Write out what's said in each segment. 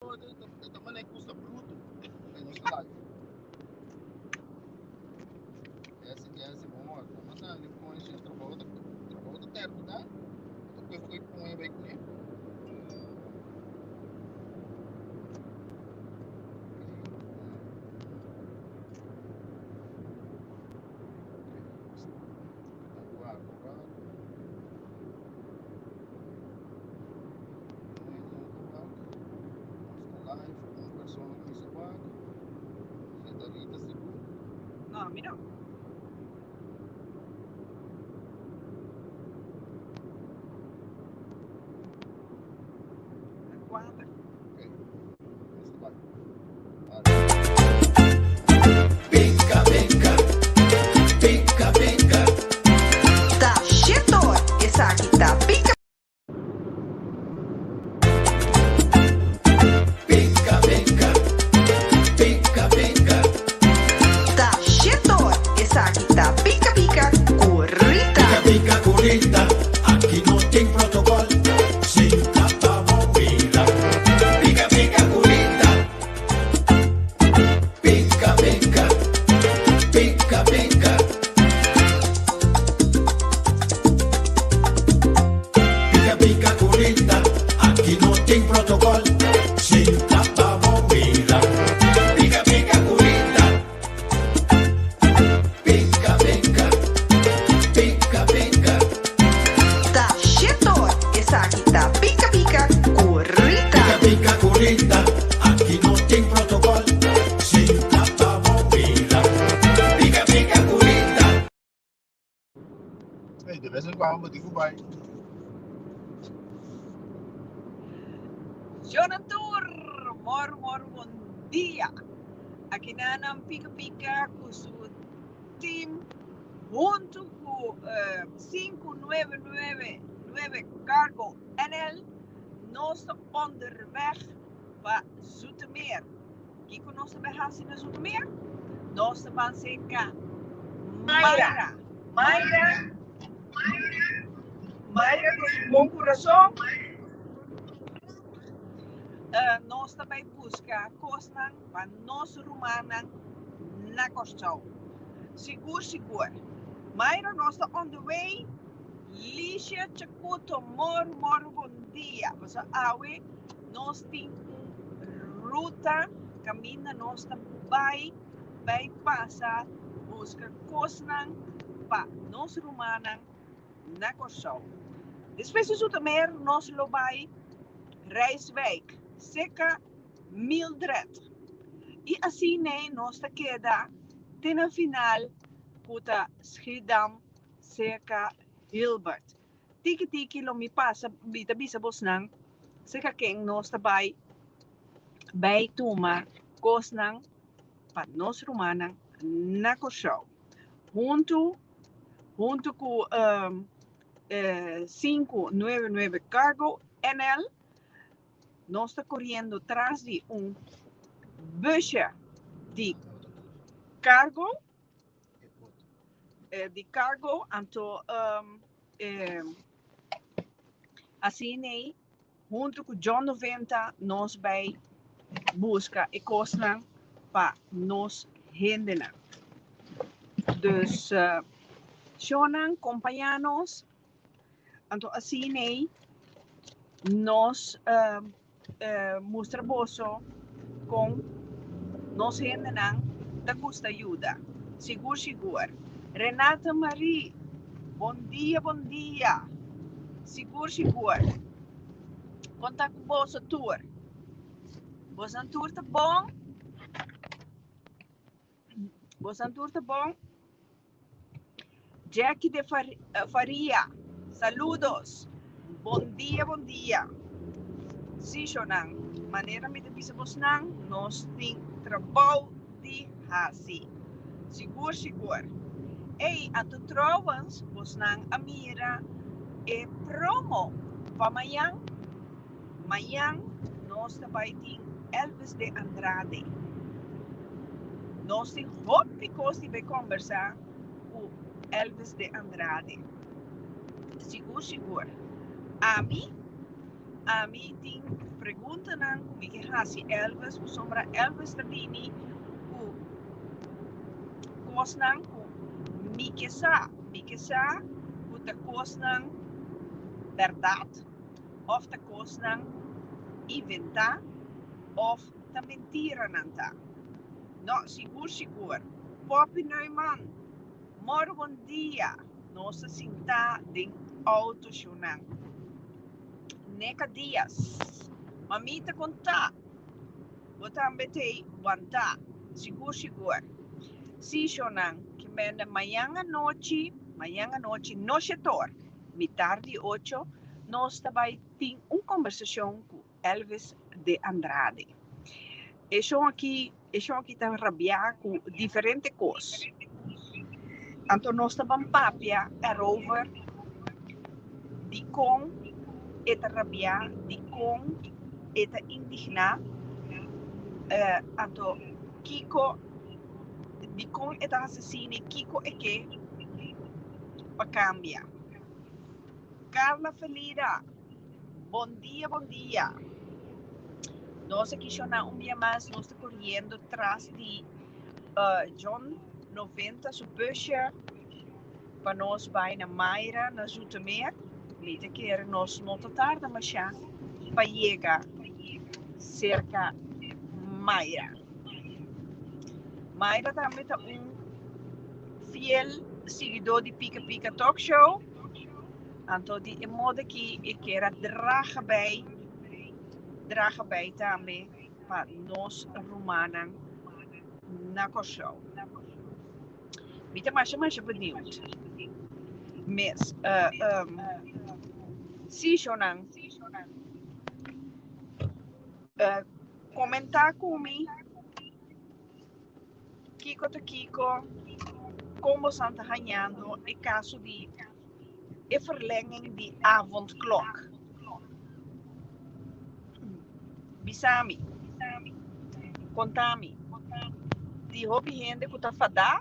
E ta manera kusta bruto. Ei, nos ta live. Jesse, Jesse, bon, como sali pone si trabou ta trabou ta terminá. Ta kue foi pone bai kuné. Live, un persona ku mester wak. Santa Rita sigur. No, mi no. Kuater. Ok, nos ta bai. Pica pica, pica pica. Ta shetoor, esaki ta pica. Pica pica, pica pica. Ta shetoor, esaki ta pica pica cu Rita. Pica pica cu Rita, aki no tin protocol, sinta pa bo mira. Pica pica cu Rita. Pica pica, pica pica. Pica pica cu Rita, aki no tin protocol, sinta pa bo mira. Pica pica cu Rita. Pica pica, pica pica. Ta shetor, esaki ta Pica Pica cu Rita. Pica pica cu Rita, aki no tin protocol, sinta pa bo mira. Pica pica cu Rita. Hey, de vez en cuando bo tin cu bai. Jonan tur, mor mor bon dia. Aki nan Pica Pica cu su team hunto cu 5999 Cargo NL nos ta onderweg pa Zoetermeer. Kico nos ta bay haci na Zoetermeer? Nos ta ban cerca Mayra. Mayra, Mayra cu su bon curason. Nos ta bay busca cosnan pa nos rumannan na Kòrsou. Sigur sigur. Mayra nos ta on the way. Licia Chacuto mor mor bon dia. Pasobra awe nos tin un ruta kaminda nos ta bai bai pasa buska kosnan pa nos rumannan na Kòrsou. Despues di Zoetermeer nos lo bai Rijswijk, seka Mildred. I asina nos ta keda te na final ku ta Schiedam serka Hilbert. Tiki tiki lo mi pasa mi ta bisa bosnan serka ken nos ta bai bai tuma kosnan pa nos rumannan na Kòrsou. Huntu huntu ku sinku nuebe nuebe Cargo NL. Nos ta coriendo tras di un busje di cargo, di cargo, anto um, eh, asina hunto cu John 90 nos bay busca e cosnan pa nos hendenan. Dus, uh, shonan, compaña nos. Anto asina ei nos mustra boso kon nos hendenan ta gusta yuda. Sigur sigur. Renata Marie, bon dia bon dia. Sigur sigur. Kon ta ku boso tur? Bosan tur ta bon? Bosan tur ta bon? Jackie de Faria, saludos. Bon dia, bon dia. Sí, shownan, manera mi ta bisa bosnan, nos tin trabou di hasi. Sigur, sigur. Ey, anto trouwens, bosnan a mira e promo pa mañan. Mañan nos ta bai tin Elvis de Andrade. Nos tin hopi kos di bai kombersá ku Elvis de Andrade. Sigur sigur. Ami. Ami tin preguntanan ku mi ke hasi Elvis pasobra Elvis ta bini ku kosnan ku mi ke sa. Mi ke sa ku ta kosnan bèrdat òf ta kosnan inventá òf ta mentira nan ta. No, sigur sigur. Poppy Neumann, mòru bon dia. Nos ta sintá den outo shownan. Neka Diaz, Mamita kon ta? Bo tambe t'ei wantá? Sigur sigur. Sí, shownan, ke mende mañan anochi, mañan anochi no shetor, mitar di ocho, nos ta bai tin un kombersashon ku Elvis de Andrade. E shon aki, e shon aki ta rabiá ku diferente kos. Anto nos ta ban papia erover dikon e ta rabiá, dikon e ta indigná, anto kiko, dikon e ta hasi asina, kiko e ke pa kambia. Carla Felida. Bon dia, bon dia. Nos a kishona un bia mas, nos ta koriendo tras di John 90 su busje pa nos bai na Mayra na Zoetermeer. Mi ta kere nos no ta tarda masha pa yega serka Mayra. Mayra tambe ta un fiel siguidó di Pika Pika Talk Show. Anto di e modo aki e kier a draga bij, draga bij tambe pa nos rumannan na Kòrsou. Mi ta masha masha benieuwd mes. Si shownan komentá ku mi kiko ta kiko, kon bosan ta hañando e kaso di e verlenging di avondklok. Bisa mi, konta mi, di hopi hende ku ta fadá,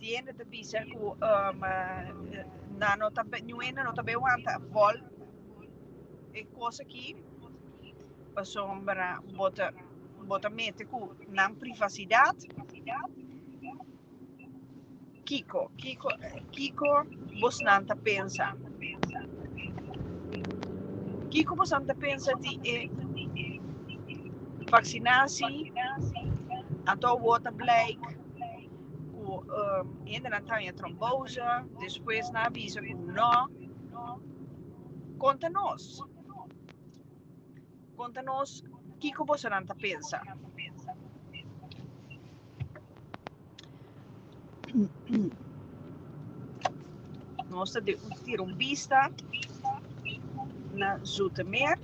di hende ta bisa ku nan no ta, niun hende no ta bay wanta vòl e kos aki, pasobra bo ta, bo ta mete ku nan privasidat. Kiko, kiko, kiko bosnan ta pensa? Kiko bosnan ta pensa di e vaccinatie? Anto awor ta blijk ku hendenan ta haña trombose, despues nan a bisa ku no. Konta nos. Konta nos kiko bosonan ta pensa. Nos ta tira un bista na Zoetermeer.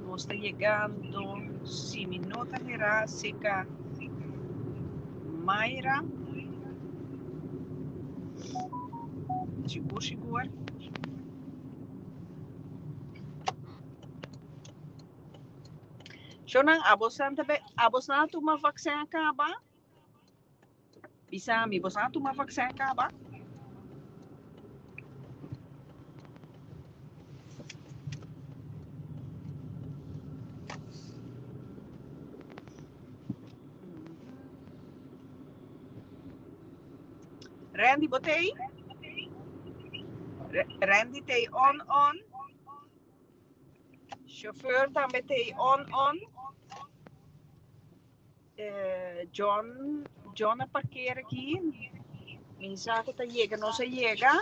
Nos ta yegando, si mi no ta hera, cerca Mayra. Sigur, sigur. Shownan, abosan ta be, abosan a tuma vaccin caba? Bisa mi, boso a tuma vaccin caba? Randy, bo t'ei? Randy t'ei on on? Chauffeur tambe t'ei on on? John, John a parkeer aki. Mi sa ku ta yega, nos a yega.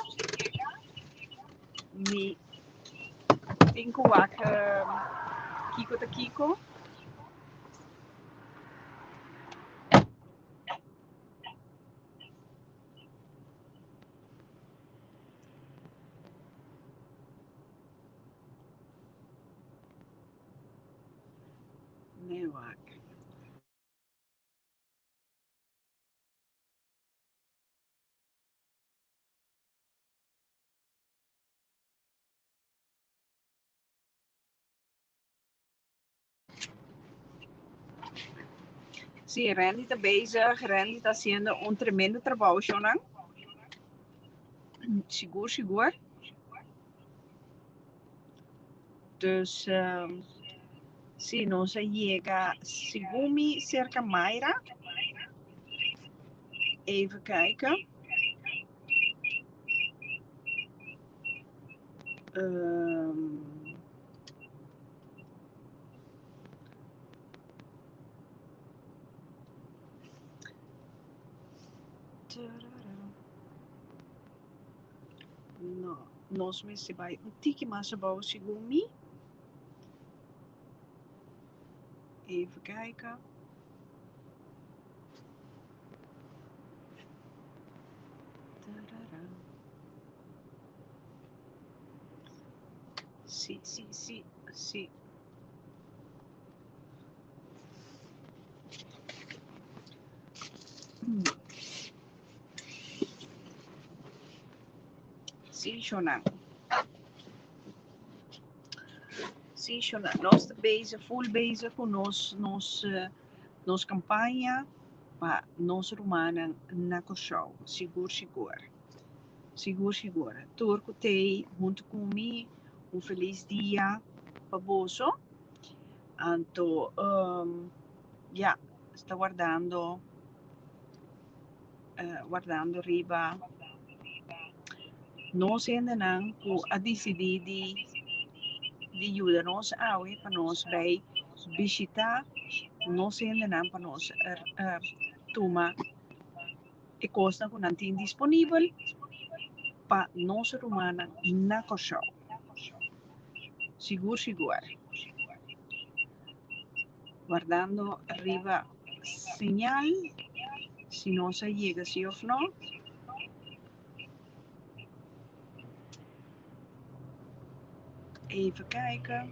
Mi tin ku wak kiko ta kiko. Nee wak. Sí, Randy ta bezig. Randy ta haciendo un tremendo trabou, shownan. Sigur, sigur. Dus, um, sí, nos a yega, segun mi, cerca Mayra. Even kijken. Um, No, nos mester bai un tiki mas abou segun mi. Even kijken. Sí, sí, sí, sí. Sí, Shona. Sí, Shona. Nos ta bezig, full bezig ku nos, nos, eh, nos campaña pa nos rumannan na Kòrsou. Sigur, sigur. Sigur, sigur. Tur ku t'ei huntu ku mi, un felis dia pa boso. Anto, um, ja, sta wardando, uh, wardando riba nos hendenan ku a disidí di di yuda nos awe pa nos bai bishitá nos hendenan pa nos uh, tuma e kosnan ku nan tin disponibel pa nos rumannan na Kòrsou. Sigur sigur. Wardando riba señal si nos a yega si of no. Even kijken.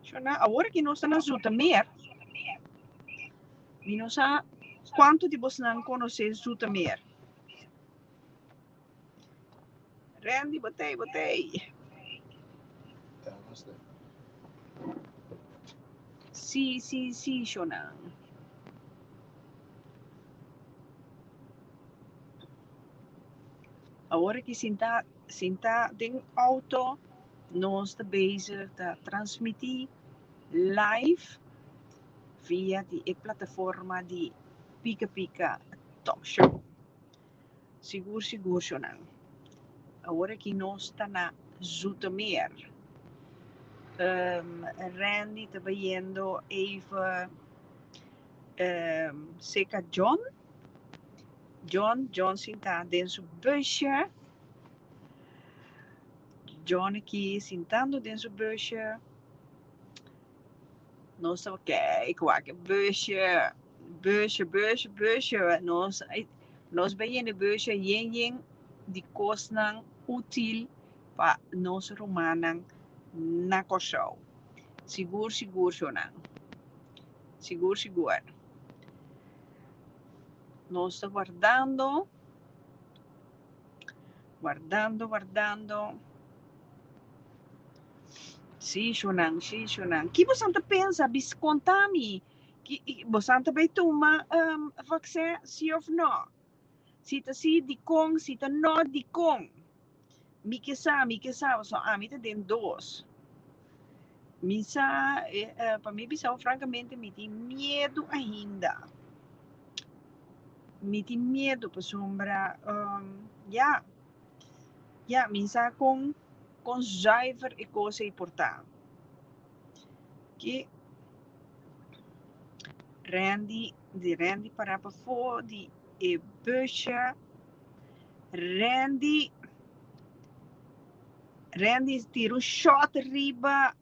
Shona, awor aki nos ta na Zoetermeer. Mi no sa kuantu di bosnan konosé Zoetermeer. Randy, botei, botei. Ja, nos te. Sí, sí, sí, Shona. Awor aki sinta sinta den auto nos ta bezig ta transmití live via di e plataforma di Pika Pika Talk Show. Sigur sigur shownan. Awor aki nos ta na Zoetermeer. Um, Randy ta bayendo even um, cerca John. John, John sinta den su busje. John aki sintando den su busje. Nos ta kijk wak e busje. Busje, busje, busje. Nos, nos bai yena e busje yen yen di kosnan útil pa nos rumannan na Kòrsou. Sigur, sigur, shownan. Sigur, sigur. Nos ta wardando, wardando, wardando. Sí, shownan, sí, shownan. Ki bosan ta pensa? Bis konta mi. Ki, bosan ta bai tuma um, vaccin, sí of no? Si ta sí, dikon? Si ta no, dikon? Mi ke sa, mi ke sa, pasobra ami ta den dos. Mi sa, eh, eh, pa mi bisa bo francamente, mi tin miedu ainda. Mi tin miedu pasobra, um, ya, ya, mi sa kon, kon zuiver e kos ei por ta. Ki Randy, di Randy para pafó di e busje. Randy, Randy tira un shot riba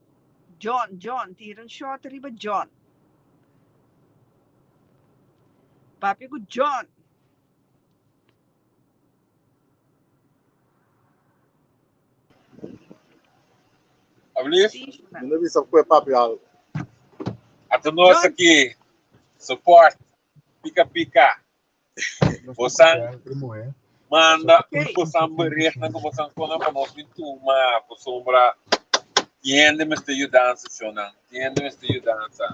John, John tira un shot riba John. Papia ku John. Alsjeblieft. Sí, Shona. Mi no bisa ku e papia algo. Ata nos John. aki. Support. Pika pika. Nos Bosan. ta primo, eh. Manda Ok. bosan berichtnan ku bosan konan pa nos bin tuma pasobra tin hende mester yudansa shownan. Tin hende mester yudansa.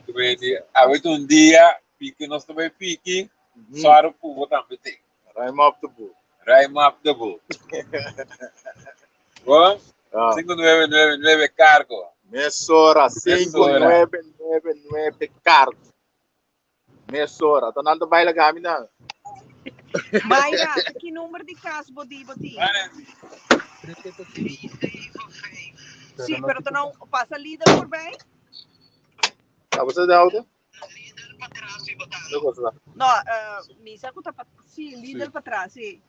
Tu weet di awe ta un dia piki nos ta bai piki, sòru ku bo tambe tin. Ruim op de boel. Ruim op de boel. Bon? Ah. 5999 cargo. Mesora, Mesora. 5999 cargo. Mesora. Ta nan ta baila gami nan. Mayra, ta ki number di cas bo di bo tin? Sí, pero ta no pasa Lidl voorbij? Ta bo sa de auto? No, uh, mi sa ku ta pa, sí, Lidl patras, sí.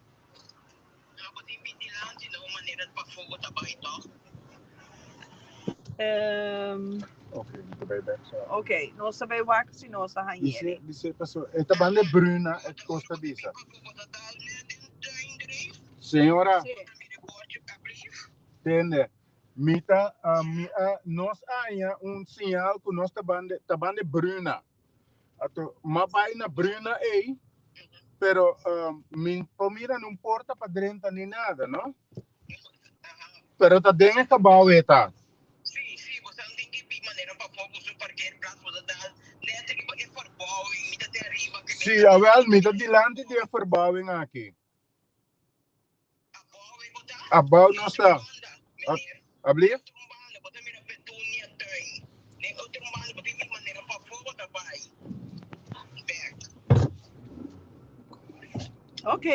Um, Ok, mi ta bai so. ok, nos ta bai wak si nos ta hañere. Dice, dice, paso, esta banda bruna, e costa bisa. Señora, Sí. tende, mi ta, ah, mi a, nos haña un señal ku nos ta banda, ta banda bruna. Ato, ma bai na bruna ei, pero um, mi por mira nun porta pa drenta ni nada, no? Pero ta den e gebouw e ta. Sí, awel, mi ta dilanti di e verbouwing aki. Abou nos ta. Ablief? Ok.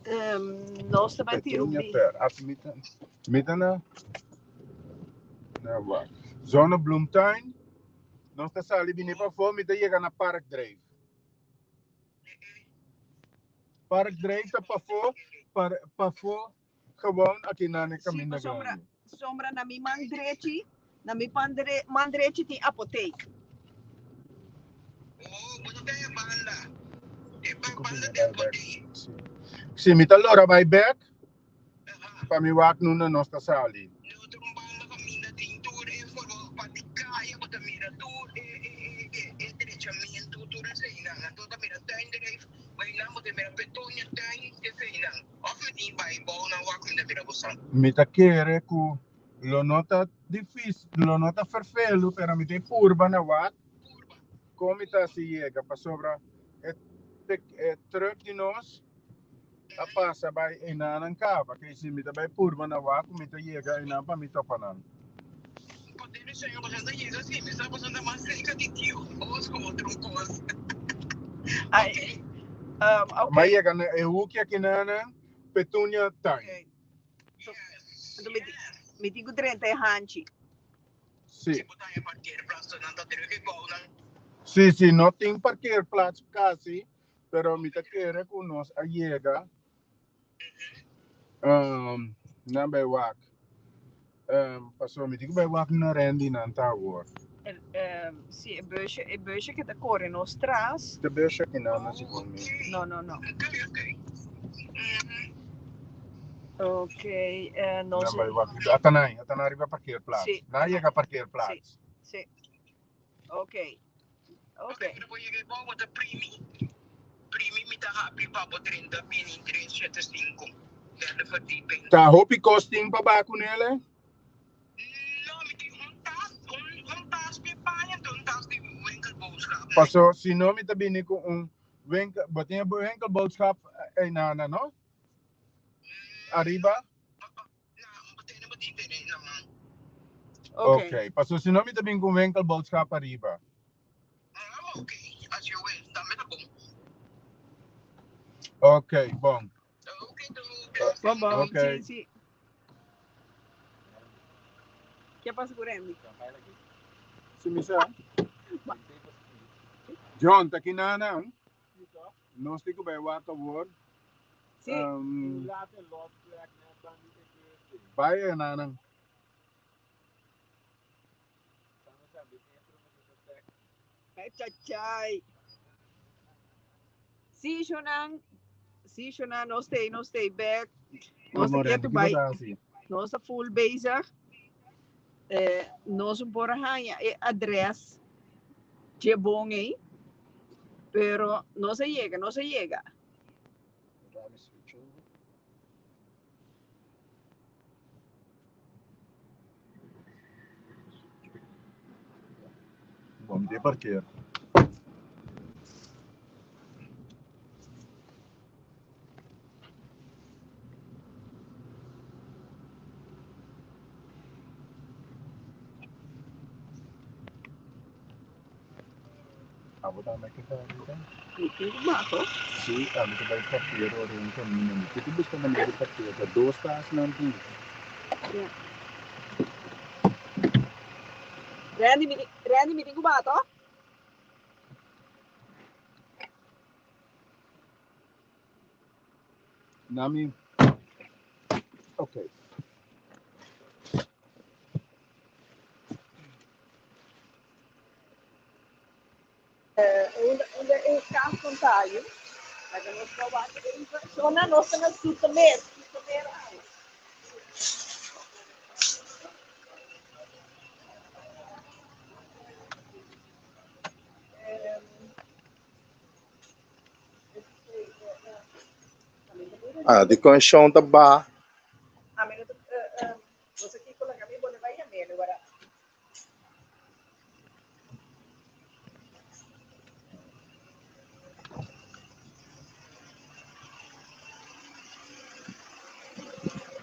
Um, nos ta bai tira un Petunia bi. per. Af mi ta, mi ta na, na wat? Zonnebloemtuin. Nos ta sali bini pafó, mi ta yega na Parkdreef. Park Drive ta pafó, par, pafó gewoon aki na ne Sí, caminda pasobra, grandi. sombra na mi man drechi, na mi pan dre, man drechi tin apotheek. Sí. Sí, mi ta lora bai bek pa mi wak nunda nos ta sali. Mi ta kere ku lo no ta difícil, lo no ta ferfelu, pero mi ta e purba na wak kon mi ta hasi yega pasobra e, e truck di nos a pasa bai enanan kaba. Ke si mi ta bai purba na wak ku mi ta yega enan pa mi topa nan. Ai, um, ok. Ma yega na e hoekje aki nanan, Petunia Tuin. Ok. So, anto mi, mi tin ku drenta e hanchi. Sí. Sí, sí, no tin parkeerplaats casi, pero mi ta kere ku nos a yega um, nan bai wak. Um, paso mi tin ku bai wak na Randy nan ta awor. El, um, sí, e busje, e busje que ta corre nos tras. Te busje aki nan na segun mi. No, no, no. Ok, eh, no Nan sé. bai wak. Ata nan, ata nan riba parkeerplaats. Sí. Nan yega parkeerplaats. Sí. Ok. Ok. Ta hopi kos tin pa ba ku nele? Paso si no mi ta bini ku un winkel, bo tin e winkelboodschap einana no? Ariba? Ok. Ok, paso si no mi ta bin ku un winkelboodschap ariba. Ok, bon. Bon, bon. Ok. Sí, sí. Ke pasa ku Randy? Si mi sa. John, ta ki nana? Nos tin ku bai wak awor. Sí. Um, bai e nanan. Ay, chachay. Sí, Shonan. Sí, Shonan, nos stay, nos stay back. Nos ta Como ketu Randy, ki bai. bo ta hasi? Nos ta full bezig. Eh, nos por haña e adres dje bon ei. Pero nos a yega, nos a yega. Bom, mi parkeer. Abo tambe ke ta ahorita? Mi tin ku baho. Sí, ami ta bai parkeer ora un camino. Mi tin ku buska manera di parkeer. Ta dos tas nan tin. Ja. Randy, mi, Randy, mi tin ku baha to? Nami. Okay. Unda unda e kas kon ta ayu? Laga nos por wak e informashonnan. Nos ta na Zoetermeer, Zoetermeer awe. Ah, di kon shon ta ba. Ami no ta, bo sa kiko laga mi bo no bai yam'é wara.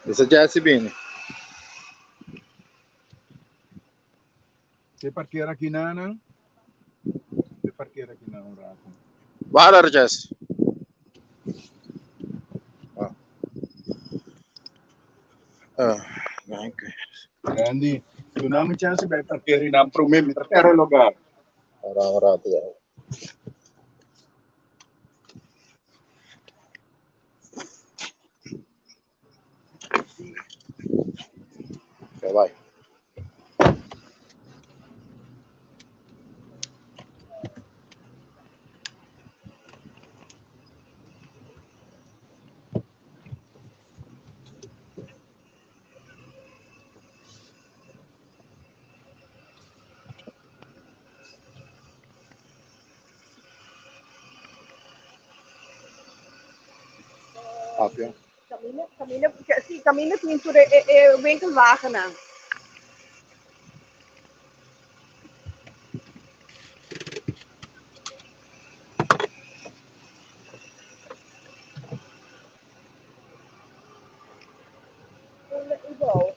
Bisa Jesse bini. Te parkeer aki na nan? Te parkeer aki na un rato. Waar Jesse? Ah. Ah, dank u. Randy, duna mi chance bai parkeer i nan promé mi ta pera lugar. Ora un rato ya. Okay, bye. Papia. Camina, camina, sí, camina tin tur e, e, e winkelwagennan.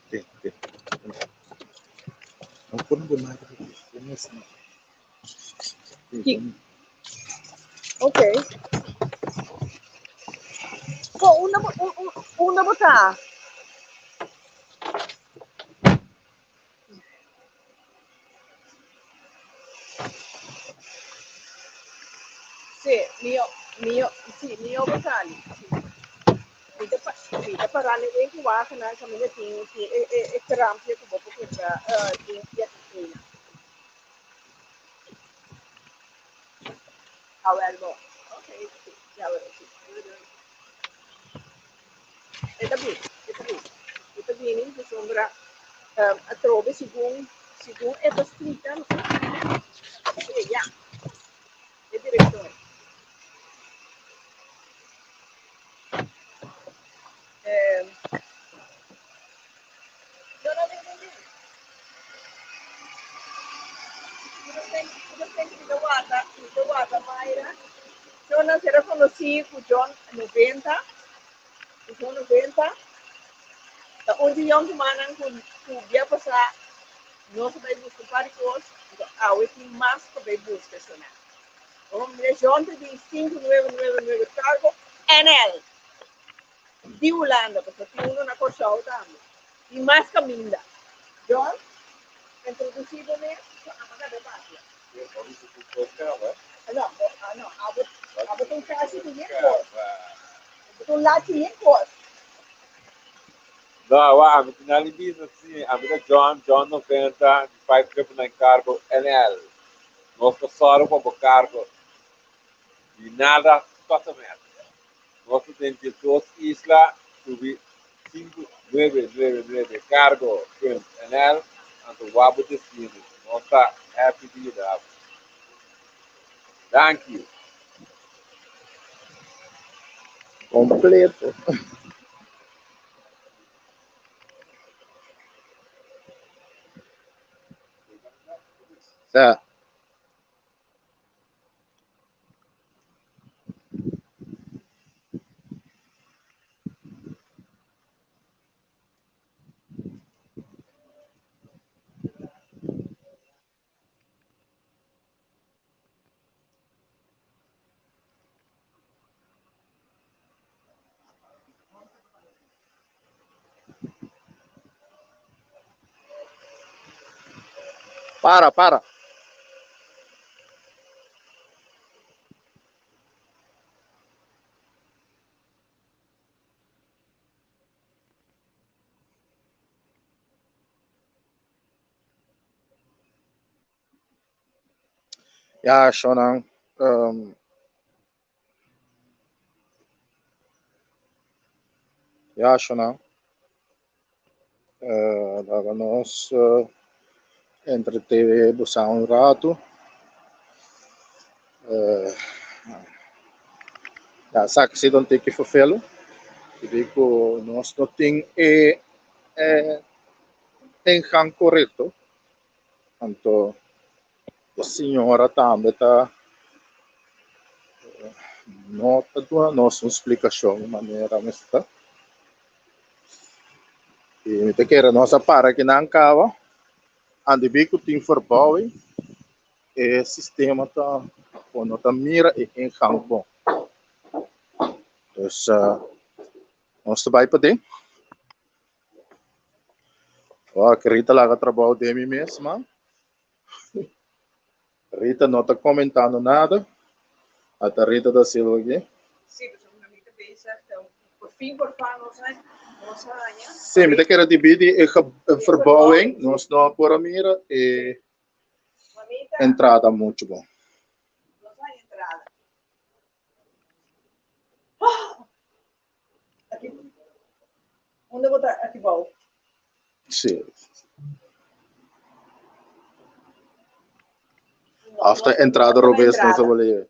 Te, te. No pone de madre. Ki- Ok. Bo, unda bo, un, un, unda bo ta? Sí, mio, mio, sí, mio bo sali. Sí. Mi ta, pa, mi ta pará na e winkelwagennan kaminda tin, tin e, e, e krampje ku bo por kumpra uh, tin vitamina. Awel bo. Ok, sí, ya wel, sí. Doei, doei. E ta bini, e ta bini. E ta bini pasobra um, atrobe segun, segun e ta splika, sí, ya, e direktor. Eh, no, no, no, no, no. Mi ta warda, mi ta warda Mayra. John a sera konosí ku John 90, ku John 90. Ta un di yònkumannan ku ku bia pasá nos a bai buska un par di kos, anto awe tin mas pa bai buska esnan. Bo mira John ta di 5999 Cargo NL di Hulanda, pasobra tin uno na Kòrsou tambe. Tin mas kaminda. John, introdusí bo mes, so amo ta bai papia. No, no, abo, abo ta un kashi di yen kos. Abo ta un lachi yen kos. No, wa, ami tin nada di bisa, si. Ami ta John, John 90, di 5999 Cargo NL. Nos ta sòru pa bo kargo di nada totamet. Nos ta den 12 isla, subi 5999 cargo punt nl, anto wak bo destino. Nos ta happy di yuda bo. Danki. Kompleto. Sa. Para, para. Ya, shownan. Um, ya, shownan. Uh, laga nos uh, entreteve bosa un rato. Uh, ya, sa que si don tiki vervelen. Digo, nos no tin e, e ingang correcto. Anto e señora tambe ta no ta duna nos un splikashon manera mester ta. I mi ta kere nos a para kinan kaba. Andibi ku tin verbouwing e sistema ta bo no ta mira e ingang bon. Dus nos ta bai paden. Wak, Rita laga trabou den mi mes, man. Rita no ta comentando nada. Ata Rita da Silva aquí. Sí, pasobra mi ta bezig ta por fin por fa nos a nos a haña. Sí, mi ta kere dibí e verbouwing. Nos no por a mira e entrada mucho bon. Nos a entrada. Oh! Aki. Unda bo ta aki bou? Sí. Of ta entrada robes nos a bole.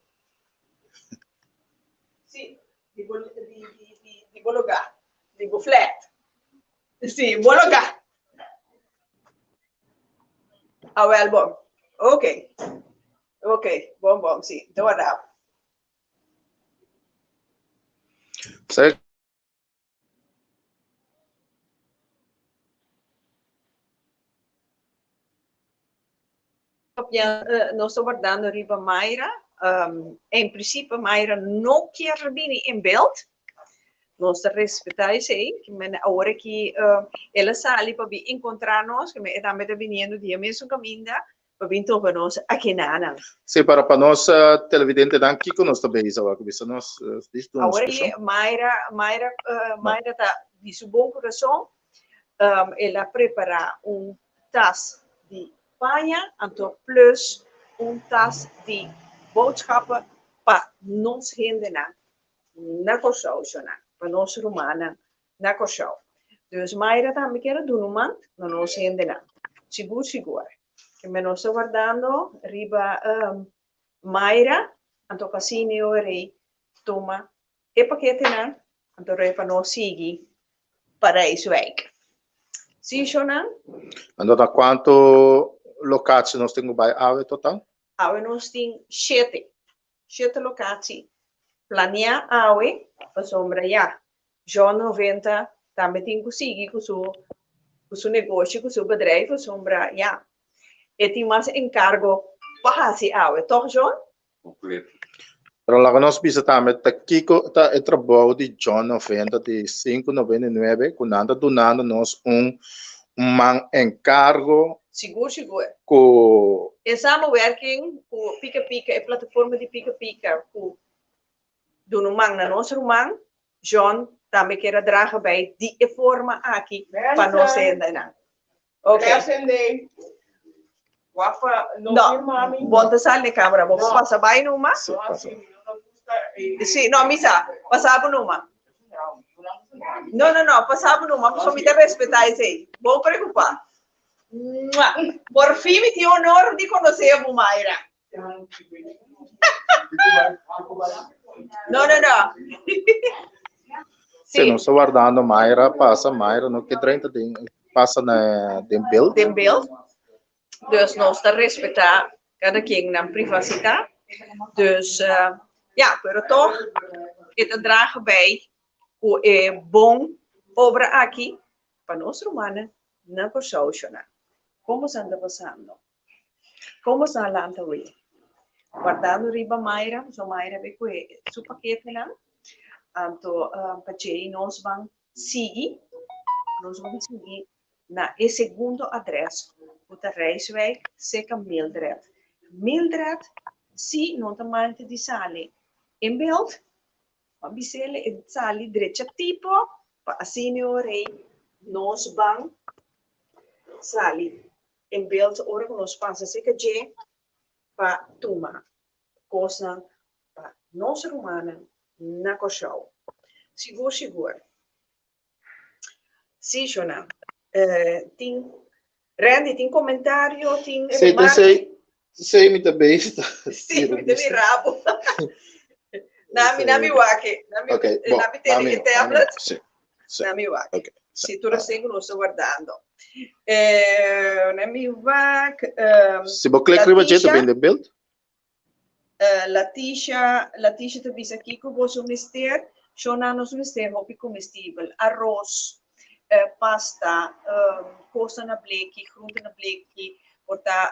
Sí, di bo di di di di bo lugar, di bo flat. Sí, bo lugar. Awel bon. Oké. Oké, bon bon, sí. Te warda. Zeg. Nos ta wardando riba Mayra. En principe Mayra no kier bini in beeld. Nos ta respeta esey. Men awor aki el a sali pa bin encontra nos, e tambe ta biniendo di e mesun caminda. Pa bin topa nos akinanan. Sí, para pa nos televidentenan kiko nos ta bezig awor? Bisa nos dis duna Awor splikashon. aki Mayra, Mayra, Mayra ta di su bon kurason, el a prepará un tas di paña, anto plus un tas di boodschappen pa nos hendenan na Kòrsou, shonnan, pa nos rumannan na Kòrsou. Dus Mayra tambe kier a duna un man na nos hendenan. Sigur sigur. Kende nos ta wardando riba Mayra, anto pa asina e ora ei tuma e paketenan, anto rei pa nos sigui pa Rijswijk. Si, shownan? Anto ta kuantu lokatie nos tin ku bai awe total? Awe nos tin shete. Shete lokatie planea awe pasobra ya John 90 tambe tin ku sigui ku su ku su negoshi ku su bedrijf pasobra ya e tin mas enkargo pa hasi awe tòg John? Kompleto. Pero laga nos bisa tambe ta kiko ta e trabou di John 90 di sinku noventa i nuebe ku nan ta dunando nos un un man enkargo Sigur sigur. Ku. E samenwerking ku Pika Pika, e plataforma di Pika Pika ku duna un man na nos ruman, John tambe kier a draga bij di e forma aki pa nos hendenan. Ok. No, bo ta sali na e camera, bo por pasa bai numa. Sí, no, mi sa, pasa bo numa. No, no, no, pasa bo numa, pasobra mi ta respetá esei. Bo preocupa. Mua! Por fin mi tin honor di conoce bo, Mayra. No, no, no. Sí, nos ta wardando Mayra pasa, Mayra no ke drenta den, pasa na den beeld. Den beeld. Dus nos ta respetá kada ken nan privasidat. Dus ja, pero tog e ta draga bij ku e bon obra aki pa nos rumannan na Kòrsou shona. Kon boso ta pasando? Kon boso a lanta wi? Wardando riba Mayra, pasobra Mayra a bin ku su paketenan. Anto pa djei nos ban sigui, nos ban sigui na e segundo adres ku ta Rijswijk serka Mildred. Mildred si no ta mante di sali in beeld, ma bis'el e sali drecha tipo pa asina ora ei nos ban sali in beeld ora ku nos pasa serka dje pa tuma kosnan pa nos rumannan na Kòrsou. Sigur sigur. Sí, Shona. Eh, tin Randy, tin comentario, tin Sí, remarque? sí, sí, mi ta bezig. Sí, mi ta mira bo. Nami, nami wak. Nami, Okay, eh, bon, nami tene nami, e tablet. nami, sí, sí. Nami wak. Okay, sí. Sí, tur así nos ta guardando. Eh, nami wak. Um, Si bo klik riba dje, ta Latisha. bin den beeld. Latisha, Latisha ta bisa kiko boso mester, shona nos mester hopi comestibel, aros, pasta, kosnan na bleki, groente na bleki, por ta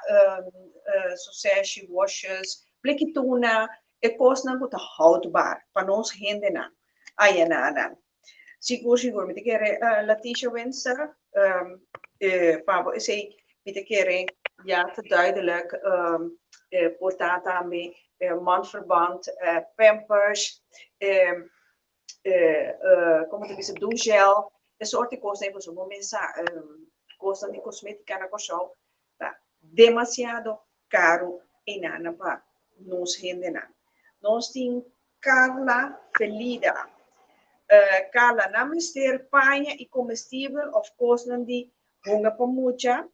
soseshi, washes, bleki tuna, e kosnan ku ta houdbaar pa nos hendenan ayananan. Sigur sigur mi ta kere Latisha Winster pa bo esei mi ta kere ya ta duidelijk por ta tambe mandverband, pampers, como ta bisa douchegel e soort di kosnan ei pasobra bo mes sa kosnan di kosmetika na Kòrsou ta demasiado karu einan pa nos hendenan. Nos tin Carla Felida. Carla, nan mester paña i comestibel of kosnan di hunga pa mucha.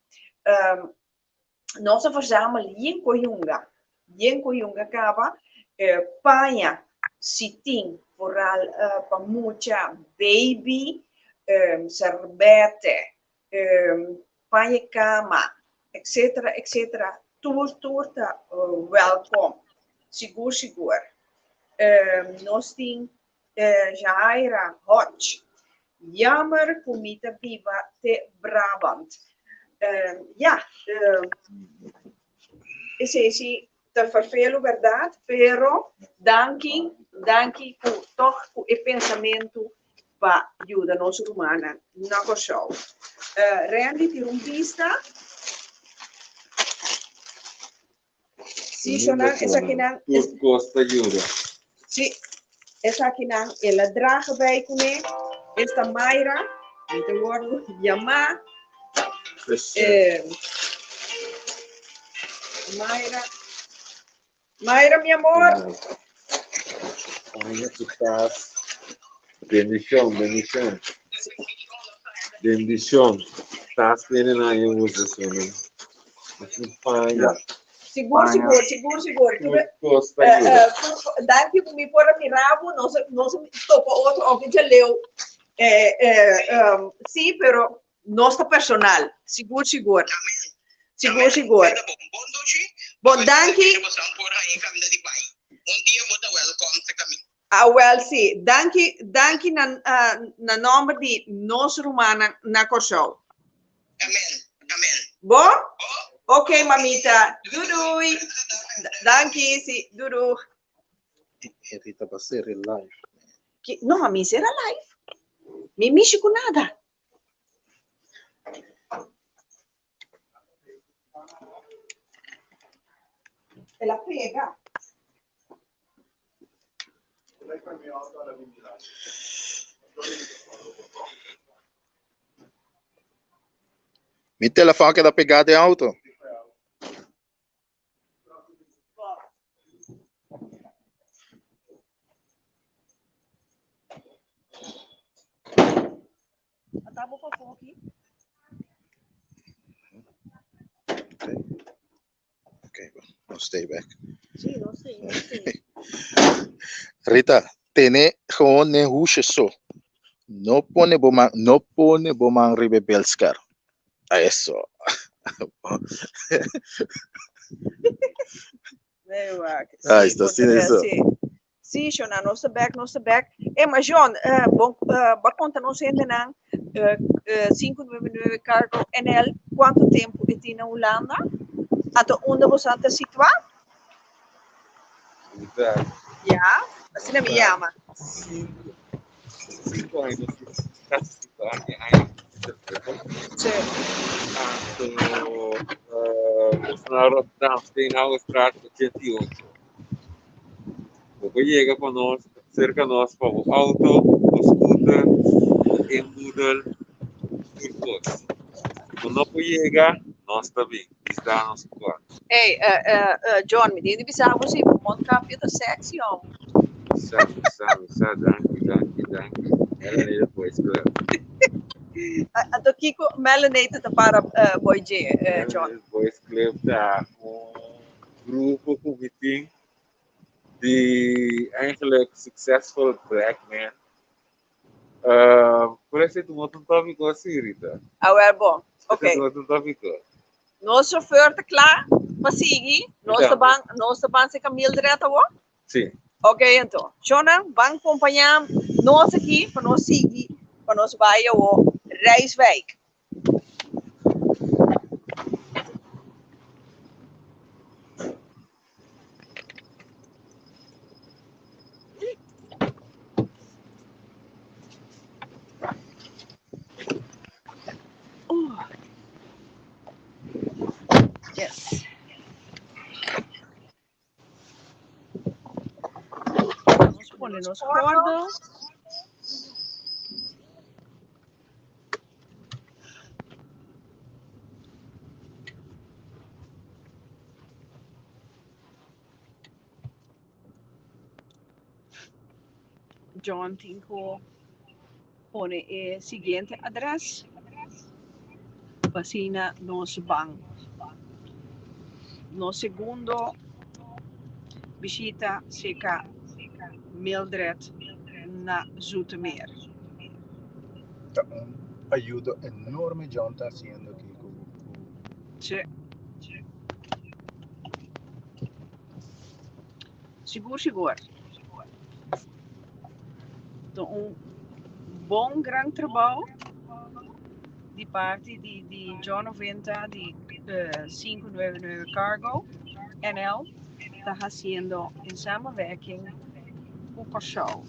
Nos a verzamel yen ku hunga, yen ku hunga kaba. Paña si tin, vooral pa mucha, baby, serbete, paña kama, etcetera, etcetera, tur, tur ta welkom, sigur, sigur. Nos tin Jahaira Hodge, jammer ku mi ta biba te Brabant. Ya, esei si ta ferfelu bèrdat, pero danki, danki ku tòg ku e pensamentu pa yuda nos rumannan na Kòrsou. Randy tira un bista. Sí, Shonan, esakinan. Tur kos ta yuda. Sí, esakinan el a draga bij kuné. Esta Mayra, mi ta wòrdu yamá. Eh, Mayra. Mayra, mi amor. Paña su tas. Bendicion, bendicion. Bendicion. Tas tiene na e usa sona. Así paña. Sigur, sigur, sigur, sigur. Tur cos ta Eh, yuda. eh, danki ku mi por a mira bo, nos nos topa otro aunke djaleu. Eh, eh, um, sí, pero Nos ta personal, sigur sigur. Sigur sigur. Bon danki. Ah wel si, danki danki na na nomber di nos rumannan na Kòrsou. Bo? Ok mamita, dudui. Danki si, dudu. Rita ba ser live. No, mi sera live. Mi mishi ku nada. El a pega. Mi telefòn keda pegá den auto. Okay, no stay back. Sí, no stay, no stay. Rita, tene gewoon ne hoesje so. No pone bo man, no pone bo man riba e beeldscherm. Eso. Nee, wak. Ah, Sí, está bo, asina eh, eso. sí. Sí, Shona, nos ta bek, nos ta bek. Eh, maar John, eh, bon, eh, ba konta nos hendenan, eh, eh, 599 Cargo NL, kuantu tempu e tin na Hulanda? Anto unda bosan ta situá? Rita, Ja, asina mi ta yama. cinco, 5 aña, casi 5 aña, aña. Sí. Anto, nos na Rotterdam, Steenhouwersstraat 88. Bo por yega pa nos, serka nos pa bo auto, bo scooter, bo inboedel, tur kos. Si bo no por yega, nos ta bin bista nos kua. Hey, John, mi tin di bisa bo si bo mondkapje ta sexy, hom. Sa, sa, sa, danki, danki, danki. Melanated Boys Club. Anto kiko Melanated ta para boy dje, John? Melanated Boys Club ta un grupo ku mi tin di eigenlijk successful black men. Por ese ta un otro tópico así, Rita. Awel bon, Ese ok. ta un otro tópico. Nos chauffeur ta kla pa sigui. Nos ta Dank. ban, nos ta ban seca Mildred awor. Sí. Ok, anto. Shona, ban compaña nos aki pa nos sigui, pa nos bai awor Rijswijk. Oh. Yes. Nos pone nos gordel. John tin ku pone e siguiente adres pa asina nos ban nos segundo bishita serka Mildred na Zoetermeer. Ta un ayudo enorme John ta haciendo aki cu cu. Sí. Sigur sigur. Ta un bon gran trabou di parti di di John 90 di 599 Cargo NL ta haciendo in samenwerking cu Kòrsou.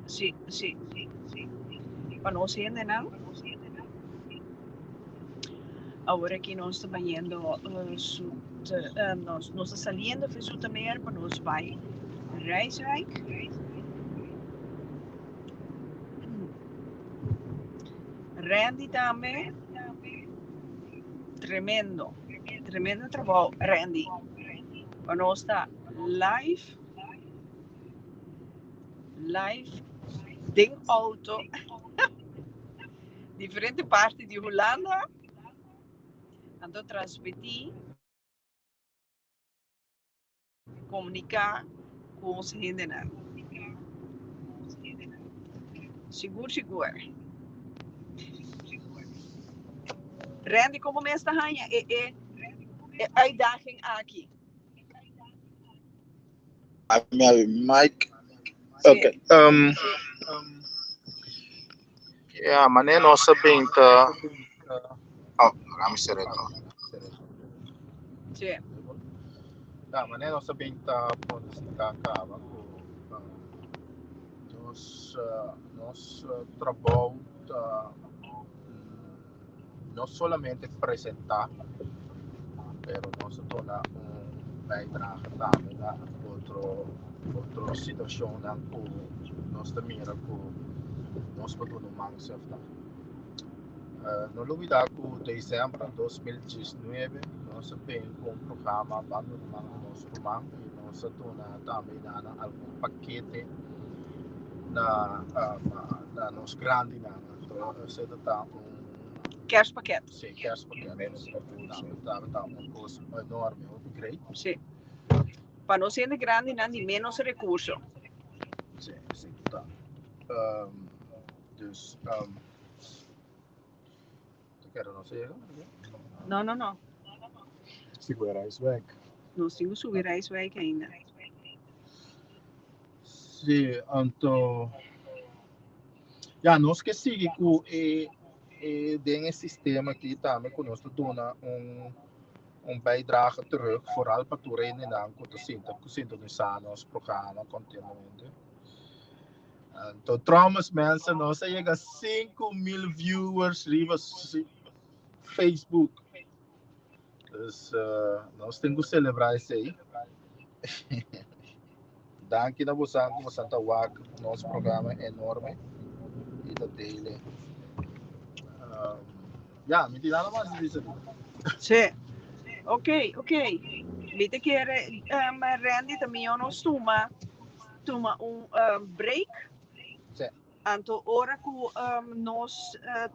Sí, sí. Pa nos hendenan. Awor aki nos ta bayendo nos nos ta saliendo for Zoetermeer pa nos bai Rijswijk. Randy tambe tremendo, tremendo trabou Randy. Pa nos ta live, live den auto. Diferente parti di Hulanda anto transmití, komuniká ku ons hendenan. Sigur sigur. Randy, komo mes ta haña e e e uitdaging aki? Mi Mike. Sí. Ok. Um, ja, mané nos a bin ta... Oh, laga mi sera eto. Sí. Ja, mané nos a bin ta publicita caba cu nos, nos trabou ta no solamente presenta, pero nos a duna un bijdrage tambe na otro otro situacionnan cu nos ta mira cu nos por duna un man sef ta. No lubida cu december 2019 nos a bin cu un programa ban duna man na nos ruman y nos a duna tambe na algun pakete na na nos grandinan. Anto esei ta ta un Kerstpakket. Sí, kerstpakket. Menos recurso. Ta ta un kos enorme, hopi great. Sí. Pa nos hende grandinan di menos recurso. Sí, sí. Um, dus, um, kero nos yega? No, no, no. Sigo Rijswijk. Nos tin ku subi Rijswijk ainda. Sí, anto ja, nos ke sigui ku e e den e sistema aki tambe ku nos ta duna un un bijdrage terug, vooral pa tur hendenan ku ta sinta ku sintonisa nos programa continuamente. Anto trouwens mensen, nos a yega 5000 viewers riba Facebook. Dus uh, nos tin ku celebra esei. Danki na bosan ku bosan ta wak nos programa enorme i ta dele. Um, ja, mi tin nada mas di bisa. Sí. Ok, ok. Mi te kere, um, Randy, ta mihó nos tuma, tuma un um, break. Sí. Anto ora ku um, nos uh,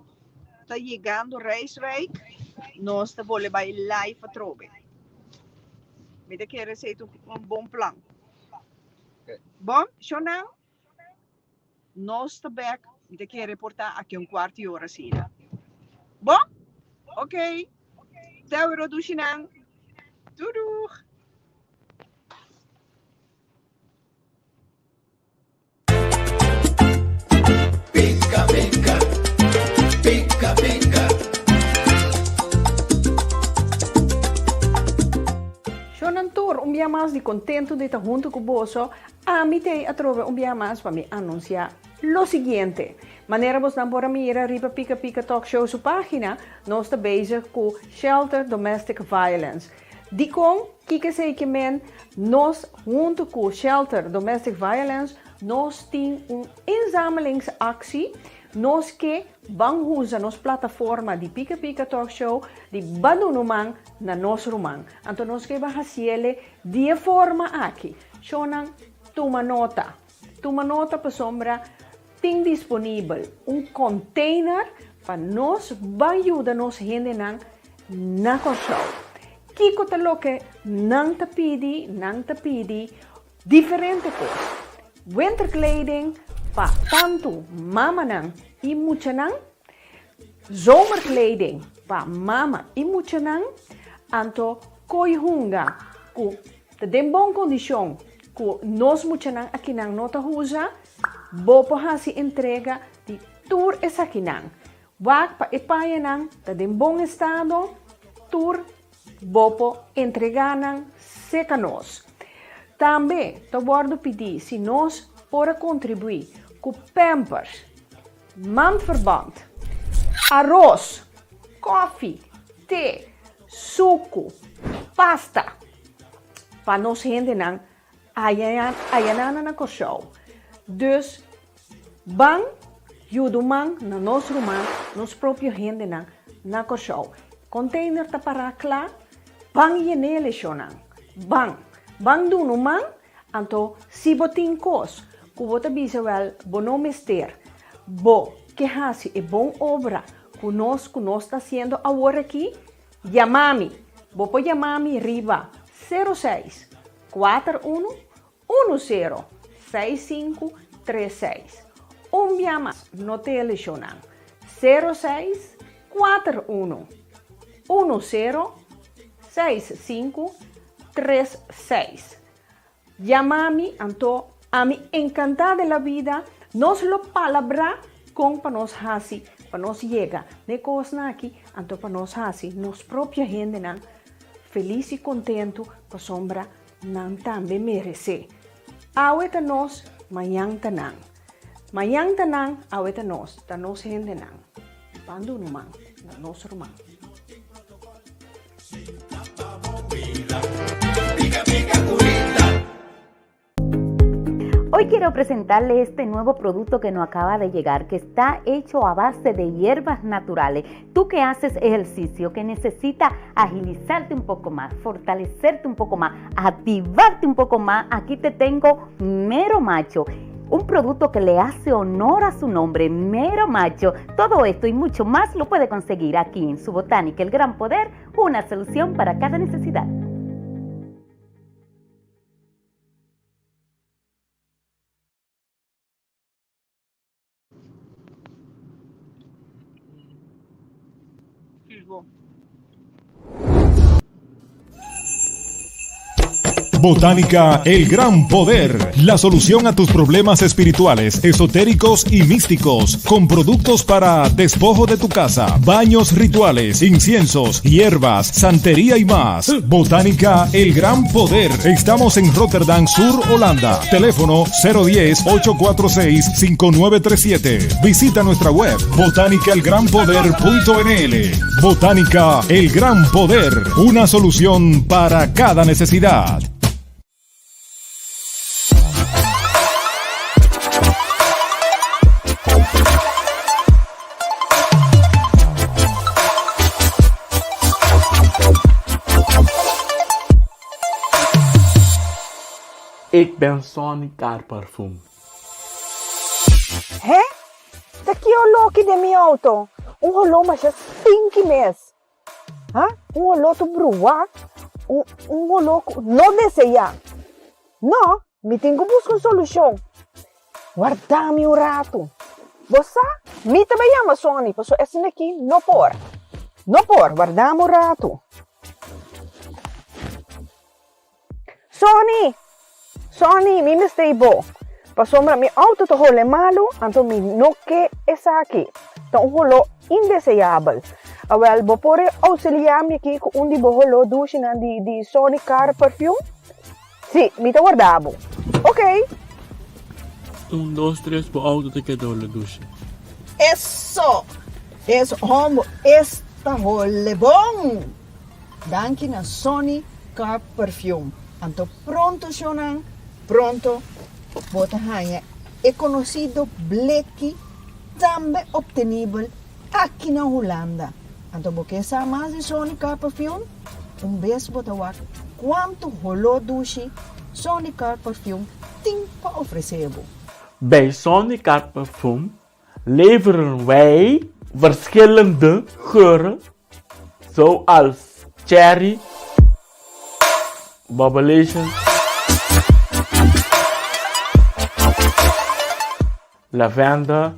ta yegando Rijswijk, nos ta bolbe bai live atrobe. Mi ta kere esei ta un bon plan. Ok. Bon, shonnan, nos ta bek, mi ta kere por ta aki un kwart di ora asina. Bon? Ok. Te awor dushinan. Doei doeg. Pica, pica, pica, pica. Shonan tur, un bia mas di contento di ta hunto cu boso. Ami t'ey atrobe un bia mas pa mi anuncia lo siguiente. Manera bosnan por a mira riba Pika Pika Talk Show su pagina, nos ta bezig cu Shelter Domestic Violence. Dikon? Kiko esei ke men? Nos huntu ku Shelter Domestic Violence nos tin un inzamelingsactie. Nos ke ban huza nos plataforma di Pika Pika Talk Show di ban duna un man na nos ruman. Anto nos ke ban hasiele di e forma aki. Shownan tuma nota. Tuma nota pasobra tin disponibel un container pa nos ban yuda nos hendenan na Kòrsou. Kiko ta loke nan ta pidi? Nan ta pidi diferente kos. Winterkleding pa tantu mamanan i muchanan, zomerkleding pa mama i muchanan, anto koi hunga ku ta den bon kondishon ku nos muchanan akinan no ta usa, Bo por hasi entrega di tur esakinan. Wak pa e pañanan ta den bon estado, tur bo por entregá nan serka nos. Tambe ta wòrdu pidí si nos por a kontribuí ku pampers, mandverband, aros, kòfi, te, suku, pasta pa nos hendenan Ayanana na Kòrsou. Dus ban yuda un man na nos ruman, nos propio hendenan na Kòrsou. Container ta pará kla, ban yen'é leshonnan. Ban. Ban duna un man, anto si bo tin kos ku bo ta bisa wèl bo no mester, bo ke hasi e bon obra ku nos ku nos ta hasiendo awor aki, Yama mi! Bo por yama mi riba sero seis, kuater unu, unu sero, seis sinku, tres seis. Un bia mas, no tele shonan. Sero seis, kuater unu, unu sero, seis sinku, tres seis. Yama mi, anto ami encantá de la vida, nos lo palabrá con pa nos haci pa nos yega n'e cosnan aki, anto pa nos haci nos propio hendenan feliz y contento pasobra nan tambe merecé. Awe ta nos, mañan ta nan. Mañan ta nan, awe ta nos, ta nos hendenan. Ban duna man na nos ruman. Hoy quiero presentarle este nuevo producto que nos acaba de llegar, que está hecho a base de hierbas naturales. Tú que haces ejercicio, que necesita agilizarte un poco más, fortalecerte un poco más, activarte un poco más, aquí te tengo Mero Macho un producto que le hace honor a su nombre, Mero Macho. Todo esto y mucho más lo puede conseguir aquí en su Botánica El Gran Poder, una solución para cada necesidad. bo. Botánica El Gran Poder, la solución a tus problemas espirituales, esotéricos y místicos, con productos para despojo de tu casa, baños rituales, inciensos, hierbas, santería y más. Botánica El Gran Poder. Estamos en Rotterdam Sur, Holanda. Teléfono 010-846-5937. Visita nuestra web botánicaelgranpoder.nl. Botánica El Gran Poder, una solución para cada necesidad. Ik ben Sonny Car Parfum. Hè? Ta ki oló aki den mi auto? Un holó masha stinky mes. Ha? Un holó tur bruá. Un, un holó ku no deseá. No, mi tin ku buska un solushon. Warda mi un ratu. Bo sa, mi ta bai yama Sonny, pasobra esei aki no por. No por, warda mi un ratu. Sonny! Sonny, mi mester i bo. Pasobra mi auto ta hole malu, anto mi no ke esaki. Ta un holó indeseabel. Awel, bo por auxiliá mi aki ku un di bo holó dushinan di di Sonny Car Perfume? Sí, mi ta warda bo. Oké. Un, dos, tres, bo auto ta keda hole dushi. Eso! Es hombo, es ta hole bon! Danki na Sonny Car Perfume. Anto pronto shownan, pronto bo ta haña e konosido bleki tambe optenibel aki na Hulanda. Anto bo ke sa mas di Sonny Car Perfume? Un bes bo ta wak kuantu holó dushi Sonny Car Perfume tin pa ofresé bo. Bij Sonny Car Perfume leveren wij verschillende geuren zoals cherry, bubblation, lavender,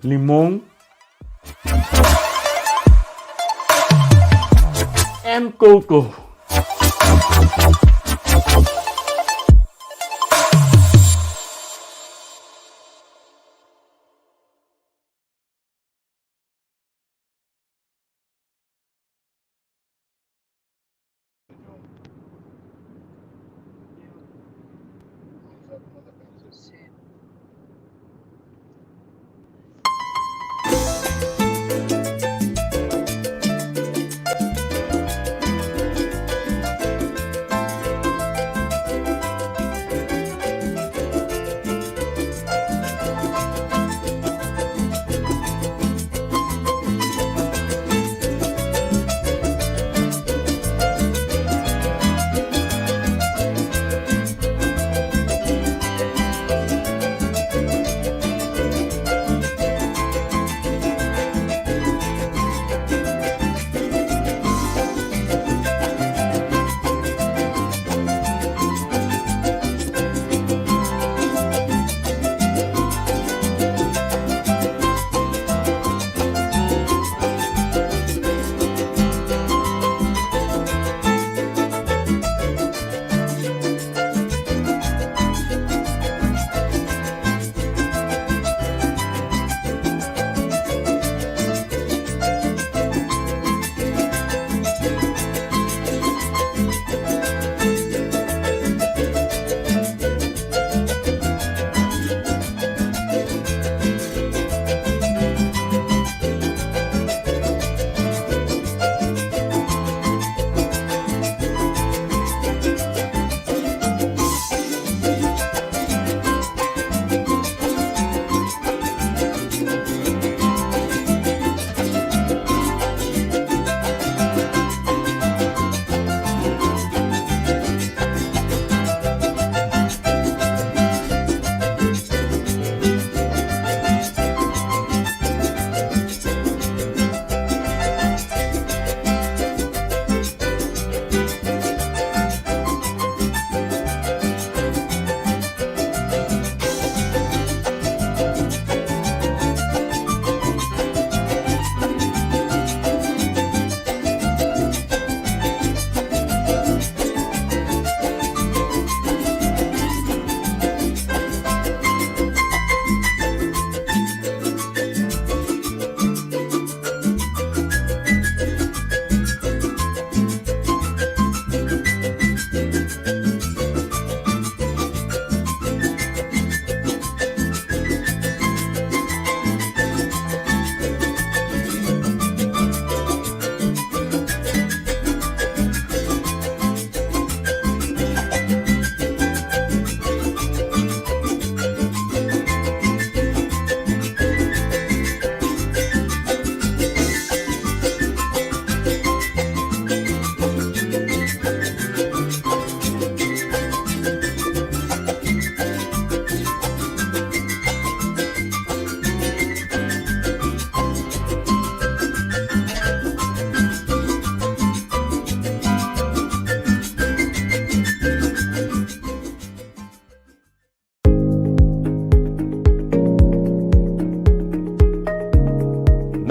limon en coco.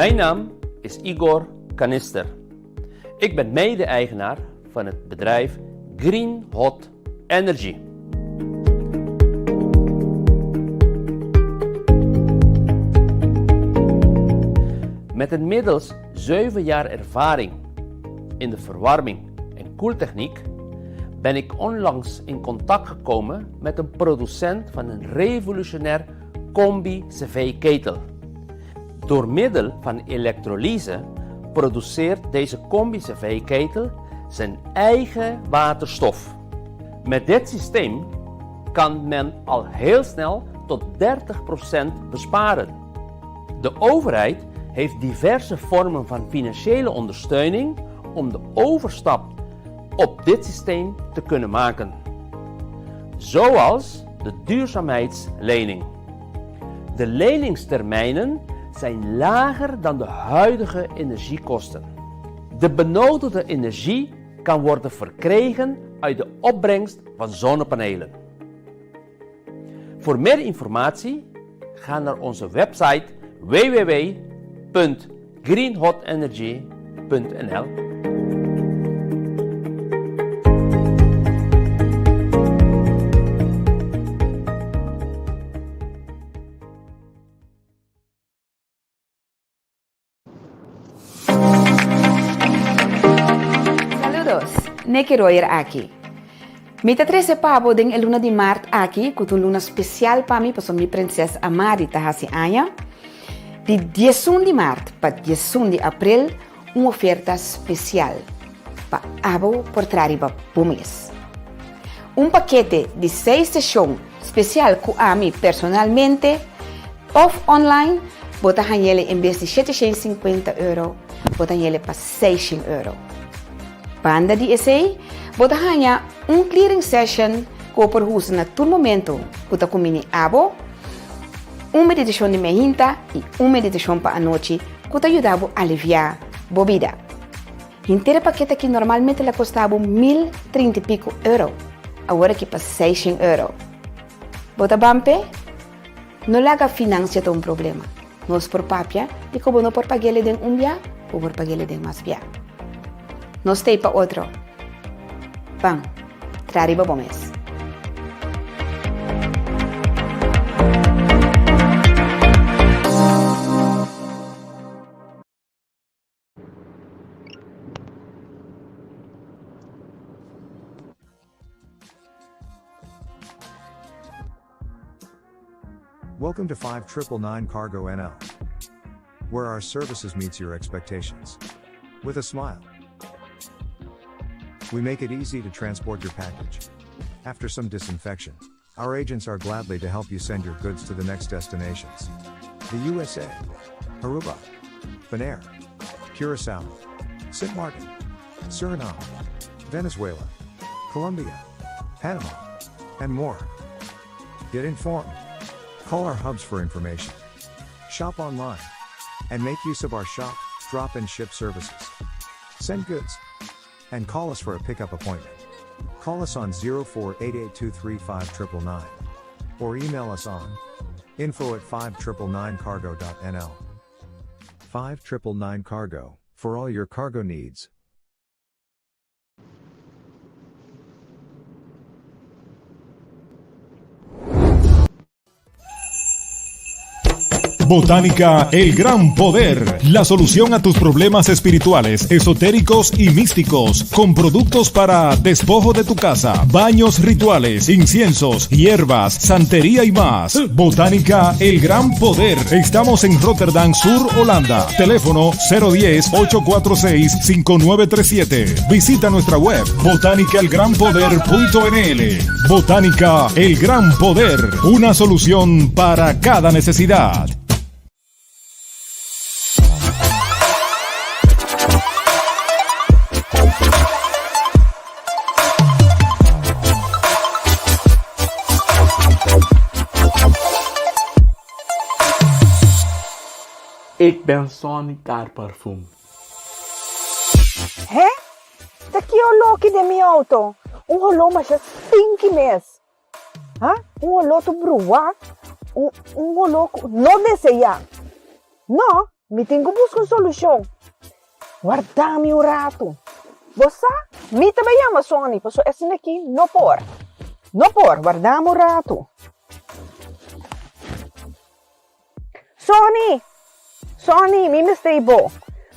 Mijn naam is Igor Kanister. Ik ben mede-eigenaar van het bedrijf Green Hot Energy. Met inmiddels 7 jaar ervaring in de verwarming en koeltechniek ben ik onlangs in contact gekomen met een producent van een revolutionair combi-cv-ketel. Door middel van elektrolyse produceert deze combi-cv-ketel zijn eigen waterstof. Met dit systeem kan men al heel snel tot 30% besparen. De overheid heeft diverse vormen van financiële ondersteuning om de overstap op dit systeem te kunnen maken. Zoals de duurzaamheidslening. De leningstermijnen zijn lager dan de huidige energiekosten. De benodigde energie kan worden verkregen uit de opbrengst van zonnepanelen. Voor meer informatie ga naar onze website www.greenhotenergy.nl. Saludos, Nicky Royer aki. Mi ta trese pa bo den e luna di maart aki, ku ta un luna spesial pa mi pasobra mi prinses Amari ta hasi aña. Di diesun di maart pa diesun di april un oferta spesial pa abo por traha riba bo mes. Un pakete di seis seshon spesial ku ami personalmente òf online bo ta hañ'el en bes di 750 euro bo ta hañ'el pa 600 euro. Banda di esei bo ta haña un clearing session ku bo por usa na tur momento ku ta kumini abo, un meditashon di meinta i un meditashon pa anochi ku ta yuda bo aliviá bo bida. Henter e pakete aki normalmente la kosta bo 1030 i piko euro, awor aki pa 600 euro. Bo ta ban p'e? No laga finansia ta un problema. Nos por papia di ku bo no por pag'el den un bia, bo por pag'el den mas bia. Nos t'ei pa otro. Ban, traha riba bo mes. Welcome to 5999 Cargo NL, where our services meets your expectations. With a smile. We make it easy to transport your package. After some disinfection, our agents are gladly to help you send your goods to the next destinations. The USA, Aruba, Bonaire, Curacao, St. Martin, Suriname, Venezuela, Colombia, Panama, and more. Get informed. Call our hubs for information. Shop online. And make use of our shop, drop, and ship services. Send goods. And call us for a pickup appointment. Call us on 0488235999 or email us on info at 5999cargo.nl. 5999 Cargo, for all your cargo needs. Botánica El Gran Poder, la solución a tus problemas espirituales, esotéricos y místicos, con productos para despojo de tu casa, baños rituales, inciensos, hierbas, santería y más. Botánica El Gran Poder. Estamos en Rotterdam Sur, Holanda. Teléfono 010-846-5937. Visita nuestra web botánicaelgranpoder.nl. Botánica El Gran Poder, una solución para cada necesidad. Ik ben Sonny Car Parfum. Hè? Ta ki oló ki den mi auto? Un holó masha stinky mes. Ha? Un holó tur bruá, un un holó ku no deseá. No! Mi tin ku buska un solushon. Warda mi un ratu. Bo sa, mi ta bai yama Sonny, pasobra esei aki no por. No por, warda mi un ratu. Sonny! Sonny, mi mester i bo.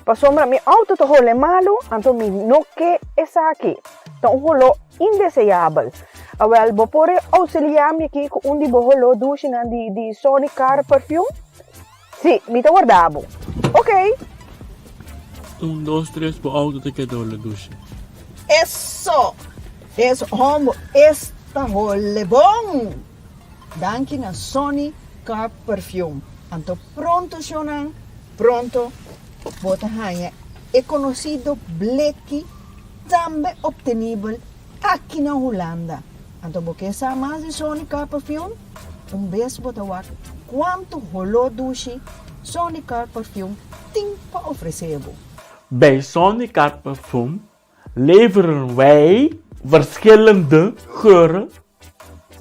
Pasobra mi outo ta hole malu, anto mi no ke esaki. Ta un holó indeseabel. Awel, bo por ousiliá mi aki ku un di bo holó dushinan di di Sonny Car Perfume? Sí, mi ta warda bo. Oké. Un, dos, tres, bo outo ta keda hole dushi. Eso! Es hombo es ta hole bon! Danki na Sonny Car Perfume. Anto pronto shownan, pronto bo ta haña e konosido bleki tambe optenibel aki na Hulanda. Anto bo ke sa mas di Sonny Car Perfume? Un bes bo ta wak kuantu holó dushi Sonny Car Perfume tin pa ofresé bo. Bij Sonny Car Perfume leveren wij verschillende geuren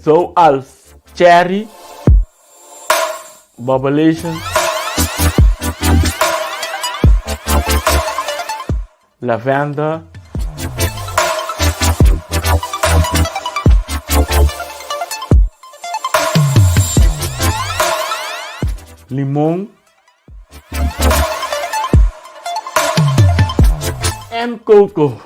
zoals cherry, bubblation, lavender, limon en coco.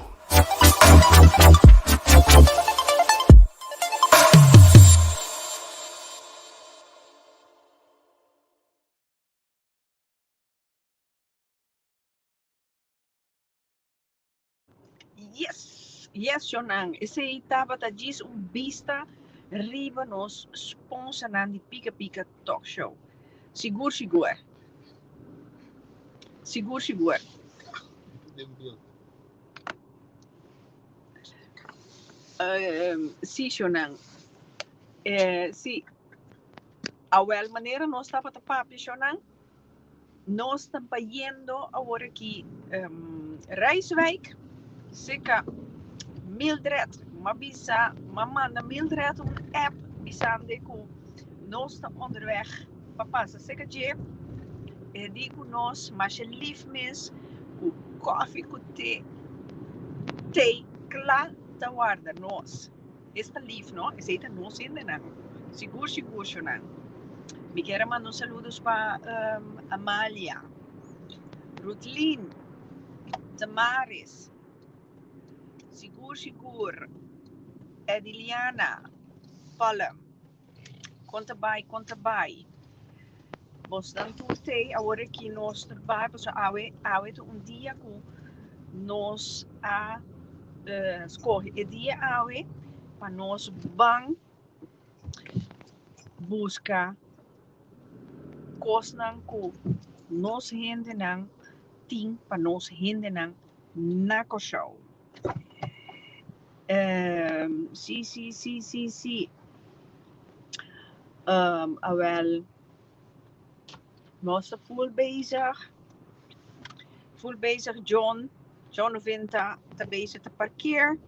Yes! Yes, Shonan. Esei tabata djis un bista riba nos sponsornan di Pika Pika Talk Show. Sigur sigur. Sigur sigur. Si, Shonan. Si. Awel, manera nos tabata papia, Shonan. Nos ta bayendo awor aki Rijswijk cerca Mildred. M'a bisa, m'a manda Mildred un app bisande cu nos ta onderweg pa pasa cerca dje. E di cu nos masha lief mes cu koffie cu te, te cla ta warda nos. Esta lief no, esey ta nos hendenan, sigur sigur shonan. Mi kier a manda un saludos pa Amalia, Rutlin, Tamaris, sigur sigur Ediliana, Palm, kon ta bai kon ta bai. Bosnan tur tey awor aki nos ta bai pasobra awe awe ta un dia ku nos a skohe e dia awe pa nos ban buska kosnan ku nos hendenan tin pa nos hendenan na Kòrsou. Si si si si si. Awel nos ta full bezig, full bezig John, John Noventa ta bezig ta parkeer.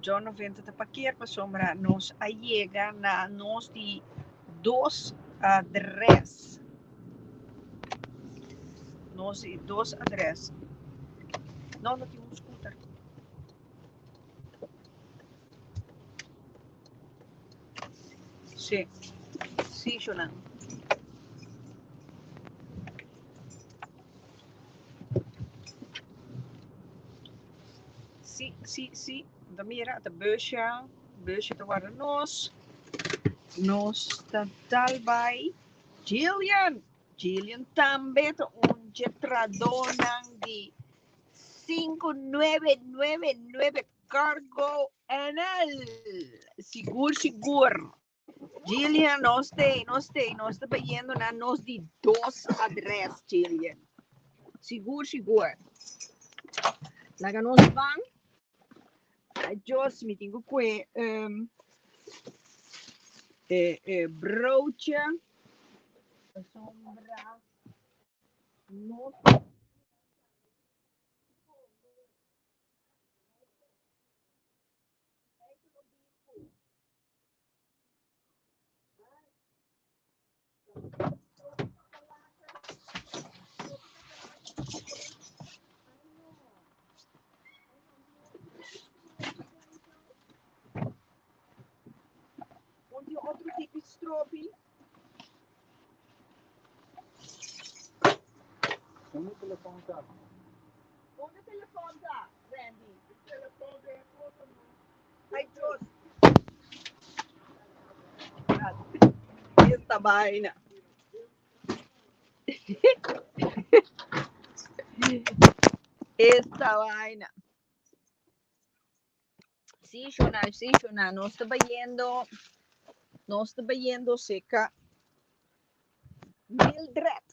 John Noventa ta parkeer pasobra nos a yega na nos di dos adres. Nos di dos adres. No, no tin un scooter. Sí, sí, Shonan. Sí, sí, sí. Ta mira, ta busje, busje ta warda nos. Nos ta dal bai. Jillian, Jillian tambe ta un dje tradonan di 5999 Cargo NL. Sigur, sigur. Jillian, nos te, nos te, nos ta bayendo na nos di dos adres, Jillian. Sigur, sigur. Laga nos ban. Adios, mi tin ku kue um, eh, eh, broodje. Sombra. Nos tropi. Unda e telefon ta? Unda e telefon ta, Randy? E telefon den e cosa no. Ay, Dios. Esta vaina. Esta vaina. Sí, Shona, sí, Shona, nos ta bayendo, nos ta bayendo seca Mildred.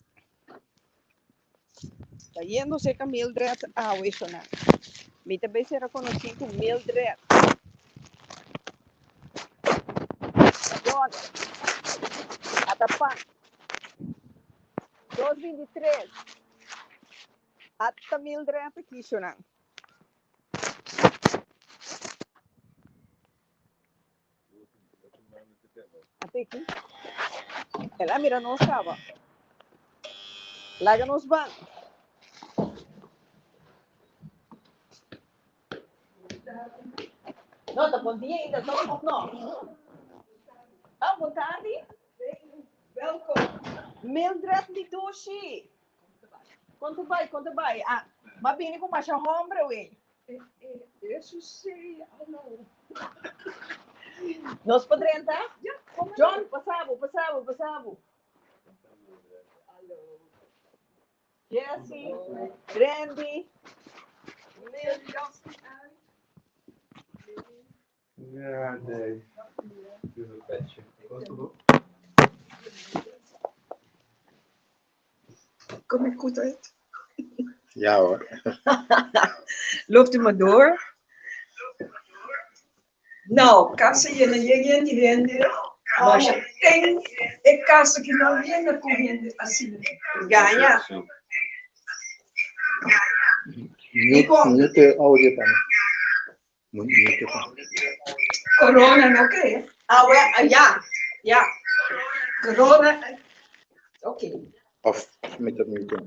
Bayendo seca Mildred awe, Shona. Mi ta bay sera conocí cu Mildred. John, Atapan, 223. Ata Mildred aki, Shona. Ateki. El a mira nos kaba. Laga nos ban. No, ta bon dia ainda, toch? Of no? Ah, bon tardi. Welkom. Mildred Lidushi. Kon ta bai, kon ta bai? Ah, m'a bini ku masha hombre we. Eso sí, hallo. Nos por drenta? Ja, John, pasa bo, pasa bo, pasa bo. Hallo. Jesse, Randy. Mil jas niet uit. Ja, nee. Doe een petje. Kom ik goed uit? Ja hoor. Loopt u maar door. Nou, kas a yena yen yen di hende. Masha ten e kas aki no yena ku hende asina. Gaña. Mute, mute audio pa mi. Mute pa mi. Corona no ke? Ah, we, ah, ja, ja. Corona, oké. Of mi ta mute.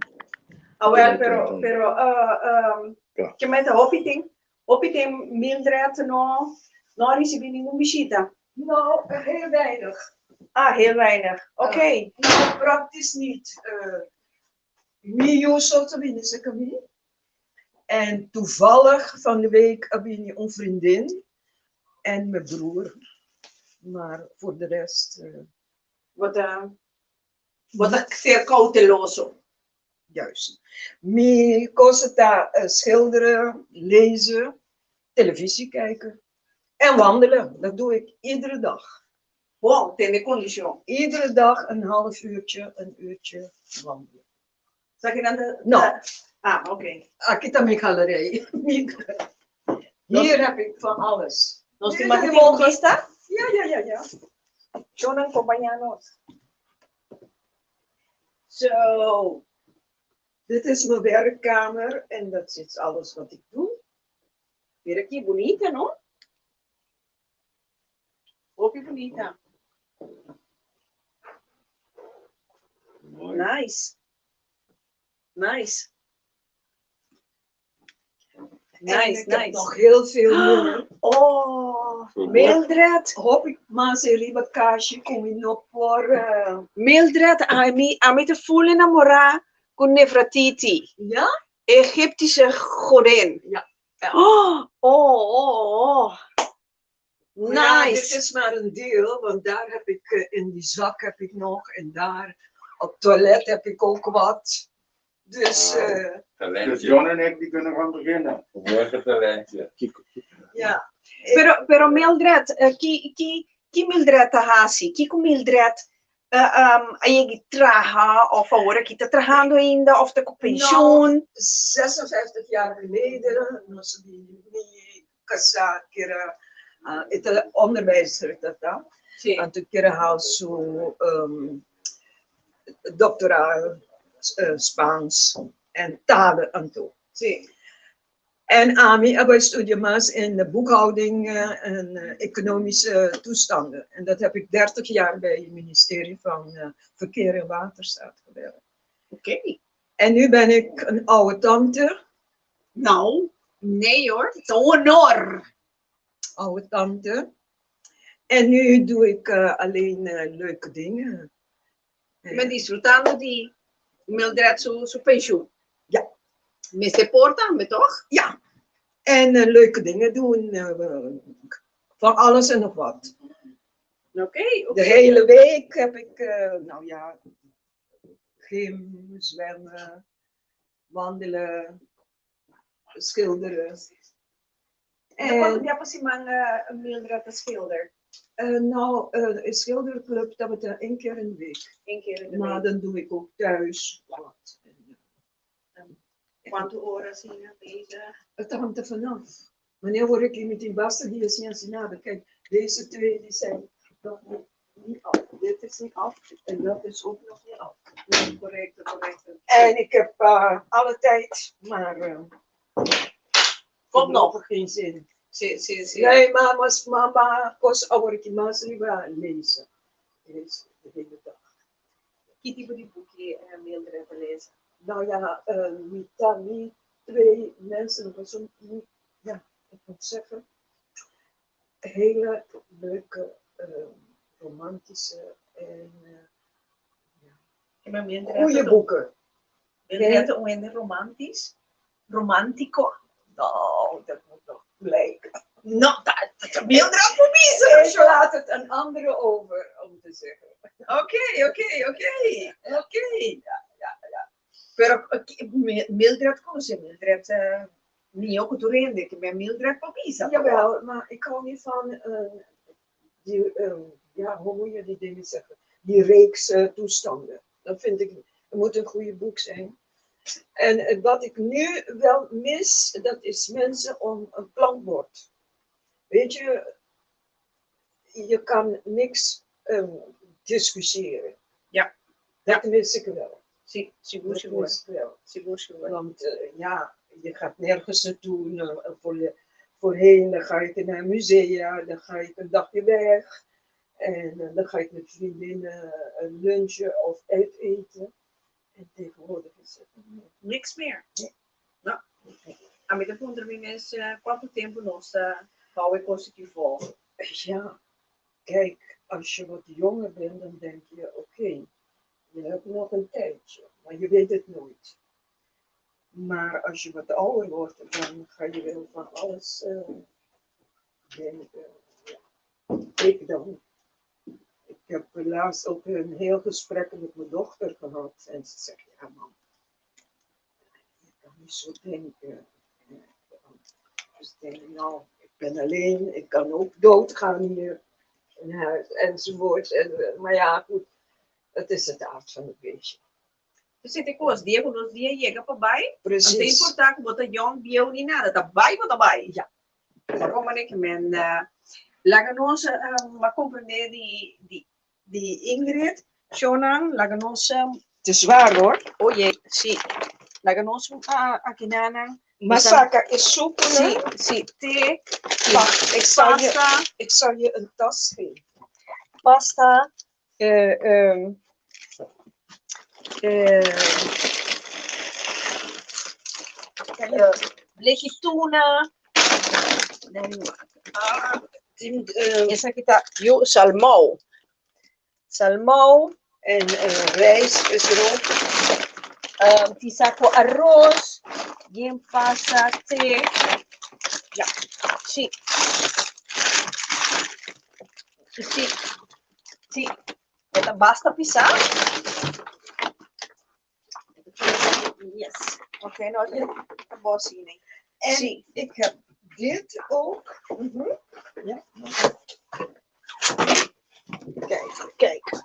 Ah, wel, pero, pero, uh, um, Ja. ke meta hopi tin, hopi tin Mildred no, no a ricibi ningun bishita. Nou, heel weinig. Ah, heel weinig. Oké. Nou, praktisch niet. Mi yu so ta bini serka mi. En toevallig van de week a bini un vriendin en mijn broer. Maar voor de rest. Bo ta, bo ta ser cauteloso. Juist. Mi cosa ta schilderen, lezen, televisie kijken en wandelen. Dat doe ik iedere dag. Bon, tene kondishon. Iedere dag een half uurtje, een uurtje wandelen. Sa ki nan ta? No. Ah, oké. Aki ta mi galerij. Hier heb ik van alles. Nos tin Jullie maki tin mogen- bista? Ja, ja, ja, ja. Shownan kompañá nos. Zo. Dit is mijn werkkamer en dat zit alles wat ik doe. Mira ki bunita, no? Hopi bunita. Nice. Nice. En Nice, ik heb nice. nog heel veel meer. Oh, Mildred. Hopi mas riba kashi ku mi no por. Mildred, ami, ami ta full enamorá ku Nefratiti. Ja? Egyptische godin. Ja. Oh, oh, oh, oh. Ja, dit Nice. is maar een deel, want daar heb ik in die zak heb ik nog en daar op het toilet heb ik ook wat. Dus Dus John en ik die kunnen gaan beginnen. Morgen talentje. ja. Pero, pero Mildred, ki, ki, ki Mildred ta hasi? Kiko Mildred a yega traha of awor aki ta trahando ainda of ta ku pensioen? Nou, 56 jaar geleden, nos mi, mi kasá kier a, uh, e ta onderwijzer dat da. Sí. Anto kier a haal su doctoraal Spaans en talen anto. Sí. En ami a bai studia mas in de boekhouding en economische toestanden. En dat heb ik 30 jaar bij het ministerie van Verkeer en Waterstaat gewerkt. Oké. En nu ben ik een oude tante. Nou, nee hoor, het is een honor. Oude tante. En nu doe ik alleen leuke dingen. Mi ta disfrutando di Mildred su, su pensioen. Ja. Mester por tambe, toch? Ja. En leuke dingen doen. Van alles en nog wat. Oké. De hele week heb ik, nou ja, gym, zwemmen, wandelen, schilderen. En ja, pas man Mildred de schilder. Nou, een schilderclub, dat we één keer in de week. Eén keer in de Maar week. dan doe ik ook thuis wat. Kuantu ora asina bezig? Het hangt er vanaf. Wanneer word ik met die basten die is niet nada. Kijk, deze twee die zijn nog niet af. Dit is niet af en dat is ook nog niet af. Nee, correct, correct. En ik heb alle tijd, maar Komt nog. geen zin. Si. Nee, mama's, mama, kost oude mas lezen. Lezen de hele dag. Ki tipo di buki Mildred ta lesa? Nou ja, mi twee mensen, was een, ja, ik moet zeggen, hele leuke, romantische en ja, goede boeken. Mildred een romantisch? Romantico? Nou, dat moet nog blijken. Nou, dat Mildred voor mij. Ik laat het aan anderen over om te zeggen. Oké. Ja. Pero Mildred konosé Mildred mihó ku tur hende, ke men Mildred por bisa. Jawel, maar ik hou niet van die, ja, hoe moet je die dingen zeggen? Die reeks toestanden. Dat vind ik, het moet een goede boek zijn. En wat ik nu wel mis, dat is mensen om een plankbord. Weet je, je kan niks discussiëren. Dat mis ik wel. Si, sigur, Dat sigur. mis ik wel. Sigur, sigur. Want ja, je gaat nergens naartoe. Nou, voorheen, dan ga ik naar musea, dan ga ik een dagje weg. En dan ga ik met vriendinnen lunchen of uiteten. En tegenwoordig is het niet meer. Niks meer. Nee. Nou, ami ta puntra mi mes kuantu tempu nos ta hou e positivo. Ja, kijk, als je wat jonger bent, dan denk je, oké, je hebt nog een tijdje, maar je weet het nooit. Maar als je wat ouder wordt, dan ga je wel van alles denken. Ja. Ik dan. Ik heb laatst ook een heel gesprek met mijn dochter gehad. En ze zegt, ja mam, je kan niet zo denken. Dus ik denk, nou, ik ben alleen, ik kan ook doodgaan hier in huis, enzovoort. En, maar ja, goed, het is het aard van het beestje. Dus zit ik was, dia ku nos dia yega pa bai. Precies. No ta importá ku bo ta yong, bieu ni nada, ta bai bo ta bai. Ja. Waarom ik men laga nos m'a komprondé di Ingrid, Shonan, laga nos Het is waar hoor. Oh jee, si. Laga nos aki nan. Masaka is soep. Si, si, te. Wacht, Pasta. ik zal je een tas geven. Pasta. Bleki tuna. Ah, Esaki ta yu salmou. Salmou. En rijst is er ook. Tin saku aros. Yen pasta, te. Ja. Si. Si. Si. Ta basta pisá. Yes. Oké, nou, ta bon asina. En Si. ik heb dit ook. Ja. Kijk, kijk.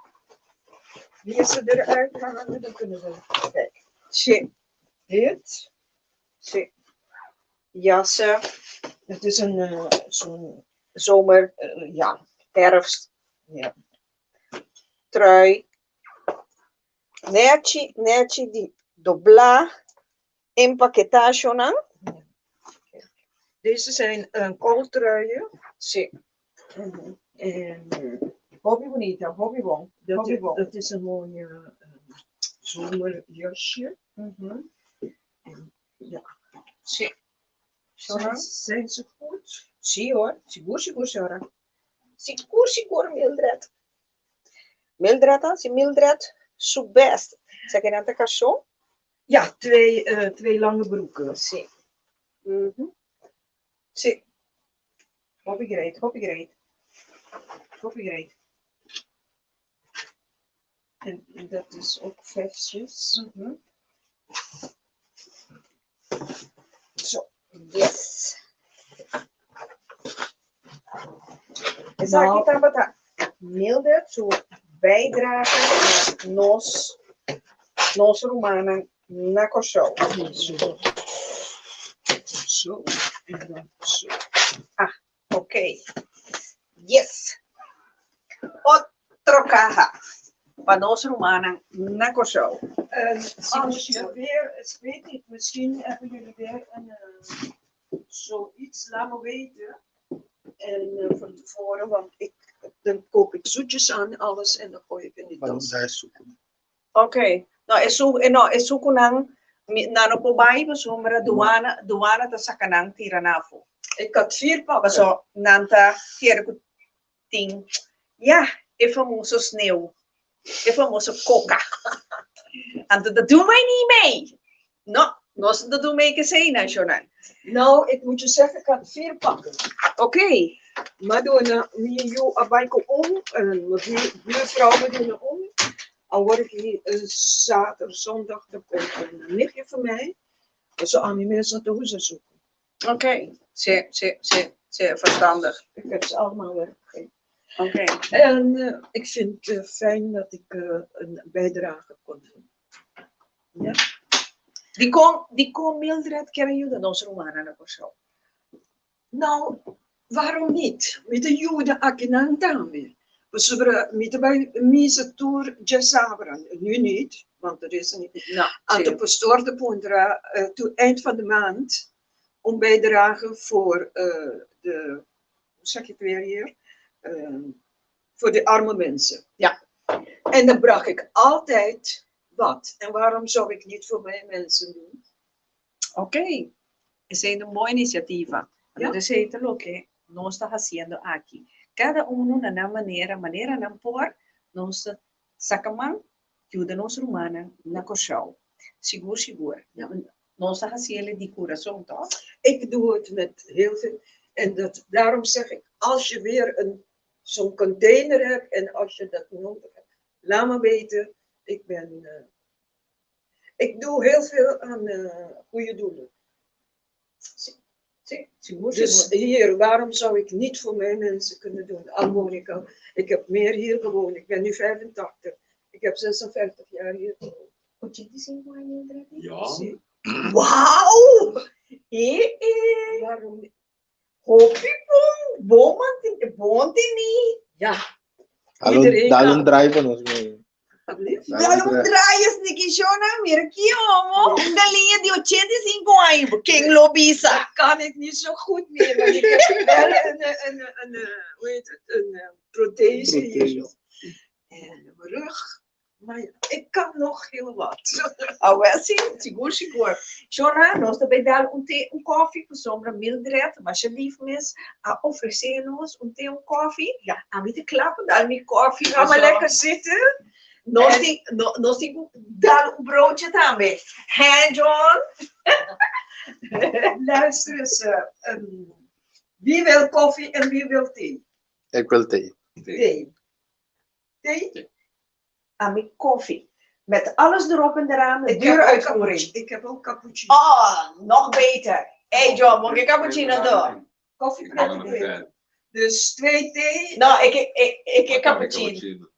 Wie is er eruit halen? Dan kunnen we. Kijk. Si. Dit. Si. Jassen. Het is een zo'n zomer, ja. Herfst. Ja. Trui. Nechi, nechi di doblá empaketá nan. Deze zijn kooltruien. Si. En Hopi bunita, hopi bon. Dat, Hopi bon. dat is een mooie zomerjasje. En, ja. Si. Zijn ze goed? Si hoor, sigur, sigur, señora. Sigur, sigur, Mildred. Mildred a hasi Mildred su best. Esaki nan ta karson? Ja, twee, twee lange broeken. Si. Si. Hopi great, hopi great. Hopi great. En dat is ook versjes. Zo, yes. Esaki tabata Mildred su bijdrage na nos, nos rumannan na Kòrsou. Zo, en dan zo. Ah, oké. Yes. Otro kaha pa nos rumannan na Kòrsou. En als je weer, ik weet niet, misschien hebben jullie weer een, zoiets, laat me weten. En van tevoren, want ik, dan koop ik zoetjes aan alles en dan gooi ik in die tas. Oké. No, e su, e no, e sukunan, nan no por bai pasobra duana, duana ta saka nan tira nan afó. Ik had vier pakken. Paso nan ta kere ku tin, ya, e famoso sneeuw, e famoso koka. Anto ta doen wij niet mee. No, nos no ta doen mee ku esei nan, shornan. Nou, ik moet je zeggen, ik had vier pakken. Oké. Maar dona, mi yu a bai ku un, en mijn buurvrouw a duna un. Al word ik hier zaterdag, zondag, dan komt een nichtje van mij. Zo aan die mensen te hoezen zoeken. Oké, zeer, zeer, zeer, zeer verstandig. Ik heb ze allemaal weggegeven. Oké. En ik vind het fijn dat ik een bijdrage kon doen. Ja. Dikon, dikon Mildred kier a yuda nos rumannan na Kòrsou? Nou, waarom niet? Mi ta yuda akinan tambe. Pasobra mi ta bai misa tur djasabra, nu niet, want er is niet. No, Anto sí. pastoor ta puntra tur eind van de maand un bijdrage voor de, hoe zeg je het weer hier? Voor de arme mensen. Ja. En dan bracht ik altijd wat. En waarom zou ik niet voor mijn mensen doen? Oké, esei ta un bon inisiativa. Ja. Anto esei ta loke nos ta hasiendo aki. Kada unu na nan manera, manera nan por, nos ta saka man yuda nos rumannan na Kòrsou. Sigur, sigur. Nos ta hasiel di kurason, tòg? Ik doe het met heel veel. En dat, daarom zeg ik, als je weer een, zo'n container hebt en als je dat nodig hebt, laat me weten. Ik ben, ik doe heel veel aan goede doelen. Sí, sigur, Dus sigur. hier, waarom zou ik niet voor mijn mensen kunnen doen? Al woon ik al, ik heb meer hier gewoond. Ik ben nu 85. Ik heb 56 jaar hier gewoond. 85 aña, Mildred? Ja. Sí. Wauw! Eh, eh. Waarom niet? Hopi bon, bon manten, bon teni. Ja. Dal un, Iedereen dal kan. un draai pa nos mee. Alsjeblieft. Dal un Dal un draai. draai es niki shona, mira ki homo. Un galiña di 85 aña, ken lo bisa? Dat kan ik niet zo goed meer, want ik heb wel een, een, een, een, hoe heet het, een prothese hier zo. En mijn rug. Maar ja, ik kan nog heel wat. Ah, wel, sí, sigur, sigur. Shona, nos ta bai dal un te, un koffie, pasobra Mildred, masha lief mes, a ofresé nos un te, un koffie. Ja. Ami ta kla pa dal mi koffie. Ga maar lekker zitten. Nos En- tin, no, nos tin ku dal un broodje tambe. Hè, John? Luister eens, wie wil koffie en wie wil thee? Ik wil thee. Thee. Thee? Ami koffie. Met alles erop en eraan, de Ik dure heb ook uitvoering. cappuccino. Ik heb ook cappuccino. Oh, nog beter. Hey John, moet ik cappuccino doen? Koffie Ik ben met een thee. fan. Dus 2 thee. Nou, ik, ik, ik, ik cappuccino.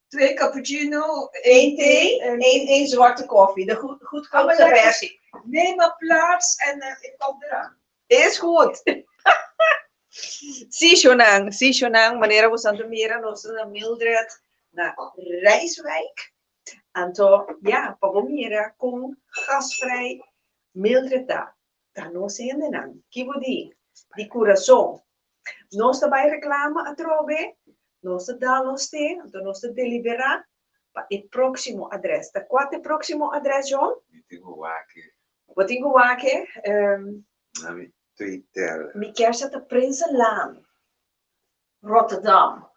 2 cappuccino, 1 thee en en 1 zwarte koffie. De goed, goedkoopste Ga maar lekker. versie. Neem maar plaats en ik kom eraan. Is goed. Si, Shonan. Si, Shonan. Manera bo ta mira, nos na Mildred na Rijswijk. Anto, ja, pa bo mira kon gastvrij Mildred ta. Ta nos hendenan. Ki bo di? Di kurason. Nos ta bai reklame atrobe. Nos ta dal nos te, anto nos ta deliberá pa e próksimo adrès. Ta kua ta e próksimo adrès, John? Mi tin ku wak. Bo tin ku wak? Na mi Twitter. Mi kier sa ta Prinsenlaan. Rotterdam.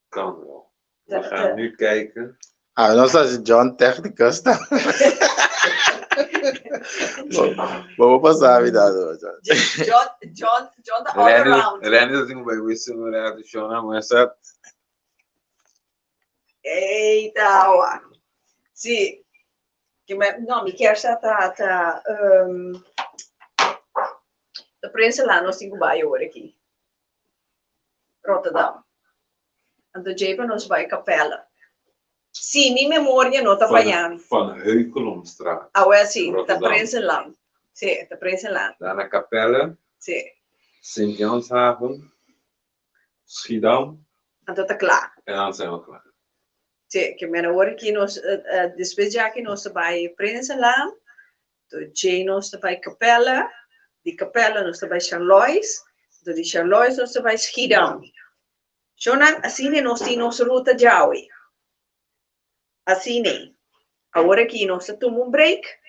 Kan wel. We gaan nu kijken. Ah, nos ta John Technicus ta. Bo bo sabi dat hoor, John. John, John, John ta all around. Randy ta tin ku bai wissel un rato, Shona, maar sa. Ey, tawa. Sí. Ke me, no, mi kier sa ta, ta, um, ta Prinsenlaan nos tin ku bai awor aki. Rotterdam. Anto djei pa nos bai Capelle. Si mi memoria no ta faya mi. Van Heukelomstraat. Awel si, ta Prinsenlaan. Si, ta Prinsenlaan. Daarna Capelle. Si. Sint Janshaven. Schiedam. Anto ta kla. En dan zijn we klaar. Si, ke men awor aki nos, despues djaki nos ta bai Prinsenlaan. Anto djei nos ta bai Capelle. Di Capelle nos ta bai Charlois. Anto di Charlois nos ta bai Schiedam. Shownan, asina nos tin nos ruta djawe. Asina. Awor aki nos ta tuma un break,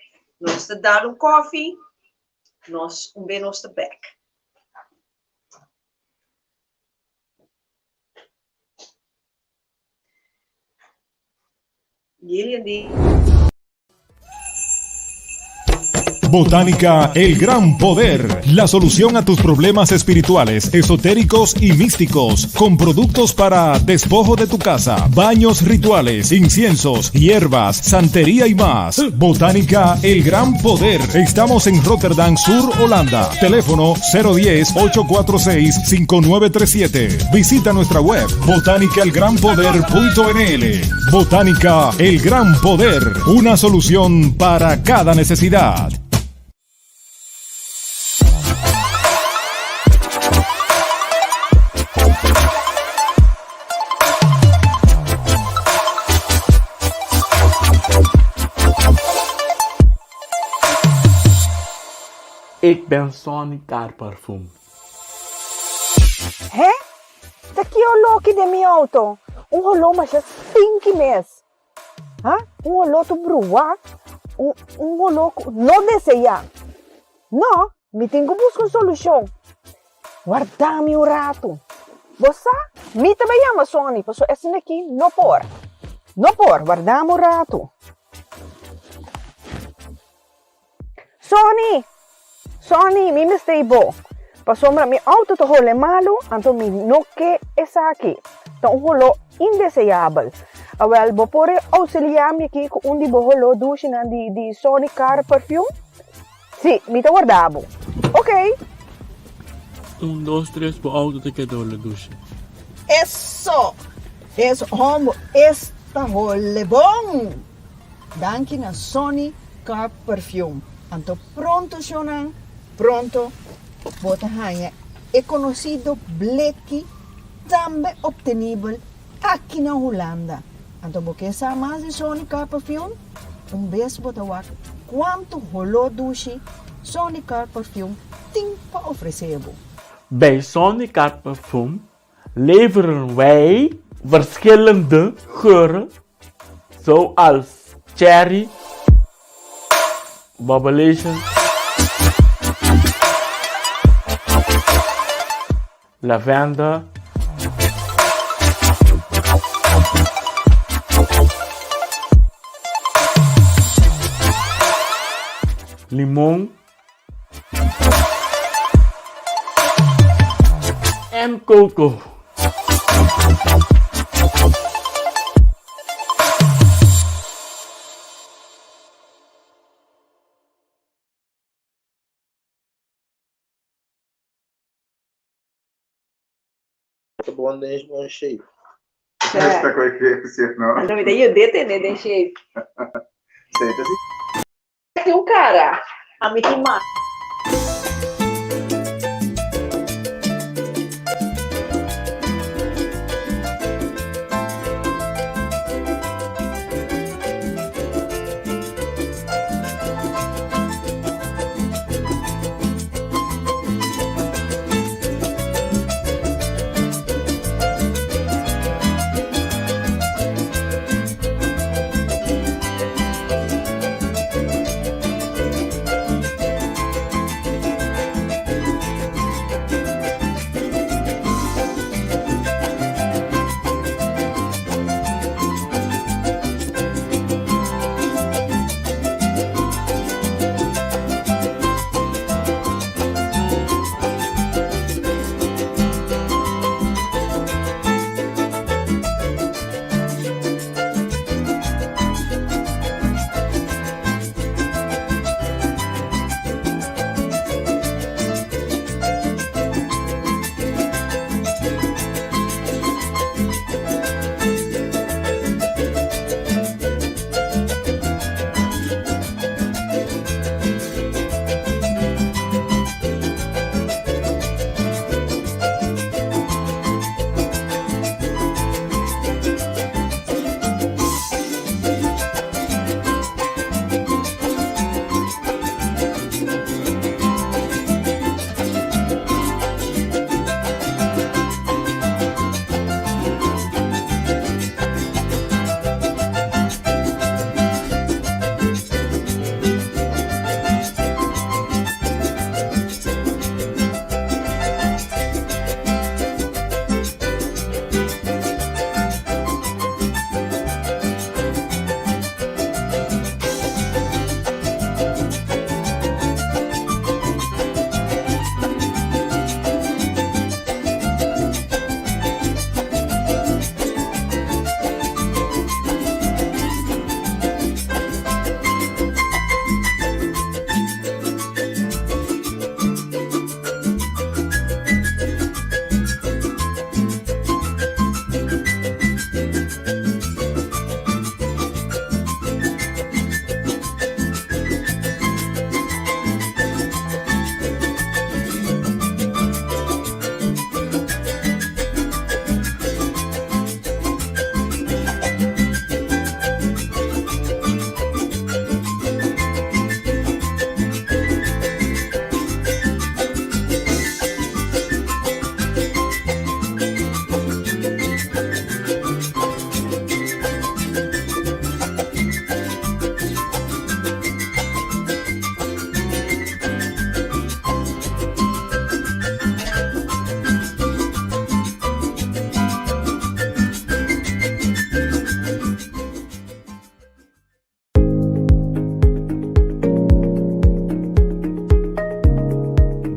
nos ta dal un kofi, nos un be nos ta bek. Gillian di. Botánica El Gran Poder, la solución a tus problemas espirituales, esotéricos y místicos, con productos para despojo de tu casa, baños rituales, inciensos, hierbas, santería y más. Botánica El Gran Poder. Estamos en Rotterdam Sur, Holanda. Teléfono 010-846-5937. Visita nuestra web botánicaelgranpoder.nl. Botánica El Gran Poder, una solución para cada necesidad. Ik ben Sonny Car Parfum. He? Ta ki oló ki den mi auto? Un holó masha stinky mes. Ha? Un holó tur bruá, un un holó ku no deseá. No, mi tin ku buska un solushon. Warda mi un ratu. Bo sa, mi ta bai yama Sonny, pasobra esei aki no por. No por, warda mi un ratu. Sonny! Sonny, mi mester i bo. Pasobra mi auto ta hole malu, anto mi no ke esaki. Ta un holó indeseabel. Awel, bo por auxiliá mi aki ku un di bo holó dushinan di di Sonny Car Perfume? Sí, mi ta warda bo. Oké. Un, dos, tres, bo auto ta keda hole dushi. Eso! Es hombo es ta hole bon! Danki na Sonny Car Perfume. Anto pronto shownan, pronto bo ta haña e conocido bleki tambe obtenibel aki na Hulanda. Anto bo ke sa mas di Sonny Car Perfume? Un bes bo ta wak cuanto holó dushi Sonny Car Perfume tin pa ofrece bo. Bij Sonny Car Perfume leveren wij verschillende geuren zoals cherry, bubblation, lavender, limon en coco. Ta bon den bon shape. Esta koe iglesia, no? Anto mi ta yud'é tene den shape. Sí, ta si. Tin un cara, ami tin mas.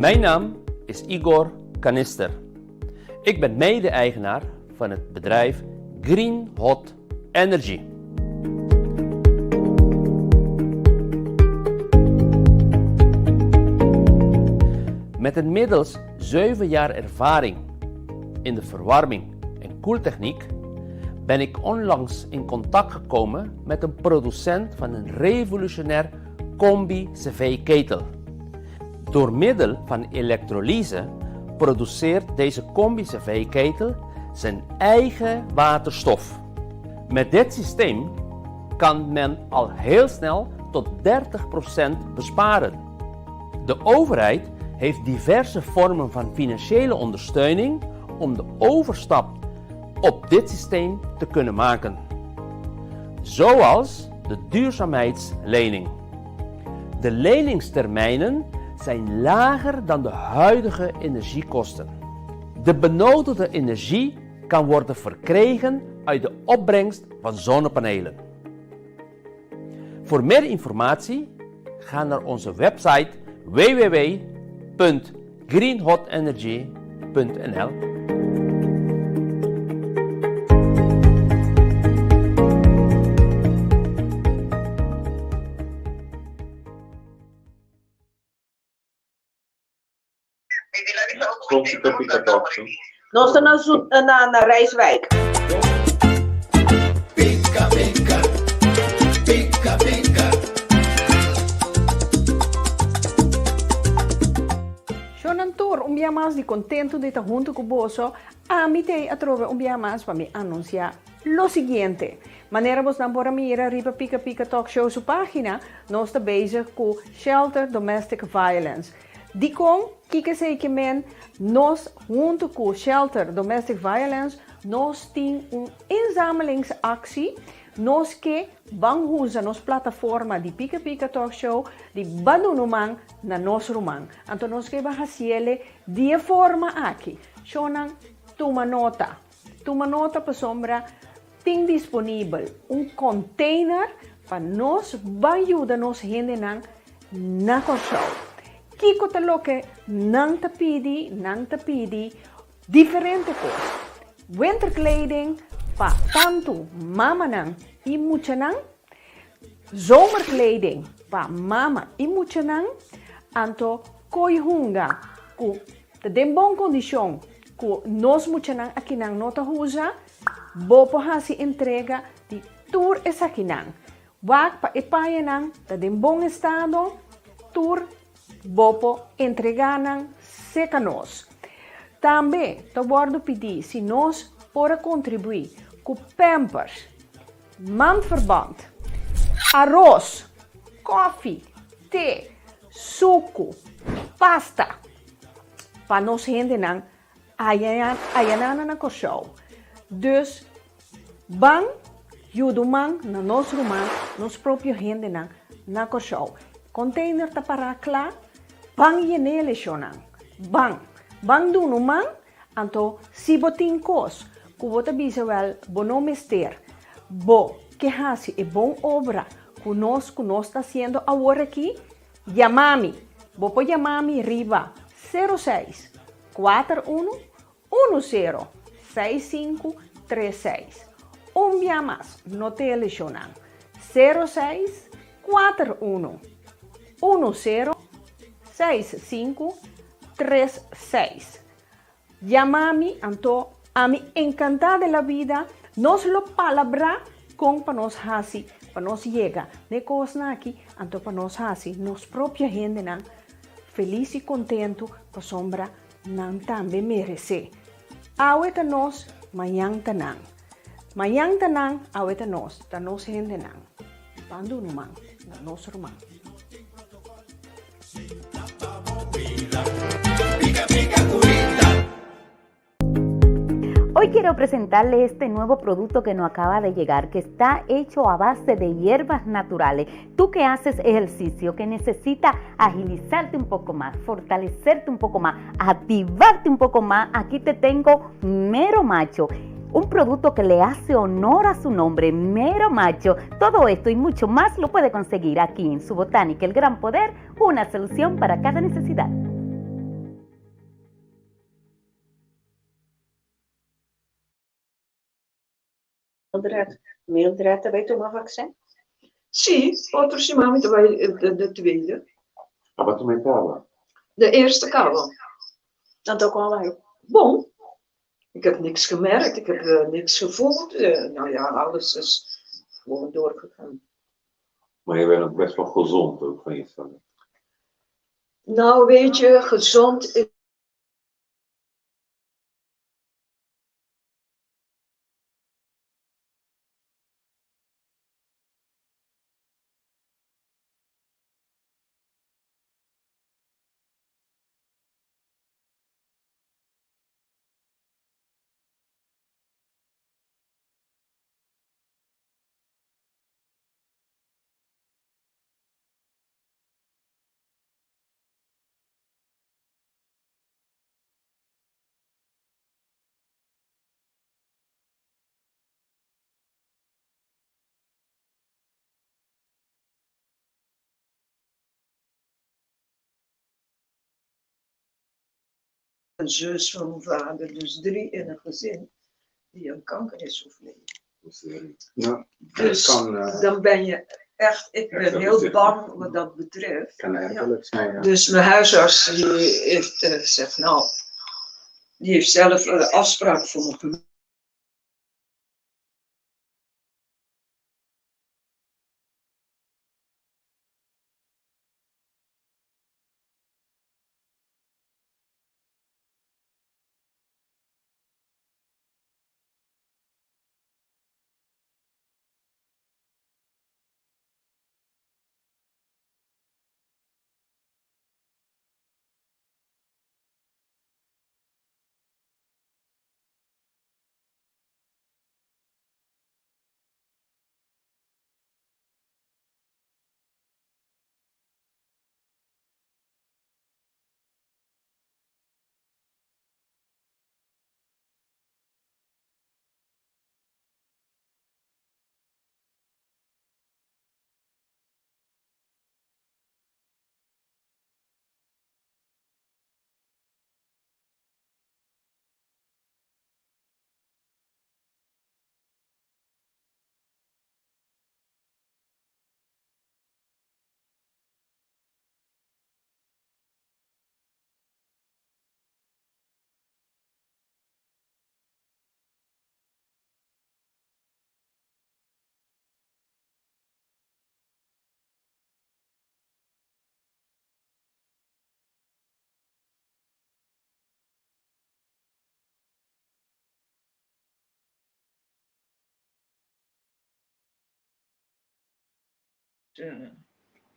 Mijn naam is Igor Kanister. Ik ben mede-eigenaar van het bedrijf Green Hot Energy. Met inmiddels 7 jaar ervaring in de verwarming en koeltechniek ben ik onlangs in contact gekomen met een producent van een revolutionair combi-cv-ketel. Door middel van elektrolyse produceert deze combi-cv-ketel zijn eigen waterstof. Met dit systeem kan men al heel snel tot 30% besparen. De overheid heeft diverse vormen van financiële ondersteuning om de overstap op dit systeem te kunnen maken. Zoals de duurzaamheidslening. De leningstermijnen zijn lager dan de huidige energiekosten. De benodigde energie kan worden verkregen uit de opbrengst van zonnepanelen. Voor meer informatie ga naar onze website www.greenhotenergy.nl. Kon Pika Pika Talk Show. Nos ta na, Zoet, na, na Rijswijk. Pika pika, pika pika. Shonan tur, un bia mas di contento di ta hunto cu boso. Ami t'ey atrobe un bia mas pa mi anuncia lo siguiente. Manera bosnan por a mira riba Pika Pika Talk Show su pagina, nos ta bezig cu Shelter Domestic Violence. Dikon? Kiko esei ke men? Nos huntu ku Shelter Domestic Violence nos tin un inzamelingsactie. Nos ke ban huza nos plataforma di Pika Pika Talk Show di ban duna man na nos ruman. Anto nos ke ban hasiele di e forma aki. Shownan tuma nota. Tuma nota pasobra tin disponibel un container pa nos ban yuda nos hendenan na Kòrsou. Kiko ta loke nan ta pidi? Nan ta pidi diferente kos. Winterkleding pa tantu mamanan i muchanan, zomerkleding pa mama i muchanan, anto koi hunga ku ta den bon kondishon ku nos muchanan akinan no ta usa, bo por hasi entrega di tur esakinan. Wak pa e pañanan ta den bon estado, tur bo por entregá nan serka nos. Tambe ta wòrdu pidí si nos por a kontribuí ku pampers, mandverband, aros, kòfi, te, suku, pasta pa nos hendenan Ayanan na Kòrsou. Dus ban yuda un man na nos ruman, nos propio hendenan na Kòrsou. Container ta pará kla, ban yen'é leshonnan. Ban. Ban duna un man, anto si bo tin kos ku bo ta bisa wèl bo no mester, bo ke hasi e bon obra ku nos ku nos ta hasiendo awor aki, Yama mi! Bo por yama mi riba sero seis, kuater unu, unu sero, seis sinku, tres seis. Un bia mas, no te lesionan. Sero seis, kuater unu, unu sero, seis sinku, tres seis. Yama mi, anto ami encantá de la vida, nos lo palabrá con pa nos haci pa nos yega n'e cosnan aki, anto pa nos haci nos propio hendenan feliz y contento pasobra nan tambe merecé. Awe ta nos, mañan ta nan. Mañan ta nan, awe ta nos, ta nos hendenan. Ban duna un man na nos ruman. Hoy quiero presentarle este nuevo producto que nos acaba de llegar, que está hecho a base de hierbas naturales. Tú que haces ejercicio, que necesita agilizarte un poco más, fortalecerte un poco más, activarte un poco más, aquí te tengo Mero Macho un producto que le hace honor a su nombre, Mero Macho. Todo esto y mucho más lo puede conseguir aquí en su Botánica El Gran Poder, una solución para cada necesidad. Mildred, Mildred ta bai tuma vaccin? Sí, otro siman mi ta bai de tweede. Aba tuma e kaba? De eerste kaba. Anto kon a bai? Bon. Ik heb niks gemerkt, ik heb niks gevoeld. Nou ja, alles is gewoon doorgegaan. Maar je bent ook best wel gezond ook van jezelf. Nou, weet je, gezond is Een zus van mijn vader, dus drie in een gezin die aan kanker is overleden. Ja, Dus kan, eh, dan ben je echt, ik Ja, ben dat heel is het. bang wat dat betreft. Kan erfelijk zijn, ja. Dus mijn huisarts die heeft gezegd, nou, die heeft zelf een afspraak voor me gemaakt.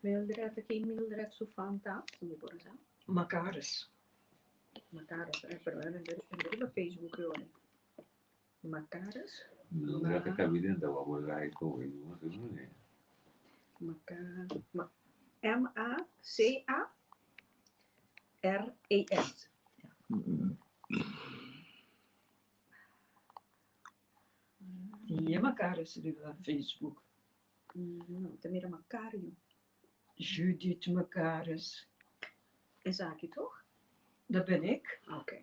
Mildred, ki Mildred su fan ta? Si mi por sa. Macaris. Macaris, eh, pero en riba Facebook yo. Macaris? Mildred ta kabida ta wak lai ko we no se no ne. Maca, ma, M A C A R E S. Ja, Macaris riba Facebook. No, ta mira Macario. Judith Macaris. Esaki toch? Dat ben ik. Oké.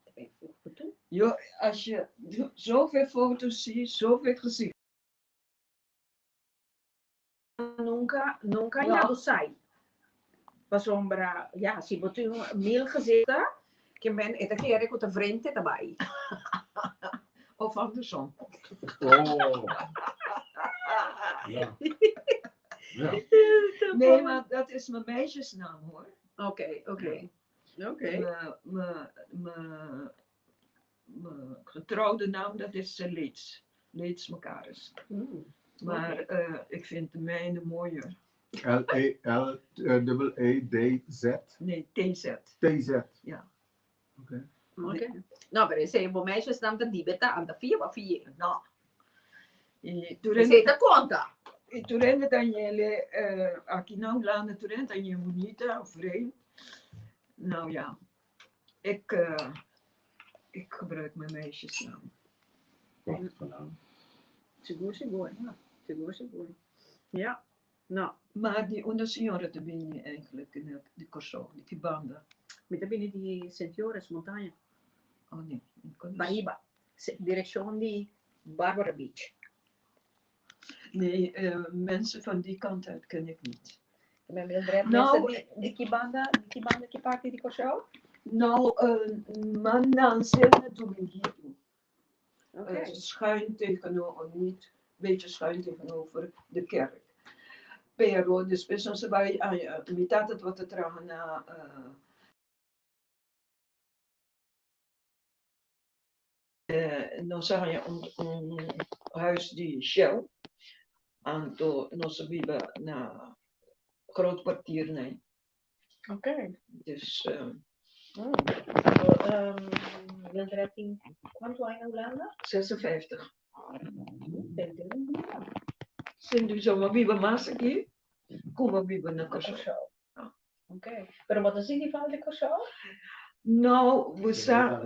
Dat ben ik vroeg toe. Jo, als je zoveel foto's ziet, zoveel gezichten. Nunca, nunca Ja. ya bo sai. Pasobra, ya, si bo tin mil gezichten, ke men e ta kere ku ta frente ta bai. Of andersom. Oh. Ja. Ja. Nee, maar dat is mijn meisjesnaam hoor. Oké, oké. Oké. Mijn getrouwde naam, dat is Leeds. Leeds Macaris. Maar ik vind de mijne mooier. L E L E E D Z. Nee, T Z. T Z. Ja. Oké. Oké. No, pero esei bo meisjesnaam ta di beta anta fia ba fia. No. Esei ta konta. I turende Daniele, aki na Hulanda, turende Daniele bonita, vreemd. Nou ja, ik gebruik mijn meisjesnaam. Prachtige naam. Sigur, sigur. Ja. Sigur, sigur. Ja. No. Maar die una signora te bini eigenlijk in de Corso, di Kibanda. Mi ta bini di Sint Joris, Montaña. Oh nee, ik kon Pariba. Direccion di Barbara Beach. Nee, mensen van die kant uit ken ik niet. Ke Mildred, Nou, mensen di ki banda, di ki banda ki parti di Kòrsou? Nou, m'a nase na Dominguito. Oké. Schuin tegenover, niet, beetje schuin tegenover de kerk. Pero despues nos a bai, mi tata tabata traha na Nos a haña un huis di Shell, anto nos a biba na Groot Kwartier nei. Oké. Dus. Anto Mildred tin kuantu aña na Hulanda? 56. Sinti mi a biba mas aki ku mi a biba na Kòrsou. Oké. Pero bo ta sinti falta di Kòrsou? Nou, bo sa,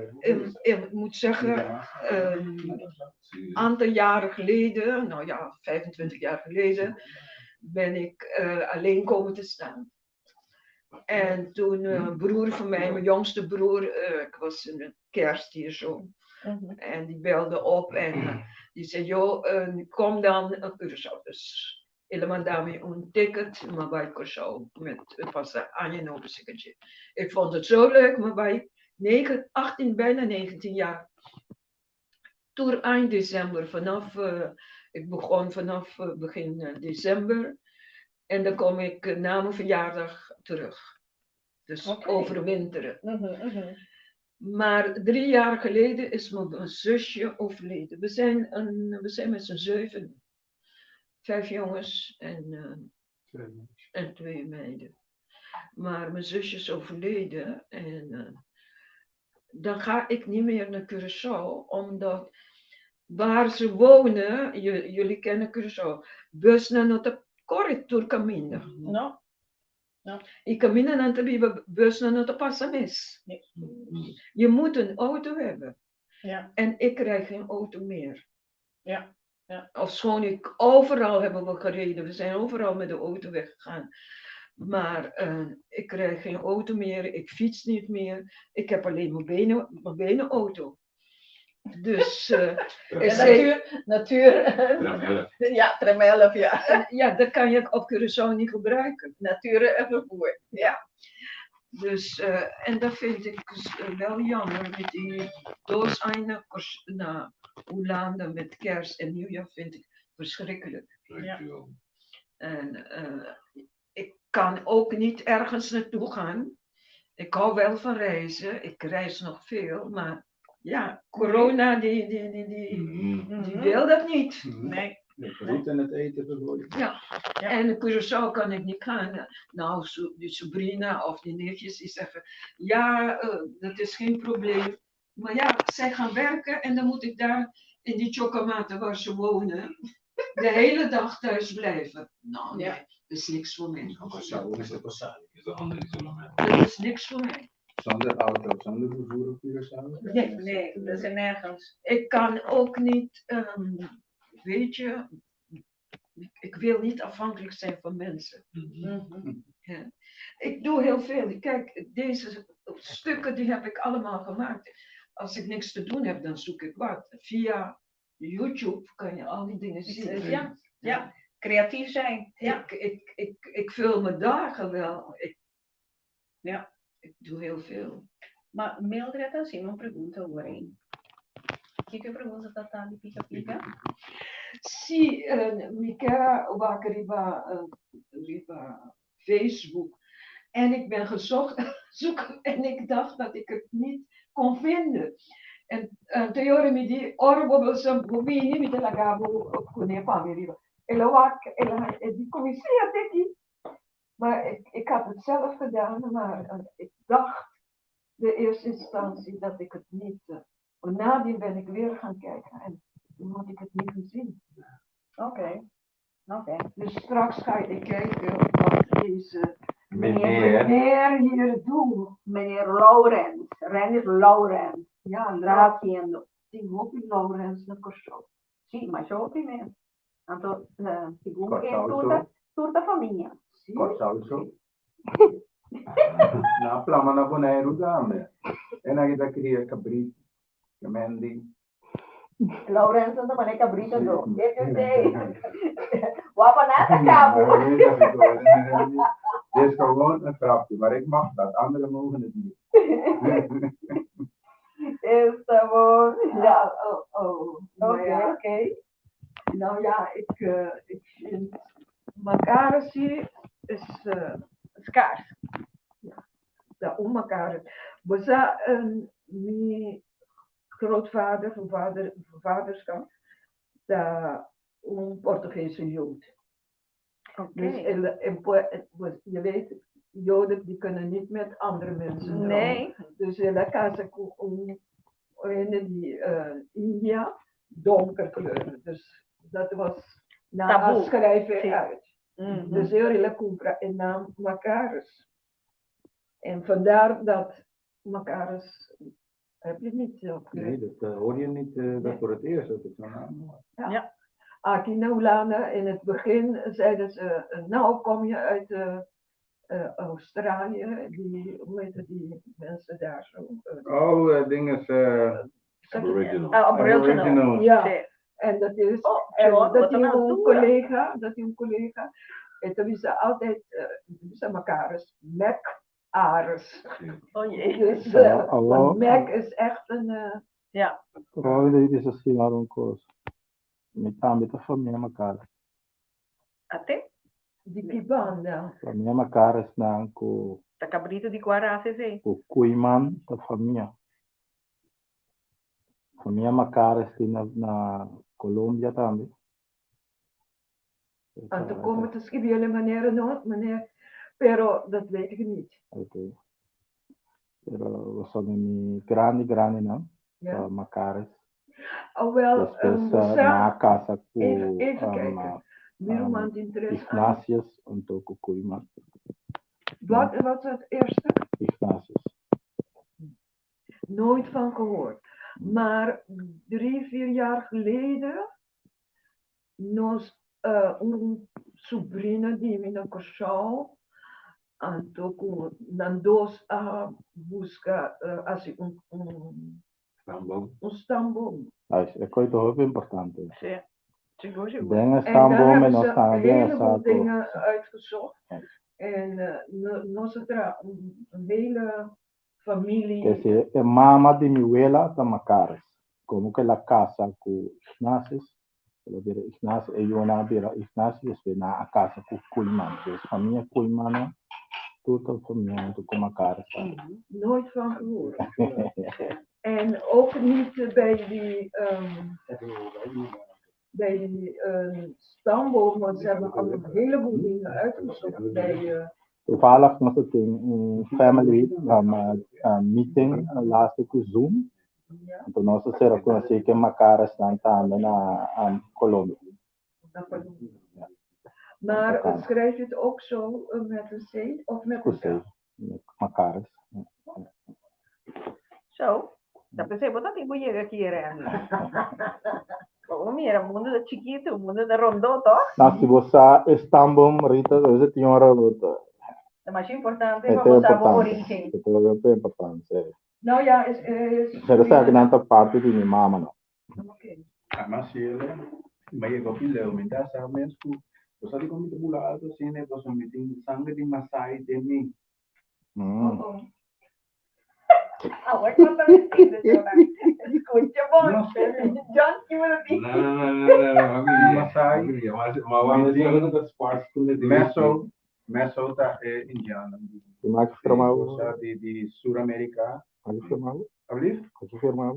ik moet zeggen, een aantal jaren geleden, nou ja, 25 jaar geleden, ben ik alleen komen te staan. En toen een broer van mij, mijn jongste broer, ik was in de kerst hier zo, en die belde op en die zei, joh, kom dan naar Curaçao. Dus el a manda mi un ticket, m'a bai Curaçao met pasa aña nobo sekertje. Ik vond het zo leuk, m'a bai negen, 18, bijna 19 jaar. Tur eind december, vanaf, ik begon vanaf begin december. En dan kom ik na mijn verjaardag terug. Dus overwinteren. Maar 3 jaar geleden is mijn zusje overleden. We zijn met z'n 7. 5 jongens en 2 meiden. Maar mijn zusje is overleden en dan ga ik niet meer naar Curaçao, omdat waar ze wonen, jullie kennen Curaçao, bus nan no ta kore tur kaminda. No. No. I kaminda nan ta biba, bus nan no ta pasa mes. Nee. Je moet een auto hebben. Ja. En ik krijg geen auto meer. Ja. Ja. Ofschoon ik overal hebben we gereden, we zijn overal met de auto weggegaan. Maar ik krijg geen auto meer, ik fiets niet meer. Ik heb alleen mijn benenauto. Dus, Ja, ik zei natuur, Tram 11. Ja, tram 11, ja. Ja, dat kan je op Curaçao niet gebruiken. Natuur en vervoer, ja. Dus, en dat vind ik dus wel jammer met die doos naar Hollanda met kerst en nieuwjaar vind ik verschrikkelijk. Ja. En ik kan ook niet ergens naartoe gaan. Ik hou wel van reizen, ik reis nog veel, maar ja, corona die wil dat niet. Nee. De route en het eten vergooien. Ja. En in Curaçao kan ik niet gaan. Nou, die Sabrina of die nichtjes die zeggen, ja, dat is geen probleem. Maar ja, zij gaan werken en dan moet ik daar in die chocomate waar ze wonen, de hele dag thuis blijven. Nou, nee, dat is niks voor mij. Curaçao is het passage. Is een ander isolement. Dat is niks voor mij. Zonder auto, zonder vervoer op Curaçao? Nee. Nee, dat is nergens. Ik kan ook niet, weet je, ik wil niet afhankelijk zijn van mensen. Ja. Ik doe heel veel. Kijk, deze stukken die heb ik allemaal gemaakt. Als ik niks te doen heb, dan zoek ik wat. Via YouTube kan je al die dingen zien. Ja, ja. Creatief zijn. Ja. Ik vul mijn dagen wel. Ja. Ik doe heel veel. Maar Mildred, als iemand pregunta over een. Kiko pregunta tata di pika pika? Si, mi ke wak riba Facebook. En ik ben gezocht, zoeken en ik dacht dat ik het niet kon vinden. En teori mi di, ora bo bo sam bo bini, mi te la gabo kune pa mi riba. E lo wak, e la, e di commissia teki. Maar ik had het zelf gedaan, maar ik dacht de eerste instantie dat ik het niet... Maar nadien ben ik weer gaan kijken en toen had ik het niet gezien. Oké, oké. Dus straks ga ik kijken wat deze Meneer. meneer hier doet. Meneer Laurens, René Laurens. Ja, Andra haciendo. Die hoop Laurens na Curaçao. Sí, maar zo primero. Anto, segun Curaçao e zo. turta familia. Sí. Curaçao zo. Na plama na Bonaire tambe. En aki ta kria kabritu, kemendi. Laurens ta mane cabrito do. Ese Wapa nada cabo. Dit is gewoon een grapje, maar ik mag dat. Anderen mogen het niet. Esta bon. Ja, oh, oh. Nou Oké, ja. oké. Nou ja, ik, ik vind Macaresi is Schaars. Ja, de om Bosa, mijn grootvader van vader, van vaderskant, de een Portugese Jood. Dus in, je weet, Joden die kunnen niet met andere mensen trouwen. Nee. Dus in la casa con een die India, donker kleuren. Dus dat was na Taboe. schrijven Sí. uit. Dus heel hele compra in naam Macaris. En vandaar dat Macaris heb je niet op Nee, dat hoor je niet. Dat voor het eerst dat ik zo'n naam hoor. Ja. Aki Ulana, in het begin zeiden ze, nou kom je uit Australië, die, hoe heet het, die mensen daar zo. Oh, ding is. Aboriginal. Ah, Aboriginal. Ja. Sí. En dat is, Oh, en John, dat wat die een een altura. collega, dat die een collega, en toen is ze altijd, uh, Macaris, Mac Ares. Oh jee. Dus, Ja, hallo. want Mac is echt een, Ja. Vooral dit is een een kos. Met tambe ta famia Macaris. Ate? Die Kibanda. Famia Macaris na ku Ta cabrito di qua raza sì. ku Kuiman ta famia. Famia Macaris tin na Colombia tambe. En toen komen te schrijven, meneer, no, meneer, pero dat weet ik niet. Oké. Pero we zijn mi grande grande naam. Ja. Macaris. Oh, wel, Después Musa, na casa ku even kijken. Miroman interesse aan. Ignatius en ku Kuiman. Wat was het eerste? Ignatius. Nooit van gehoord. Maar 3, 4 jaar geleden, nos un sobrina di mi na Kòrsou, anto ku nan dos a buska hasi Stamboom. un stamboom. Ay, e kos ta importante. Sí. Sigur, sigur. Den En daar stamboom en hebben nos ze staan een den heleboel saco. dingen uitgezocht. En nos tra een hele familie. Que si e mama di mi wela ta Macaris. Como ku el a kasa ku Ignatius, el a bira Ignatius, e yunan a bira Ignatius, despues nan a kasa ku Koeiman. Dus famia Koeiman, tur ta famia ku Macaris. Nooit van gehoord. En ook niet bij die stamboom, want ze hebben al een heleboel dingen uitgezocht bij. Toevallig nos tin un family meeting laatste ku Zoom. Anto nos a sera konosí ku Macaris nan tambe na Colombia. Maar schrijf je het ook zo met een C of met een Ku C, K? met Macaris. Zo, dat pensei, bo ta tin yega aki, hè? Komo mira, mundu ta chikitu, mundu ta rondó, toch? Nou, si bo sa stamboom, Rita, dus het jongeren wordt. Ta mas importante Het pa is bo sa importante. origem. Het is heel importante. Nou ja, is Pero sa ku ta parti di mi mama, no. Además, si ele, ma yega op leu, mi ta sa mens ku, bo sa di kon mi ta bula alto asina, paso mi tin sanger di Masai den mi. Oh. Ah, hoor, cuánto me entiendes, Escucha, bon. No, serio. John, ¿qué me lo dices? No, no, no, no, no, no, Masai. Maar waarom is dat spark Meso, Meso ta e indianen. Di maak firma Di, di Suramérika. Mag ik firma? Alsjeblieft? Mag ik firma?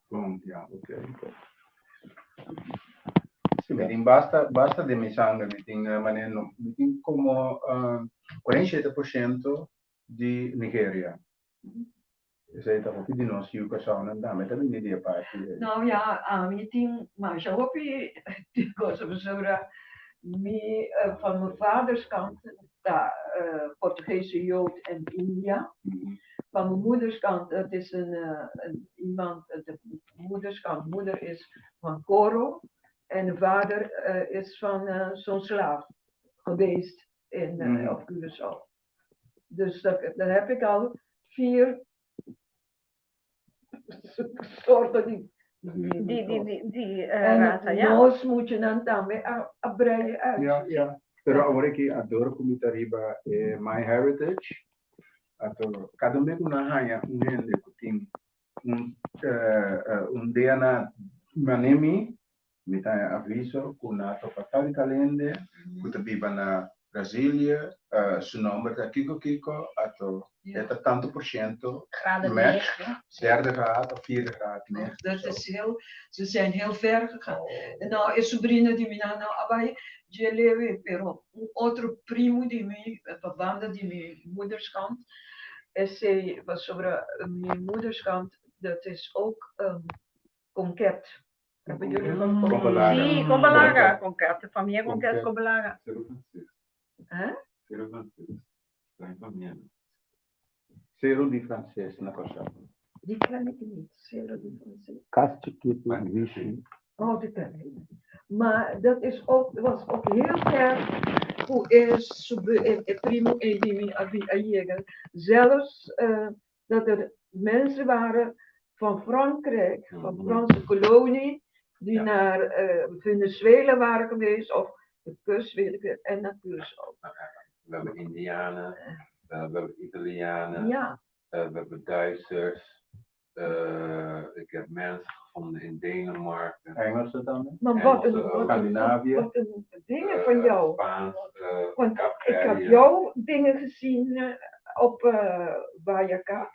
Bom, ja, oké. Sí, mi tin basta, basta di mi sanger, mi tin, manera, no, mi tin komo 47% di Nigeria. Esei ta hopi di nos yu nan tambe tambe di e parti. Nou ja, ami tin masha hopi kos pasobra mi van mijn vaders kant ta Portugese Jood en India. Van mijn moeders kant, dat is een iemand, de moederskant, moeder is van Coro en de vader is van zo'n slaaf geweest in op Curaçao. Dus dat, dan heb ik al vier soorten die Di, di, di, di En rasa, ja. nos muchanan tambe a, a brei uit. Ja, ja. Pero awor aki adoro ku mi ta riba e My Heritage. Anto kada un bes ku nan haña un hende ku tin un un DNA manera mi, Mi ta haña aviso ku nan a topa tal i tal hende ku ta biba na Brasilia, su nomber ta kiko kiko, ato e ta tanto por ciento match, derde graad of vierde graad nicht. Dat is heel, ze zijn heel ver gegaan. Nou, e sobrina di mi nan no a bai dje lewe, pero un otro primo di mi, pa banda di mi moederskant, esei pasobra mi moederskant, dat is ook Konket. Hebben jullie van Kombelaga. Sí, Kombelaga. Konket. De familia Konket, Kombelaga. Cero Francis. Hè? Cero Francis. Zijn familia. Cero di Frances na Kòrsou. Die ken ik niet, Cero di Frances. Kas chikitu, wishi. Oh, die ken ik niet. Maar dat is ook, was ook heel ver hoe is e primo ei di mi a a yega. Zelfs uh, dat er mensen waren van Frankrijk, van mm Franse kolonie, die naar uh, Venezuela waren geweest, of de kust, weet ik en naar Curaçao. We hebben Indianen, we hebben Italianen, ja. we hebben Duitsers. Uh, ik heb mensen gevonden in Denemarken. Engelsen dan? Maar wat een, wat Scandinavië. Wat een dingen van jou. Spaans, uh, Want ik heb jouw dingen gezien op uh, Wayaka.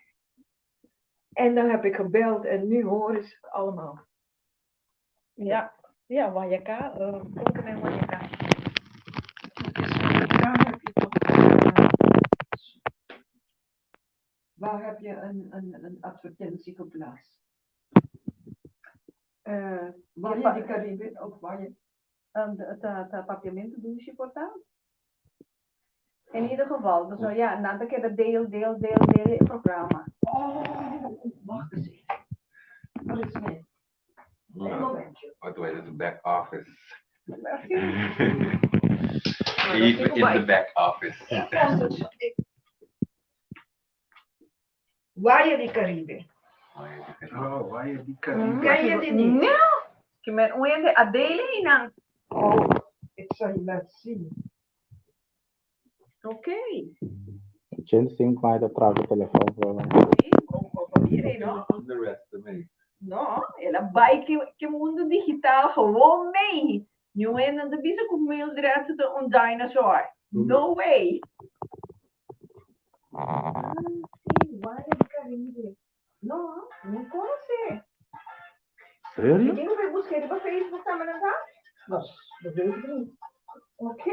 En dan heb ik gebeld en nu horen ze het allemaal. Ja, ja, Wayaka, uh, en Wayaka. Daar heb je toch. Uh, waar heb je een, een, een advertentie geplaatst? Uh, waar je de Cariben of waar je. Ta Papiamento dushi por ta? In ieder geval, dus ja, nan ta keda deel, deel, deel, deel e programa. Oh, wacht eens even. Wat is het? Een momentje. Wat heet het? Back office. Even in de back office. Ik vond het. Ik... Waya di Caribe. Oh, Waya di Caribe. Ken je die niet? No! Ke men un hende a dele einan. Oh, ik zal je laten zien. Oké. Chin sing mij dat trago telefoon voor. No? Underestimate. No, el a bai ke ke mundo digital gewoon mee. Niun hende no ta bisa ku Mildred ta un dinosaur. No way. Ah, sí, Waya di Caribe. No, no conoce. Serio? Mi tin ku bai buska riba Facebook tambe nan ta? No, dat weet ik niet. Ok,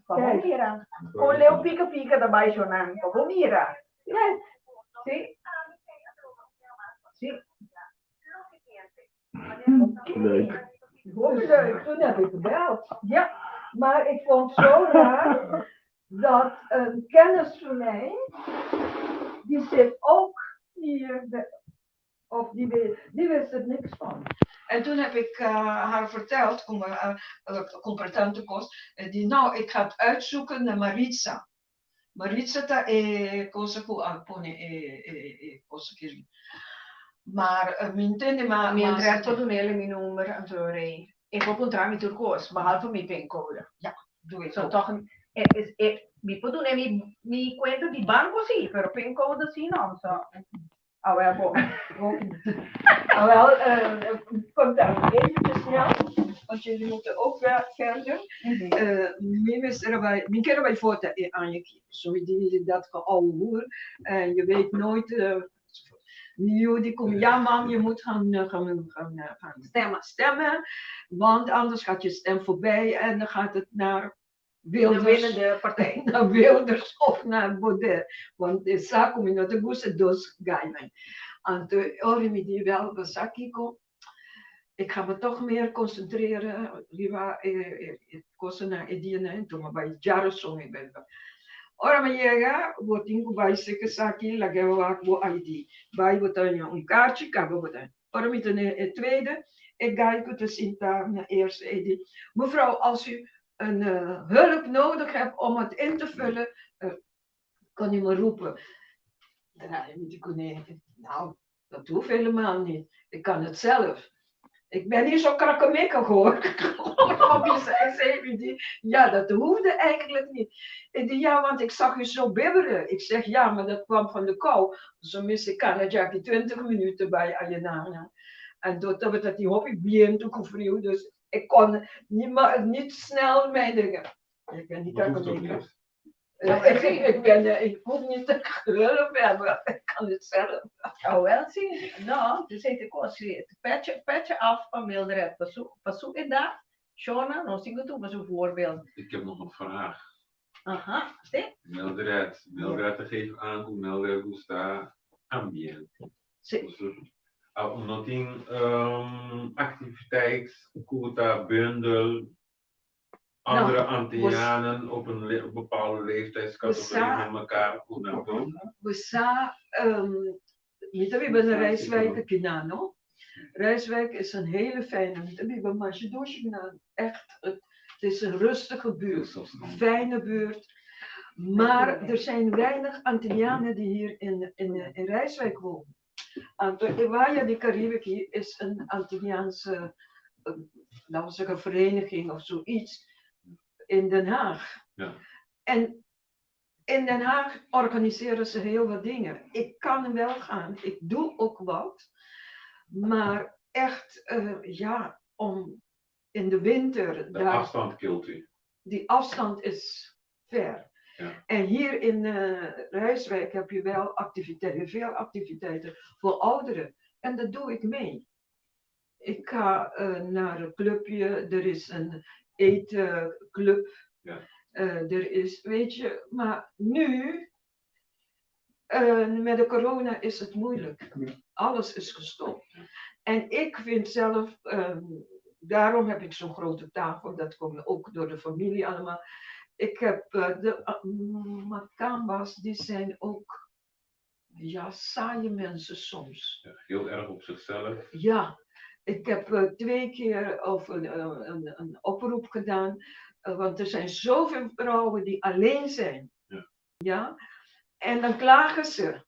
pa bo mira. Kon Leo Pika Pika ta bai shonan, pa bo mira. Yes. Sí. Sí. Leuk. Hopi leuk. Toen heb ik gebeld. Ja, maar ik vond het zo raar dat een kennis van mij, die zit ook hier, of die, die wist er niks van. En toen heb ik uh, haar verteld, kom, uh, uh, kost, die, nou, ik ga het uitzoeken naar Maritza. Maritza ta e cosa ku a pone e, e, e cosa kiri. Maar uh, mi ntende ma... Mi Andrea por dunele mi nummer, anto rei. E por puntra mi tur kos, behalve mi pincode. Ja, doe ik So ook. toch, e, is, e, mi por dune mi, mi cuenta di banco sí, pero pincode sí no. So, Ah, wel, bon. Ah, wel, uh, contact even te snel, want jullie moeten ook verder. Uh, mi mester bai, mi kier bai vota e aña aki. So mi di dat geouwehoer. En je weet nooit. Uh, mi yu di ku mi, ja mam, je moet gaan, gaan, gaan, gaan stemmen. stemmen. Want anders gaat je stem voorbij en dan gaat het naar Wilders. De winnende partij. Naar Wilders of naar Baudet. Want e sa ku mi no ta gusta dos gainan. Anto ora mi di wel, bo sa kiko, ik ga me toch meer concentreren riba e, e, e kosanan, e dianan, enton mi bai djaroson e bai. Ora mi yega, bo tin ku bai seka esaki, laga bo wak bo ID. Bai bo ta haña un karchi, kaba bo ta. Ora mi ta na e tweede, e gai ku ta sinta na eerste, e di, Mevrouw, als u een hulp nodig hebt om het in te vullen, kan u me roepen. Daarna mi di kuné, nou, dat hoeft helemaal niet. Ik kan het zelf. Ik ben niet zo krakkemikkig hoor. Gewoon mi di, ja, dat hoefde eigenlijk niet. E di, ja, want ik zag u zo bibberen. Ik zeg, ja, maar dat kwam van de kou. Zo mis ik kan het jaki 20 minuten bij Ayenana. En doordat dat die hopi biento ku friu, dus ik kon niet, maar, niet snel mijn dingen. Ik ben niet Dat hoeft ook krakkemikkig. niet. Ik hoef niet te hulp hebben, ik kan het zelf. Oh, wel zie. No, dus heet ik ook. Petje, petje af van Mildred. Pa su edat. Shona, no sigo tu, maar zo'n voorbeeld. Ik heb nog een vraag. Aha, zie. Mildred, Mildred geeft aan hoe Mildred gusta ambiente. Si. Dus, no tin activiteit, ku ta bundel, andere Nou, Antillianen op een op bepaalde leeftijdscategorie met elkaar goed naar doen. Bo sa, mi ta biba na Rijswijk akinan, no? Rijswijk is een hele fijne, mi ta biba masha dushi akinan. Echt, het is een rustige buurt, fijne buurt. Maar er zijn weinig Antillianen die hier in Rijswijk wonen. Anto, e Waya di Caribe aki is een Antilliaanse, laten we zeggen, vereniging of zoiets in Den Haag. En in Den Haag organiseren ze heel wat dingen. Ik kan wel gaan, ik doe ook wat. Maar echt, ja, om in de winter De daar afstand kilt u. Die afstand is ver. En hier in Rijswijk heb je wel activiteiten, veel activiteiten voor ouderen. En dat doe ik mee. Ik ga naar een clubje, er is een eetclub. Er is, weet je, maar nu, met de corona is het moeilijk. Alles is gestopt. En ik vind zelf, daarom heb ik zo'n grote tafel, dat komt ook door de familie allemaal. Ik heb de Makambas, die zijn ook, ja, saaie mensen soms. Ja, heel erg op zichzelf. Ja, ik heb 2 keer of een oproep gedaan, want er zijn zoveel vrouwen die alleen zijn. Ja? En dan klagen ze.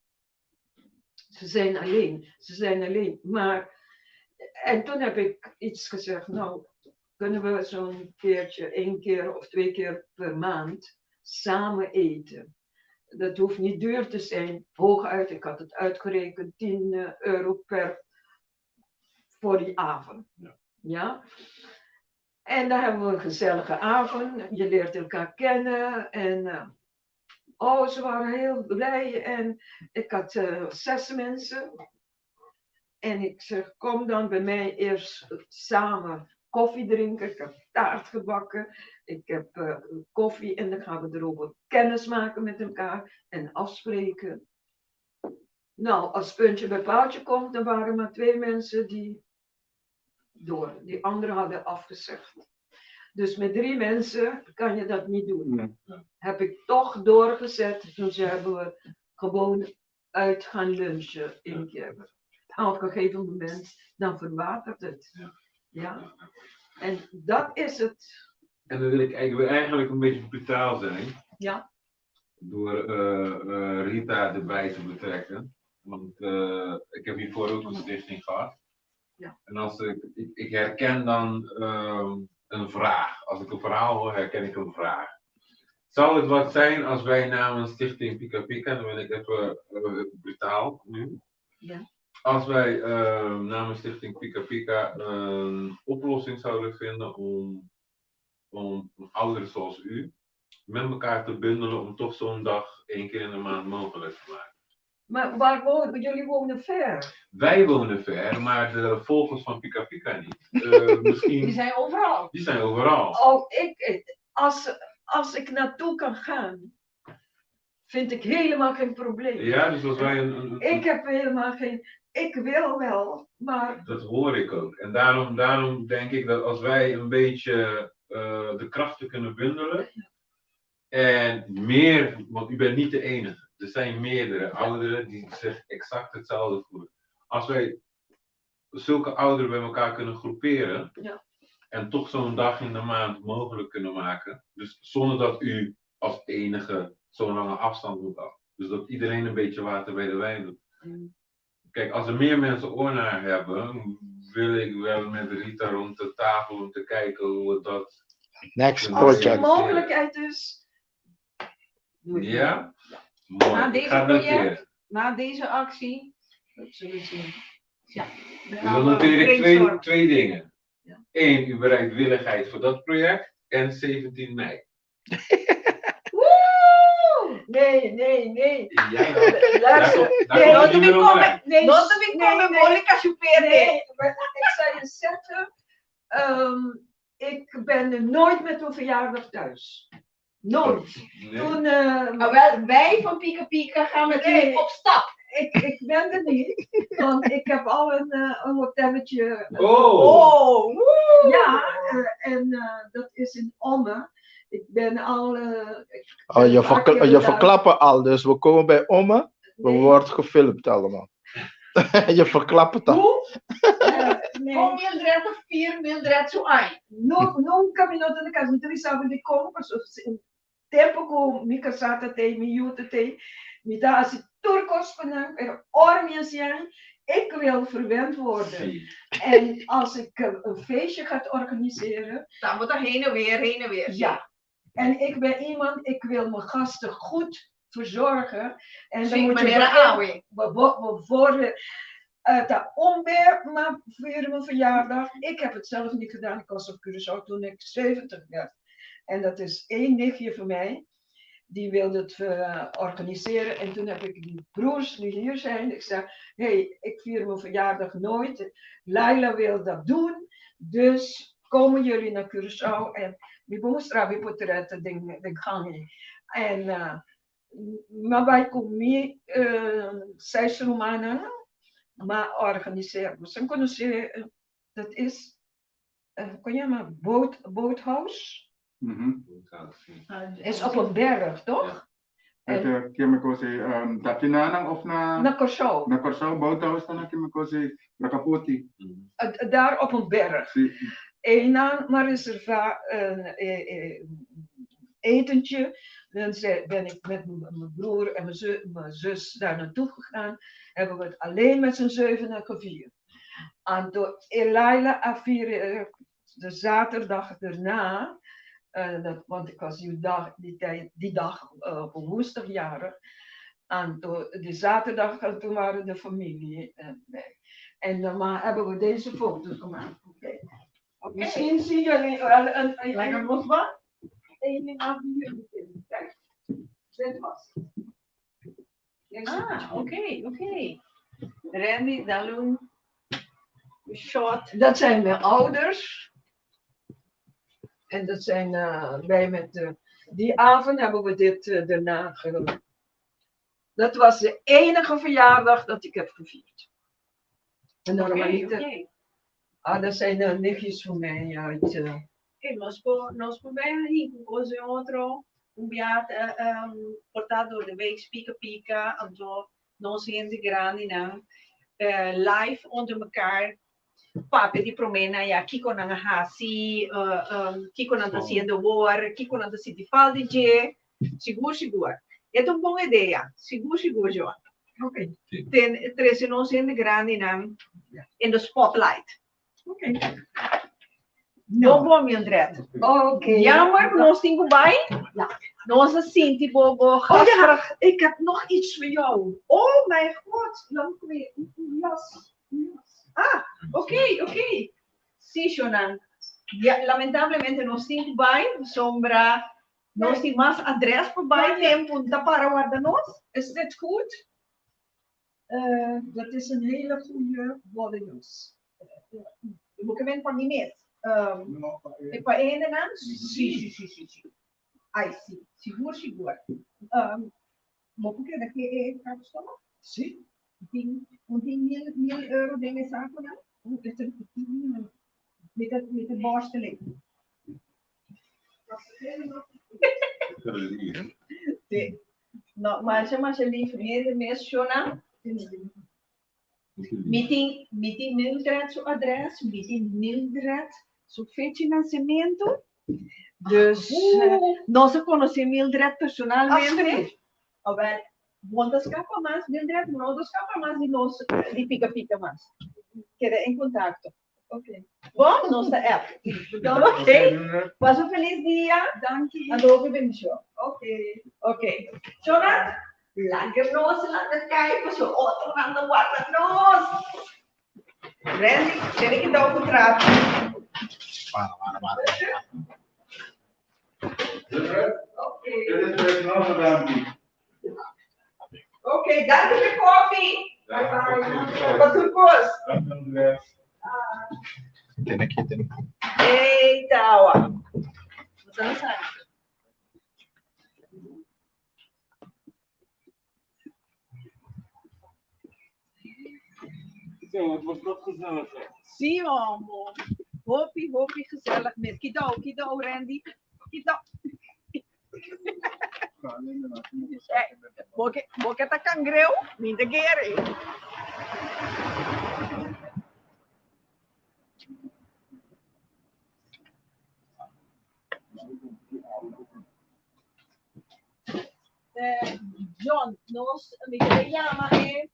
Ze zijn alleen, ze zijn alleen. Maar, en toen heb ik iets gezegd, nou, kunnen we zo'n keertje, 1 keer of 2 keer per maand samen eten. Dat hoeft niet duur te zijn, hooguit, ik had het uitgerekend, 10 euro per voor die avond. Ja? En dan hebben we een gezellige avond, je leert elkaar kennen en oh, ze waren heel blij en ik had 6 mensen. En ik zeg, kom dan bij mij eerst samen koffie drinken. Ik heb taart gebakken, ik heb koffie en dan gaan we erover kennis maken met elkaar en afspreken. Nou, als puntje bij paaltje komt, dan waren er maar 2 mensen die door. Die anderen hadden afgezegd. Dus met 3 mensen kan je dat niet doen. Heb ik toch doorgezet. Toen hebben we gewoon uit gaan lunchen in keer. En op een gegeven moment, dan verwatert het. Ja. En dat is het. En dan wil ik eigenlijk een beetje brutaal zijn. Door Rita erbij te betrekken. Want ik heb hiervoor ook een stichting gehad. En ik herken dan een vraag. Als ik een verhaal hoor, herken ik een vraag. Zou het wat zijn als wij namens Stichting Pika Pika, dan ben ik even brutaal nu. Als wij namens Stichting Pika Pika een oplossing zouden vinden om ouderen zoals u met elkaar te bundelen om toch zo'n dag 1 keer in de maand mogelijk te maken. Maar waar wonen jullie? Wonen ver. Wij wonen ver, maar de volgers van Pika Pika niet. Misschien Die zijn overal. Die zijn overal. Oh, als ik naartoe kan gaan, vind ik helemaal geen probleem. Ja, dus als wij een, een Ik heb helemaal geen... Ik wil wel, maar... Dat hoor ik ook. En daarom denk ik dat als wij een beetje de krachten kunnen bundelen... En meer, want u bent niet de enige. Er zijn meerdere ouderen die zich exact hetzelfde voelen. Als wij zulke ouderen bij elkaar kunnen groeperen... En toch zo'n dag in de maand mogelijk kunnen maken. Dus zonder dat u als enige zo'n lange afstand moet af. Dus dat iedereen een beetje water bij de wijn doet. Kijk, als er meer mensen oor naar hebben, wil ik wel met Rita rond de tafel om te kijken hoe we dat Next kunnen Als er project. mogelijkheid is. doe ik Ja? Mooi. Na Ik deze ga het project, noteren. na deze actie. Dat zullen we zien. Ja. Dus dan noteer ik twee dingen. Eén, uw bereidwilligheid voor dat project. En 17 mei. Woe! Nee, nee, nee. Ja, ja. Daar Luister. komt- daar Nee, komt not het niet meer onderuit. Nee, Not to become nee, a Monica Chupete. Nee, maar ik zou je zeggen, ik ben er nooit met mijn verjaardag thuis. Nooit. Nee. Toen, Ah, wel, wij van Pika Pika gaan met u Nee. op stap. Ik ben er niet, want ik heb al een hotelletje. Oh. Oh, woe. Ja, en dat is in Ommen. Ik ben al. Ik Oh, je, ben een paar keer je daar. verklappen al, dus we komen bij Omme. We Nee. worden gefilmd allemaal. je verklapt het al. Hoe? Nee. Kom Mildred of vier Mildred zo ai. No, nunca mi no ta na cas, mi ta bisa di kon, paso tempo ku mi kasá ta tei, mi yu ta tei, mi ta hasi tur kos pa nan, pero ora mi a siña, ik wil verwend worden. Zie. En als ik een feestje ga organiseren, Dan moet er heen en weer, heen en weer. ja. En ik ben iemand, ik wil mijn gasten goed verzorgen. En dan Zie, moet je meneer beginnen- Awe. we worden dat onweer, maar voor mijn verjaardag. Ik heb het zelf niet gedaan. Ik was op Curaçao toen ik 70 werd. En dat is één nichtje van mij. Die wilde het organiseren. En toen heb ik die broers die hier zijn. Ik zei, hé, hey, ik vier mijn verjaardag nooit. Laila wil dat doen. Dus komen jullie naar Curaçao. En mi mostra mi portretten den gang. En maar wij komen zes Romanen, maar organiseren. We kunnen ze, dat is, kon je maar, boothuis? Is op een berg, toch? Het Kimikosi, Tatinanang of na... Naar Curaçao. Na Curaçao, boothuis, dan Kimikosi, Rakapoti. Daar op een berg. Si. En dan maar reserva een etentje. Dan ben ik met mijn broer en mijn zus daar naartoe gegaan. Hebben we het alleen met z'n zevenen gevierd. En door Elaila afvieren de zaterdag daarna, want ik was die dag, die tijd, die dag op een woensdag jarig. En door de zaterdag, en toen waren de familie bij. En dan maar hebben we deze foto's gemaakt. Oké. Misschien zien jullie wel een Lekker mosba. Een ding aan die jullie kennen. Kijk, dit was het. Deze Ah, oké, oké. Randy, Daloon, shot. Dat zijn mijn ouders. En dat zijn wij met de. Die avond hebben we dit daarna gedaan. Dat was de enige verjaardag dat ik heb gevierd. En normaliter. Oké, oké. Ah, dat zijn nichtjes van mij uit. Oké, nos por, nos por bij hier, onze otro, un biat, portado door de week, pika pika, anto, nos gente grande nan, live onder elkaar, papi di promena ya, kiko nan hasi, kiko nan ta haciendo war, kiko nan ta siti faldi je, sigur, sigur. Het een bon idea, sigur, sigur, Joan. Oké. Ten, trece nos gente grande nan, in de spotlight. Oké. No bom, Mildred. Oké. Jammer, nos tin ku bai. Nos sinti bobo. Oh ja, ik heb nog iets voor jou. Oh mijn god, dan kom je een jas. Ah, oké. Si, Shonan. Ja, lamentablemente nos tin ku bai, sombra. Nos tin mas adres pa bai, tempo ta para warda nos. Is dit goed? Dat is een hele goede wollen jas. Moet ik hem van die mes? E pa ene nan? Si, si, si, si, si. Ai, si. Sigur, sigur. Mo porque daqui é kapstok? Si. Tien, un tien mil euro den e saco nan? Met de borsteling. Si. No, maar ze lief meer de mes shona. Meeting, meeting Mildred su adres, meeting Mildred su fecha de nacimiento. Dus no se conoce Mildred personalmente. Alsjeblieft. A ver, want escapa mas, Mildred, no escapa mas di nos di pika pika mas. Queda en contacto. Oké. Bon, nos ta app. Oké. Pasa un felis dia. Danki. Anto hopi bendishon. Oké. Oké. Shona, laga nos laga kai paso otronan ta warda nos. Randy, tene kidao ku trapi. Para, para, para. Oké. Oké, danki p'e koffie. Bye bye. Pa tur kos. Tene aki, tene aki. Ey, tawa. Bo ta sa. Zo, het was nog gezelliger. Sí, homo. Hopi, hopi gezellig mes. Kidao, kidao, Randy. Kidao. Bo ke, bo ke ta kangreu, mi ta kere. Eh, John, nos, mi ta yama e,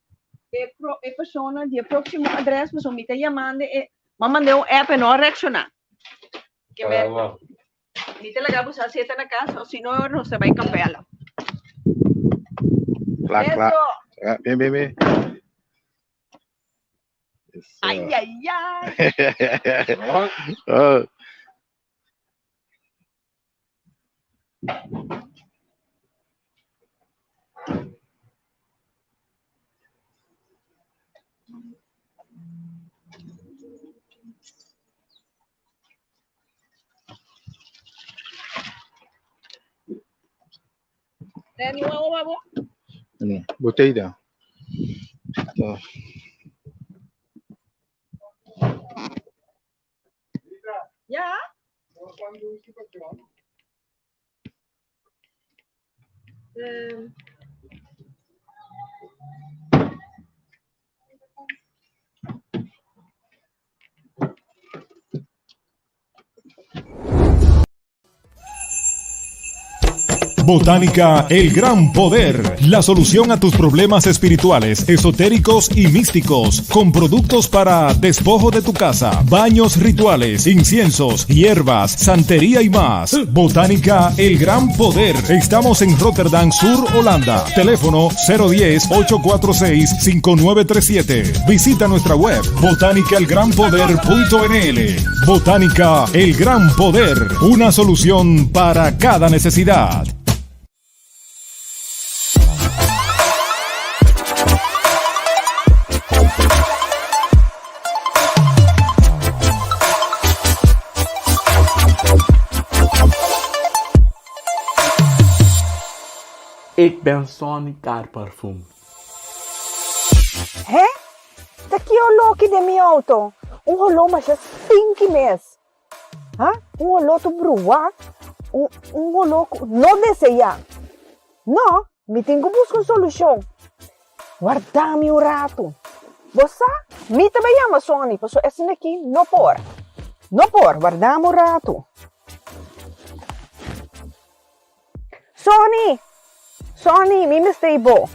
e, pro, e persona di e próximo adres, pasobra mi ta yamando e, m'a mand'é un app e no a reacciona. Ke me, mi ta laga bo sa si e ta na cas o si no nos ta bai Capella. Kla, kla. Eso. Ah, bien, bien, bien. Eso. Ay, ay, ay. Oh. Randy, wawo, wawo. No, botella. So. Ja? Botánica El Gran Poder, la solución a tus problemas espirituales, esotéricos y místicos, con productos para despojo de tu casa, baños rituales, inciensos, hierbas, santería y más. Botánica El Gran Poder. Estamos en Rotterdam Sur, Holanda. Teléfono 010-846-5937. Visita nuestra web botánicaelgranpoder.nl. Botánica El Gran Poder, una solución para cada necesidad. Ik ben Sonny Car Parfum. Hè? Ta ki oló ki den mi auto? Un holó masha stinky mes. Ha? Un holó ta bruá, un un holó ku no deseá. No, mi tin ku buska un solushon. Warda mi un ratu. Bo sa, mi ta bai yama Sonny, pasobra esnan aki no por. No por, warda mi un ratu. Sonny! Sonny, mi mester i bo.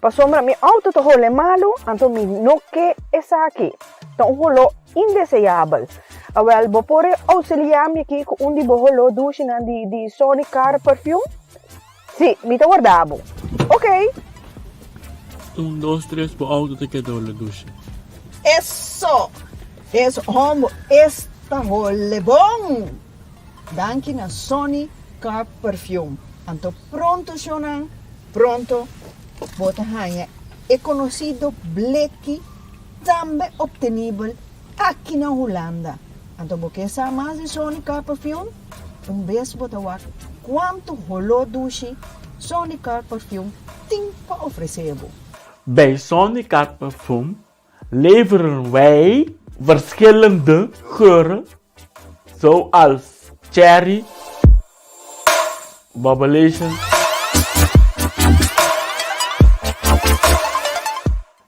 Pasobra mi auto ta hole malu, anto mi no ke esaki. Ta un holó indeseabel. Awel, bo por auxiliá mi aki ku un di bo holó dushinan di di Sonny Car Perfume? Sí, mi ta warda bo. Oké. Un, dos, tres, bo auto ta keda hole dushi. Eso! Es hombo es ta hole bon! Danki na Sonny Car Perfume. Anto pronto shownan, pronto bo ta haña e conocido bleki tambe obtenibel aki na Hulanda. Anto bo ke sa mas di Sonny Car Perfume? Un bes bo ta wak cuanto holó dushi Sonny Car Perfume tin pa ofrece bo. Bij Sonny Car Perfume leveren wij verschillende geuren zoals cherry, bubblation,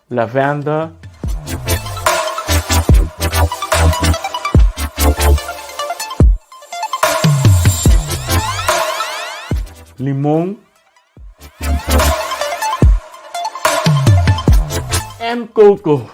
lavender, limon en coco.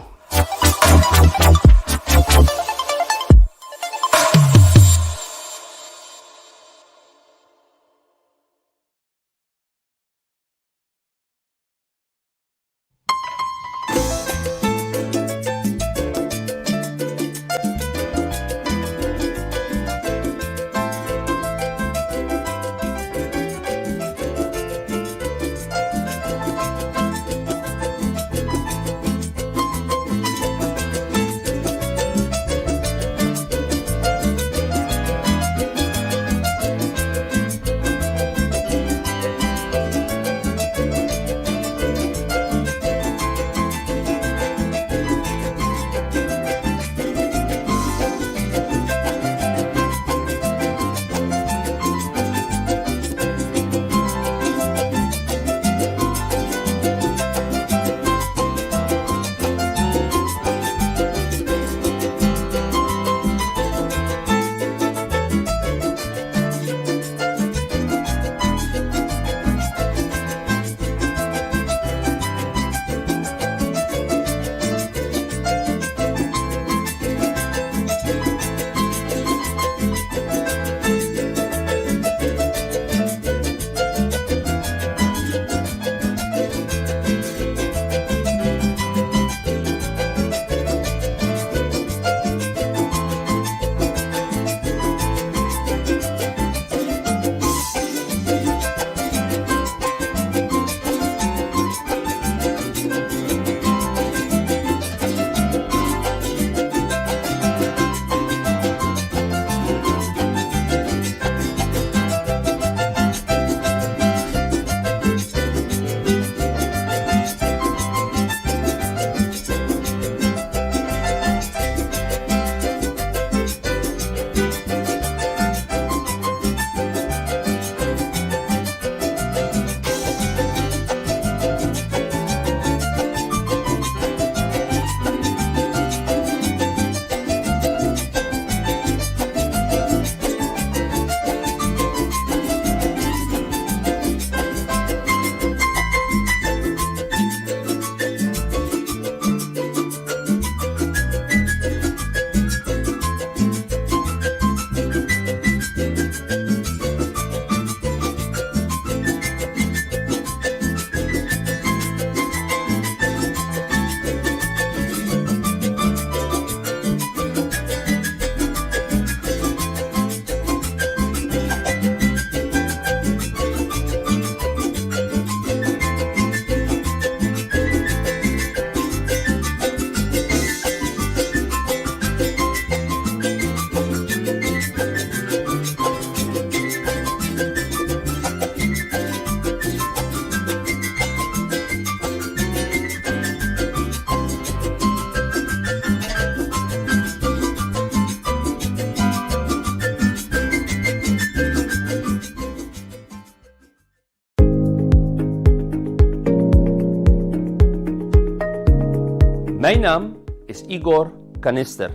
Mijn naam is Igor Kanister.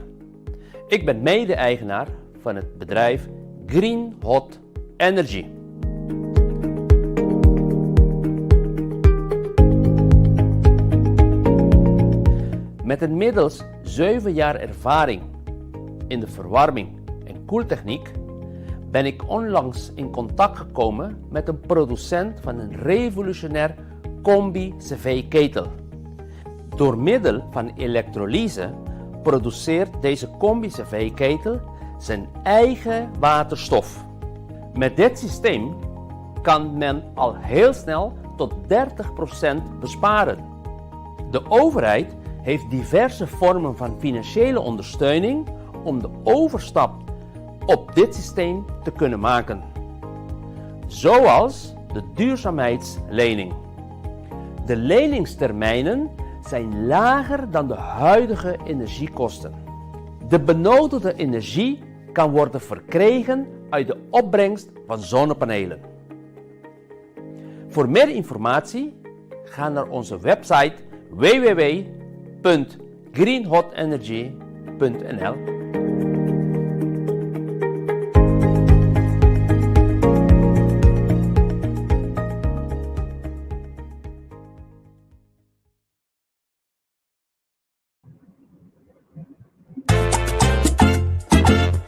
Ik ben mede-eigenaar van het bedrijf Green Hot Energy. Met inmiddels 7 jaar ervaring in de verwarming en koeltechniek ben ik onlangs in contact gekomen met een producent van een revolutionair combi-cv-ketel. Door middel van elektrolyse produceert deze combi-cv-ketel zijn eigen waterstof. Met dit systeem kan men al heel snel tot 30% besparen. De overheid heeft diverse vormen van financiële ondersteuning om de overstap op dit systeem te kunnen maken. Zoals de duurzaamheidslening. De leningstermijnen zijn lager dan de huidige energiekosten. De benodigde energie kan worden verkregen uit de opbrengst van zonnepanelen. Voor meer informatie ga naar onze website www.greenhotenergy.nl.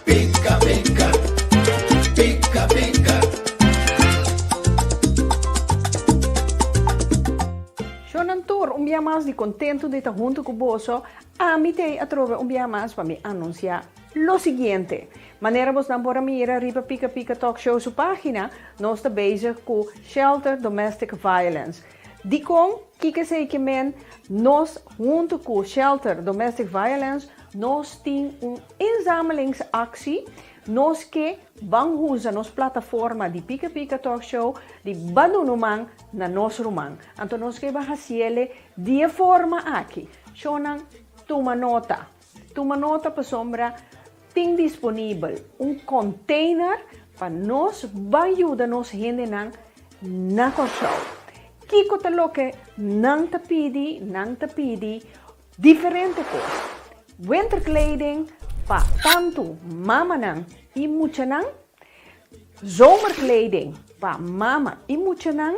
Pika pika, pika pika. Shonan tur, un bia mas di contento di ta hunto cu boso, ami t'ey atrobe un bia mas pa mi anuncia lo siguiente. Manera bosnan por a mira riba Pika Pika Talk Show su pagina, nos ta bezig cu Shelter Domestic Violence. Dikon? Kiko esei ke men? Nos huntu ku Shelter Domestic Violence nos tin un inzamelingsactie. Nos ke ban huza nos plataforma di Pika Pika Talk Show di ban duna un man na nos ruman. Anto nos ke ban hasiele di e forma aki. Shownan tuma nota. Tuma nota pasobra tin disponibel un container pa nos ban yuda nos hendenan na Kòrsou. Kiko ta loke nan ta pidi? Nan ta pidi diferente kos. Winterkleding pa tantu mamanan i muchanan, zomerkleding pa mama i muchanan,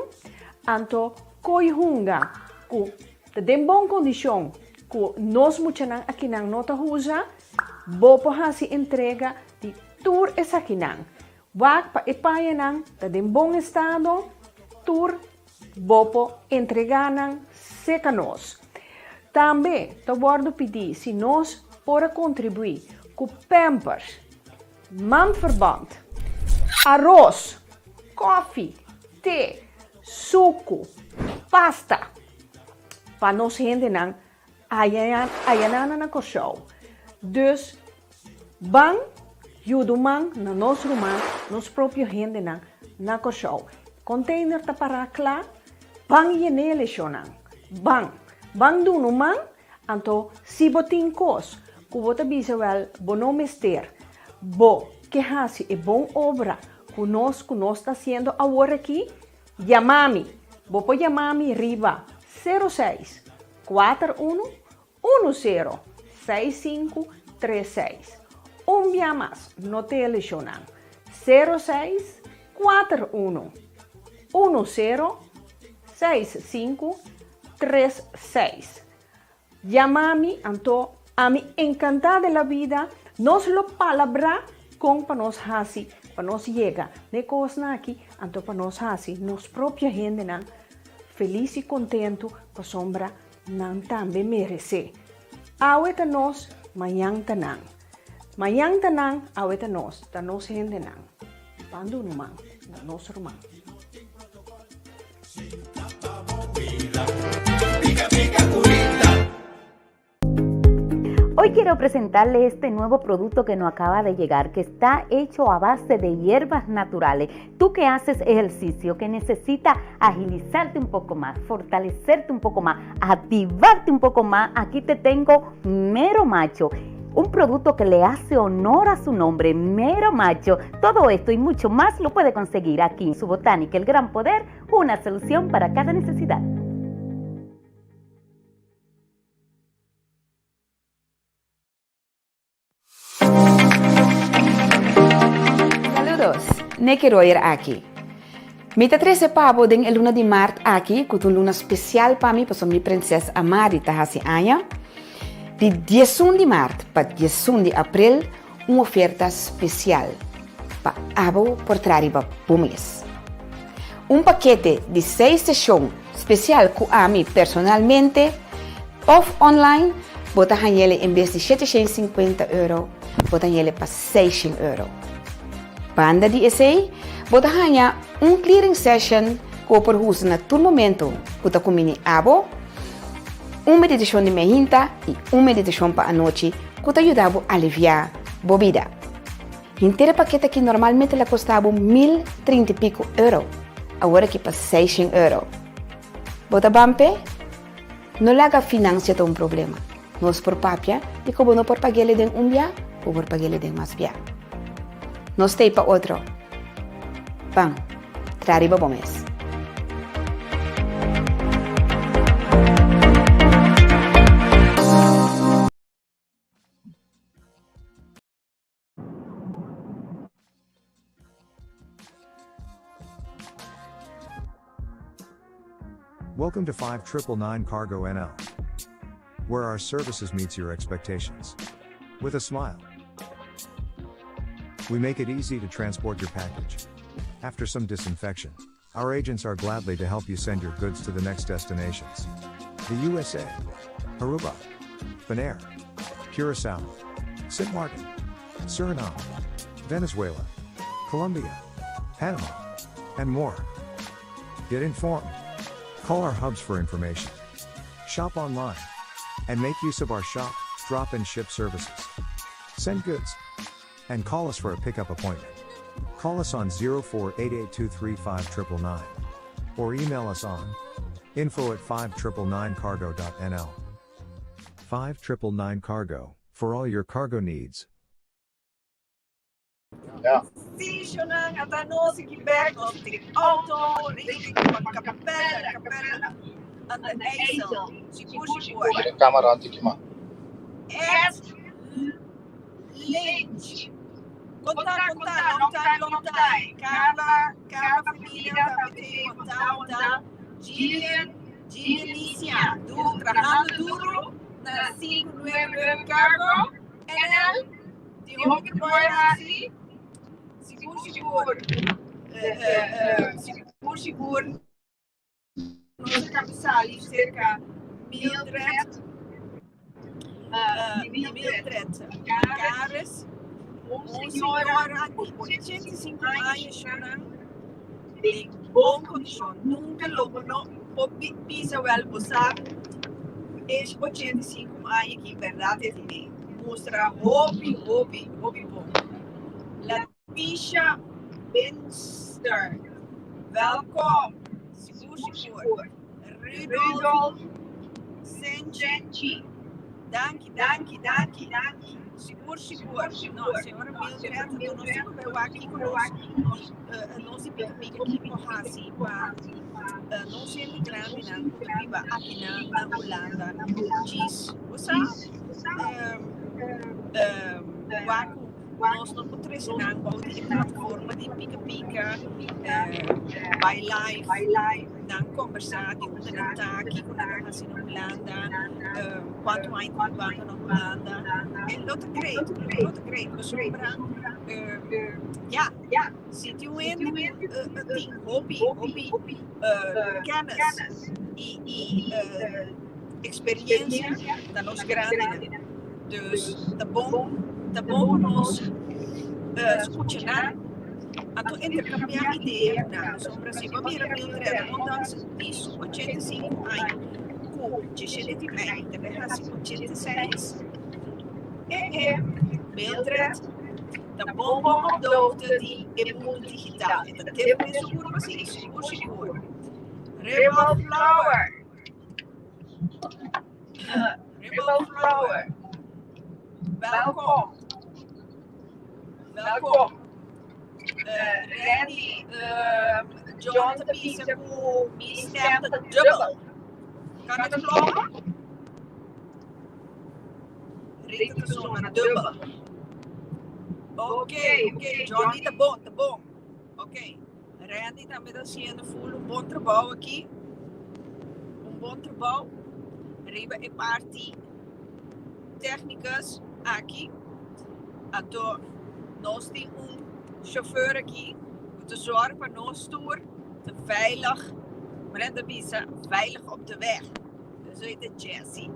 anto koi hunga ku ta den bon kondishon ku nos muchanan akinan no ta usa, bo por hasi entrega di tur esakinan. Wak pa e pañanan ta den bon estado, tur bo por entregá nan serka nos. Tambe ta wòrdu pidí si nos por a kontribuí ku pampers, mandverband, aros, kòfi, te, suku, pasta pa nos hendenan Ayanan na Kòrsou. Dus ban yuda un man na nos ruman, nos propio hendenan na Kòrsou. Container ta pará kla, ban yen'é leshonnan. Ban. Ban duna un man, anto si bo tin kos ku bo ta bisa wèl bo no mester, bo ke hasi e bon obra ku nos ku nos ta hasiendo awor aki, Yama mi! Bo por yama mi riba sero seis, kuater unu, unu sero, seis sinku, tres seis. Un bia mas, no tele shownan. Sero seis, kuater unu, unu sero, seis sinku, tres seis. Yama mi, anto ami encantá de la vida, nos lo palabrá con pa nos haci pa nos yega n'e cosnan aki, anto pa nos haci nos propio hendenan feliz y contento pasobra nan tambe merecé. Awe ta nos, mañan ta nan. Mañan ta nan, awe ta nos, ta nos hendenan. Ban duna un man na nos ruman. Hoy quiero presentarle este nuevo producto que nos acaba de llegar, que está hecho a base de hierbas naturales. Tú que haces ejercicio, que necesita agilizarte un poco más, fortalecerte un poco más, activarte un poco más, aquí te tengo Mero Macho. Un producto que le hace honor a su nombre, Mero Macho. Todo esto y mucho más lo puede conseguir aquí en su Botánica, el Gran Poder, una solución para cada necesidad. Saludos, Nicky Royer aki. Mi ta trece pa bo den e luna di maart aki cu ta un luna special pa mi pasobra mi prinses Amari ta haci aña. Di diesun di maart pa diesun di april un oferta special pa abo por traha riba bo mes. Un pakete di seis sesion special cu ami personalmente of online bo ta hañele en bes di 750 euro bo ta hañele pa 600 euro. Banda di esei bo ta haña un clearing session cu bo por usa na tur momento cu ta cumbini abo, un meditacion di mehinta y un meditacion pa anochi cu ta yuda bo alivia bo bida. Henter e pakete aki normalmente la kosta bo 1030 i piko euro, awor aki pa 600 euro. Bo ta ban p'e? No laga financia ta un problema. Nos por papia di ku bo no por pag'ele den un bia, bo por pag'ele den mas bia. Nos t'ei pa otro. Ban, traha riba bo mes. Welcome to 5999 Cargo NL, where our services meets your expectations. With a smile. We make it easy to transport your package. After some disinfection, our agents are gladly to help you send your goods to the next destinations. The USA, Aruba, Bonaire, Curacao, St. Martin, Suriname, Venezuela, Colombia, Panama, and more. Get informed. Call our hubs for information. Shop online. And make use of our shop, drop, and ship services. Send goods. And call us for a pickup appointment. Call us on 0488235999 or email us on info at 5999cargo.nl. 5999 Cargo, for all your cargo needs. Ja. Stationan ata nos aki bek, nos tin auto, richting pa Capella, Capella aan de IJssel. Sigur, sigur. Mira e camera antes ki man. Ed Lynch. Conta, conta, long time, long time. Carla, Carla familia, tambe te conta, conta. Gillian, Gillian Licia, du, trabajando duro na 599 Cargo, NL. Di hopi ku por hasi, sigur sigur, sigur sigur nos a kaba sali serka Mildred, Mildred Cares, un señora di 85 aña shona den bon kondishon. Nunka lo bo no por bisa wèl bo sa e 85 aña aki bèrdat e tene. Mustra hopi hopi hopi bon. Latisha Binster, wèlkom, sigur sigur. Rudolf Senchi, danki danki danki. Sigur sigur. No, señora Mildred, no nos tin ku bai wak kiko nos nos di Pika Pika kiko hasi pa nos hende grandinan ku ta biba aki na na Hulanda djis bo sa wak ku nos no por trese nan bou di e plataforma di Pika Pika bai live nan kombersá di unda nan ta kiko nan ta hasi na Hulanda kuantu aña ku bibando na Hulanda e lo ta great lo ta great pasobra ya si tin un hende ku tin hopi hopi kennis i i experiencia ta nos grandinan. Dus ta bon, ta bon pa nos scucha nan, anto intercambia idea cu nan. Pasobra si bo mira Mildred, ondanks di su 85 aña cu djesete di mei ta bay haci 86, e e Mildred ta bon bon op de hoogte di e mundo digital. E ta tep den su curva, si, sigur sigur. Rebel Flower. Rebel Flower. Welkom. Welkom. Uh, Randy, uh, John ta bisa ku mi stem ta dubbel. Kan het kloppen? Rita ta zona dubbel. Ok, ok, Johnny ta bon, ta bon. Ok, Randy tambe ta haciendo full un bon trabou aki. Un bon trabou riba e parti technicus aki. Anto nos tin un chauffeur aki ku ta zorg pa nos tur ta veilig, manera ta bisa, veilig op de weg. Dus e ta Jesse.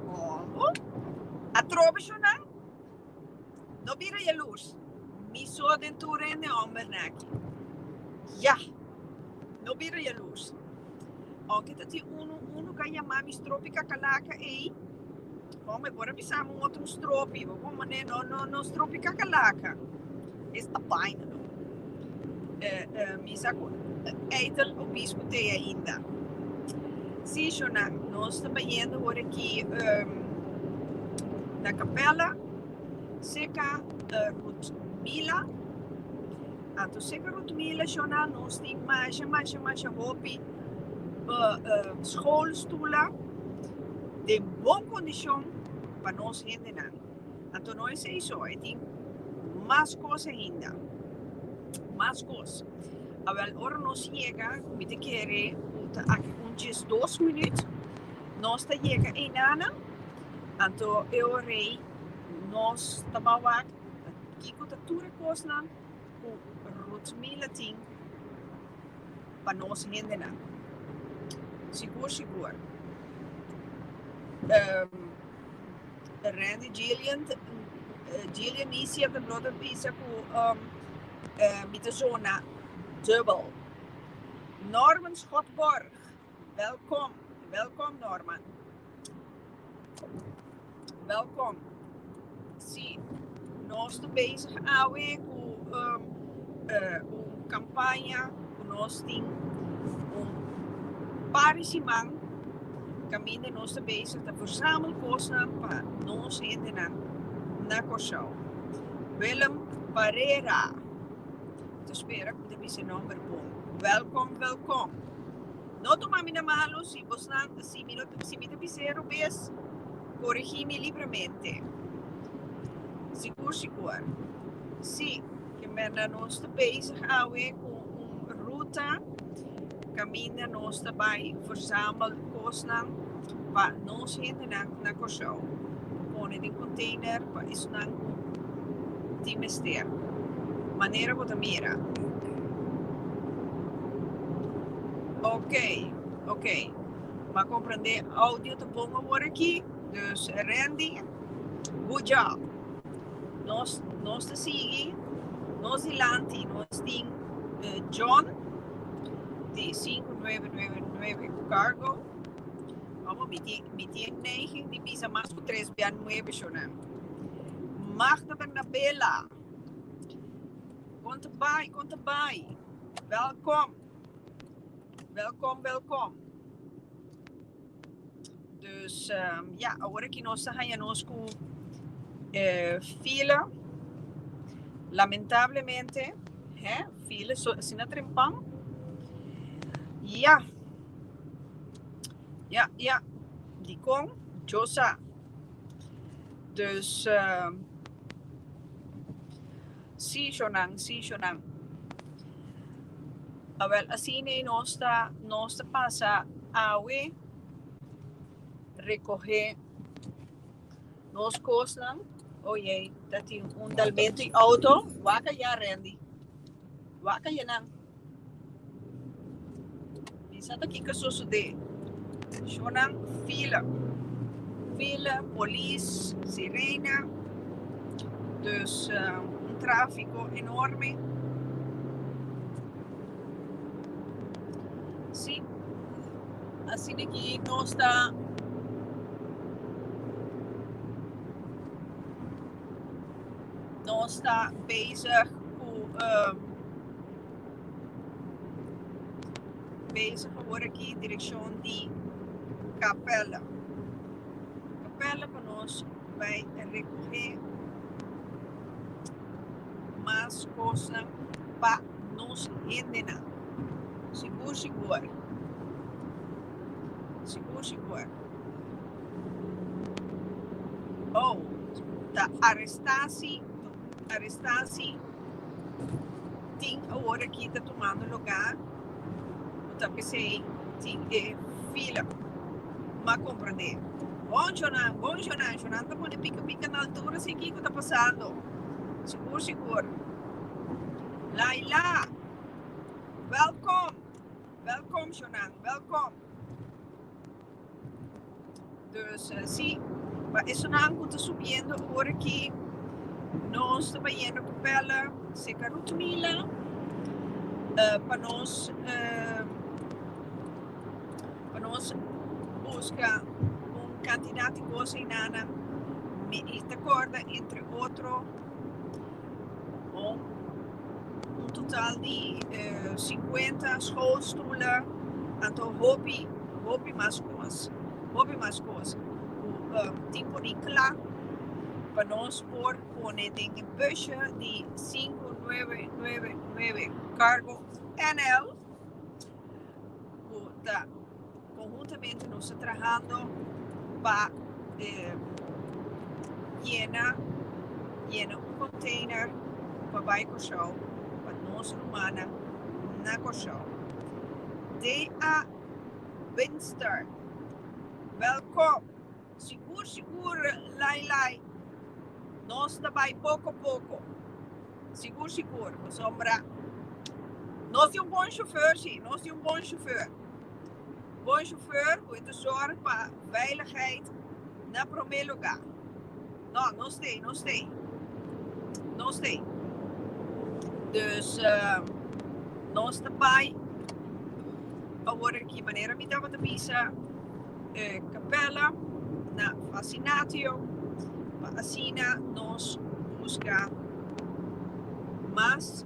Oh. Atrobe shonnan? No bira jaloers. Mi so den tur hende hombernan aki. Ya. No bira jaloers. Aunke ta tin unu, unu ka yama mi stropi kakalaka ei. Homber, por a bisa mi un otro stropi. Bo por mane no, no, no stropi kakalaka. Esta vaina no. Eh, eh, mi sa ku Eitel obispo te ainda. Sí, shonnan, nos ta bayendo awor aki um, na kapela seka uh, Ruth Mila. Anto seka Ruth Mila, shonnan, nos tin masha, masha, masha hopi uh, uh, schoolstoelen den bon kondishon pa nos hendenan. Anto no esei so, e tin mas kos ainda. Mas kos. Awel, ora nos yega, ku mi ta kere ku ta aki un 12 minuut, nos ta yega einana, anto e ora ei nos ta ban wak kiko ta tur e kosnan ku Ruthmila tin pa nos hendenan. Sigur, sigur. Um, Randy Gillian, Gillian Nisia ta brother bisa ku um, uh, mi ta zona dubbel. Norman Schotborg, welkom. Welkom Norman. Welkom. Sí, nos ta bezig awe ku um, uh, un kampaña ku nos tin un par di siman kaminda nos ta bezig ta verzamel kosnan pa nos hendenan na Kòrsou. Willem Barrera, mi ta spera ku mi ta bisa e nòmber bon. Welkom, welkom. No tuma mi na malu si bosnan si mi no si mi ta bis'é robes, korigí mi libremente. Sigur sigur. Sí, ke menda nos ta bezig awe ku un ruta kaminda nos ta bai verzamel kosnan pa nos hendenan na Kòrsou. Pa pone den container pa esunnan ku tin mester. Manera bo ta mira. Ok, ok. M'a comprende audio ta bon awor aki. Dus Randy, good job. Nos, nos ta sigui, nos dilanti, nos tin eh, John di 5999 Cargo. Vamos, mi tin, mi tin neiging di bisa mas ku tres bia nuebe shonan. Magda Bernabela. Kon ta bai, kon ta bai. Welkom. Welkom, welkom. Dus um, ja, awor aki nos ta haña nos ku eh, fila. Lamentablemente, hè, fila so, asina trempan. Ja. Ja, ja. Dikon, yo sa. Dus, uh, sí, shonan, sí, shonan. Awel, asina ei nos ta, nos ta pasa awe recoge nos cosnan. O jee, ta tin un dalmento di auto. Wak aya, Randy. Wak aya nan. Mi sa ta kiko sosodé. Shownan fila. Fila, polis, sirena. Dus uh, un tráfiko enorme. Sí. Asina ki nos ta nos ta bezig ku um, bezig awor aki direkshon di Capella. Capella pa nos bai rekohe mas kosnan pa nos hendenan. Sigur sigur. Sigur sigur. Oh, ta arestasi, arestasi. tin awor aki ta tumando lugá ku ta p'esei tin e fila. M'a komprendé. Bon shonnan, bon shonnan, shonnan ta pone pika pika na altura si kiko ta pasando. Sigur sigur. Laila, welkom, welkom shonnan, welkom. Dus si, pa esunnan ku ta subiendo awor aki, nos ta bayendo Capella serka Ruth Mila pa nos pa nos buska un kantidat di kos einanan. Mi ta kòrda entre otro un un total di 50 schoolstoelen, anto hopi, hopi mas kos, hopi mas kos ku tin por di kla pa nos por pone den e busje di 5999 Cargo NL ku ta Conhuntamente nos ta trahando pa yena yena un container pa bai Kòrsou pa nos rumannan na Kòrsou. DA Winster, welkom! Sigur sigur Lai Lai nos ta bai poko poko. Sigur sigur pasobra nos tin un bon chauffeur si, nos tin un bon chauffeur. Bon chauffeur cu e ta zorg pa veiligheid na prome lugar. No, nos tey, nos tey. Nos tey. Dus nos ta bay awor aki manera mi tabata bisa e capella na Fascinatio pa asina nos busca mas.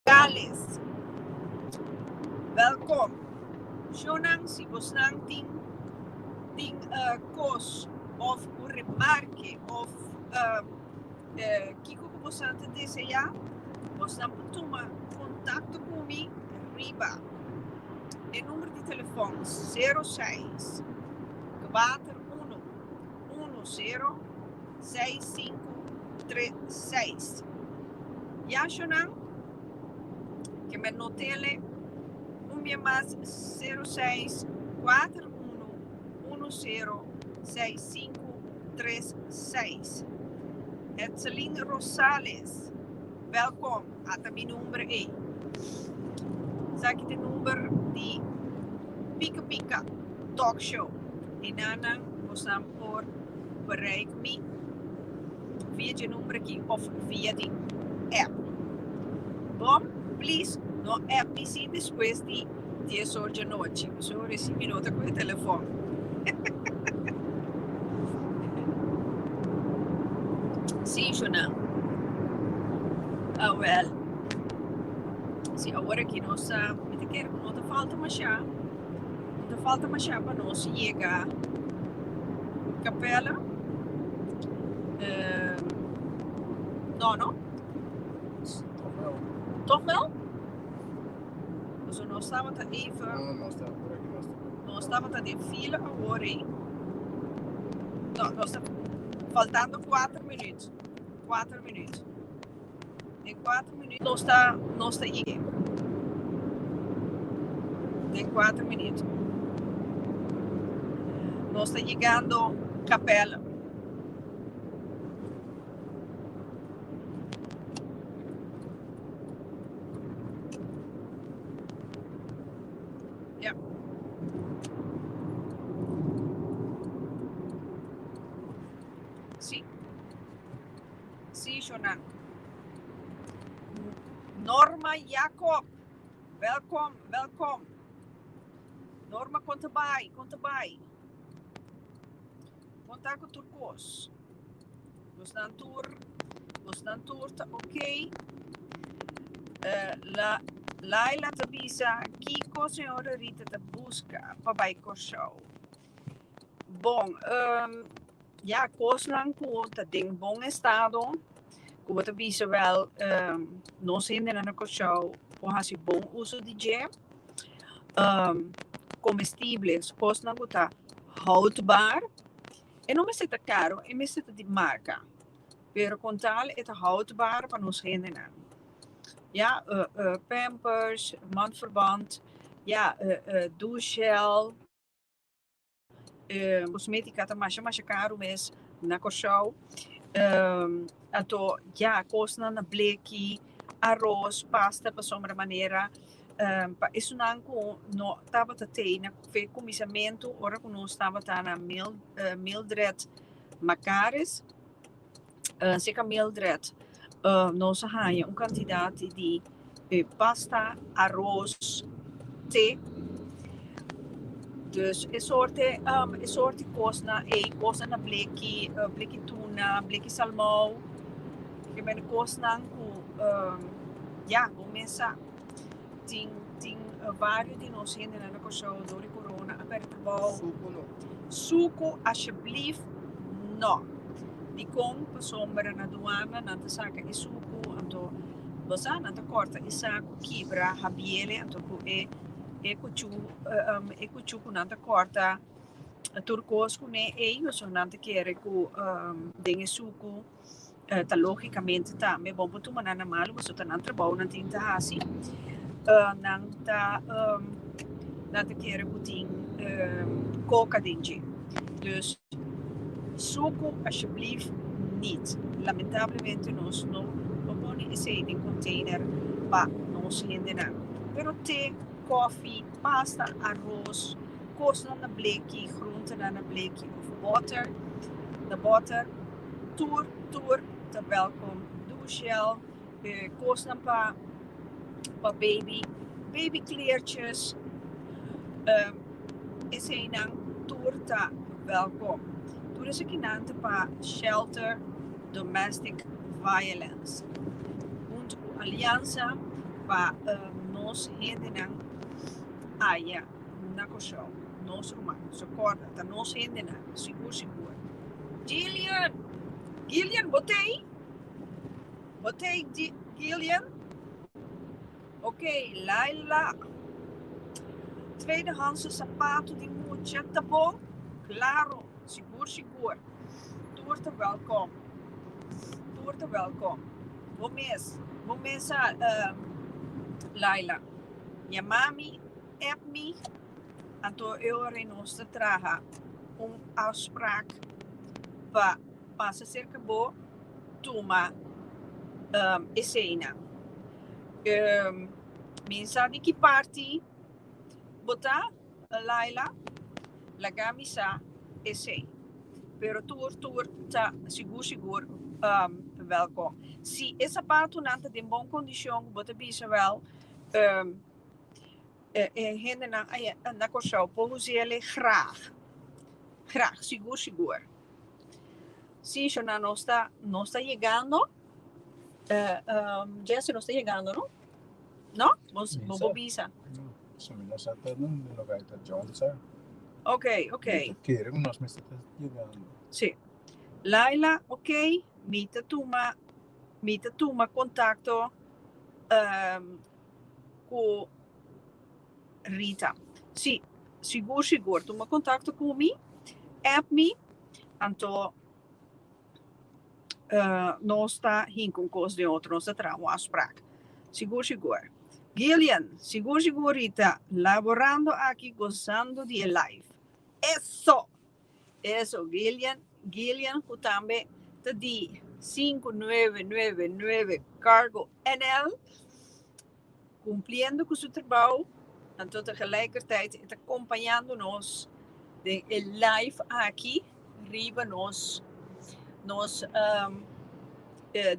Gales. Welkom. Shownan si bosnan tin tin kos of un remarke of kiko ku bosnan ta deseá, bosnan por tuma kontakto ku mi riba e number di telefòn 06 41 10 6536. Yashonan ke men notele un bia mas 06 41 10 6536. Etselin Rosales, welkom. Ata mi number ei. Esaki ta e number di Pika Pika Talk Show. Enanan bosan por bereik mi via dje number aki of via di app. Bon, please no app mi si despues di dies or djanochi, pasobra resi mi no ta ku e telefòn. Sí, Shona. Awel, si awor aki nos ta, mi ta kere ku no ta falta masha. No ta falta masha pa nos yega Capella. Uh, no, no? Toch wel. Toch wel? So nos tabata even. No, nos ta por aki nos ta. Nos tabata den fila awor ei. No, nos ta faltando 4 minuut. 4 minuut. Den 4 minuut nos ta nos ta yega. Den 4 minuut. Nos ta yegando Capella. Ja. Sí. Sí, Shona. Norma Jacob. Welkom, welkom. Norma, kon ta bai, kon ta bai. Kon ta ku tur kos. Bosnan tur, bosnan tur ta ok. Uh, la, Laila ta bisa, kiko señora Rita ta buska pa bai Kòrsou? Bon, um, ja, kosnan ku ta den bon estado, ku bo ta bisa wel, um, nos hendenan na Kòrsou por hasi bon uso di dje. Um, comestibles, kosnan ku ta. Houdbaar. E no mester ta caro, e mester ta di marca. Pero con tal e ta houdbaar pa nos hendenan. Ja, pampers, mandverband, ja, douchegel. Cosmetica ta masha masha caro mes na Kòrsou. Anto ya kosnan na bleki, aros, pasta pasobra manera pa esunnan ku no tabata tei na fe kuminsamentu ora ku nos tabata na Mildred Macaris, seka Mildred nos a haña un kantidat di pasta, aros, te. Dus e sorte e sorte kosnan ei, kosnan na bleki, bleki tuna, bleki salmou, ke men kosnan ku ya bo mes sa tin tin vario di nos hendenan na Kòrsou dor di korona a pèrdè trabou. Suku asjeblief no. Dikon? Pasobra na duana nan ta saka e suku anto bo sa nan ta kòrta e saku kibra habiele anto ku e e kuchu e kuchu ku nan ta kòrta tur kos kuné ei pasobra nan ta kere ku den e suku ta logicamente tambe bon por tuma nan na malu pasobra ta nan trabou nan tin ta hasi nan ta nan ta kere ku tin koka den dje dus suku asjeblief niet lamentablemente nos no por pone esei den container pa nos hendenan pero te kofi pasta aros kosnan na bleki groentenan na bleki of boter na boter. Tur tur ta welkom. Douchegel, kosnan pa pa baby, baby kleertjes, eseinan tur ta welkom. Tur esakinan ta pa Shelter Domestic Violence hunto ku Aliansa pa nos hendenan aya na Kòrsou, nos ruman. So kòrda, ta nos hendenan, sigur sigur. Gillian! Gillian, bo t'ei? Bo t'ei, Gillian? Ok, Laila. Tweedehandse sapato di mucha ta bon? Claro, sigur sigur. Tur ta welkom. Tur ta welkom. Bo mes, bo mes sa, Laila. Yama mi, app mi. Anto e ora ei nos ta traha un afspraak pa pasa serka bo tuma eseinan. Mi sa di ki parti bo ta, Laila, laga mi sa esei. Pero tur tur ta sigur sigur welkom. Si e sapatunan ta den bon kondishon ku bo ta bisa wel, E hendenan aya na Kòrsou por us'el graag. Graag, sigur sigur. Sí, shona, nos ta, nos ta yegando. Jesse, nos ta yegando, no? No? Bo, bo por bisa. So mi no sa ta na lugar ta John sa. Ok, ok. Mi ta kere ku nos mester ta yegando. Sí. Laila, ok, mi ta tuma, mi ta tuma kontakto ku Rita. Sí, sigur sigur. Tuma kontakto ku mi, app mi, anto nos ta hinka un kos den otro, nos ta traha un afsprak. Sigur sigur. Gillian, sigur sigur Rita, laborando aki gozando di e live. Eso! Eso, Gillian, Gillian ku tambe ta di 5999 Cargo NL, cumpliendo cu su trabao, anto tegelijkertijd e ta acompañando nos den e live aki riba nos nos um,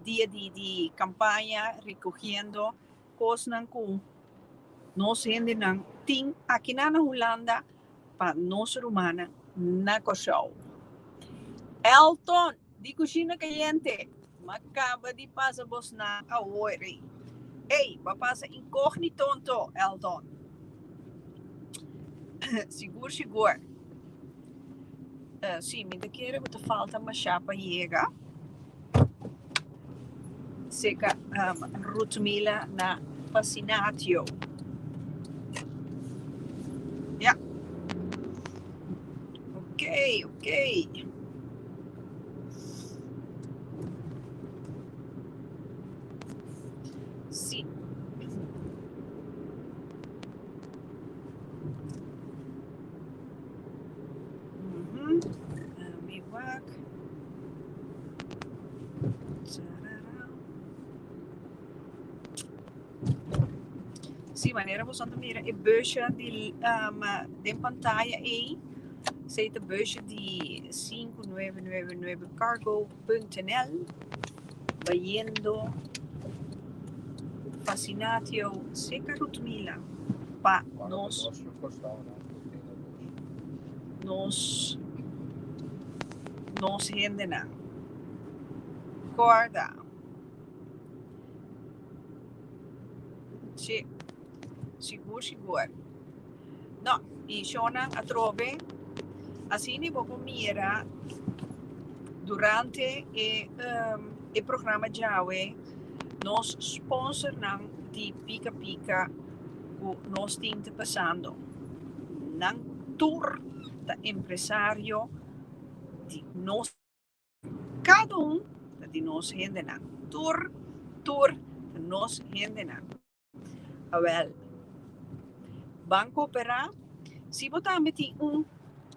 dia di, di campaña recogiendo cosnan cu nos hendenan tin akinan na Hulanda pa nos rumannan na Kòrsou. Elton di Cushina Cayente, m'a caba di pasa bosnan awor. Ey, b'a pasa incognito anto, Elton. Sigur, sigur. Sí, mi ta kere ku ta falta mashá pa yega seka Rutmila na Fascinatio. Ya. Ok. Sí. Mhm. Mi wak. Tarara. Sí, manera boso ta mira e busje di um, den pantaya ei, esei ta busje di 5999 cargo.nl bayendo Fascinatio Seca Rutmila pa nos nos nos hendenan. Corda. Sí, sigur sigur. No, i shownan atrobe, asina bo por mira durante e e programa djawe nos sponsornan di Pika Pika ku nos tin ta pasando. Nan tur ta empresario di nos. Kada un ta di nos hendenan. Tur, tur ta nos hendenan. Awel, ban kooperá. Si bo tambe tin un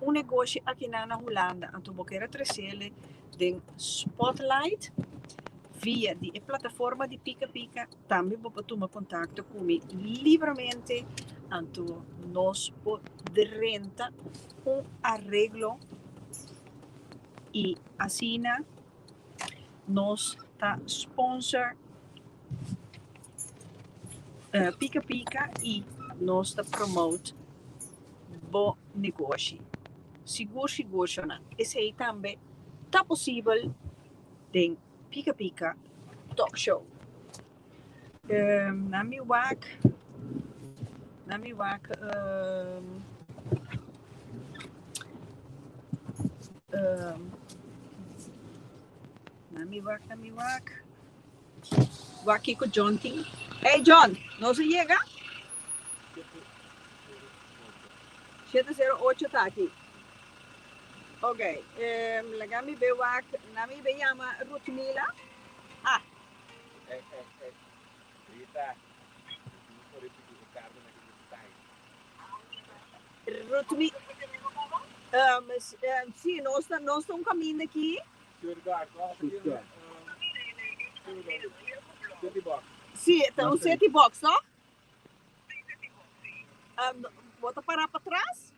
un negoshi akinan na Hulanda, anto bo kier a tresele den spotlight via di e plataforma di Pika Pika, tambe bo por tuma kontakto ku mi libramente, anto nos por drenta un areglo. Y asina nos ta sponsor Pika Pika y nos ta promote bo negoshi. Sigur sigur shownan esey tambe ta posibel den Pika Pika Talk Show. Na mi wak, na mi wak na mi wak, na mi wak. Wak kiko John tin. Hey John, nos a yega? 708 ta aki. Ok, laga mi be wak, na mi be yama Ruthmila. Ah. Ey, ey, ey. Rita, mi por repiti e carta na ki style. Rutmi, um, si, nos ta, nos ta un caminda aki. Stuttgart, no? Stuttgart. City box. Si, ta un city box, toch? Um, bo ta para patras?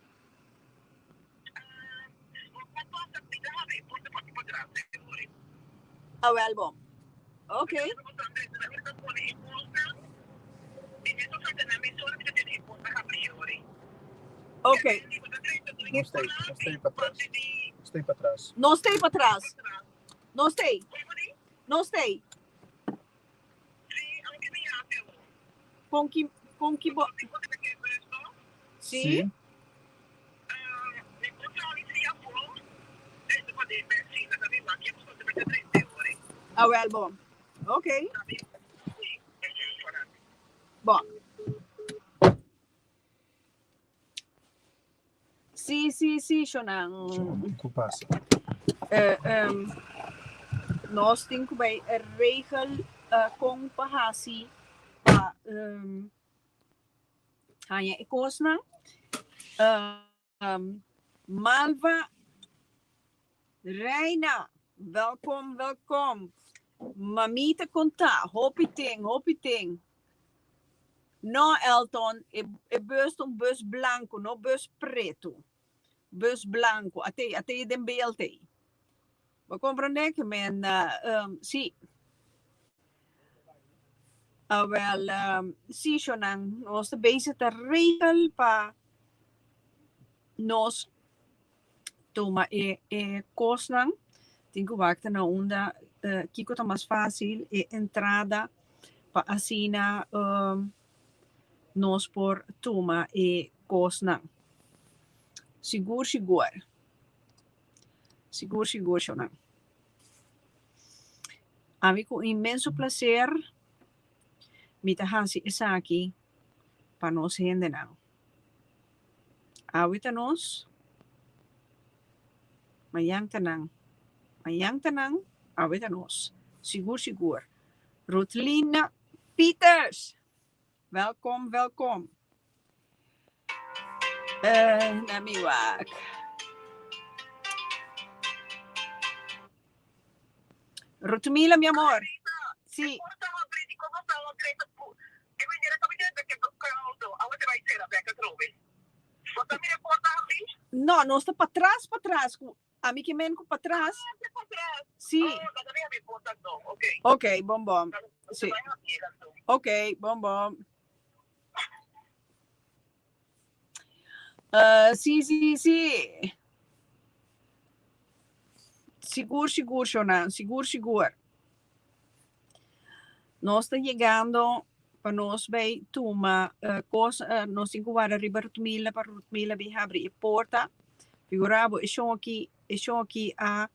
Awel bon. Ok. Ok. No stay, no stay patras. No stay patras. No stay patras. No stay. No stay. Con ki, con ki bo... Sí. Sí. Awel bon. Ok. Bon. Sí, sí, sí, shonan. Kiko pasa? Eh, um, nos tin ku bai regel uh, kon pa hasi pa um, haña e kosnan. Um, Malva Reina, welkom, welkom. Mamita konta, hopi ten, hopi ten. No, Elton, e, e bus ta un bus blanco, no bus preto. Bus blanco, ate, ate den BLT. Bo comprende ke men, uh, um, si. Awel, um, si, shonan, nos ta bezig ta regel pa nos tuma e e kosnan, tin ku wak ta na unda kiko ta mas fásil e entrada pa asina nos por tuma e kosnan. Sigur sigur. Sigur sigur shownan. Ami ku inmenso plaser mi ta hasi esaki pa nos hendenan. Awe ta nos, mañan ta nan. Mañan ta nan, awe ta nos. Sigur sigur. Rutlina. Pieters. Welkom, welkom. Na mi wak. Rutmila, mi amor. Sí. No, nos ta patras, patras. Ami ke men ku patras. Sí. Ok, bon bon. Sí. Ok, bon bon. Sí, sí, sí. Sigur, sigur, shownan. Sigur, sigur. Nos ta yegando pa nos bay tuma cos, nos tin cu warda riba Rutmila pa Rutmila bin habri e porta. Figura bo e shon aki, e shon aki a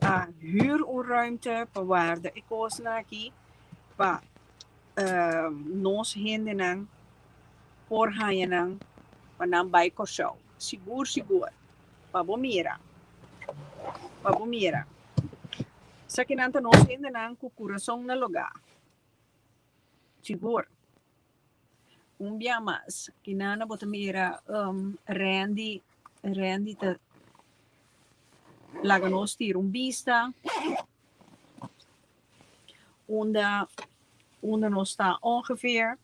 a huur un ruimte pa warda e cosnan aki pa nos hendenan por haña nan pa nan bay Corsou. Sigur, sigur. Pa bo mira. Pa bo mira. Esakinan ta nos hendenan ku kurason na lugá. Sigur. Un bia mas, kinana bo ta mira Randy, Randy ta laga nos tira un bista unda unda nos ta ongeveer,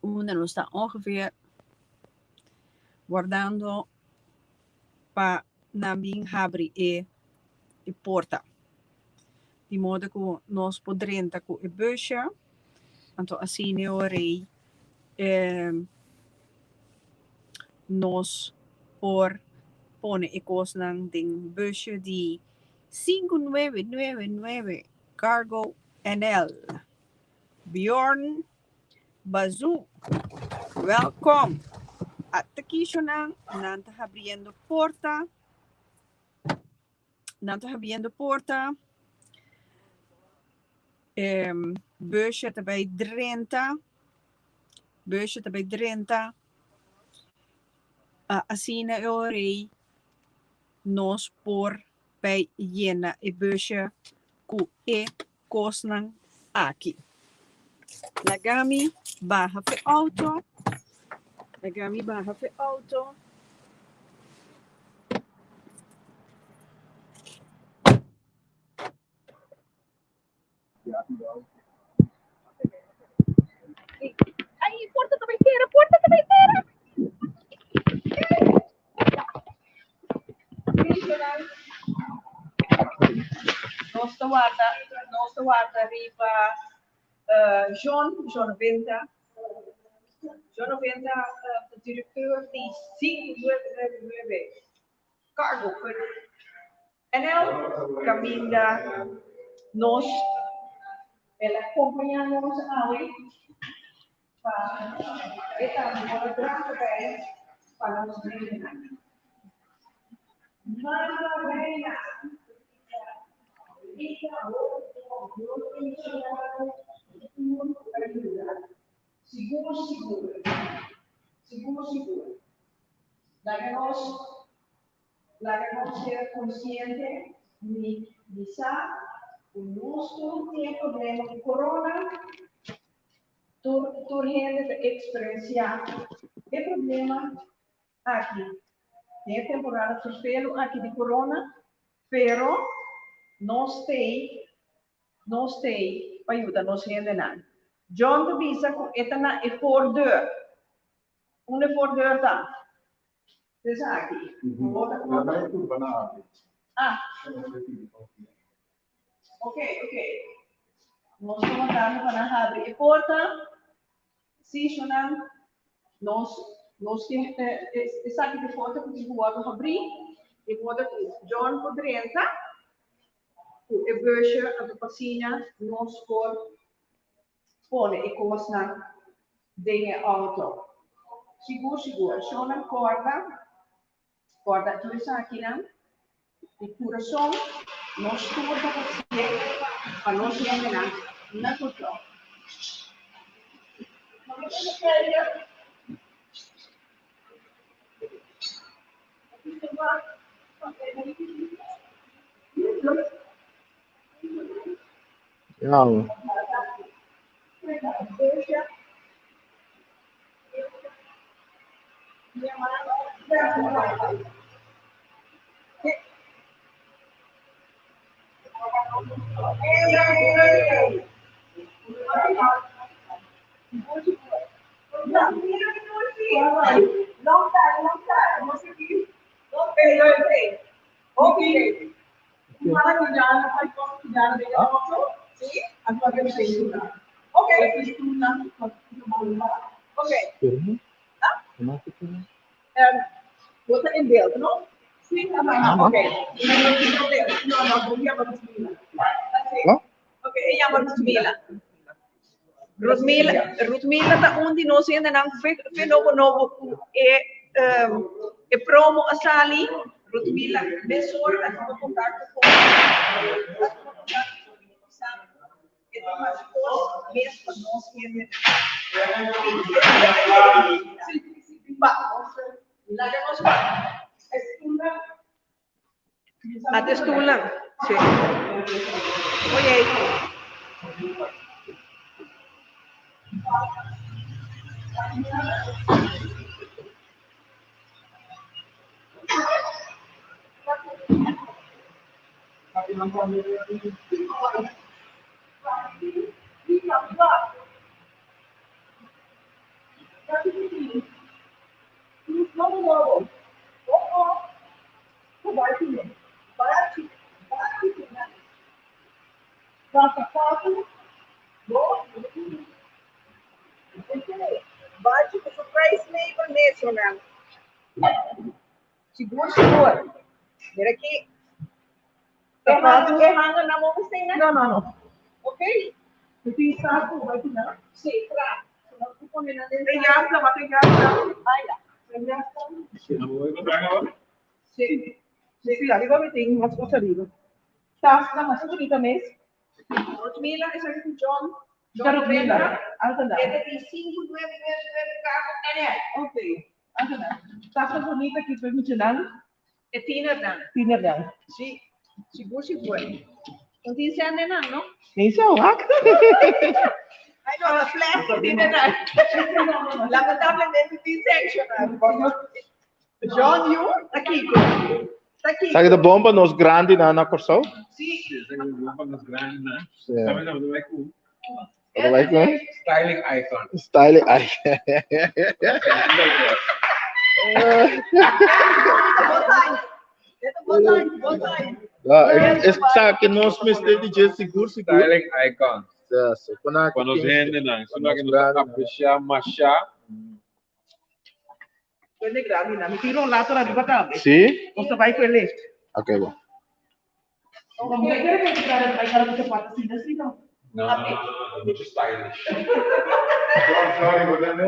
unda nos ta ongeveer wardando pa nan bin habri e e porta. Di modo ku nos por drenta ku e busje, anto asina e ora ei nos por pone e kosnan den busje di sinku nuebe nuebe nuebe Cargo NL. Bjorn Bazoo, welkom. Ata kishonan, nan ta habriendo porta. Nan ta habriendo porta. E busje ta bay drenta. Busje ta bay drenta. Asina e ora ei nos por bay yena e busje ku e kosnan aki. Laga mi baha fe auto. Laga mi baha fe auto. Ay, porta ta bay cera, porta ta bay cera. Nos ta warda, nos ta warda riba John, John Venta. John Venta ta directeur di 5999 Cargo NL caminda nos el a compaña nos awe pa e tambe por a draga bay pa nos hendenan. Mama Reina Sigur sigur sigur sigur laga nos Laga nos ser konsiente di di sa ku nos tur tin e problema di corona, tur tur hende ta eksperensiá e problema aki den e temporada ferfelu aki di corona, pero nos t'ei nos t'ei pa yuda nos hendenan. John ta bisa ku e ta na e voordeur. Unda e voordeur ta? Esaki. Ah. Ok, ok. Nos ta wardando pa nan habri e porta. Sí, shonnan. Nos, nos ke esaki ta e porta ku tin ku wòrdu habrí. E porta ku John por drenta ku e busje anto pa asina nos por pone e kosnan den e outo. Sigur sigur, shownan kòrda, kòrda tur esakinan di kurason, nos tur ta hasié pa nos hendenan na Kòrsou. Ja. Long time, long time. Okay, okay. Okay. Wat er in beeld, no? Sí, oké. No, no, No? Oké, ja, maar Rutmila. Rutmila, Rutmila ta un di nos hendenan fe fe nobo nobo ku e um, e promo a sali. Rutmila mesora a tuma kontakto ku a tuma kontakto ku mi sabi e ta hasi kos mes pa nos hendenan. Pa laga nos pa. Ate stoelnan. Sí. Oye. Sigur, sigur. Mira aki. E hanga, e hanga na mo bestina? No, no, no. Ok. Mi tin saco, bai tin na. Sí, tra. E yasna, wat e yasna. Ah, ja. E yasna. Sí. Sí, arriba mi tin mas cos arriba. Tasnan masha bunita mes. Rutmila, esaki ku John. John Rutmila. Alta na. E ta di 5999 KNL. Ok. Alta na. Tasnan bunita ki pa muchanan. E tienernan. Tienernan. Sí. Sigur, sigur. No tin sendenan, no? Nee, zo, wak. Ay, no, ta fles tienernan. Lamentablemente tin sectionan. John, you, ta kiko? Ta kiko? Sa ki ta bon pa nos grandinan na Kòrsou? Sí. Sí, sa ki ta bon pa nos grandinan. Sí. Sabe na bai ku? Bai ku? Styling icon. Styling icon. Esaki nos mester di dje sigur sigur. Styling icon. Ja, so kon Pa nos hendenan, esnan ku nos ta apresiá mashá. Hende grandi nan. Mi tin rolator ariba tambe. Sí? Nos ta bai ku e lift. Ok, bon. Como que quiere que te bai cara ku zapato asina, así no? No, no, no, no, mucho stylish. Sorry, bo ta no.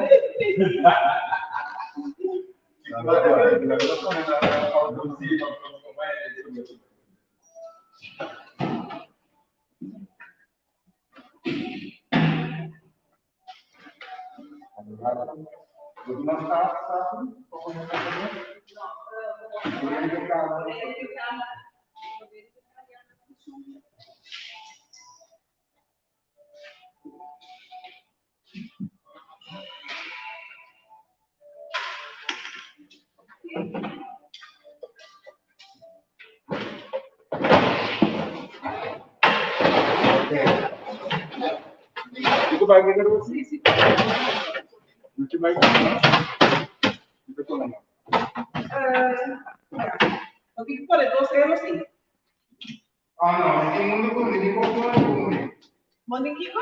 Manda kiko?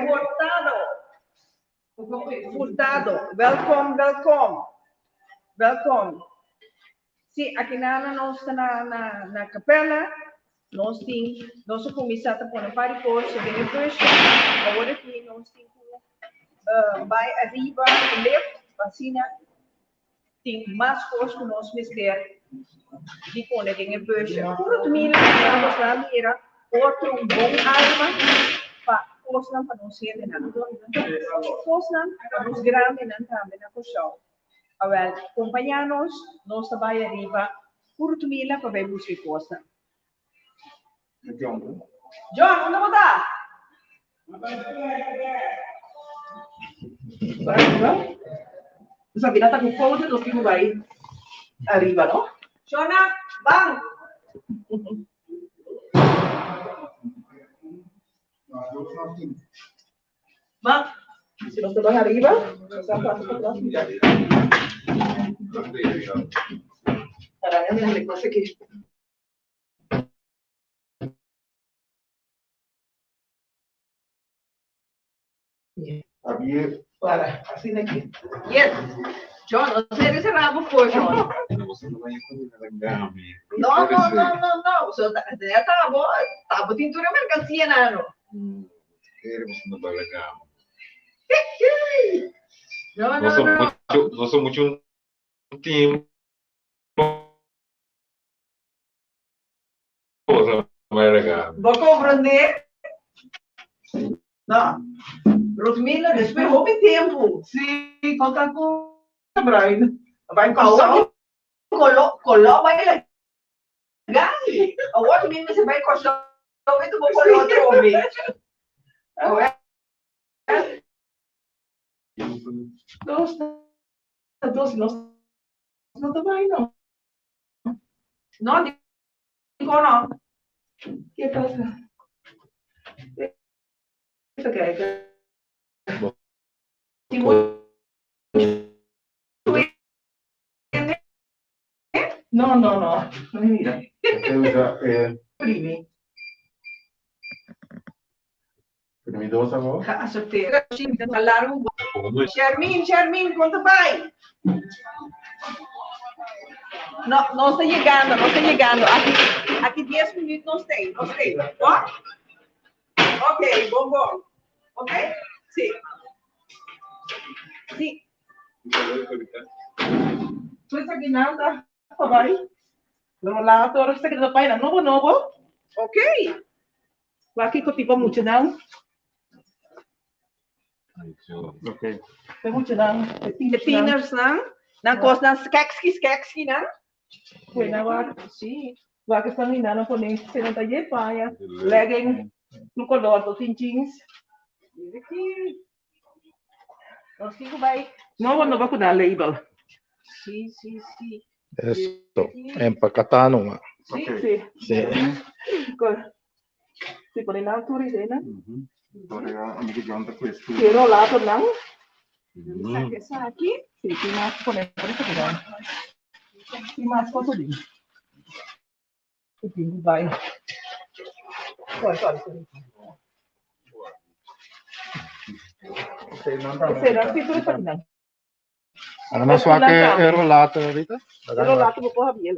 Furtado. Furtado. Welkom, welkom. Welkom. Sí, aki na nos ta na, na, na kapela. Nos tin, nos a kuminsá ta pone un par di kos den e bus. Awor aki nos tin ku uh, bai ariba ku lift, pa asina tin mas kos ku nos mester di pone den e busje. Puro tumina nos a mira otro un bon arma pa kosnan pa nos hendenan. Kosnan pa nos grandenan tambe na Kòrsou. Awèl, kompañá nos, nos ta bai ariba puro tumina pa bai buska e kosnan. John, unda bo ta? Sabina ta ku foto, nos tin ku bai ariba, no? Shona, ban! Ban! Si nos ta bai ariba, nos a pasa pa tras. Para mi, no sé qué. Para, asina aki. Yes. John, no sé de rabo voor, John. No, no, no, no, no. So, ya tabo, tabo tintura mercancía nano. No, no, no. No son mucho tiempo. Bo comprende? No. Rosmila, despues hopi tempu. Sí, konta ku Brian. Bai Kòrsou. Kolo, kolo bai laga. Awor mi mester bai Kòrsou, mi tuvo kolo atrobe. Awor. Dos, dos, nos no ta bai no. No, dikon no? Ke pasa? Even kijken. Tin muchu hende? No, no, no. No mira. Primi. Primi dos awor. Geacepteerd. Shermin, Shermin, kon ta bai? No, nos ta yegando, nos ta yegando. Aki, aki dies minuut nos ta ei, nos ta ei. Bo? Ok, bon bon. Ok? Si. Si. Tur esakinan ta pa bai. Rollator, esaki ta paña nobo nobo. Ok. Wak kiko tipo muchanan. Ok. E muchanan, e E tieners nan, nan kosnan skekski skekski nan. Buena wak. Sí. Wak esnan hinda nan pone se nan ta ye paña, legging, tur color, tur tin jeans. Mira aki. Nos tin ku bai. Nobo nobo ku nan label. Sí, sí, sí. Eso, empacatá numa. Sí, sí. Sí. Sí, pone nan tur idea nan. Sí, Sí, rollator nan. Saki esaki. Sí, tin mas pone por esaki nan. Tin mas foto din. Ku tin ku bai. Sorry, sorry, sorry. Esei nan sí tur esaki nan. Ahora nos wak e rollator ahorita. E rollator bo por habiel.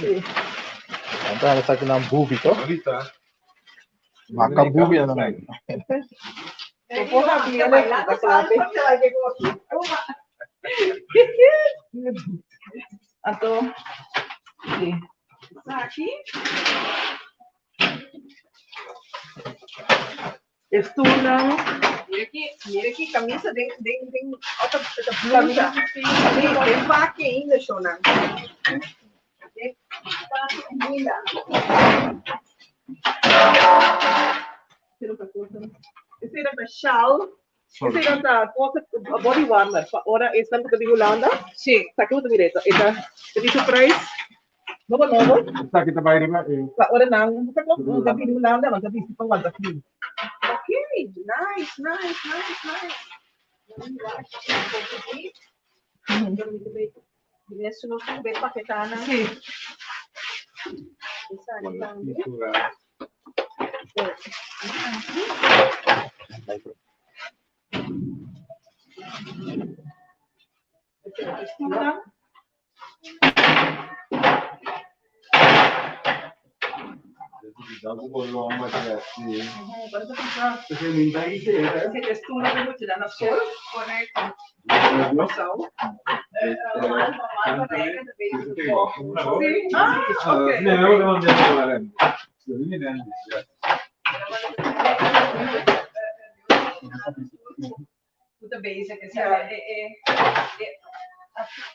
Sí. Anto ahora sa nan bubi to. Maka bubi na nan. Bo por habiel. Anto, sí. Esaki. E stoelnan. Mira aki, mira aki camisa den den den ota ota blusa. Sí, den paki ainda shownan. Den paki ainda. Esei nan ta shaal. Esei nan ta cosa body warmer pa ora esnan ku ta di Hulanda. Sí. Sa ke bo ta mira e ta e tin su prijs nobo nobo. Esaki ta bai riba e. Pa ora nan ta ta bini Hulanda nan ta bisti pa wanta frio. Okay, nice, nice, nice, nice. Sí.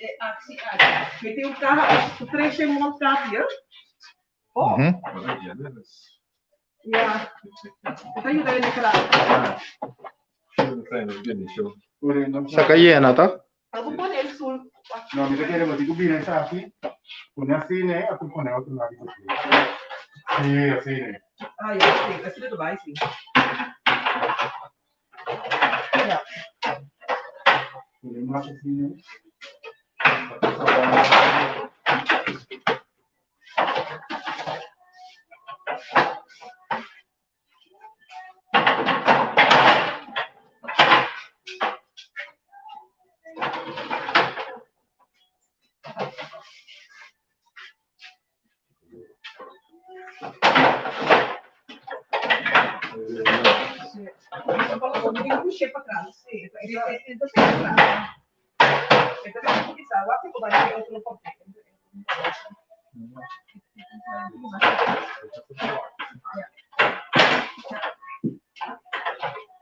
E actie aki. Mi tin un kaha ku 13 mondkapje. Oh. Ja. E ta yuda hende kla. Saka yena ta? Abo pone el sul. No, mi ta kere bo tin ku bira esaki. Pone asina e, ato pone otro lado di Sí, asina. Ah ja, sí, asina ta bai sí. Ja. Pone mas asina.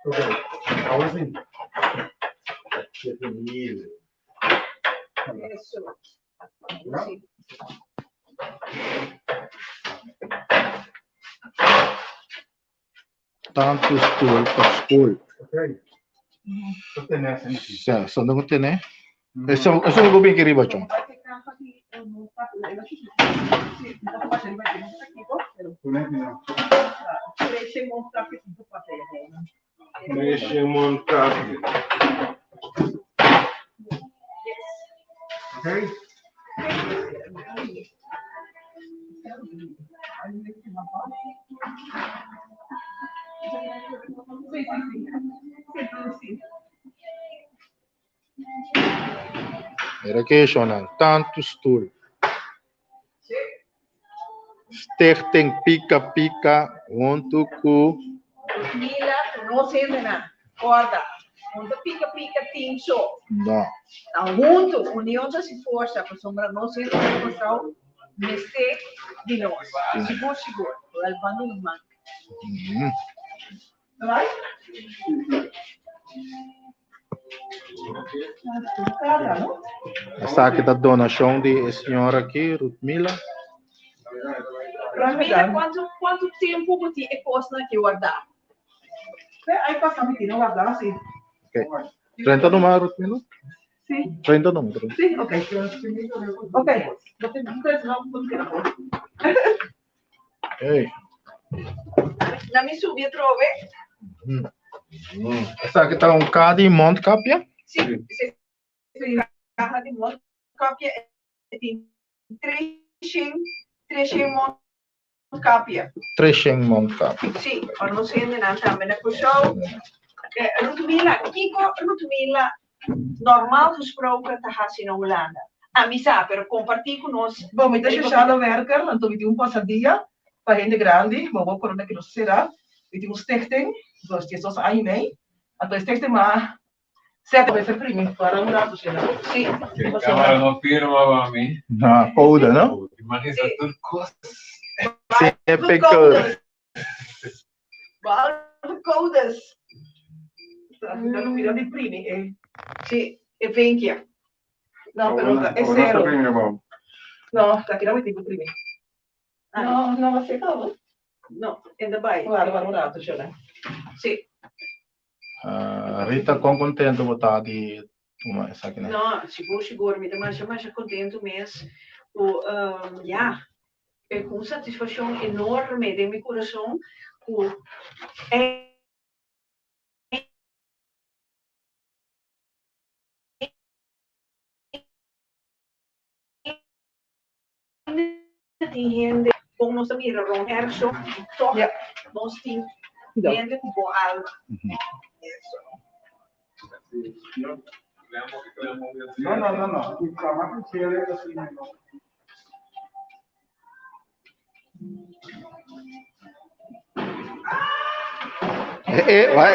Oké, awor sí. Tantu stoel pa skol. Sa, sa no tene. Eso, eso no bin riba chon. Mira ke shonnan, tantu stoel. Stichting Pika Pika huntu ku. Mila ku nos hendenan. Kòrda, no ta Pika Pika team so. No. Ta huntu, union ta si forsa, pasobra nos hendenan Kòrsou mester di nos. Sigur sigur. Wèl ban duna man. Esaki ta donashon di e señora aki, Rutmila. Rutmila, kuantu kuantu tempu bo tin e kosnan aki wardá? Ay pasa mi tin wardá si. Okay. 30 numa, Rutmila? Si. 30 numa. Si, okay. Okay. Hey. Na mi subi atrobe. Esaki ta un kaha di mondkapje? Si, si kaha di mondkapje e tin treshen, treshen mondkapje. Treshen mondkapje. Si, pa nos hendenan tambe na Kòrsou. Rutmila, kiko Rutmila normaal gesproken ta hasi na Hulanda? Ami sa, pero kompartí ku nos. Bon, mi ta sociale werker, anto mi tin un pasadia pa hende grandi, ma awor corona ki nos a sera, mi tin un stichting, dos diesdos aña i mei, anto e stichting m'a seta mi verprimi para un rato sera. Sí. E camara no firma pa mi. Na code, no? Imagina tur cos. Sí, e code. Behalve codes. Ta lo mira di primi e. Sí, e vinkje. No, pero ta e cero. No, ta kira mi tin ku primi. No, no a seka bo. No, e ta bai. Wara, wara un rato, Shona. Sí. Rita, kon kontento bo ta di tuma esakinan? No, sigur, sigur. Mi ta masha, masha kontento mes ku, ya, ku un satisfakshon enorme den mi kurason ku Ainda tin hende kon nos ta mira rond erso i tòg nos tin hende ku bon alma. Eh, vai.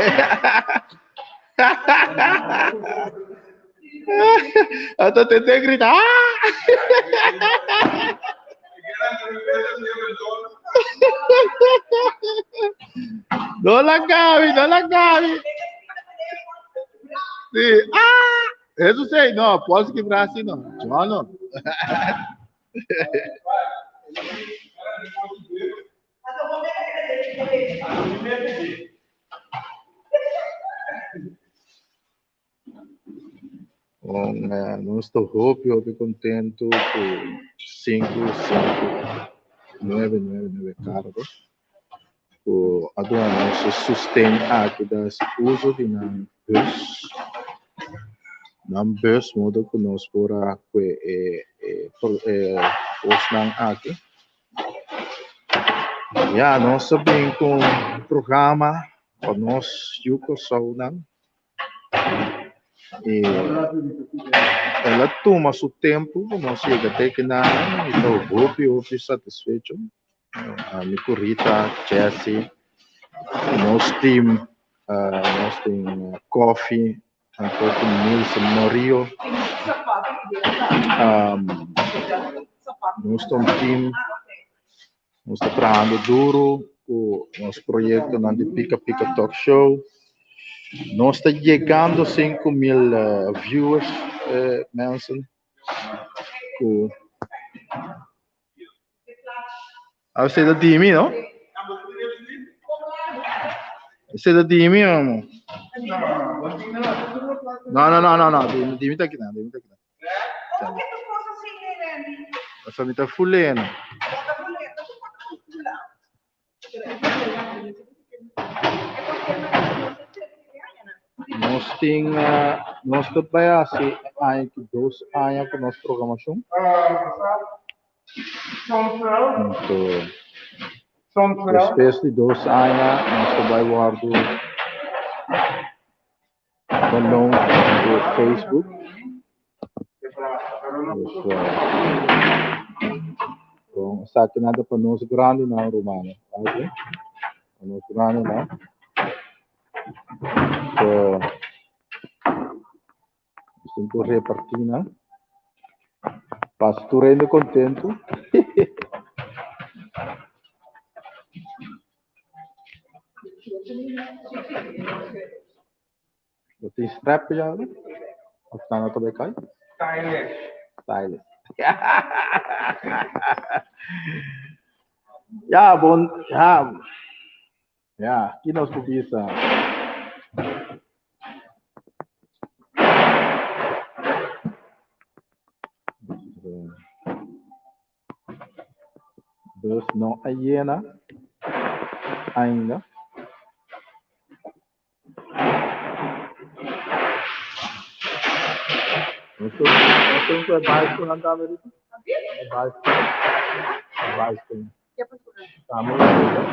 Hasta te te grita. ¡Ah! No la Gaby, no la Gaby. Sí. ¡Ah! Eso sí, no, posso quebrar assim não. John no. Bon, eh, nos ta hopi, hopi contento cu 5, 5, 9, 9, 9 cargo cu a duna nos e sosten aki da hasi uso di nan bus, nan bus modo cu nos por a cue e e e cosnan aki. Ya, nos a bin cu un programa pa nos yu Kòrsounan. E el a tuma su tempu pa nos yega te kinan i ta hopi hopi satisfecho. Ami ku Rita, Jessy, nos team, nos tin Koffie, anto ku Nilson Morillo. Nos ta un team. Nos ta trahando duro ku nos proyektonan di Pika Pika Talk Show. Nos ta yegando 5000 viewers, mensen. Ku A esei ta di mi, no? Esei ta di mi, amo. No, no, no, no, no. Di mi ta kinan, di mi ta kinan. Pasobra mi ta fuleno. Nos tin, nos ta bai hasi aña ki dos aña ku nos programashon. Anto, despues di dos aña nos ta bai wòrdu beloond door Facebook. Dus, bon, esakinan ta pa nos grandinan, rumannan. Oké? Pa nos grandinan. So, nos tin ku repartí nan. Pa tur hende kontentu. Bo tin strap ya awe? Of ta no ta bai kai? Stylish. Stylish. Ya, bon, ya. Ya, ki nos por bisa? Bus no a yena ainda. Nos tin ku e bicycle tambe Rita? E bicycle. E bicycle. Tambe Rita?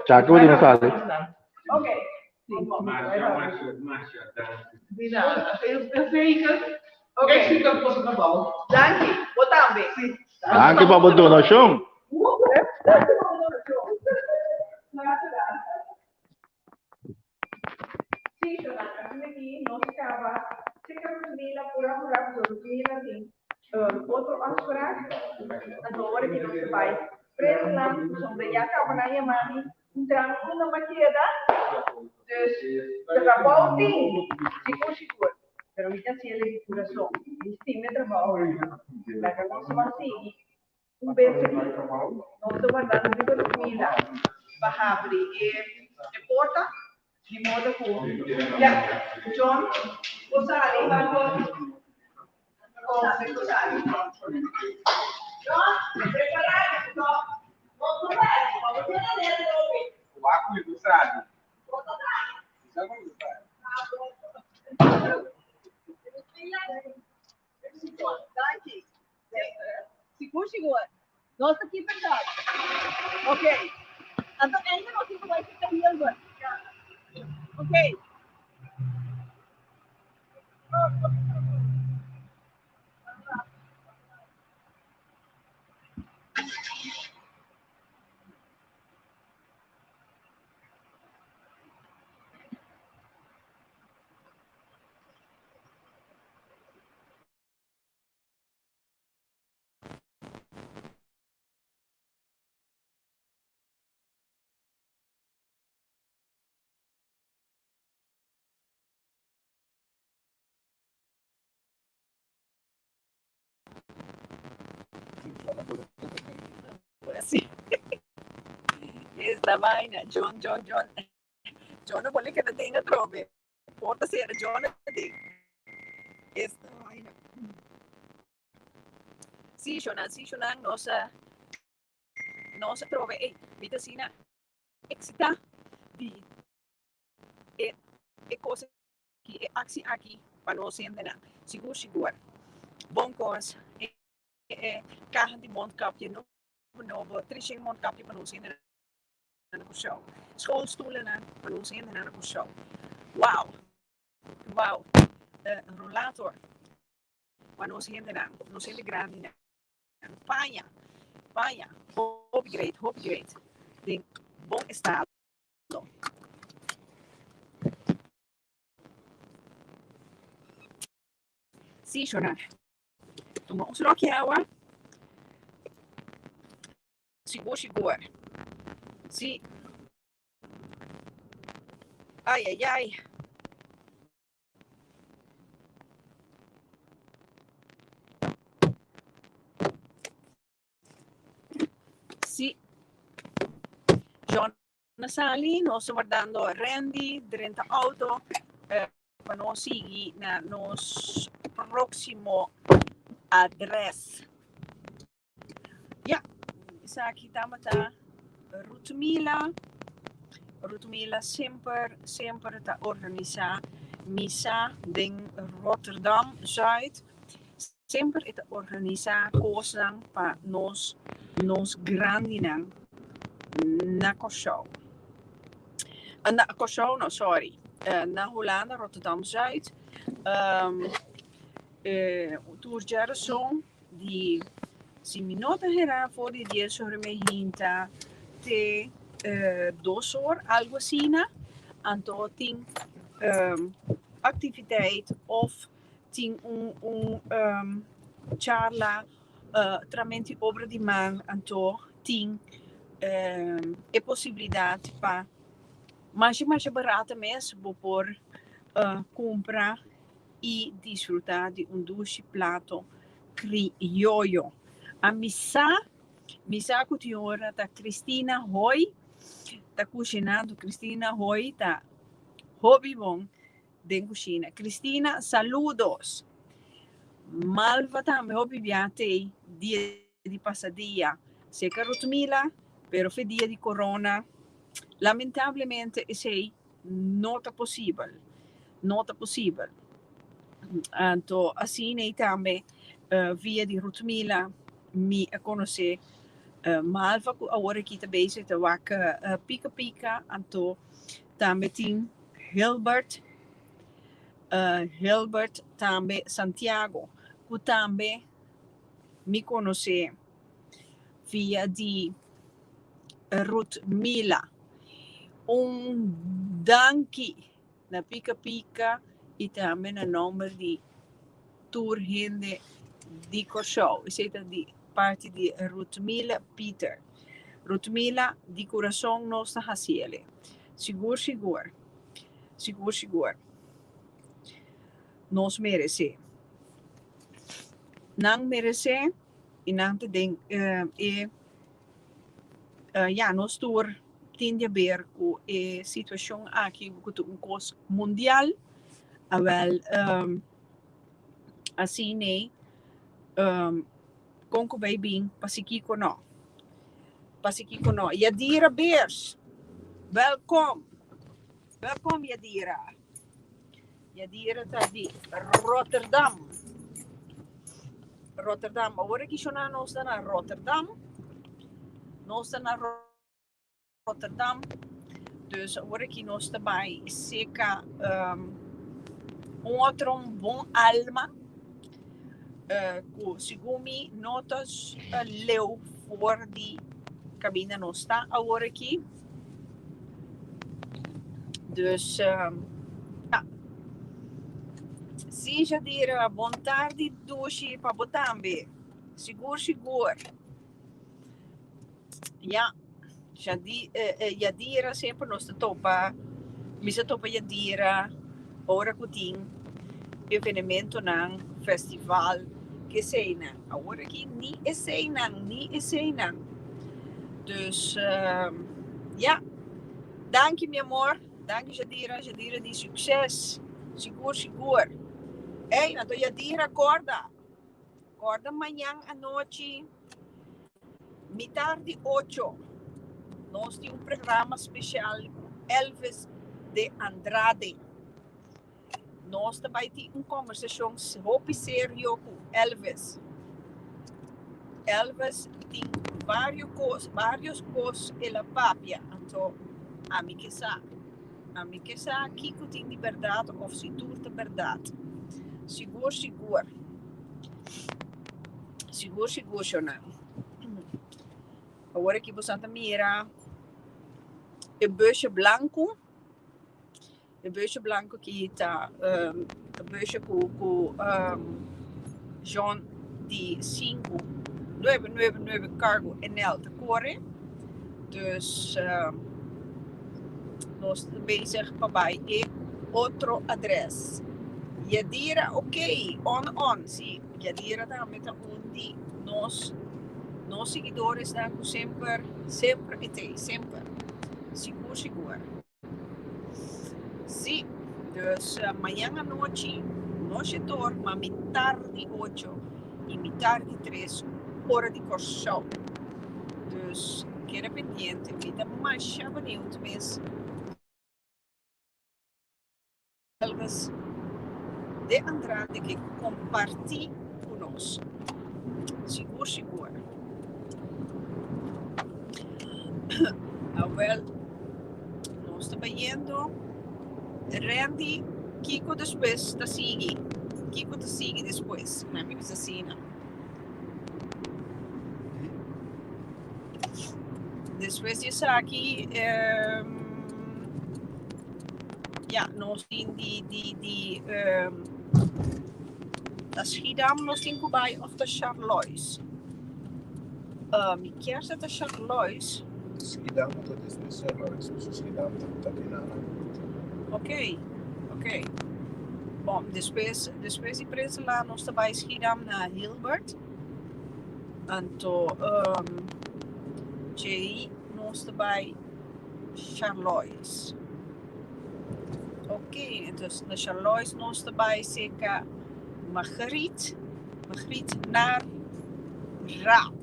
Chaki bo tin sali. Danki pa bo donashon. Anto einde nos tin ku bai serka Hilbert. Oké. Sí. Esta vaina, John, John, John. John no pone que te tenga trobe. Porta cera, John te. Esta vaina. Sí, Shonan, sí, Shonan, nos a, nos a trobe. Ey, mi ta asina excita di e, e cosa aki, e actie aki pa nos hendenan. Sigur, sigur. Bon cos, e, e caha di mondkapje nobo, nobo, 300 mondkapje pa nos hendenan na Kòrsou. Schoolstoelennan pa nos hendenan na Kòrsou. Wow! Wow! Rollator pa nos hendenan, nos hende grandinan. Paña, paña, hopi great, hopi great. Den bon estado. Sí, Shona. Tuma un slokje awa. Sigur, sigur. Sí. Ai, ai, ai. Sí. John a sali, nos ta wardando Randy drenta auto eh, pa nos sigui na nos próximo adres. Ja, esaki tabata Ruthmila. Ruthmila semper, semper ta organisa misa den Rotterdam Zuid. Semper e ta organisa kosnan pa nos, nos grandinan na Kòrsou. Na Kòrsou no, sorry, na Hulanda, Rotterdam Zuid. Tur djarason di si mi no ta hera for di dies ora mi hinta te dos or algo asina anto tin activiteit of tin un un charla tramenti obra di man anto tin e posibilidad pa masha masha barata mes bo por cumpra i disfrutá di un dushi plato krioyo. A mi sa, mi sa ku tin ora ta Christina Hoy ta kushinando. Christina Hoy ta hopi bon den kushina. Christina, saludos! Malva tambe hopi bia tei dia di pasadia. Seka Rutmila, pero fe dia di corona, lamentablemente esei no ta posibel. No ta posibel. Anto asina ei tambe via di Rutmila mi a konosé Malva ku awor aki ta bezig ta wak pika pika. Anto tambe tin Hilbert, Hilbert tambe Santiago ku tambe mi konosé via di Rutmila. Un danki na Pika Pika i tambe na nomber di tur hende di Kòrsou. Esei ta di parti di Rutmila Pieter. Rutmila, di kurason nos ta hasi el'e. Sigur sigur, sigur sigur nos meresé. Nan meresé i nan ta den e. Ya nos tur tin di haber ku e situashon aki ku ta un kos mundial. Awel asina kon ku bai bin pasikiko no, pasikiko no. Yadira Beers, welkom, welkom Yadira. Yadira ta di Rotterdam. Rotterdam. Awor aki shona nos ta na Rotterdam. Nos ta na. Rotterdam. Dus awor aki nos ta bai seka um, un otro un bon alma uh, ku segun mi no ta uh, leu for di kaminda nos ta awor aki. Dus um, ja. Si, Jadira, bon tardi dushi pa bo tambe. Sigur, sigur. Ya, Jadi, eh, eh, Yadira semper nos ta topa, mi sa topa Yadira ora ku tin evenementonan, festival, keseinan. Awor aki ni eseinan, ni eseinan. Dus, uh, ya. Danki mi amor, danki Yadira, Yadira di sukses, sigur sigur. Ey, anto Yadira korda, korda mañan anochi. Mitar di ocho nos tin un programa special cu Elvis de Andrade. Nos ta bay tin un conversacion hopi serio cu Elvis. Elvis tin vario cos, varios cos el a papia, anto ami ke sa. Ami ke sa kico tin di berdad of si tur ta berdad. Sigur sigur. Sigur sigur shona. Awor aki boso ta mira e busje blanco. E busje blanco aki ta um, e busje ku ku um, John di 5 999 Cargo NL ta kore. Dus um, nos ta bezig pa bai e otro adres. Yadira, ok, on on, si. Yadira tambe ta un di nos nos siguidoresnan ku semper semper e t'ei, semper. Sigur sigur. Sí, dus mañan anochi no shetor ma mitar di ocho i mitar di tres ora di Kòrsou. Dus keda pendiente, mi ta masha beniut mes. Elvis de Andrade ke kompartí ku nos. Sigur sigur. Awel, nos ta bayendo. Randy, kiko despues ta sigui? Kiko ta sigui despues? Mi bisa asina. Despues di esaki, ja, nos tin di, di, di, um, ta Schiedam nos tin ku bai of ta Charlois? Uh, mi kier sa ta Charlois. Schiedam ta despues Charlois, so Schiedam ta ta kinana. Ok, ok. Bon, despues, despues di Prinsenlaan nos ta bai Schiedam na Hilbert. Anto, um, djei nos ta bai Charlois. Ok, entonces na Charlois nos ta bai cerca Margriet, Margriet naar Raap.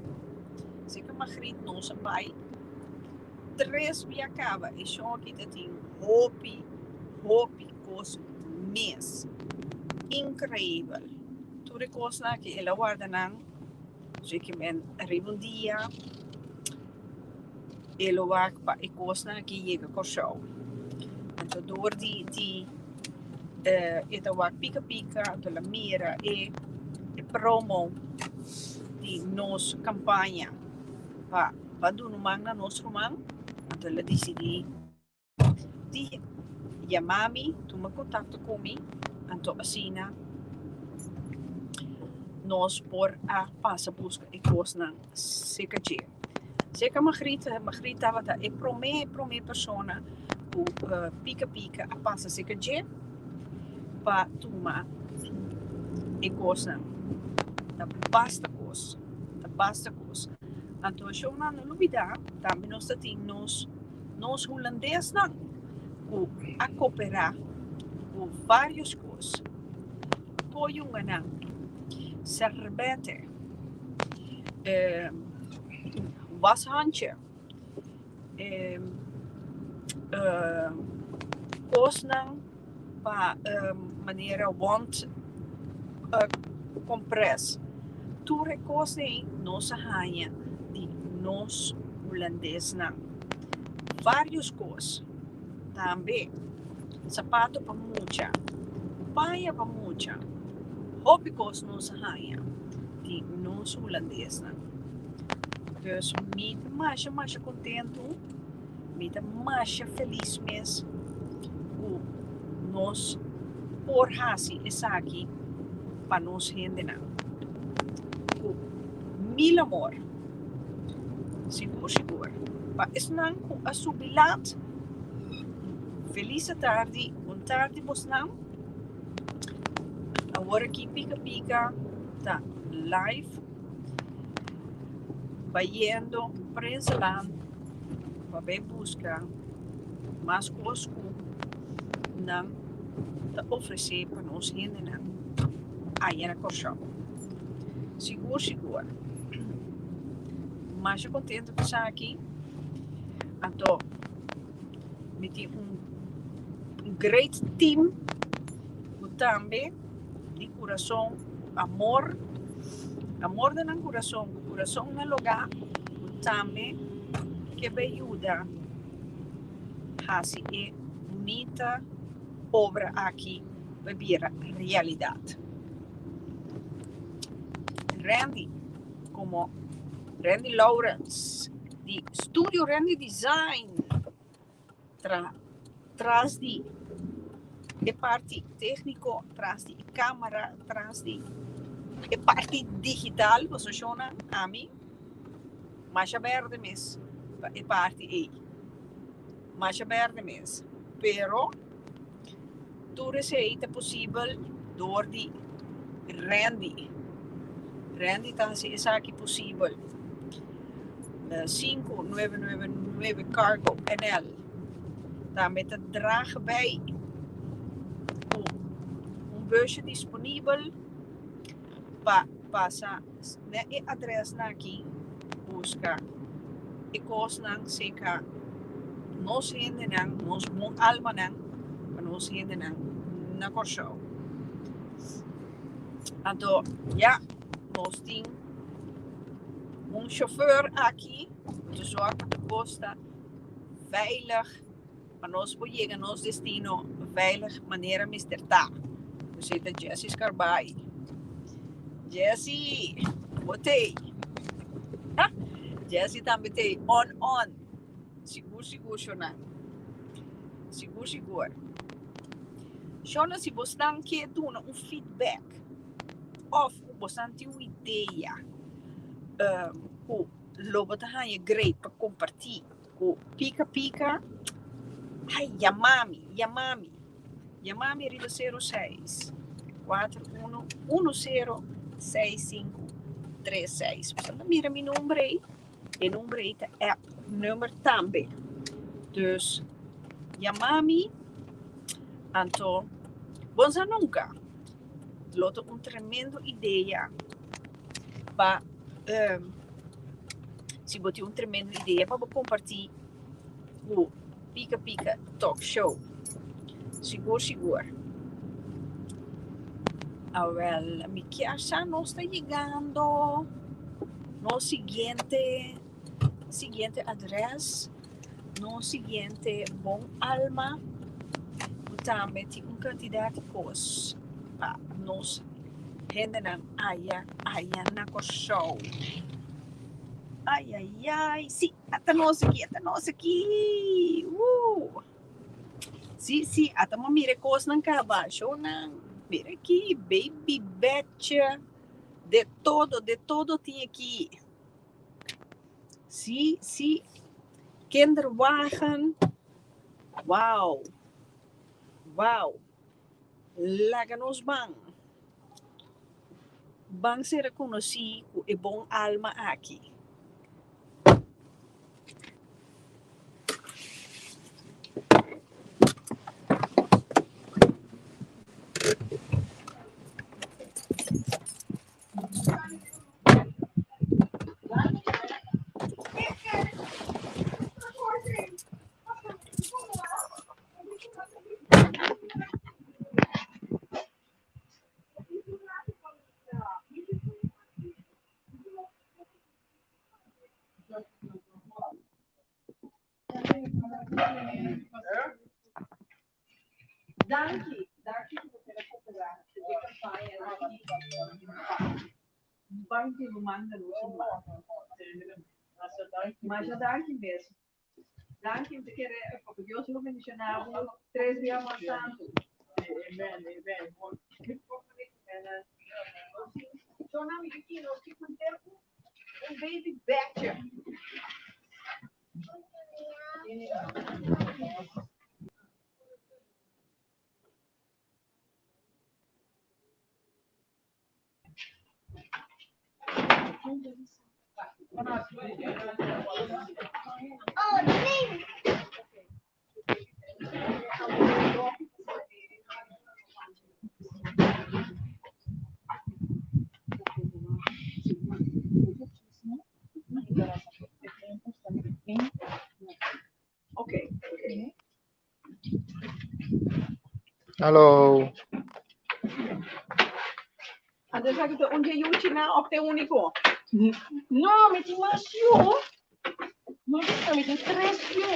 Cerca Margriet nos a bai tres bia caba. E show aki ta tin hopi, hopi cos mes. Increibel. Tur e cosnan aki el a warda nan. So ki men riba un dia e lo wak pa e kosnan aki yega Kòrsou. Anto dor di di e ta wak pika pika anto el a mira e e promo di nos kampaña pa pa duna un man na nos ruman anto el a disidí Di yama mi, tuma kontakto ku mi, anto asina nos por a pasa buska e kosnan serka dje. Serka Margriet, Margriet tabata e promé promé persona ku pika pika a pasa serka dje pa tuma e kosnan. Ta basta kos, ta basta kos. Anto shownan no lubida tambe nos ta tin nos. Nos hulandesnan ku a koperá ku vários kos, koyunganan, serbete, washandje, kosnan pa manera wond kompres. Tur e kos ei nos a haña di nos hulandesnan. Varios kos. Tambe sapato pa mucha, paña pa mucha. Hopi kos nos a haña di nos hulandesnan. Dus mi ta masha masha kontentu, mi ta masha felis mes ku nos por hasi esaki pa nos hendenan. Ku mil amor. Sigur sigur. Pa esnan ku a subi lat, felis atardi, bon tardi bosnan. Awor aki Pika Pika ta live bayendo Prinsenlaan pa bay buska mas kos ku nan ta ofresé pa nos hendenan aya na Kòrsou. Sigur sigur. Masha contento cu esaki. Anto mi tin un great team cu tambe di curason cu amor, amor den nan curason, cu curason na loga cu tambe ke bay yuda haci e bunita obra aki bay bira realidad. Randy como Randy Lawrence di Studio Randy Design tra tras di e parti técnico, tras di e cámara, tras di e parti digital, pasobra shownan ami masha berde mes pa e parti ei, masha berde mes, pero Tur esei ta posibel dor di Randy. Randy ta hasi esaki posibel. 5999 Cargo NL tambe ta draag bij ku un busje disponibel pa pasa na e adresnan aki buska e kosnan seka nos hendenan, nos bon almanan, pa nos hendenan na Kòrsou. Anto ya, nos tin un shofèr aki ku ta zorg pa tur kos ta veilig, pa nos por yega nos destino veilig manera mester ta. Esei ta Jessy Scarbay. Jessy, bo t'ei? Jessy tambe t'ei on on. Sigur sigur shona. Sigur sigur. Shona si bosnan ke duna un feedback of ku bosnan tin un idea ku lo bo ta haña great pa kompartí ku Pika Pika, ay yama mi, yama mi. Yama mi riba 06 41 10 65 36. Boso ta mira mi number ei. E number ei ta app number tambe. Dus yama mi, anto bon sa nunca lo ta un tremendo idea pa si bo tin un tremendo idea pa bo comparti ku Pika Pika Talk Show. Sigur sigur. Awel mi kier sa nos ta yegando nos siguiente siguiente adres, nos siguiente bon alma ku tambe tin un kantidat di kos pa nos hendenan aya aya na Kòrsou. Ayayay, si, ata nos aki, ata nos aki, woo! Si, si, ata mo mira e kosnan kaba, shownan, mira aki, baby bedje, de todo, de todo tin aki. Si, si, kinderwagen, wow, wow, laga nos ban. Ban ser konosí ku e bon alma aki. Danki, danki ku bo a koperá ku e kampaña aki. Ban di ruman na nos un man. Masha danki mes. Danki, mi ta kere pa Dios lo bendishoná bo tres bia mas tantu. Shona, mi ke nos ke henter un baby badger. Oké. Hallo. Anto esaki ta un dje yuchinan of ta e úniko? No, mi tin mas yu. Mas mi tin tres yu.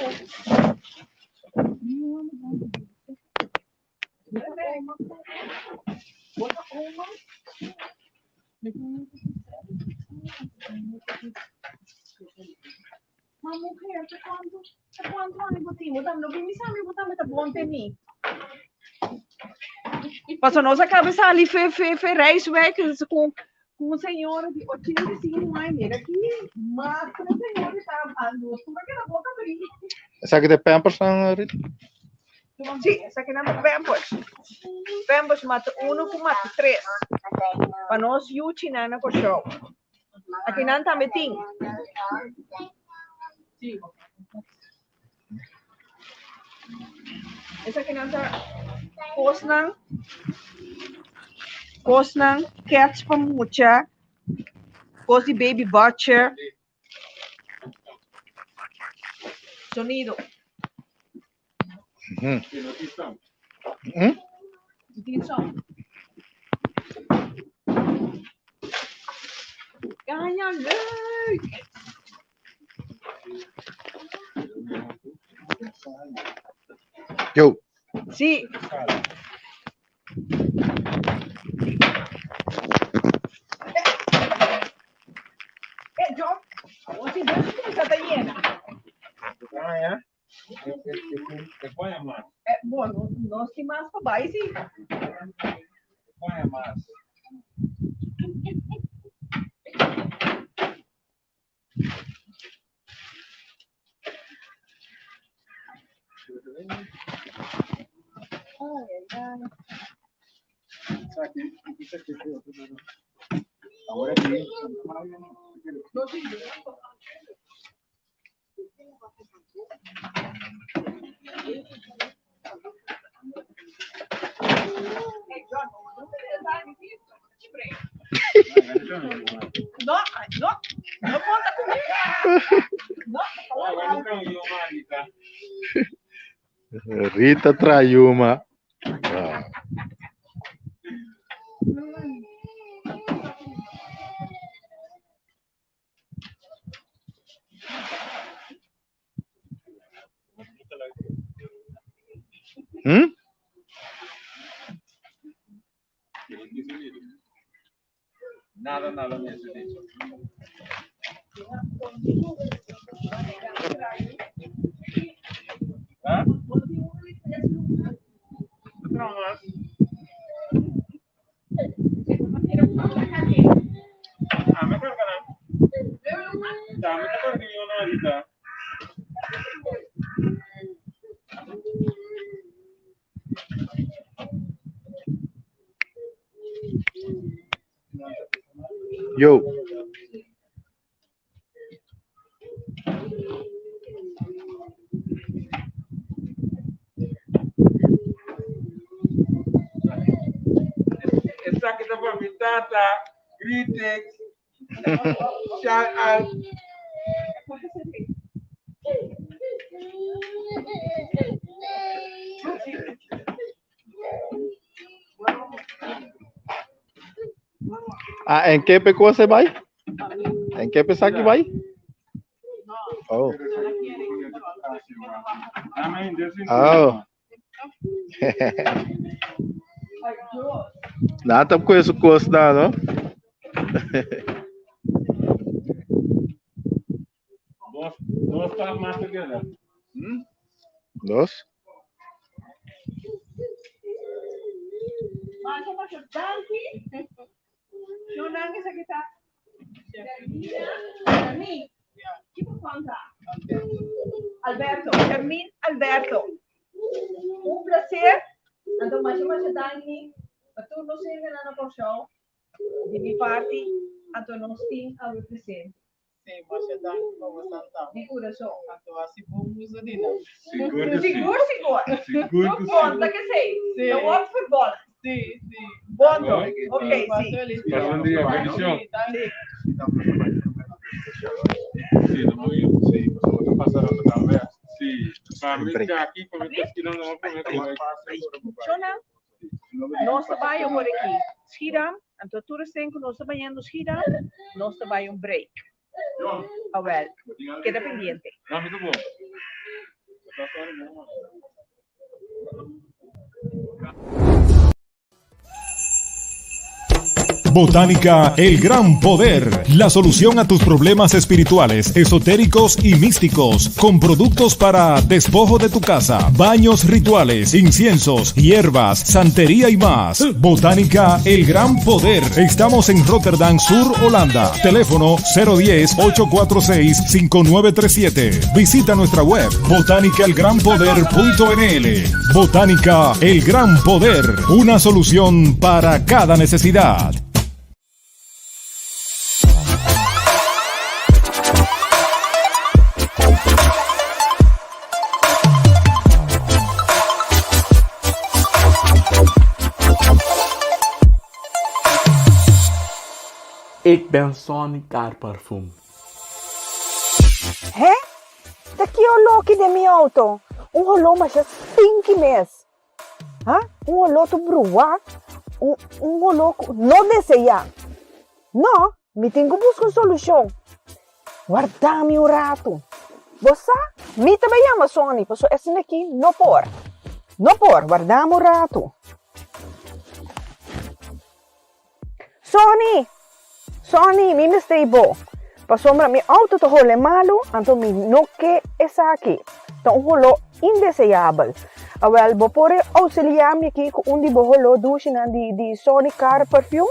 Bo ta oma? Ma mujer, te cuanto, te cuanto aña bo tin? Bo tambe no bini sa mi, bo tambe ta bon te mi. Paso nos a caba sali fe fe fe Rijswijk cu cu un señora di 85 aña, mira aquí, mas cu un señora ta nos tur a keda boca abrí. Esaki ta Pampers nan, Rita? Sí, esaki nan ta Pampers. Pampers mata uno cu mata tres. Pa nos yuchinan na Kòrsou. Aki nan tambe tin. Esaki nan ta kosnan, kosnan, kets pa mucha, kos di baby butcher. Sonido. Tin son. Gaña leuk. Yo. Sí. Eh, John, awor si bus kuminsá ta yena. Eh, bon, nos tin mas pa bai, sí. No, no, no konta ku mi. No, Rita Trayuma. Ah. Nada, nada me has dicho. ¿Ah? Ah, me carga Dame te carga yo no ahorita. Yo. Esaki ta pa mi tata. Greetings. Shout out. Ah, en ke pe kose bai? En ke pe saki bai? Oh. Oh. Nan ta kue su kos na, no? Dos, dos ta mas together. Hmm? Dos? Masha, masha, danki. Shonan esaki ta Shermina, Shermin, kiko konta? Alberto, Shermin Alberto. Un placer. Anto masha masha danki pa tur nos hendenan na Kòrsou. Di mi parti, anto nos tin awe presente. Sí, masha danki pa bo santa. Di kurason. Anto hasi bon uso di nan. Sigur ku sí. Sigur, sigur. Sigur ku sí. Konta ke sei. Sí. Ta wòrdu verbòl. Sí, sí. Bon to. Ok, sí. Pasa feliz dia. Pasa un dia. Bendicion. Sí, danki. Sí, no muy bien. Sí, pasobra ta pasa Rotterdam West. Sí, pa mi aki, pa mi ta no prome ku bai. Shona, nos ta bai awor aki Schiedam, anto tur esten ku nos ta bayendo Schiedam, nos ta bai un break. Awel, keda pendiente. Botánica El Gran Poder, la solución a tus problemas espirituales, esotéricos y místicos, con productos para despojo de tu casa, baños rituales, inciensos, hierbas, santería y más. Botánica El Gran Poder. Estamos en Rotterdam Sur, Holanda. Teléfono 010-846-5937. Visita nuestra web botánicaelgranpoder.nl. Botánica El Gran Poder, una solución para cada necesidad. Ik ben Sonny Car Parfum. Hè? Ta ki oló ki den mi auto? Un holó masha stinky mes. Ha? Un holó tur bruá, un un holó ku no deseá. No, mi tin ku buska un solushon. Warda mi un ratu. Bo sa, mi ta bai yama Sonny, pasobra esei aki no por. No por, warda mi un ratu. Sonny! Sonny, mi mester i bo. Pasobra mi auto ta hole malu, anto mi no ke esaki. Ta un holó indeseabel. Awel, bo por auxiliá mi aki ku un di bo holó dushinan di di Sonny Car Perfume?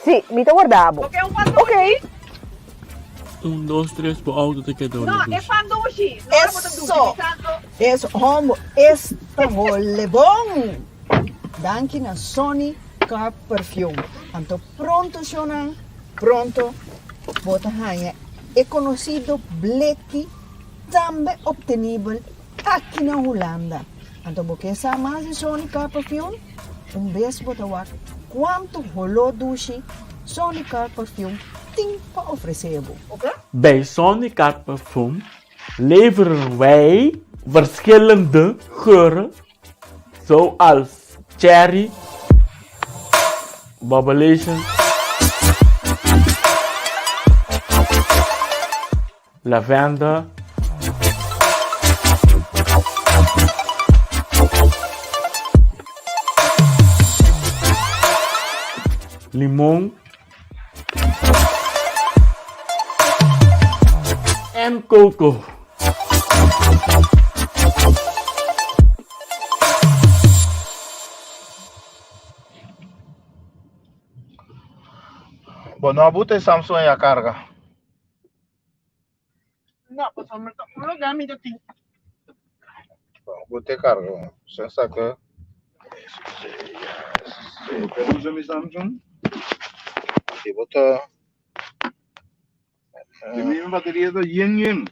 Sí, mi ta warda bo. Ok. Un, dos, tres, bo auto ta keda hole dushi. Eso! Es hombo, es ta hole bon! Danki na Sonny Car Perfume. Anto pronto shownan, pronto bo ta haña e conocido bleki tambe obtenibel aki na Hulanda. Anto bo ke sa mas di Sonny Car Perfume? Un bes bo ta wak cuanto holó dushi Sonny Car Perfume tin pa ofrece bo. Bij Sonny Car Perfume leveren wij verschillende geuren zoals cherry, bubblation, lavender, limon en coco. Bo no a buta e Samsung ei a karga? No, pasobra ta un lugar mi ta tin. Bo buta e karga. Sen saka. Bo usa mi Samsung? Si bo ta. Di mi bateria ta yen yen.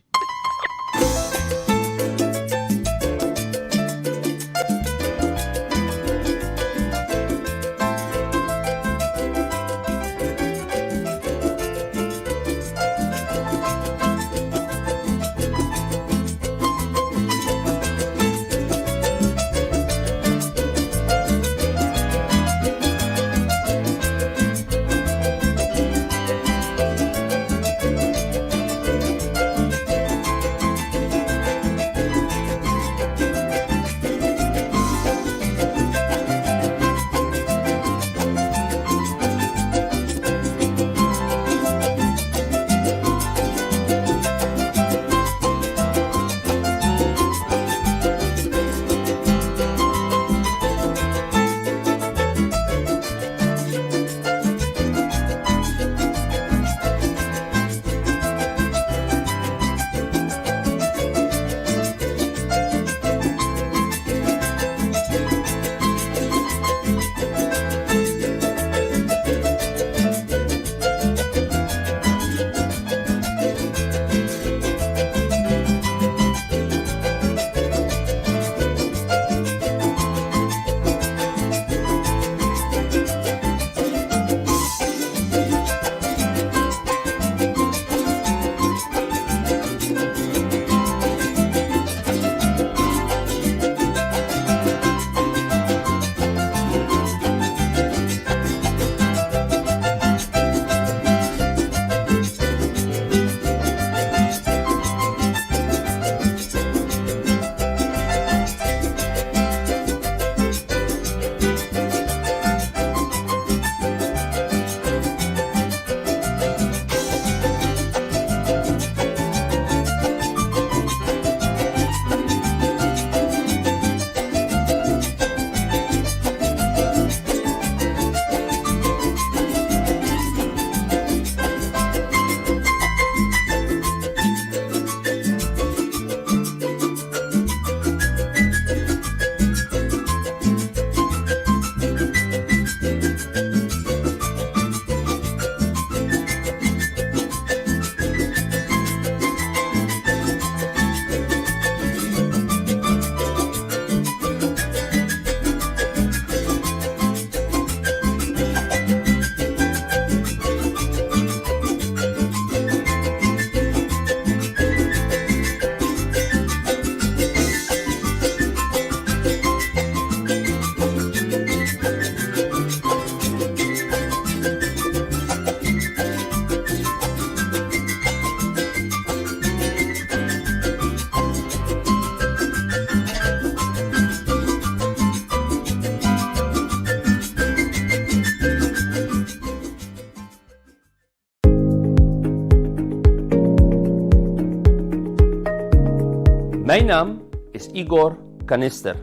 Mijn naam is Igor Kanister.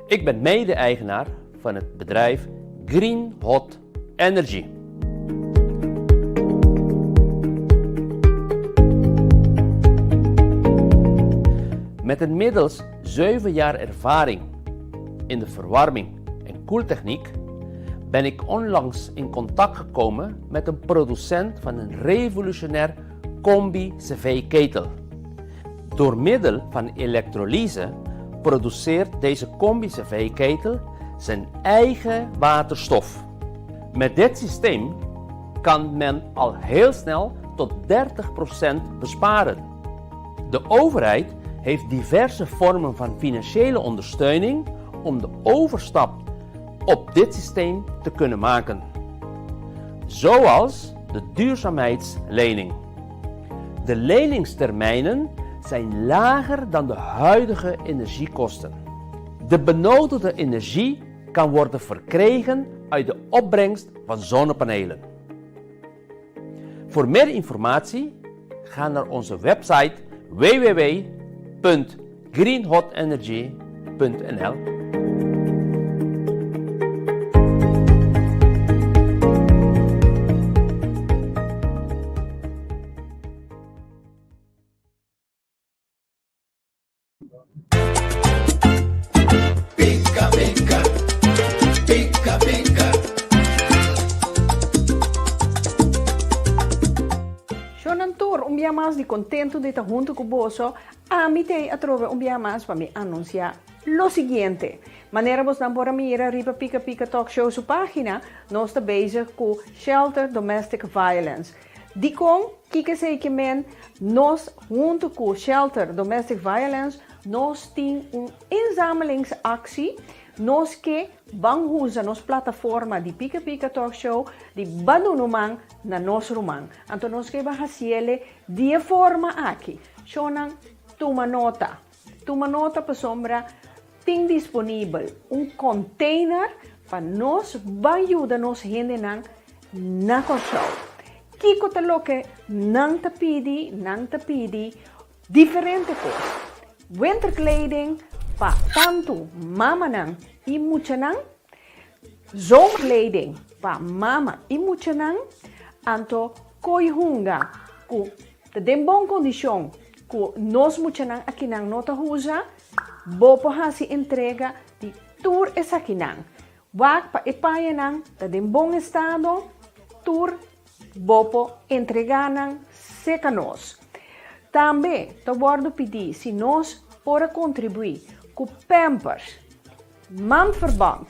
Ik ben mede-eigenaar van het bedrijf Green Hot Energy. Met inmiddels 7 jaar ervaring in de verwarming en koeltechniek ben ik onlangs in contact gekomen met een producent van een revolutionair combi-cv-ketel. Door middel van elektrolyse produceert deze combi-cv-ketel zijn eigen waterstof. Met dit systeem kan men al heel snel tot 30% besparen. De overheid heeft diverse vormen van financiële ondersteuning om de overstap op dit systeem te kunnen maken. Zoals de duurzaamheidslening. De leningstermijnen zijn lager dan de huidige energiekosten. De benodigde energie kan worden verkregen uit de opbrengst van zonnepanelen. Voor meer informatie ga naar onze website www.greenhotenergy.nl. Pika pika, pika pika. Shonan tur, un bia mas di contento di ta hunto cu boso, ami t'ey atrobe un bia mas pa mi anuncia lo siguiente. Manera bosnan por a mira riba Pika Pika Talk Show su pagina, nos ta bezig cu Shelter Domestic Violence. Dikon? Kiko esei ke men? Nos, huntu ku Shelter Domestic Violence, nos tin un inzamelingsactie. Nos ke ban huza nos plataforma di Pika Pika Talk Show di ban duna un man na nos ruman. Anto nos ke ban hasiele di e forma aki. Shownan, tuma nota. Tuma nota pasobra tin disponibel un container pa nos ban yuda nos hendenan na Kòrsou. Kiko ta loke nan ta pidi? Nan ta pidi diferente kos. Winterkleding pa tantu mamanan i muchanan, zomerkleding pa mama i muchanan, anto koi hunga ku ta den bon kondishon ku nos muchanan akinan no ta usa, bo por hasi entrega di tur esakinan. Wak pa e pañanan ta den bon estado, tur bo por entregá nan serka nos. Tambe ta wòrdu pidí si nos por a kontribuí ku pampers, mandverband,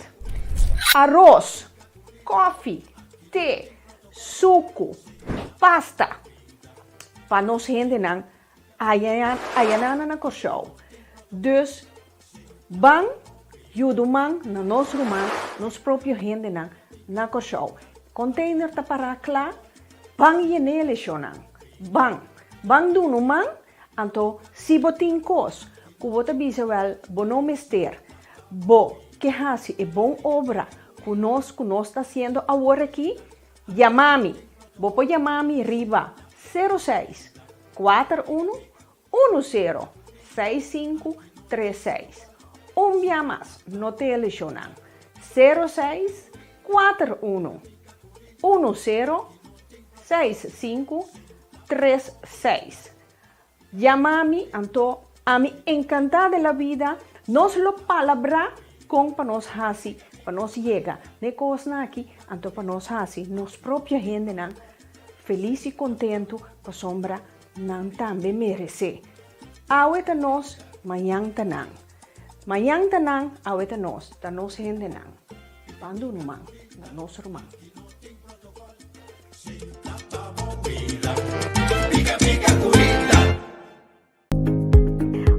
aros, kòfi, te, suku, pasta pa nos hendenan Ayanan na Kòrsou. Dus ban yuda un man na nos ruman, nos propio hendenan na Kòrsou. Container ta pará kla, ban yen'é leshonnan. Ban. Ban duna un man, anto si bo tin kos ku bo ta bisa wèl bo no mester, bo ke hasi e bon obra ku nos ku nos ta hasiendo awor aki, Yama mi! Bo por yama mi riba sero seis, kuater unu, unu sero, seis sinku, tres seis. Un bia mas, no tele shownan. Sero seis, kuater unu, unu sero, seis sinku, tres seis. Yama mi, anto ami encantá de la vida, nos lo palabrá con pa nos haci pa nos yega n'e cosnan aki, anto pa nos haci nos propio hendenan feliz y contento pasobra nan tambe merecé. Awe ta nos, mañan ta nan. Mañan ta nan, awe ta nos, ta nos hendenan. Ban duna man na nos ruman.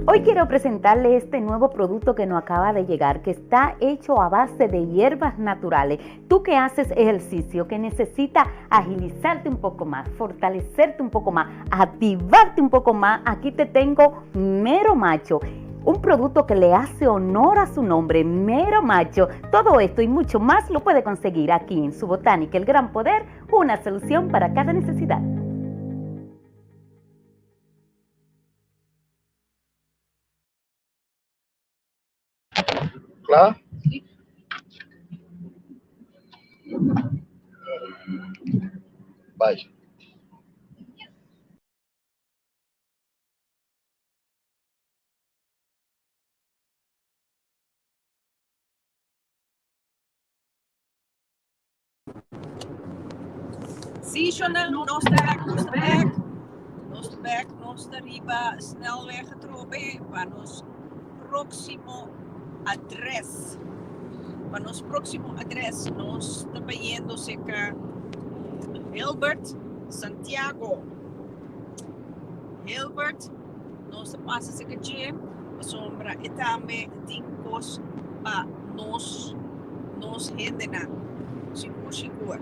Hoy quiero presentarle este nuevo producto que nos acaba de llegar, que está hecho a base de hierbas naturales. Tú que haces ejercicio, que necesita agilizarte un poco más, fortalecerte un poco más, activarte un poco más, aquí te tengo Mero Macho. Un producto que le hace honor a su nombre, Mero Macho. Todo esto y mucho más lo puede conseguir aquí en su Botánica El Gran Poder, una solución para cada necesidad. kla? Bai. Sí, Shonel, nos ta bek, nos ta bek. Nos ta bek, nos ta riba snelweg atrobe pa nos próximo adres. Pa nos próximo adres, nos ta bayendo cerca Hilbert Santiago. Hilbert, nos ta pasa cerca dje, pasobra e tambe tin kos pa nos, nos hendenan. Sigur, sigur.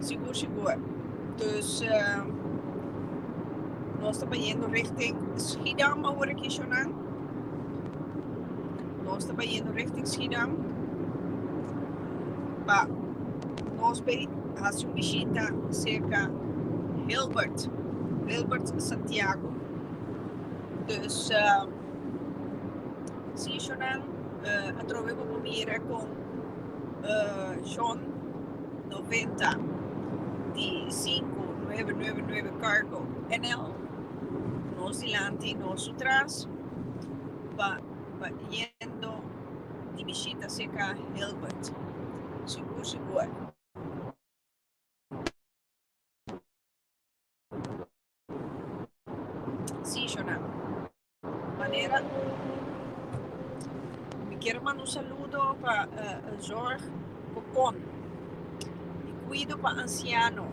Sigur, sigur. Dus nos ta bayendo richting Schiedam awor aki, Shonan. Nos ta bayendo richting Schiedam pa nos bay haci un bishita cerca Hilbert, Hilbert Santiago. Dus si Shonan atrobe bo por mira con Shon 90 di 5999 Cargo NL nos dilanti nos su tras pa pa yendo di bishita cerca Hilbert sigur sigur. Sí, Shona. Manera, mi kier manda un saludo pa Zorg Cocon di Cuido pa Anciano.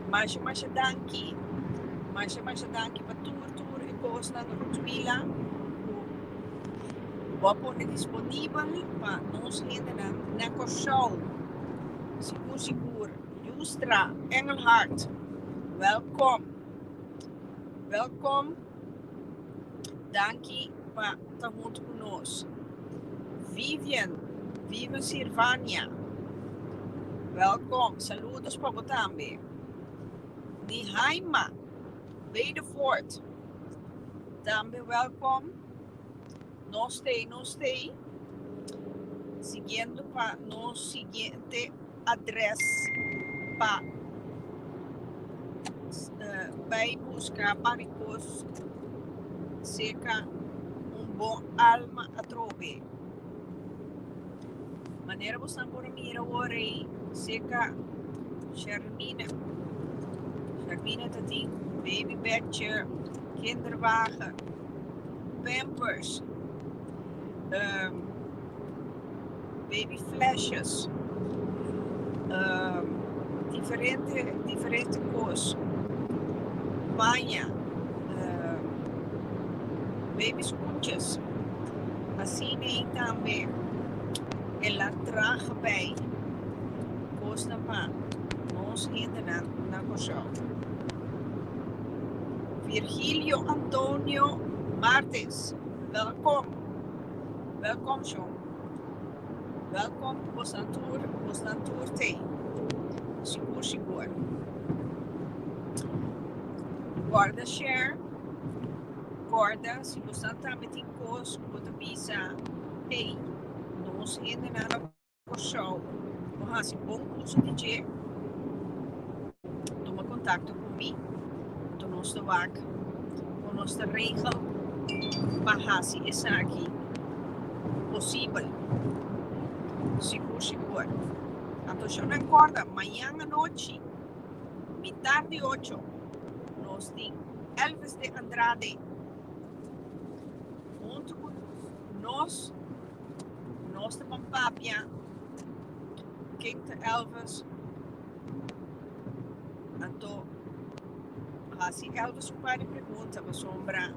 Masha, masha danki. Masha, masha danki pa tur, tur e cosnan Rutmila cu bo a pone disponibel pa nos hendenan na Corsou. Sigur, sigur. Yustra Engelhardt, welkom. Welkom. Danki pa ta huntu ku nos. Vivian, Vivian Sirvania, welkom. Saludos pa bo tambe. Nihaima Bedefort, tambe welkom. Nos t'ei, nos t'ei. Siguiendo pa nos siguiente adres pa bai buska barikos serka un bon alma atrobe. Manera bosan por a mira awor ei serka Shermina. Shermina ta tin baby bedje, kinderwagen, pampers, baby flashes, diferente diferente kos, paña, baby schoentjes, asina ei tambe el a traha bij kosnan pa nos hendenan na Kòrsou. Virgilio Antonio Martes, welkom, welkom shon. Welkom bosnan tur, bosnan tur t'ei. Sigur sigur. Guarda share, guarda si bosnan tambe tin kos ku bo ta bisa, hey, nos hendenan na Kòrsou bo hasi bon uso di dje, tuma kontakto ku mi, anto nos ta wak kon nos ta regel pa hasi esaki posibel. Sigur sigur. Anto shownan kòrda, mañan anochi, mitar di ocho, nos tin Elvis de Andrade huntu ku nos. Nos ta ban papia ken ta Elvis, anto hasi Elvis un par di pregunta pasobra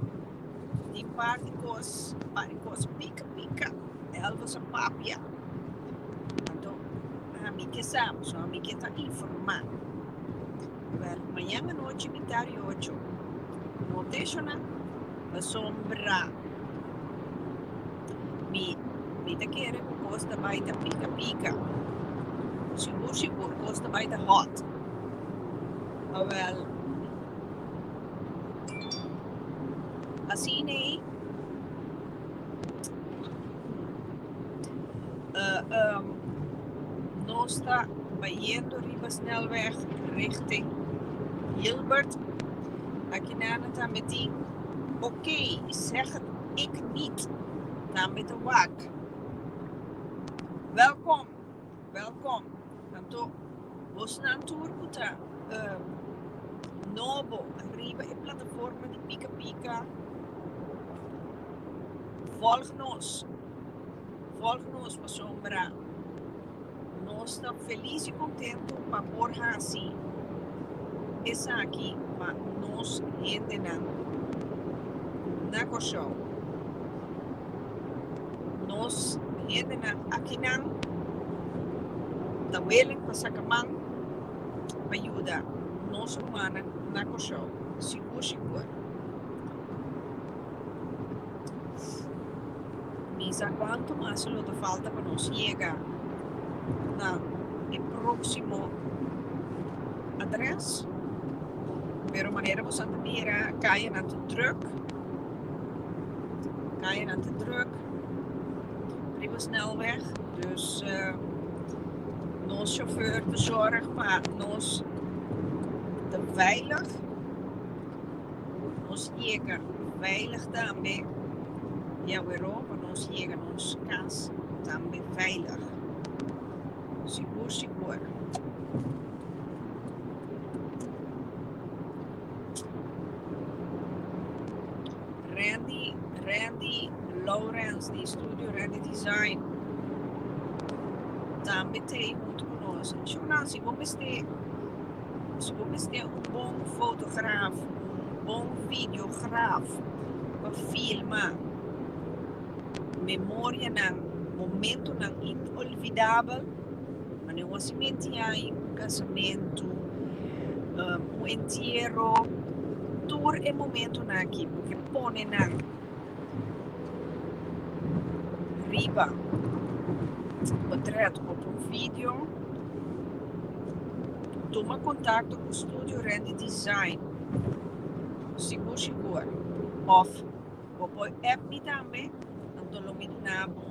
tin par di kos, par di kos pika pika Elvis a papia. Anto ami ke sa pasobra ami ke ta informa. Wel, mañan anochi mitar di ocho no te eshonan pasobra. Mi mi ta kere ku kos ta bai ta pika pika. Sigur sigur kos ta bai ta hot. Awel, asina ei Nos ta bayendo riba snelweg richting Hilbert. Aki nan tambe tin Ok, zeg het ik niet. Tambe ta wak. Welkom, welkom. Anto bosnan tur ku ta nobo riba e plataforma di Pika Pika, volg nos. Volg nos pasobra nos ta felis i kontentu pa por hasi esaki pa nos hendenan na Kòrsou. Nos hendenan akinan ta willing pa saka man pa yuda nos rumannan na Kòrsou, sigur sigur. Mi sa cuanto mas lo ta falta pa nos yega na e proximo adres, pero manera boso ta mira cayanan ta druk, cayanan ta druk riba snelweg, dus nos chauffeur ta zorg pa nos ta veilig. Nos yega veilig tambe di aweró pa nos yega nos kas tambe veilig. Sigur sigur. Randy, Randy Lawrence di Studio Randy Design tambe t'ei huntu ku nos. Shona, si bo mester Si bo mester un bon fotograaf, un bon videograaf pa filma memorianan, momentonan inolvidabel, manera un hasimenti ai, un casamentu, un entiero, tur e momentonan aki bo ke pone nan riba portret of un video. Tuma kontakto ku Studio Randy Design sigur sigur òf bo por app mi tambe anto lo mi duna bo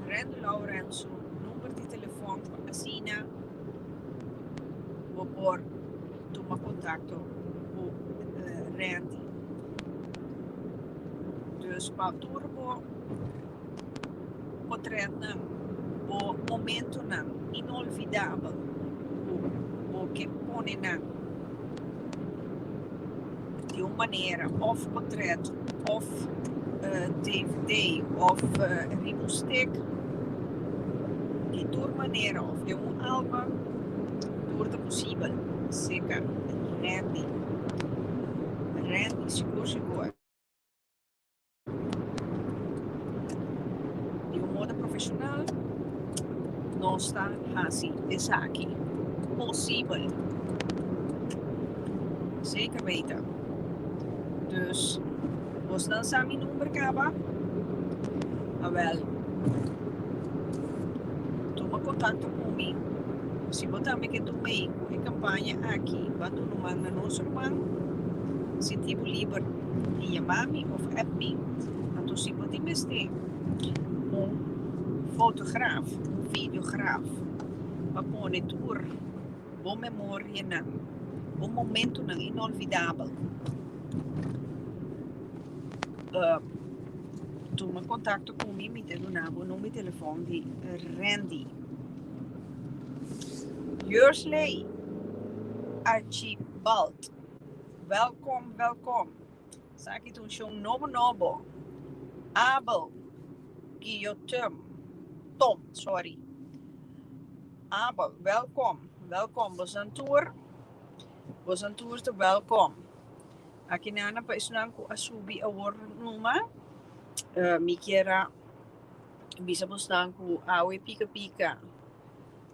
Randy Lawrence su number di telefòn pa asina bo por tuma kontakto ku Randy. Dus pa tur bo potretnan, bo momentonan inolvidabel ku bo ke pone nan di un manera òf potret òf dvd òf riba un stik, di tur manera òf den un album, tur ta posibel seka Randy. Randy sigur sigur. Di un modo profesional nos ta haci esaki posibel. Zeker weten. Dus bosnan sa mi number caba? Awel, tuma contacto cu mi. Si bo tambe ke tuma ei cu e campaña aki pa duna man na nos ruman, sinti bo liber. di yama mi of app mi, anto si bo tin mester un fotograaf, un videograaf pa pone tur bo memorianan, bo momentonan inolvidabel, tuma kontakto ku mi, mi ta duna bo number di telefòn di Randy. Jursley Archibald. Welkom, welkom. Esaki ta un show nobo nobo. Abel Guillotum, Tom, sorry. Abel, welkom, welkom. Bosan tur, bosan tur ta welkom. Aki nana pa esnan ku a subi awor numa, eh, mi kier a bisa bosnan ku awe pika pika.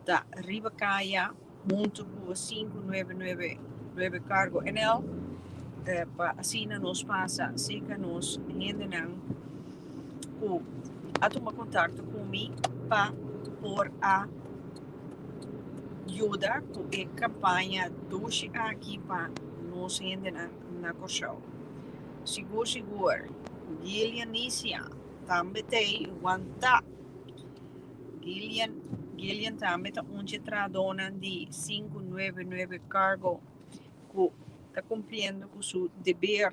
ta riba kaya huntu ku 5999 Cargo NL pa asina nos pasa serka nos hendenan ku a tuma kontakto ku mi pa por a yuda ku e kampaña dushi aki pa nos hendenan na Kòrsou. Sigur sigur Gillian Nicia tambe t'ei wanta. Gillian, Gillian tambe ta un dje trahadónan di 599 Cargo ku ta kumpliendo ku su deber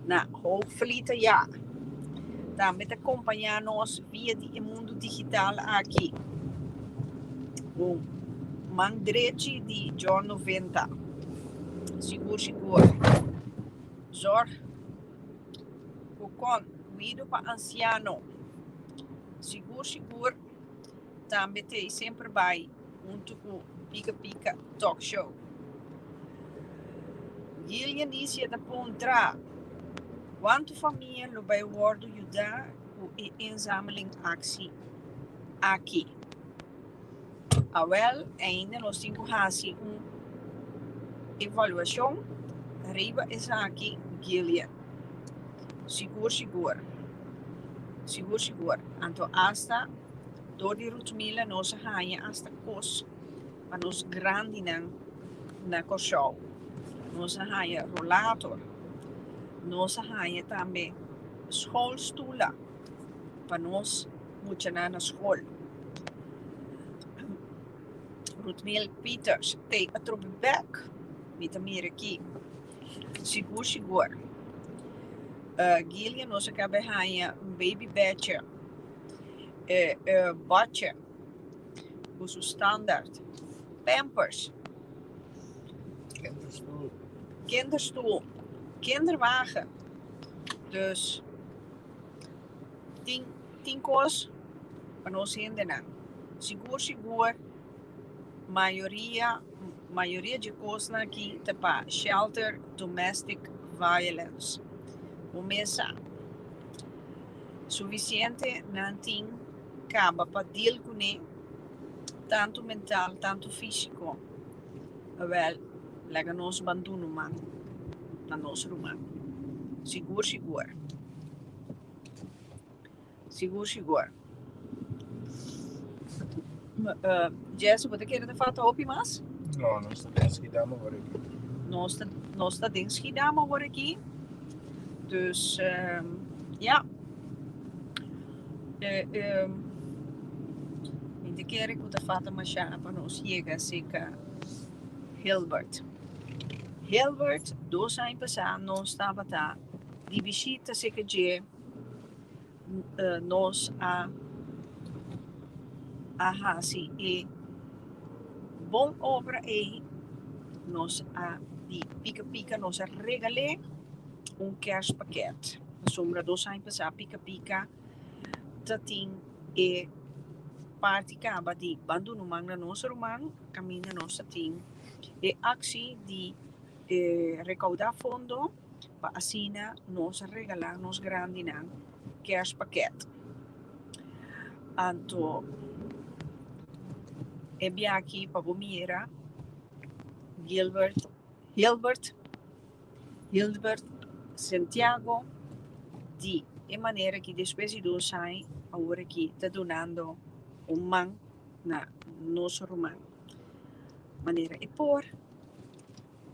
na Hoogvliet ya. Tambe ta kompañá nos via di e mundu digital aki. Un man drechi di John 90. Sigur sigur. Zorg ku kon kuido pa ansiano. Sigur sigur tambe t'ei semper bai huntu ku Pika Pika Talk Show. Gillian Isia ta puntra, Kuantu famia lo bai wòrdu yudá ku e inzamelingactie aki? Awèl, ainda nos tin ku hasi un evaluashon riba esaki, Gillian. Sigur sigur. Sigur sigur. Anto asta dor di Ruthmila nos a haña asta kos pa nos grandinan na Kòrsou. Nos a haña rolator. Nos a haña tambe schoolstoelen pa nos muchanan na skol. Ruthmil Pieters t'ei atrobe bèk. Mi ta mira aki. Sigur sigur. Gillian nos a kaba haña un baby bedje, bòtje ku su standaard, pampers, Kinderstoel. kinderstoel, kinderwagen. Dus tin tin kos pa nos hendenan. Sigur sigur mayoria mayoria dje kosnan aki ta pa shelter domestic violence. Bo mes sa sufisiente nan tin kaba pa deal kuné tantu mental tantu físiko. Awèl laga nos ban duna un man na nos ruman. Sigur sigur. Sigur sigur. Jesse, bo ta kere ta falta hopi mas? No, nos ta den Schiedam awor aki. Nos ta, nos ta den Schiedam awor aki. Dus, um, ja. Eh, um, mi ta kere ku ta falta masha pa nos yega seka Hilbert. Hilbert, dos aña pasá nos tabata di bishita seka dje. nos a a hasi e bon obra ei, nos a di pika pika nos a regal'é un kerstpakket. Pasobra dos aña pasá pika pika ta tin e parti kaba di ban duna un man na nos ruman kaminda nos ta tin e aksi di rekoudá fondo. pa asina nos regalá nos grandinan kerstpakket. Anto e biaha pa bo mira Gilbert, Hilbert, Hilbert Santiago di e manera ki despues di dos aña awor aki ta dunando un man na nos ruman. Manera e por,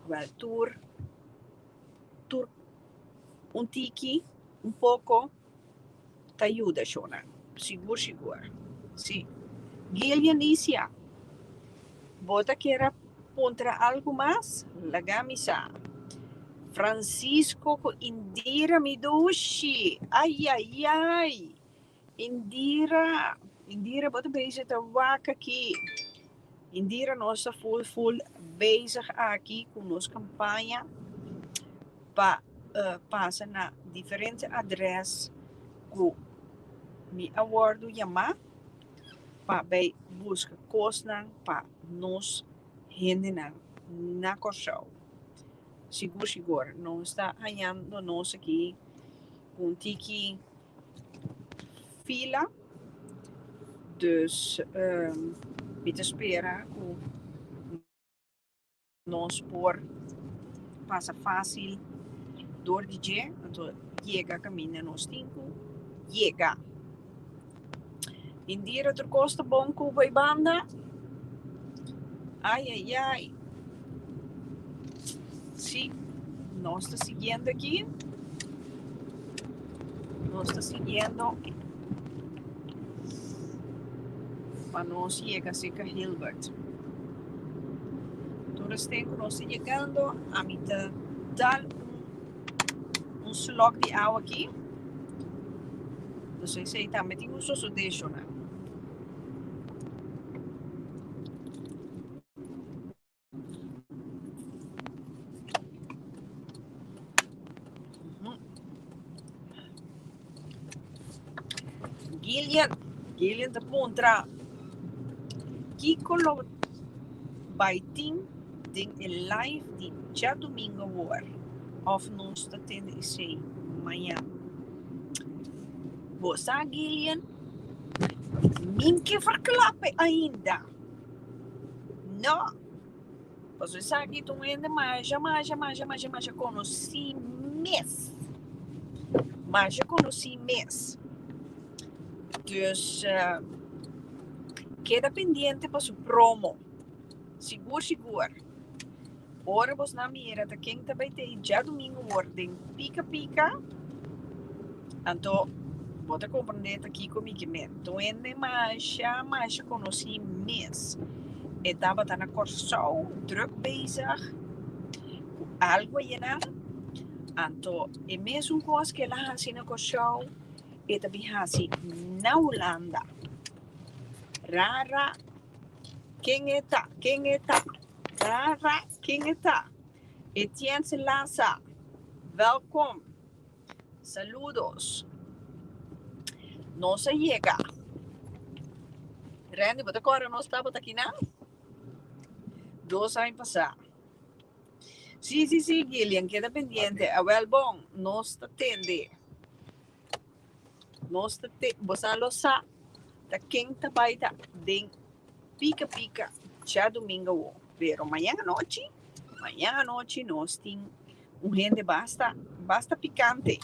wèl tur. Tur un tiki, un poko ta yuda shona. Sigur sigur. Si. Gillian Licia, bo ta kier a puntra algu mas? Laga mi sa. Francisco ku Indira mi dushi. Ayayay! Indira, Indira bo ta bezig ta wak aki. Indira nos ta full full bezig aki ku nos kampaña pa pasa na diferente adres ku mi a wòrdu yamá pa bai buska kosnan pa nos hendenan na Kòrsou. Sigur sigur nos ta hañando nos aki ku un tiki fila dus mi ta spera ku nos por pasa fásil dor di dje anto yega kaminda nos tin ku yega. Indira tur kos ta bon ku bo e banda? Ai ai ai. Sí, nos ta siguiendo aki. Nos ta siguiendo. Pa nos yega serka Hilbert. Tur esten ku nos ta yegando, ami ta dal un un slok di awa aki. Dus esei tambe tin un sosodeshonan. Gillian, Gillian ta puntra kiko lo bai tin den e live di djadumingo awor of nos ta tende esei mañan. Bo sa Gillian, min ke verklape ainda. No. Pasobra esaki ta un hende masha, masha, masha, masha, masha konosí mes. Masha konosí mes. Dus keda pendiente pa su promo. Sigur, sigur. Ora bosnan mira ta ken ta bai tei djadumingu wor den Pika Pika, anto bo ta komprendé ta kiko mi ke men. Ta un hende masha, masha konosí mes. E tabata na Kòrsou drùk bezig ku algu ayenan, anto e mesun kos ku el a hasi na Kòrsou e ta bin hasi na Hulanda. Rara ken e ta, ken e ta. Rara ken e ta? Etienne Lasa, welkom. Saludos. Nos a yega. Randy, bo ta kòrda nos tabata kinan? Dos aña pasá. Sí, sí, sí, Gillian, keda pendiente. Awel bon, nos ta tende. Nos ta te, bosan lo sa ta ken ta bai ta den Pika Pika djadumingo awo. Pero mañan anochi, mañan anochi nos tin un hende basta, basta pikante.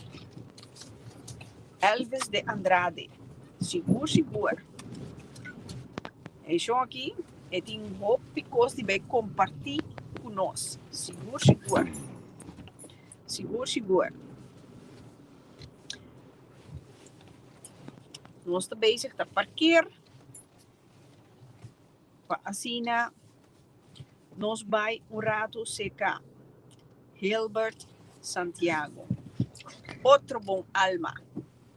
Elvis de Andrade. Sigur, sigur. E shon aki e tin hopi kos di bai kompartí ku nos. Sigur, sigur. Sigur, sigur. Nos ta bezig ta parkeer pa asina nos bai un rato cerca Hilbert Santiago. Otro bon alma,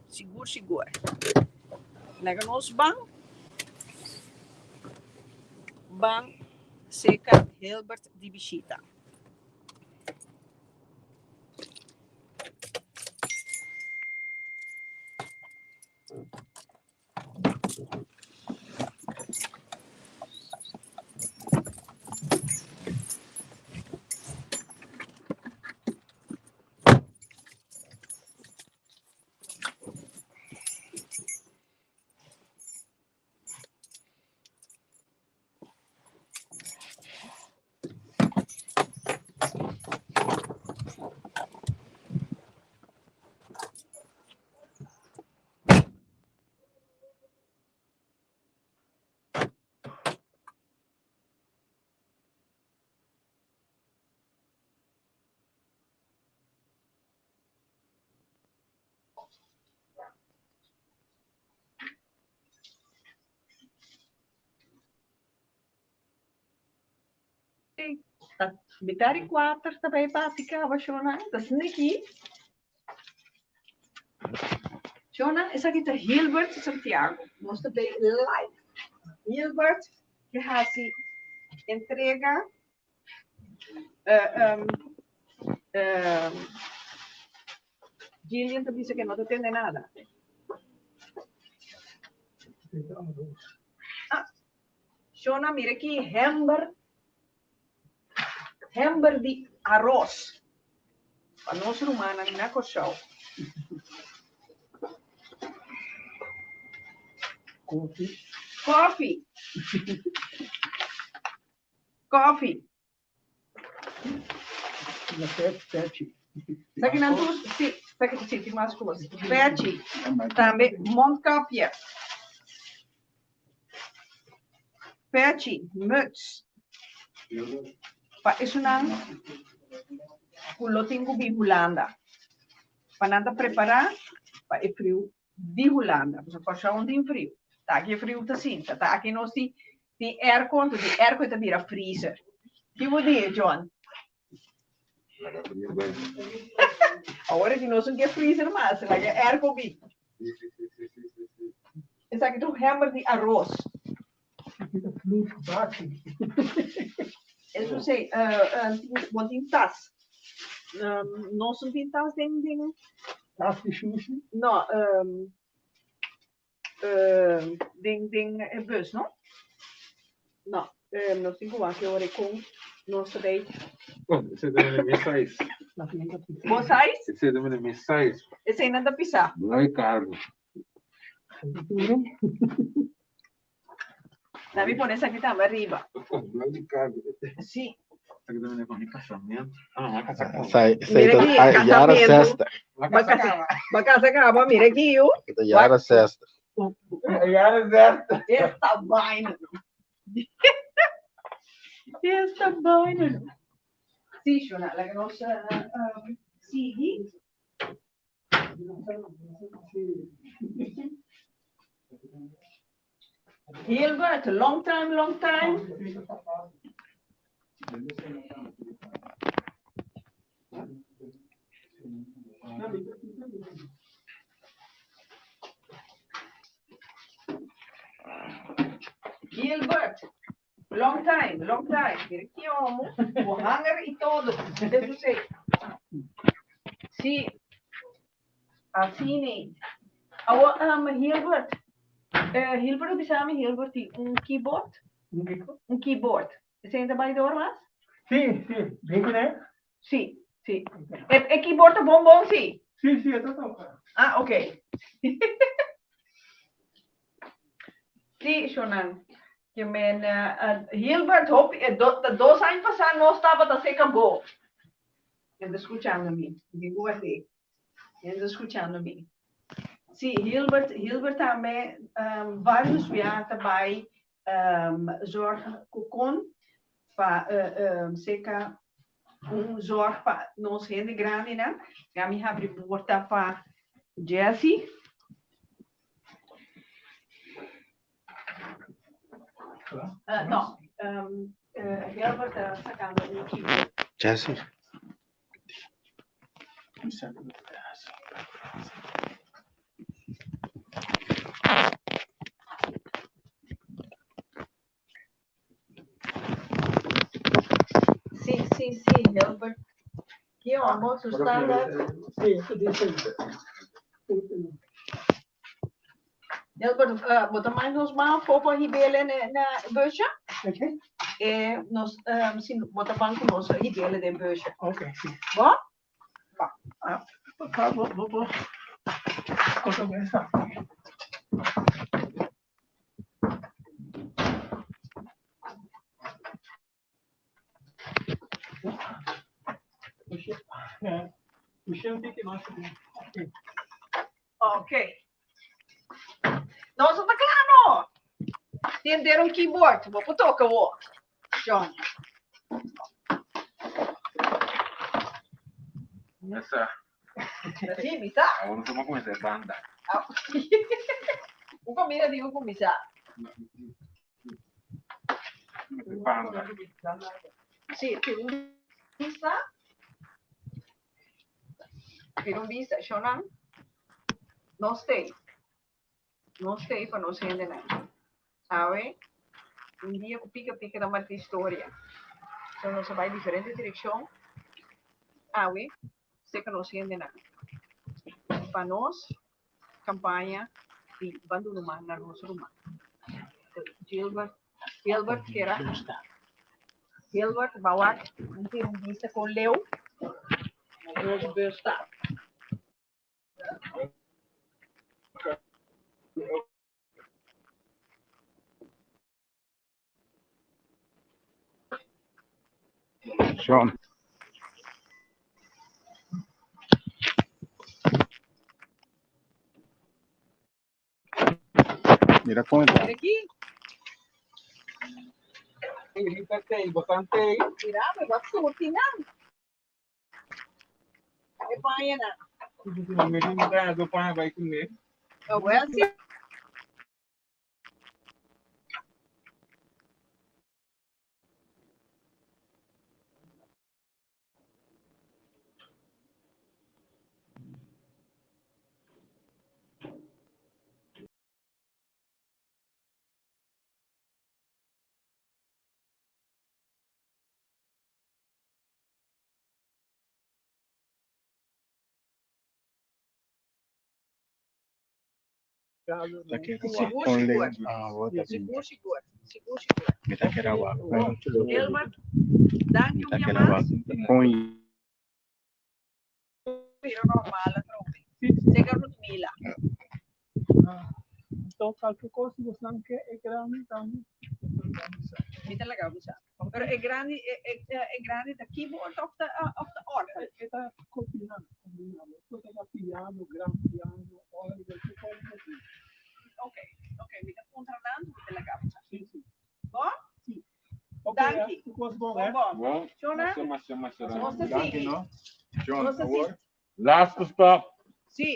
sigur sigur. Laga nos ban ban cerca Hilbert di bishita. Mitar di kuater ta bai bati kaba shona, ta sniki. Shona, esaki ta Hilbert Santiago. Nos ta bay live. Hilbert ke hasi entrega uh, um, um, Gillian ta bisa ke no ta tende nada. Ah, Shona, mira aki hember, hember di aros pa nos rumannan na Kòrsou. Kofi. Kofi. Kofi. Pechi. Sa ki nan tur, si, sa ki si, tin mas kos. Pechi. Tambe mondkapje. Pechi, muts. Pa esunnan ku lo tin ku bin Hulanda. Pa nan ta prepará pa e friu di Hulanda. Pasobra Kòrsou no tin friu. Ta aki e friu ta sinta. Ta aki nos tin tin airco, anto di airco e ta bira freezer. Ki bo di, John? Awor aki nos no ke freezer mas, laga e airco bin. Esaki ta un hember di aros. Eso sí, bo tin tas. Nos no tin tas den den. Tas di shushi? No, den den e bus, no? No, nos tin ku wak e ora kon nos ta bay. Oh, esei ta mene mi size. Bo size? Esei ta mene mi size. Eseinan ta pisá. Blai kargo. Laat mi pone esaki tambe ariba. Sí. Mira aquí, Jaren casamiento. 60. Va casa caba, mira aquí, yo. Jaren 60. Jaren 60. Esta vaina. Esta vaina. Sí, Shona, la que nos sigui. Gilbert, long time, long time. Gilbert, long time, long time. Mira ki homo, con hanger y todo. Sí, Asina. Awor, um, Hilbert, eh, Hilbert a bisa mi, Hilbert tin un keyboard. Un kiko? Un keyboard. Esei ta bai door mas? Sí, sí. Bin kuné? Sí, sí. E, e keyboard ta bon bon, sí? Sí, sí, e ta toka. Ah, ok. Sí, Shonan. Ke men, uh, Hilbert, hopi, eh, do, ta dos aña pasá nos tabata seca bo. E ta skuchando mi. Mi tin ku wak-e. E ta skuchando mi. Sí, Hilbert, Hilbert tambe um, varios bia ta bai um, zorg kokon pa uh, um, seka un zorg pa nos hende grandinan. Ya mi habri porta pa Jesse. Uh, no, um, uh, Hilbert ta sacando un keyboard. Jesse. Sí, sí, sí, Hilbert. Ki homo, su standaard. Sí, sí, sí. Hilbert, uh, bo ta mais nos man fofo hibele na, na busje? Okay. Eh, nos, um, si bo ta ban ku nos hibele den busje. Ok, sí. Bo? Ba. Ah, bo, bo, bo. Cosa esa. Ok. Nos ta kla no. Tin ter un keyboard. Bo por toka wo. John. Mesa. Sí, misa. Awor nos a kuminsá e banda. Un comida digo kuminsá. Banda. Sí, tira un bista. Tira un bista, Shonan. Nos stay. Nos stay pa nos hendenan. Sabe? Un dia ku pika pika ta marka historia. So nos a bai diferente direkshon. Awe, seka nos hendenan. Pa nos kampaña di ban duna man na nos ruman. Gilbert, Gilbert kera Gilbert bawak un tira un bista kon leu nos bus ta. Sean. Mira kon Mira aki. Rita tei, botan tei. Mira, me va surti nan. E paña nan. Mi tin traha do paña bai kuné. Wel si. Ta kere wak Sigur, kon sigur. le awa ta bin. Sigur, sigur. Sigur, sigur. Mi ta kere wak kon Gilbert, danki mi un ta bia kere mas. wak kon Bira normal atrobe. Zeker Ludmila. Anto kalke kos ku bosnan ke e grandi tambe Mi ta laga bo sa. Pero e grandi e e e grandi ta keyboard of ta of ta orgel? E ta kombiná, kombiná. Bo por ta piano, gran piano, orgel, tur kos bo tin. Ok, ok, mi ta puntra nan, mi ta laga bo sa. Sí, sí. Bon? Sí. Ok, Danki. tur kos bon, Bon, hè? bon. Bon, Shona, masha, masha, masha nos ta danki. Danki sigui. no. John, Nos ta awor. sigui. Laatste stap. Sí.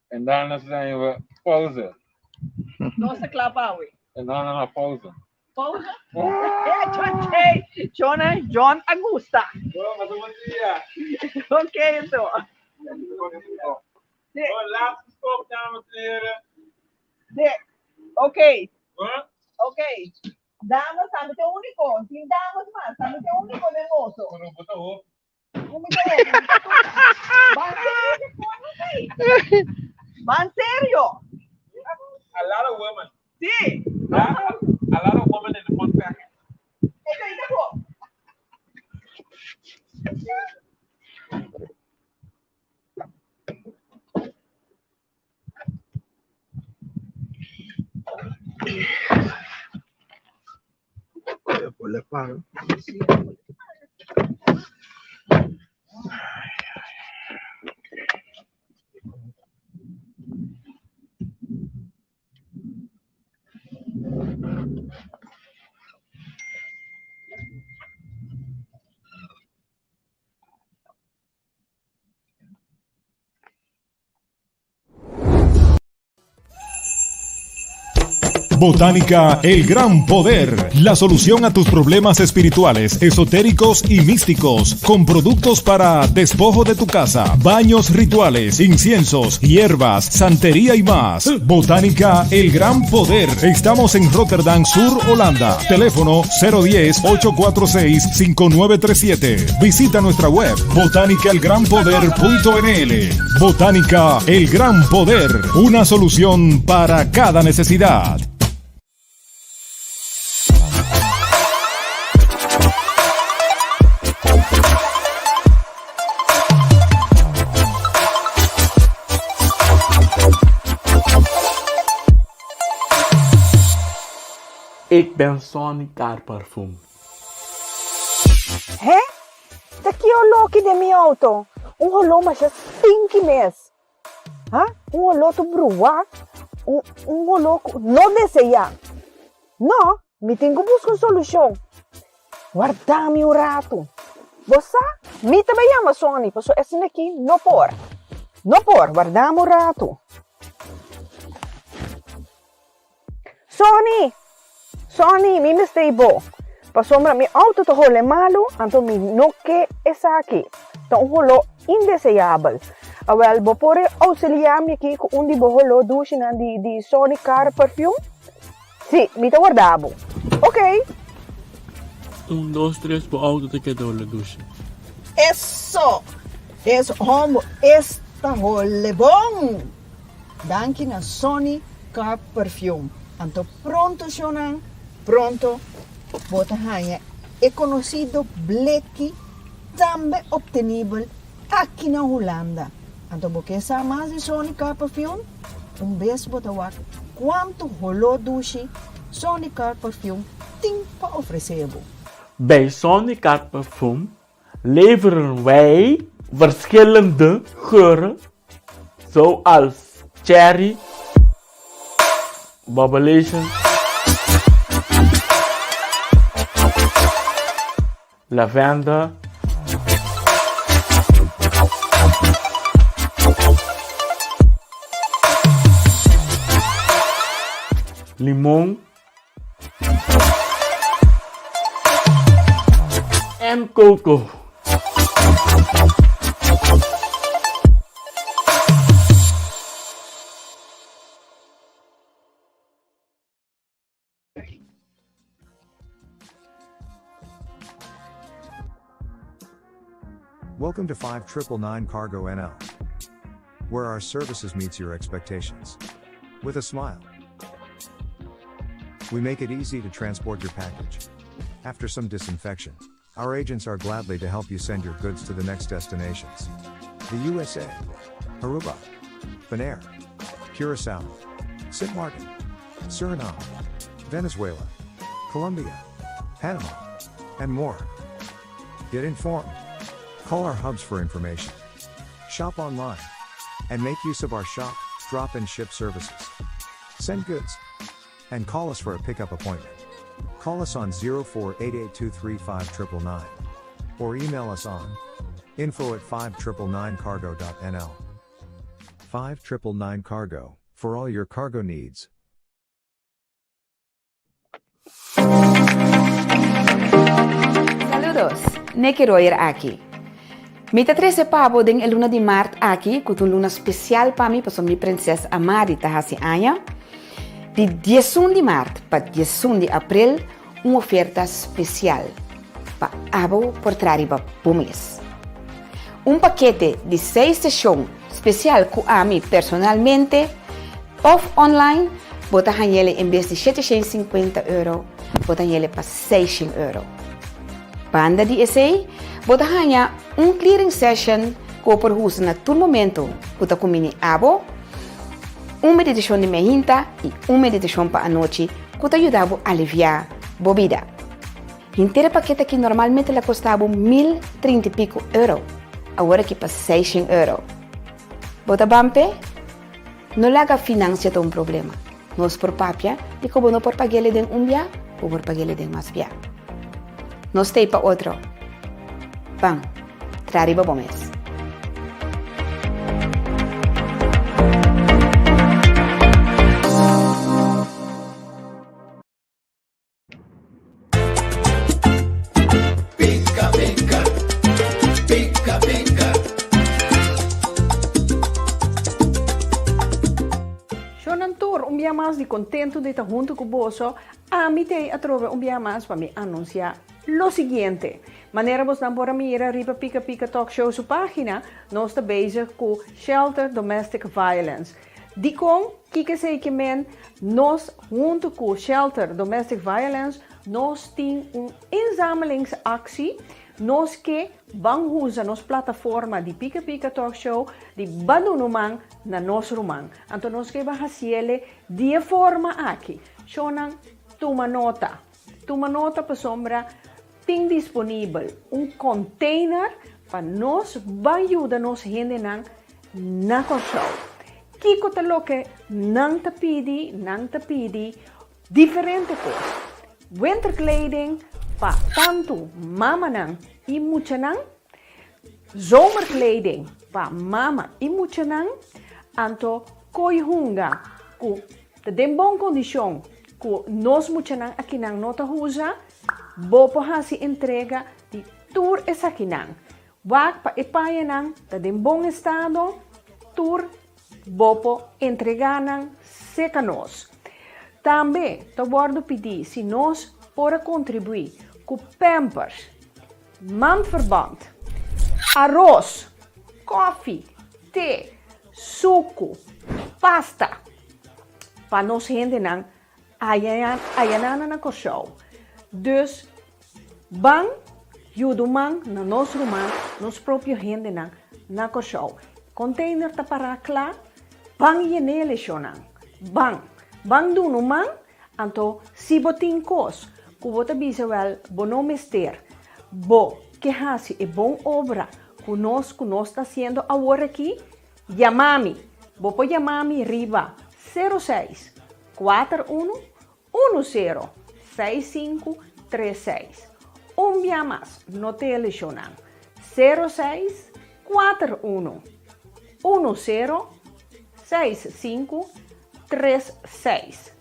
En daarna zijn we pauze. Nos ta kla pa awe. En daarna naar pauze. Pauze? Hey, Shona, John a gusta. Bon, mas bon dia. Ok, anto. Sí. Bon, laatste stop, dames en heren. Sí. Ok. Bon? Ok. Dames, ami ta úniko. Tin dames mas. Ami ta úniko den oso. Pero bo ta hopi. Ban serio, Ban serio. A lot of women. Sí. A lot of women in one package. Esei ta bon. Por le pago. Botánica El Gran Poder, la solución a tus problemas espirituales, esotéricos y místicos, con productos para despojo de tu casa, baños rituales, inciensos, hierbas, santería y más. Botánica El Gran Poder. Estamos en Rotterdam Sur, Holanda. Teléfono 010-846-5937. Visita nuestra web botánicaelgranpoder.nl. Botánica El Gran Poder, una solución para cada necesidad. Ik ben Sonny Car Parfum. Hè? Ta ki oló ki den mi auto? Un holó masha stinky mes. Ha? Un holó ta bruá, un, un holó ku no deseá. No, mi tin ku buska un solushon. Warda mi un ratu. Bo sa, mi ta bai yama Sonny, pasobra esei aki no por. No por, warda mi un ratu. Sonny! Sonny, mi mester i bo. Pasobra mi auto ta hole malu, anto mi no ke esaki. Ta un holó indeseabel. Awel, bo por auxiliá mi aki ku un di bo holó dushinan di di Sonny Car Perfume? Sí, mi ta warda bo. Oké. Un, dos, tres, bo auto ta keda hole dushi. Eso! Es hombo es ta hole bon! Danki na Sonny Car Perfume. Anto pronto shownan, pronto bo ta haña e conocido bleki tambe obtenibel aki na Hulanda. Anto bo ke sa mas di Sonny Car Perfume? Un bes bo ta wak cuanto holó dushi Sonny Car Perfume tin pa ofrece bo. Bij Sonny Car Perfume leveren wij verschillende geuren zoals cherry, bubbelation, lavender, limon en coco. Welcome to 5999 Cargo NL, where our services meets your expectations. With a smile. We make it easy to transport your package. After some disinfection, our agents are gladly to help you send your goods to the next destinations. The USA, Aruba, Bonaire, Curacao, St. Martin, Suriname, Venezuela, Colombia, Panama, and more. Get informed. Call our hubs for information. Shop online. And make use of our shop, drop, and ship services. Send goods. And call us for a pickup appointment. Call us on 0488235999 or email us on info at 5999cargo.nl. 5999 Cargo, for all your cargo needs. Saludos, Nicky Royer aki. Mi ta trese pa bo den e luna di maart aki ku ta un luna spesial pa mi pasobra mi prinses Amari ta hasi aña. Di diesun di maart pa diesun di april un oferta spesial pa abo por traha riba bo mes. Un pakete di seis seshon spesial ku ami personalmente òf online bo ta hañ'el en bes di 750 euro bo ta hañ'el pa 600 euro. Banda di esei bo ta haña un clearing session ku bo por usa na tur momento ku ta kumini abo, un meditashon di meinta i un meditashon pa anochi ku ta yuda bo aliviá bo bida. Henter e pakete aki normalmente la kosta bo 1030 i piko euro, awor aki pa 600 euro. Bo ta ban p'e? No laga finansia ta un problema. Nos por papia di ku bo no por pag'el den un bia, bo por pag'el den mas bia. Nos t'ei pa otro. Ban, traha riba bo mes. Pica pica, pica pica. Shownan tur, un bia mas di contento di ta hunto cu boso. Ami t'ei atrobe un bia mas pa mi anuncia lo siguiente. Manera bosnan por a mira riba Pika Pika Talk Show su pagina, nos ta bezig cu Shelter Domestic Violence. Dikon? Kiko esei ke men? Nos huntu ku Shelter Domestic Violence nos tin un inzamelingsactie. Nos ke ban huza nos plataforma di Pika Pika Talk Show di ban duna un man na nos ruman. Anto nos ke ban hasiele di e forma aki. Shownan tuma nota. Tuma nota pasobra tin disponibel un container pa nos ban yuda nos hendenan na Kòrsou. Kiko ta loke nan ta pidi? Nan ta pidi diferente kos. Winterkleding pa tantu mamanan i muchanan, zomerkleding pa mama i muchanan, anto koi hunga ku ta den bon kondishon ku nos muchanan akinan no ta usa, bo por hasi entrega di tur esakinan. Wak pa e pañanan ta den bon estado, tur bo por entregá nan serka nos. Tambe ta wòrdu pidí si nos por a kontribuí ku pampers, mandverband, aros, kòfi, te, suku, pasta pa nos hendenan Ayanan na Kòrsou. Dus ban yuda un man na nos ruman, nos propio hendenan na Kòrsou. Container ta pará kla, ban yen'é leshonnan. Ban. Ban duna un man, anto si bo tin kos ku bo ta bisa wèl bo no mester, bo ke hasi e bon obra ku nos ku nos ta hasiendo awor aki, Yama mi! Bo por yama mi riba sero seis, kuater unu, unu sero, seis sinku, tres seis. Un bia mas, no te elishonnan, sero seis, kuater unu, unu sero, seis sinku, tres seis.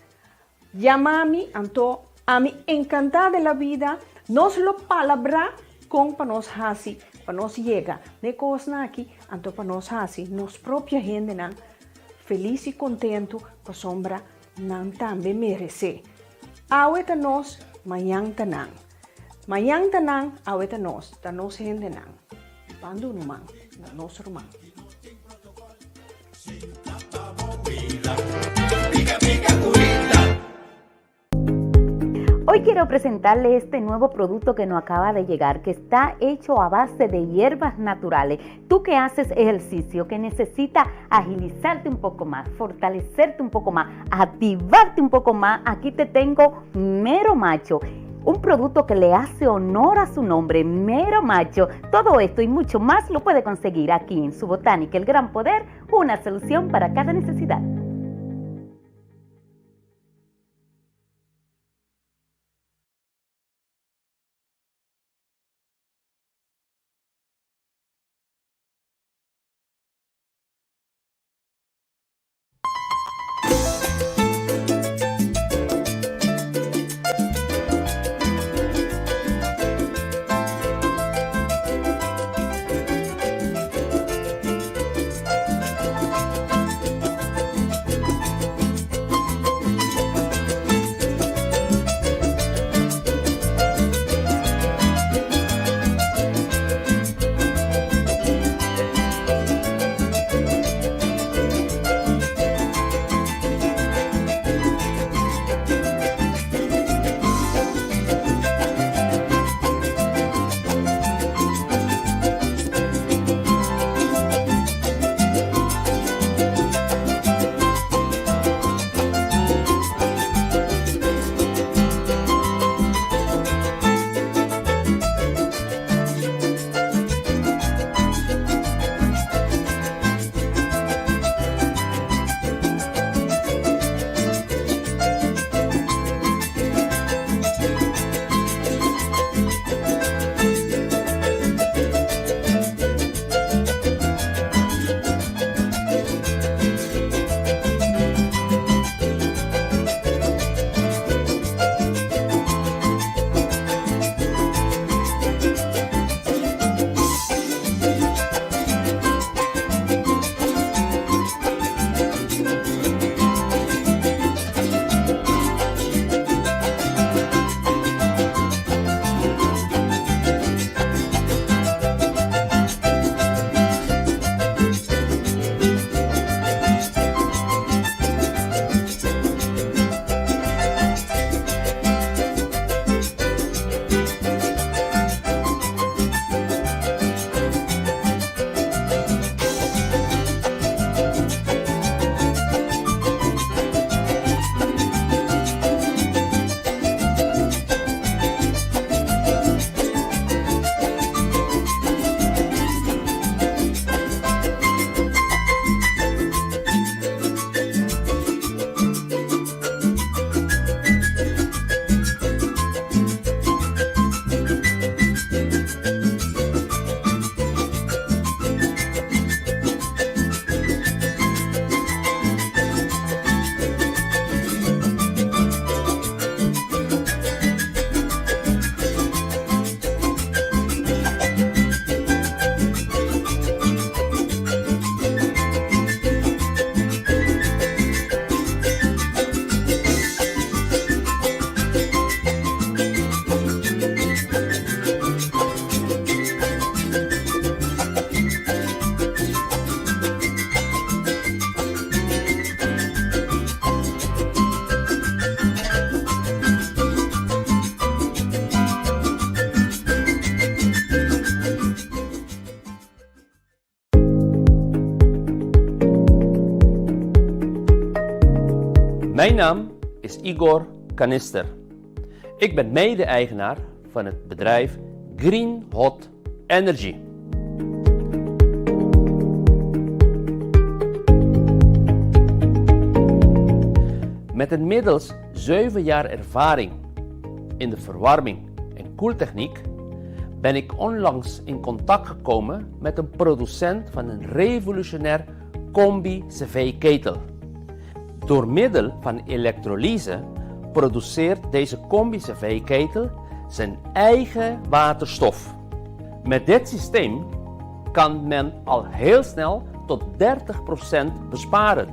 Yama mi, anto ami encantá de la vida, nos lo palabrá con pa nos haci, pa nos yega n'e cosnan aki, anto pa nos haci nos propio hendenan feliz y contento, pasobra nan tambe merecé. Awe ta nos, mañan ta nan. Mañan ta nan, awe ta nos, ta nos hendenan. Ban duna un man na nos ruman. Hoy quiero presentarle este nuevo producto que nos acaba de llegar, que está hecho a base de hierbas naturales. Tú que haces ejercicio, que necesita agilizarte un poco más, fortalecerte un poco más, activarte un poco más, aquí te tengo Mero Macho. Un producto que le hace honor a su nombre, Mero Macho. Todo esto y mucho más lo puede conseguir aquí en su Botánica El Gran Poder, una solución para cada necesidad. Mijn naam is Igor Kanister. Ik ben mede-eigenaar van het bedrijf Green Hot Energy. Met inmiddels 7 jaar ervaring in de verwarming en koeltechniek ben ik onlangs in contact gekomen met een producent van een revolutionair combi-cv-ketel. Door middel van elektrolyse produceert deze combi-cv-ketel zijn eigen waterstof. Met dit systeem kan men al heel snel tot 30% besparen.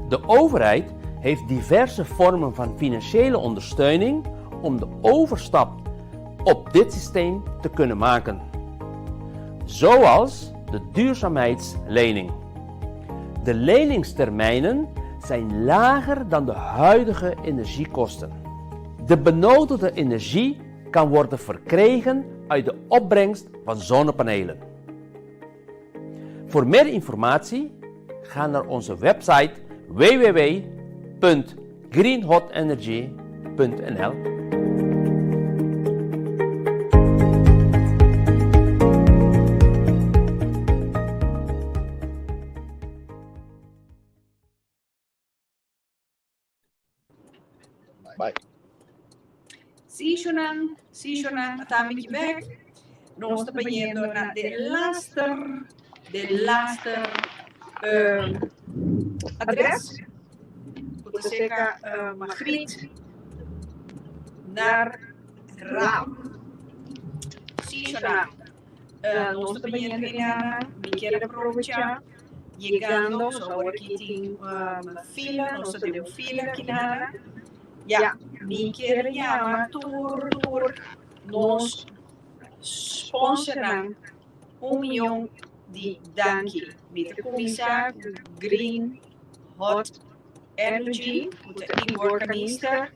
De overheid heeft diverse vormen van financiële ondersteuning om de overstap op dit systeem te kunnen maken. Zoals de duurzaamheidslening. De leningstermijnen zijn lager dan de huidige energiekosten. De benodigde energie kan worden verkregen uit de opbrengst van zonnepanelen. Voor meer informatie ga naar onze website www.greenhotenergy.nl. Bye. Sí, Shonan, sí, Shonan, ta mi bek. Nos ta bayendo na de laster, de laster um, adres. Ku ta seka uh, Margriet naar Raam. Sí, Shonan. Uh, nos ta bayendo na, mi kier aprovecha. Yegando, nos awor aki tin um, fila, nos ta den un fila aki nana. Ja, mi kier yama tur tur nos sponsornan un miyon di danki. Mi ta kuminsá ku Green Hot Energy, ku ta Igor Kanister.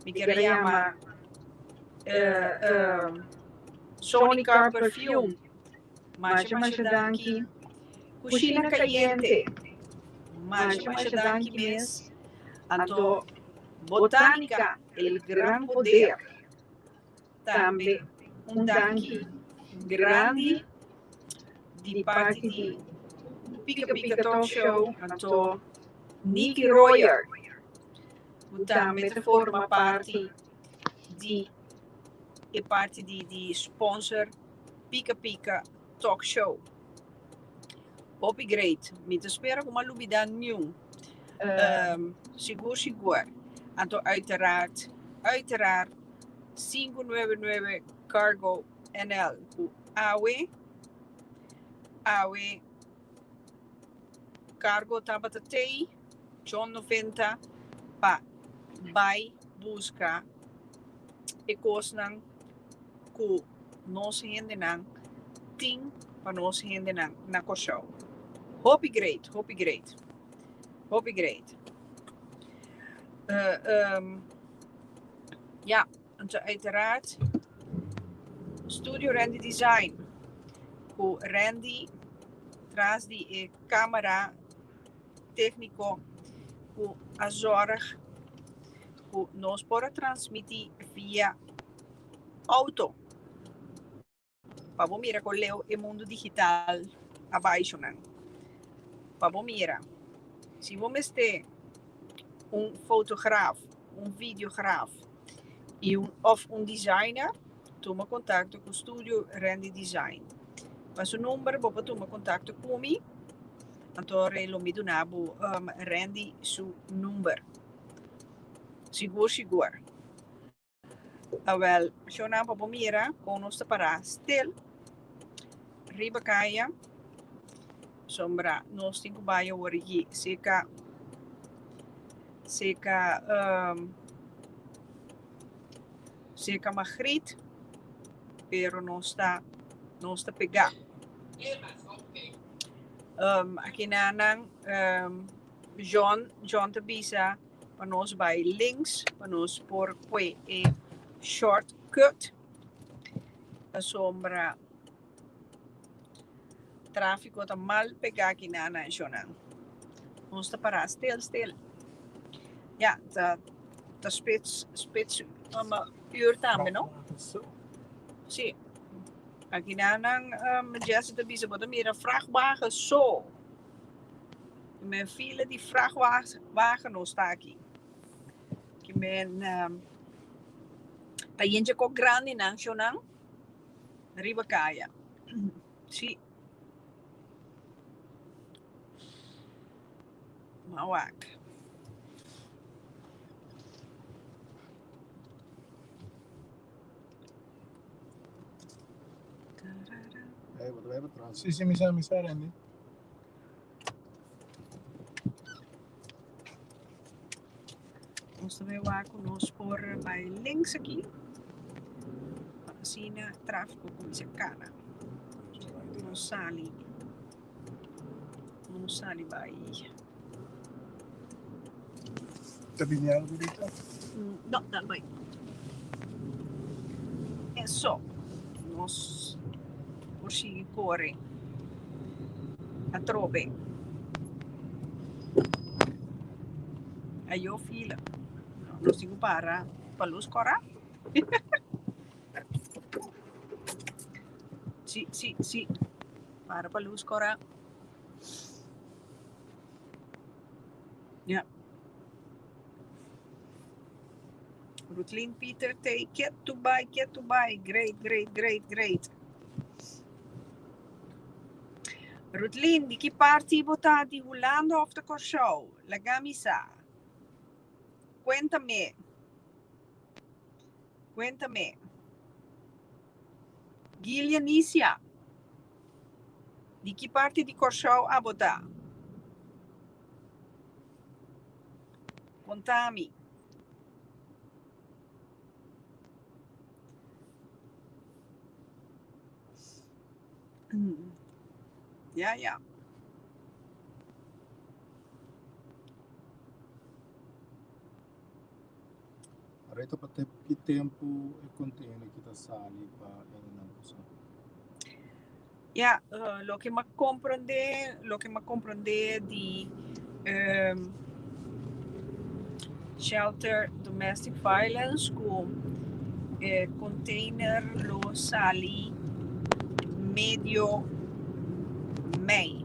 Mi kier yama uh, um, Sony Car Perfume. Masha masha danki. Kushina Kayente. Masha masha danki mes. Anto Botanica, el gran poder. Tambe un danki grandi di parti di Pika Pika Talk Show. Anto Nicky Royer, ku tambe ta forma parti di e parti di di sponsor Pika Pika Talk Show. Hopi great. Mi ta spera ku mi a lubida niun. Um, sigur sigur. Anto uiteraard, uiteraard 599 Cargo NL ku awe, awe cargo tabata tei John 90 pa bai buska e kosnan ku nos hendenan tin pa nos hendenan na Kòrsou. Hopi great, hopi great. Hopi great. Uh, um, ja, anto uiteraard Studio Randy Design. Ku Randy tras di e camera técnico ku a zorg ku nos por a transmiti via auto. Pa bo mira con leu e mundo digital a baishonan. Pa bo mira. Si bo mester un fotograaf, un videograaf y un of un designer, tuma contacto cu Studio Randy Design. Pa su number bo por tuma contacto cu mi, anto rei lo mi duna bo um, Randy su number. Sigur sigur. Awel, shownan pa bo mira kon nos ta pará stil riba kaya. Sombra nos tin ku bai awor aki seka seka um, seka Magriet, pero nos ta nos ta pegá. Um, aki nanan um, John John ta bisa pa nos bai links pa nos por kue e shortcut pasobra tráfiko ta mal pegá aki na nacional. Nos ta pará stil stil. Ja, ta ta spits spits um, uur tambe, no? Sí. Aki na nan um, Jesse ta bisa bo ta mira vrachtwagen so. Men fila di vrachtwagen nos ta aki. Ki men um, ta yentje ko grandi nan shonan riba kaya. Sí. Mawak. Sí, sí, mi sa, mi sa, Randy. Nos ta bay wak ku nos por bay links aki pa asina tráfiko kuminsá kana. Nos sali, nos sali bay. Ta bini algo Rita? No, dal bai. Eso. Nos por sigui kore atrobe. Ayo fila. Nos tin ku para pa lus kora. Sí, sí, sí. Para pa lus kora. Ja. Rutlin Pieter T. Get to buy, get to buy. Great, great, great, great. Rutlin, di ki parti bo ta? Di Hulanda of di Kòrsou? Laga mi sa. Cuéntame. Cuéntame. Gilianicia. Di ki parti di Kòrsou abo ta? Konta mi. Ja, ja. Reto pa te ki tempu e container ki ta sali pa hendenan ku sa. Ja, loke m'a comprende, loke m'a comprende di Shelter Domestic Violence ku e container lo sali medio mei.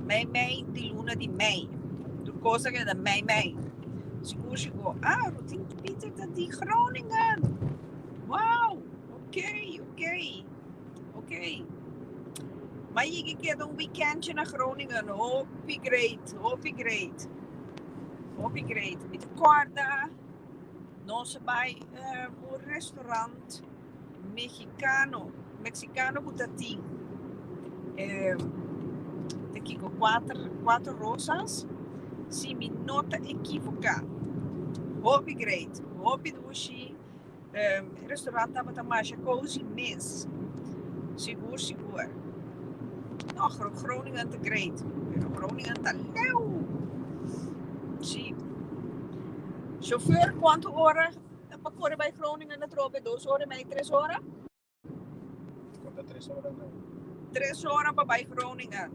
Mei mei di luna di mei. Tur kos a keda mei mei. Sigur sigur. Ah, Rutin Pieter ta di Groningen. Wow! Ok, ok. Ok. Ma yigi keda un weekendje na Groningen. Hopi great, hopi great. Hopi great. Mi ta kòrda nos a bai un restaurant mexicano, mexicano ku ta tin ta kiko cuater, cuater rosas, si mi no ta ekivoká. Hopi great, hopi dushi. E restaurant tabata masha cozy mes. Sigur sigur. No, Groningen ta great, pero Groningen ta leu. Si. Chauffeur, cuanto ora pa core bay Groningen atrobe? Dos ora y mei, tres ora? Konta tres ora no. Tres ora pa bai Groningen.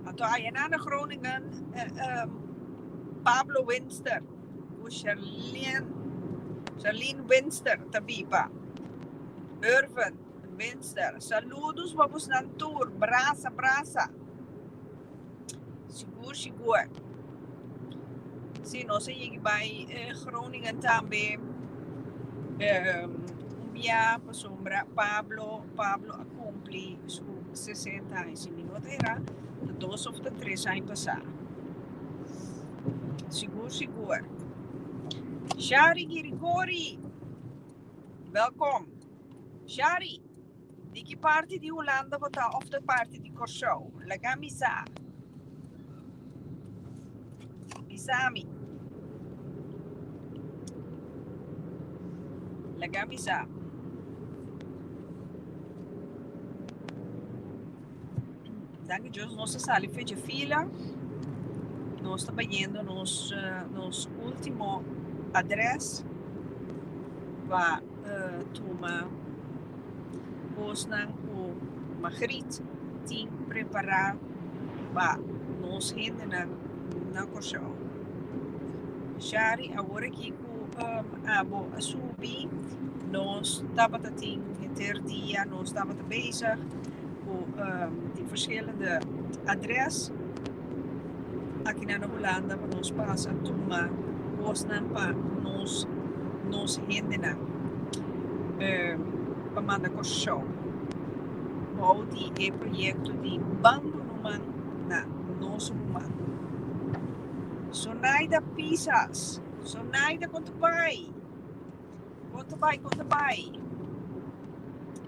Anto ayanan na Groningen Pablo Winster ku Sherlyn Sherlyn Winster ta biba. Irvin Winster. Saludos pa bosnan tur. Brasa brasa. Sigur sigur. Si nos a yega bai Groningen tambe un bia pasobra Pablo Pablo a cumpli su sesenta aña si mi no ta era ta dos of ta tres aña pasa. Sigur sigur. Shari Girigori welkom. Shari. Di ki parti di Hulanda bo ta of ta parti di Kòrsou? Laga mi sa. Bisa mi. Laga mi sa. Danki Dios nos a sali fecha fila. Nos ta bayendo nos nos ultimo adres pa tuma kosnan ku Magriet tin prepará pa nos hendenan na Kòrsou. Shari, awor aki ku abo a subi, nos tabata tin henter dia nos tabata bezig ku di verschillende adres akinan na Hulanda pa nos pasa tuma kosnan pa nos nos hendenan pa manda Kòrsou bou di e proyekto di Bando Ruman na Nos Ruman. Sonaida Pisas, Sonaida kon ta bai? Kon ta bai, kon ta bai?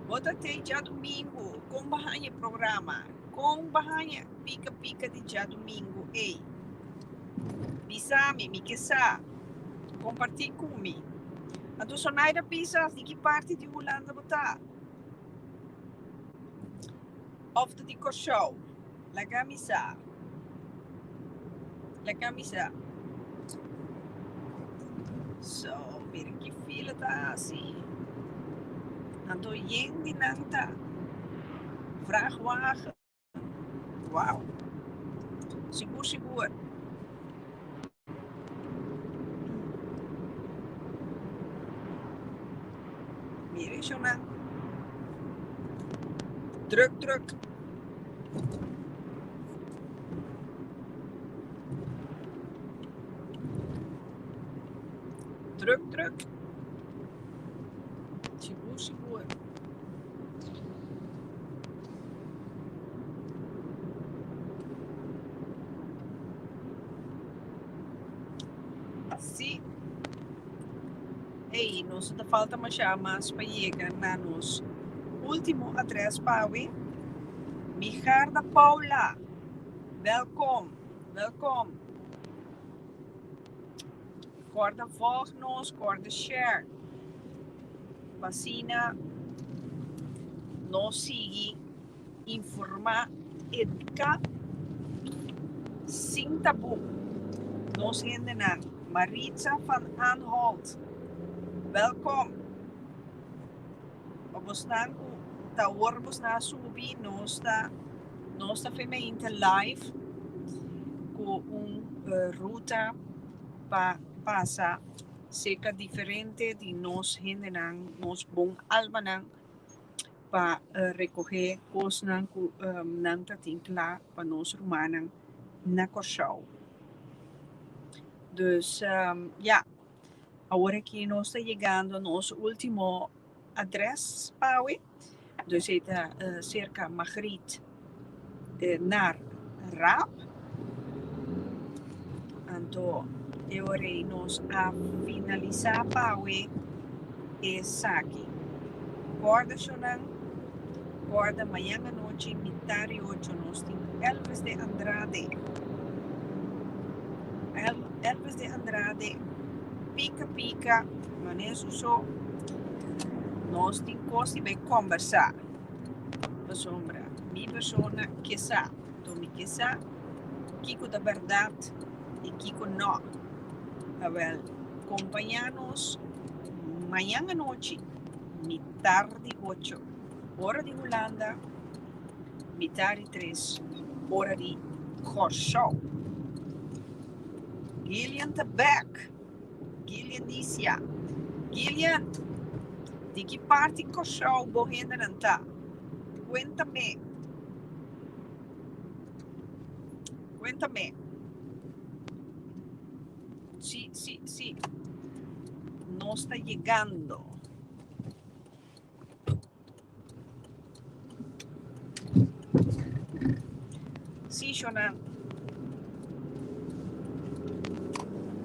Bo ta te djadumingu, kon bo haña e programa? Kon bo haña pika pika di djadumingu ei? Bisa mi, mi ke sa. Kompartí ku mi. Anto Sonaida Pisas, di ki parti di Hulanda bo ta? Òf ta di Kòrsou? Laga mi sa. Laga mi sa. So, mira ki fila ta hasi. Anto yen di nan ta vrachtwagen. Wow. Sigur, sigur. Mira eshonan. Druk, druk. Druk, druk. Sigur, sigur. Sí. Ey, nos ta falta masha mas pa yega na nos último adres pa awe. Migarda Paula, welkom, welkom. Korda volg nos, korda share. Pa asina nos sigui informá, eduká sin tabú nos hendenan. Maritza van Anholt, welkom. Pa bosnan ku ta awor bosnan a subi, nos ta nos ta femeinte live ku un ruta pa pasa serka diferente di nos hendenan, nos bon almanan pa rekohé kosnan ku nan ta tin kla pa nos rumannan na Kòrsou. Dus ya, awor aki nos ta yegando nos último adrès pa awe, dus e ta serka Magriet naar Raap. Anto e ora ei nos a finalisá pa awe esaki. Kòrda shownan, kòrda mañan anochi mitar di ocho nos tin Elvis de Andrade. Elvis de Andrade pika pika manera su so nos tin kos di bai kòmbersá pasobra mi persona ke sa. Anto mi ke sa kiko ta bèrdat i kiko nò. Awèl, kompañá nos mañan anochi, mitar di ocho, ora di Hulanda, mitar di tres, ora di Kòrsou. Gillian ta bèk. Gillian Nicia. Gillian, di ki parti Kòrsou bo hendenan ta? Kuéntame. Cuéntame. Sí, sí, sí. Nos ta yegando. Sí, Shonan.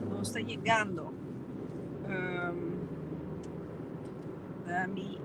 Nos ta yegando. Um, dami.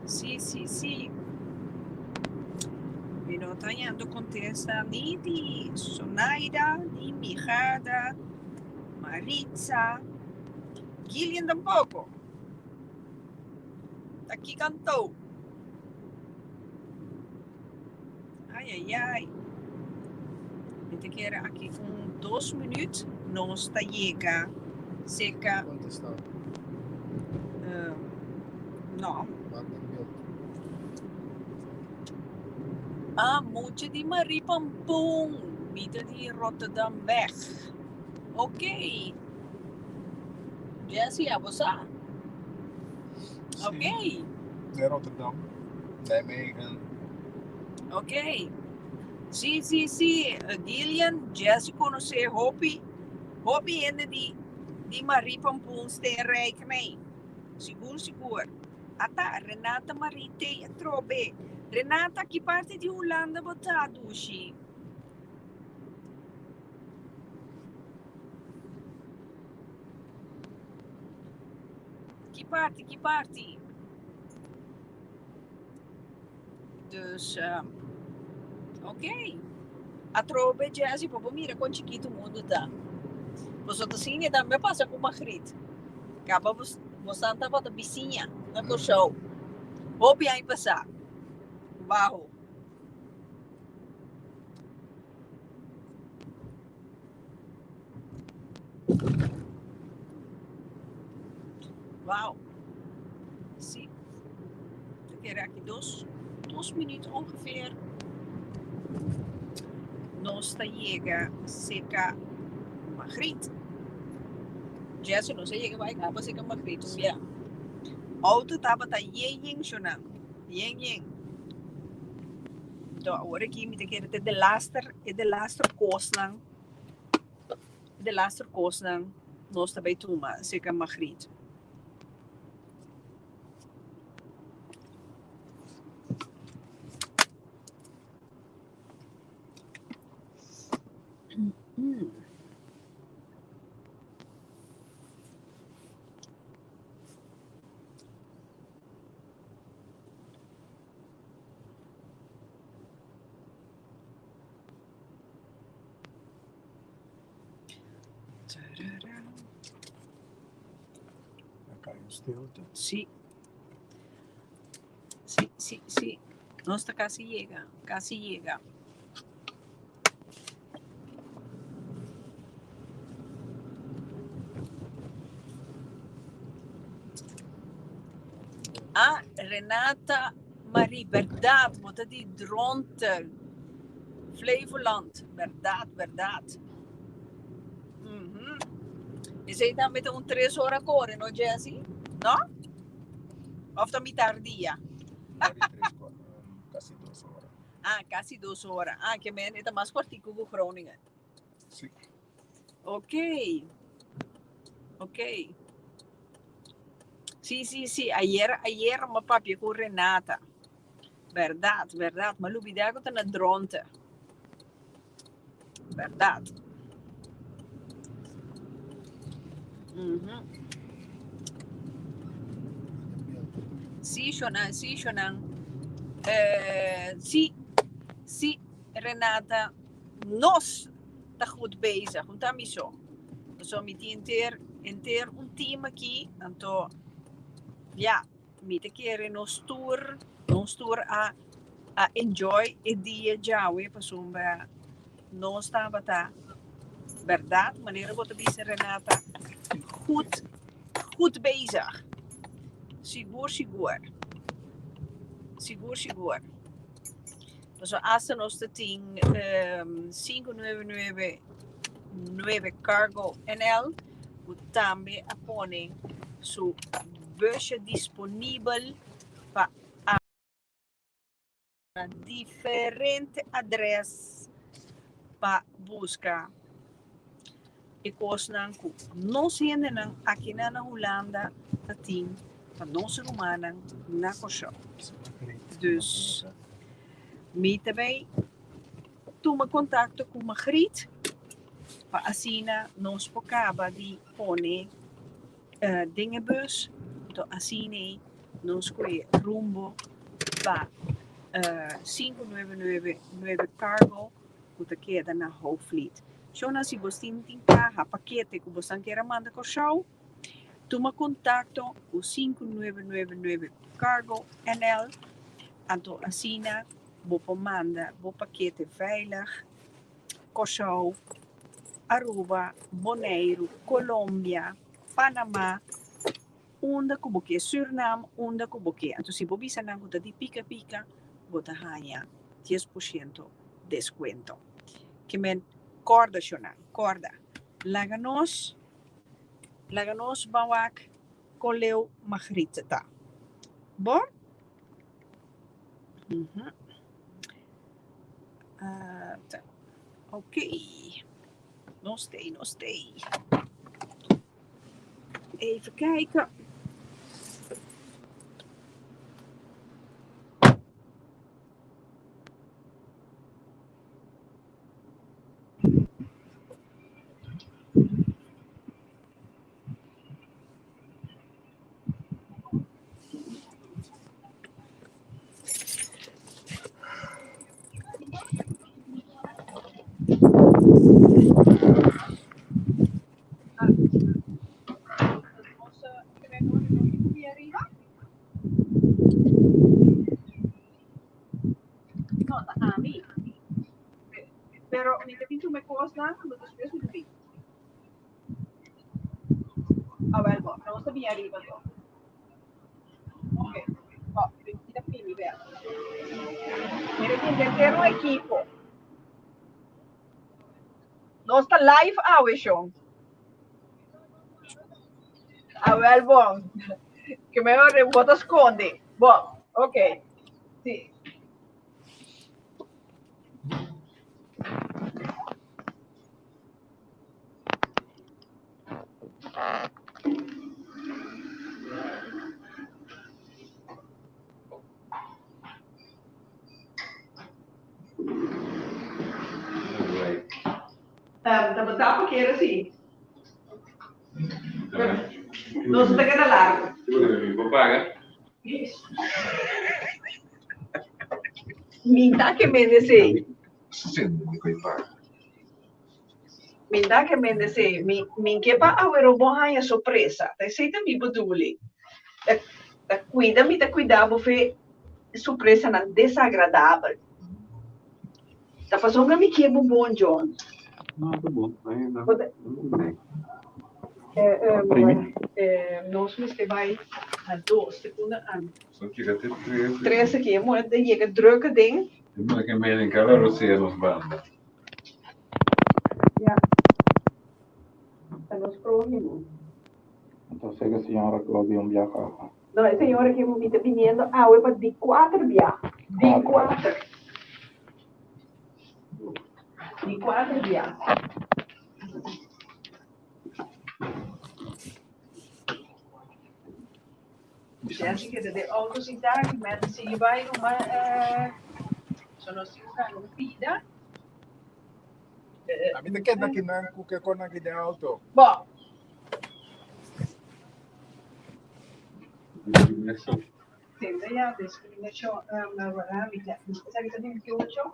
Sí, sí, sí. Mi no ta hañando contesta ni di Sonaida, ni Mijada, Maritza, Gillian tampoco. Ta ki kanto? Ai ai ai. Mi ta kere aki un dos minuut nos ta yega cerca. Contesta. Um, no. Wak den beeld. Ah, mucha di Marie Pampoen. Mi ta di Rotterdamweg. Ok. Jesse, abo sa? Ok. De Rotterdam, Nijmegen. Ok. Sí, sí, sí. Gillian, Jesse conoce hopi, hopi hende di, di Marie Pampoen Steenrijk mee. Sigur sigur. Ata, Renata Marie t'ei atrobe. Renata, ki parti di Hulanda bo ta, dushi? Ki parti, ki parti? Dus, ok. Atrobe, Jessy, pa bo mira kon chikitu mundu ta. Boso ta siña tambe a pasa ku Magriet. Kaba bosan tabata bisiña na Kòrsou. Hopi aña pasá. Baho. Wow. Sí. Ta kere aki dos, dos minuut ongeveer. Nos ta yega cerca Magriet. Jesse, nos a yega bai caba cerca Magriet un bia. Auto tabata yen yen shonan. Yen yen. Enton awor aki mi ta kere ta e delaster, e delaster kosnan, e delaster kosnan nos ta bai tuma serka Magriet. A kai un stilte. Sí. Sí, sí, sí. Nos ta casi yega, casi yega. Ah, Renata Marie, berdad, bo ta di Dronten, Flevoland, berdad, berdad. Mhm. Esei tambe ta un tres ora kore, no Jessy? No? Of ta mitar dia? Casi dos ora. Ah, casi dos ora. Ah, ke men e ta mas kortiku ku Groningen. Sí. Ok. Ok. Sí, sí, sí. Ayer, ayer mi papia ku Renata. Berdad, berdad. Mi a lubida ku ta na Dronten. Berdad. Mhm. Sí, Shonan, sí, Shonan. Eh, sí, sí, Renata, nos ta goed bezig, un ta mi so. So mi tin enter, enter un team aki, anto, ja, Mi ta kere nos tur, nos tur a a enjoy e dia djawe pasobra nos tabata berdad manera bo ta bisa Renata goed goed bezig. Sigur sigur. Sigur sigur. Pasobra hasta nos ta tin sinku nuebe nuebe nuebe Cargo NL ku tambe a pone su busje disponibel pa na diferente adres pa buska e kosnan ku nos hendenan akinan na Hulanda ta tin pa nos rumannan na Kòrsou. Dus mi ta bai tuma kontakto ku Magriet pa asina nos por kaba di pone den e bus, anto asina nos kohe rumbo pa 5999 Cargo ku ta keda na Hoogvliet. Shona si bos tin tin kaha, pakete ku bosan kier a manda Kòrsou, tuma kontakto ku 5999 Cargo NL, anto asina bo por manda bo pakete veilig Kòrsou, Aruba, Boneiru, Colombia, Panama, unda ku bo ke, Surnam, unda ku bo ke. Anto si bo bisa nan ku ta di pika pika, bo ta haña dies por siento deskuento. Ke men kòrda shonnan, kòrda. Laga nos, laga nos ban wak kon leu Magritte ta. Bon? Ok. Nos t'ei, nos t'ei. Even kijken. kosnan, anto despues mi ta bin. Awel bo, nos ta bin ariba anto. Ok, bo, mi ta primi bel. Mira tin henter un ekipo. Nos ta live awe, shon. Awel bon. Ke me bo ta skonde. Bon, ok. Si. Tabata pa kere si. Nos ta keda largo. Minta ke mende si. Minta ke mende si. Mi min ke pa awero bo haña sorpresa. Ta esei ta mi bedoeling. Ta ta cuida mi ta cuida bo fe sorpresanan desagradabel. Ta pasobra mi ke bo bon, John. No, ta bon. Ay, no. Bo ta Eh, eh, Primi. eh, nos mester bai na dos, te kunda an. So chega te tres. Tres aki, e muher ta yega druk aden. E muher ke menen kala rosea nos banda. Ja. Ta nos próhimo. Entonces e señora ku a bin un biaha awa. No, e señora ke mi ta biniendo awe pa di kuater biaha. Di kuater. Di kuater biaha. Jessica ta den auto sintá aki men ta sigui bai ruma so nos tin ku gana un pida. A mi ta keda kinan ku ke kon aki den auto. Bo. Discriminacion. Tende ya discriminacion mi ta esaki ta 28.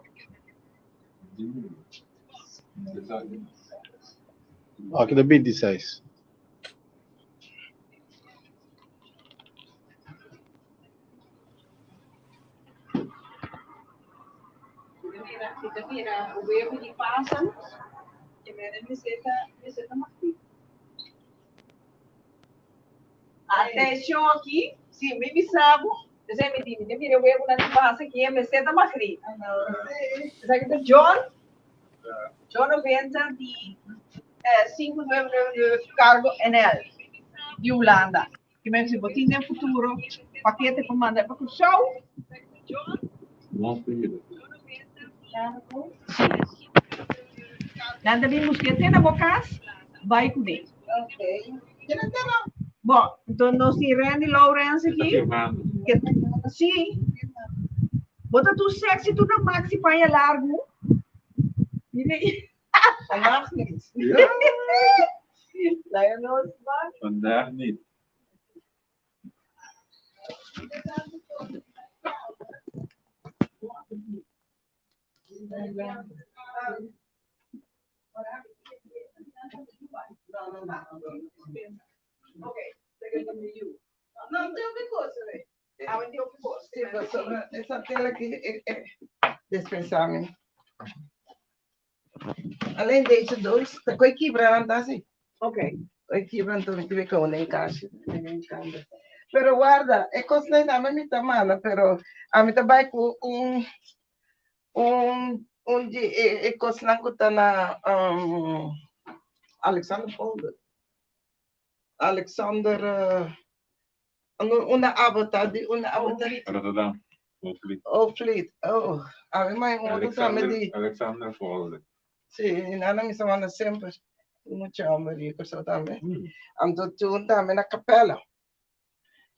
Aki ta 26. Mi ta mira webu di pasan ke mene mester ta magribi. Atencion aki, si mi bisa bo, esei mi di, mi ta mira webunan di pasa ki e mester ta magribi. Esaki ta John, John 90 di 5999 Cargo NL di Hulanda. Ki men si bo tin den futuro pakete pa manda pa Kòrsou. Nan ta bin busk'é te na bo kas, bai kuné. Bon, enton nos tin Randy Lawrence aki. Sí. Bo ta tur sexy, tur na maxi paña largu. Vandaag niet. Laga nos man. Vandaag niet. Sí, pasobra esa tela aki despensa mi. Alleen deze doos, ta koe kibra nan ta así. Ok. Koe kibra anto mi tiene ke un kashi den kamber. Pero warda, e kosnan tambe mi ta manda, pero ami ta bai ku un un un di e e kosnan ku ta na um, Alexander Folder. Alexander uh, una abota di una abota. Rotterdam. Hoogvliet. Hoogvliet. Oh, a mi mai un otro tambe di. Alexander Folder. Sí, nana mi sa manda semper. Mucha homber di Kòrsou tambe. Anto toen tambe na Capella.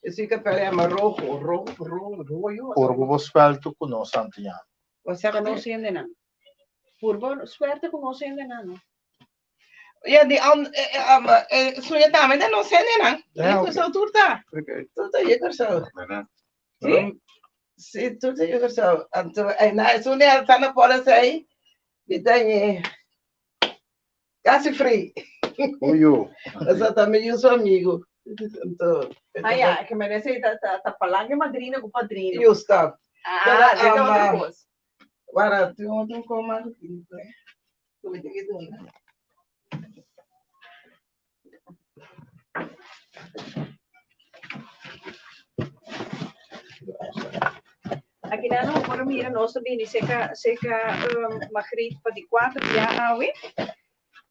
Esi Capella yama Rojo, Rojo, Rojo, Rojo. Purba bo suelto ku nos Santiago. Osea Ku nos hendenan. Purba suerte ku nos hendenan, no? Ja, di an, eh, suya tambe ta nos hendenan. Ja, Di Kòrsou tur ta. Tur ta di Kòrsou. Sí? Sí, tur ta di Kòrsou. Anto, eh, na, esun di Alexander Porras ei, di ta e casi free. Oyo. Esa tambe yu su amigo. Anto, Ah, ja, ke merece ta, ta, ta palanke madrina ku padrino. Justo. Ah, Pero, dit ta otro kos. Wara, tin otro koma. Aki nan no por mira nos ta bini serka serka um, Margriet pa di kuater dia awe.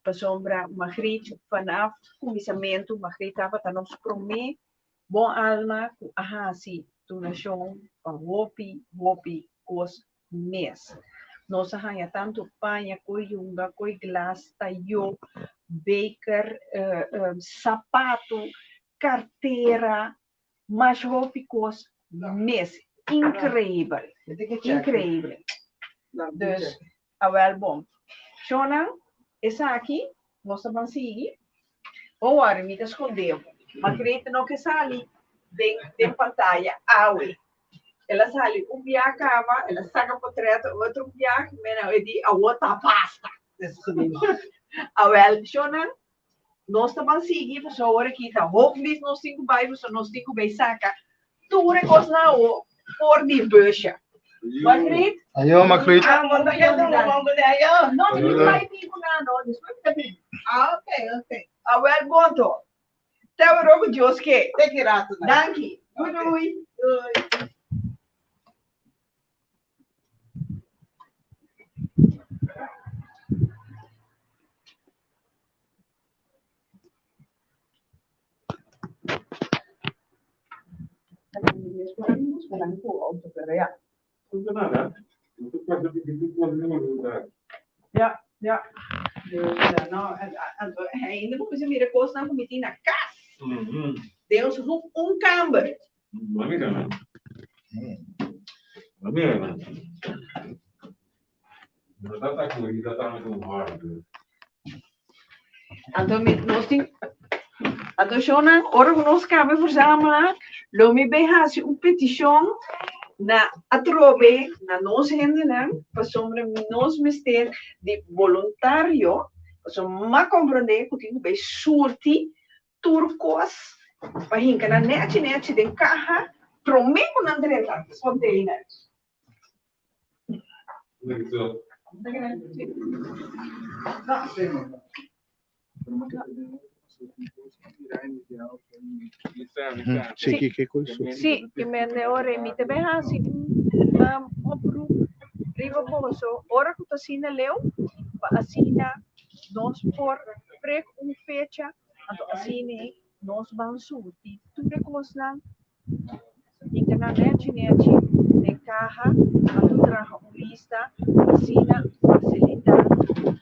Pasobra Margriet vanaf kuminsamentu Margriet tabata nos promé bon alma ku a hasi donashon pa hopi hopi kos mes. Nos a haña tantu paña, koe yunga, koe glas, tayó, beker, sapatu, kartera, masha hopi kos mes. Inkreibel, inkreibel. Dus, awèl bon. Shonnan, esaki nos ta ban sigui. Bon wòri, mi ta skondé bo. Margrethe no ke sali den den pantaya awe. El a sali un bia kaba, el a saka potrèt otro bia, mena e di awor ta basta. Awèl, shonnan, nos ta ban sigui pasobra awor aki ta hoofdlied nos tin ku bai pasobra nos tin ku bai saka tur e kosnan awor for di busje. Margriet? Ayo, Margriet. Ah, bo ta keda un No, mi tin bai bin ku nan no, despues mi ta bin. Ah, ok, ok. Awèl, bon to. Te awor ku Dios ke. Te ki rato dan. Danki. Doei doei. Doei. Ja, ja. Dus, eh, no, en, en, ainda bo bisa mira kosnan ku mi tin na kas. Den ons hoek un kamber. Mira nan. Mira nan. No ta ta tambe un hòrde. Anto mi nos tin Anto shownan, ora ku nos kaba verzamela, lo mi bay hasi un petishon na atrobe na nos hendenan, pasobra nos mester di boluntario, pasobra m'a komprondé ku tin ku bay surti tur kos pa hinka nan nechi nechi den kaha promé ku nan drenta container. Sí, ki ki kos? Sí, ke mende ora mi ta bay hasi un oproep riba boso ora ku ta asina leu pa asina nos por prek un fecha anto asina nos ban surti tur e kosnan. Hinka nan nechi nechi den kaha anto traha un lista asina fasilita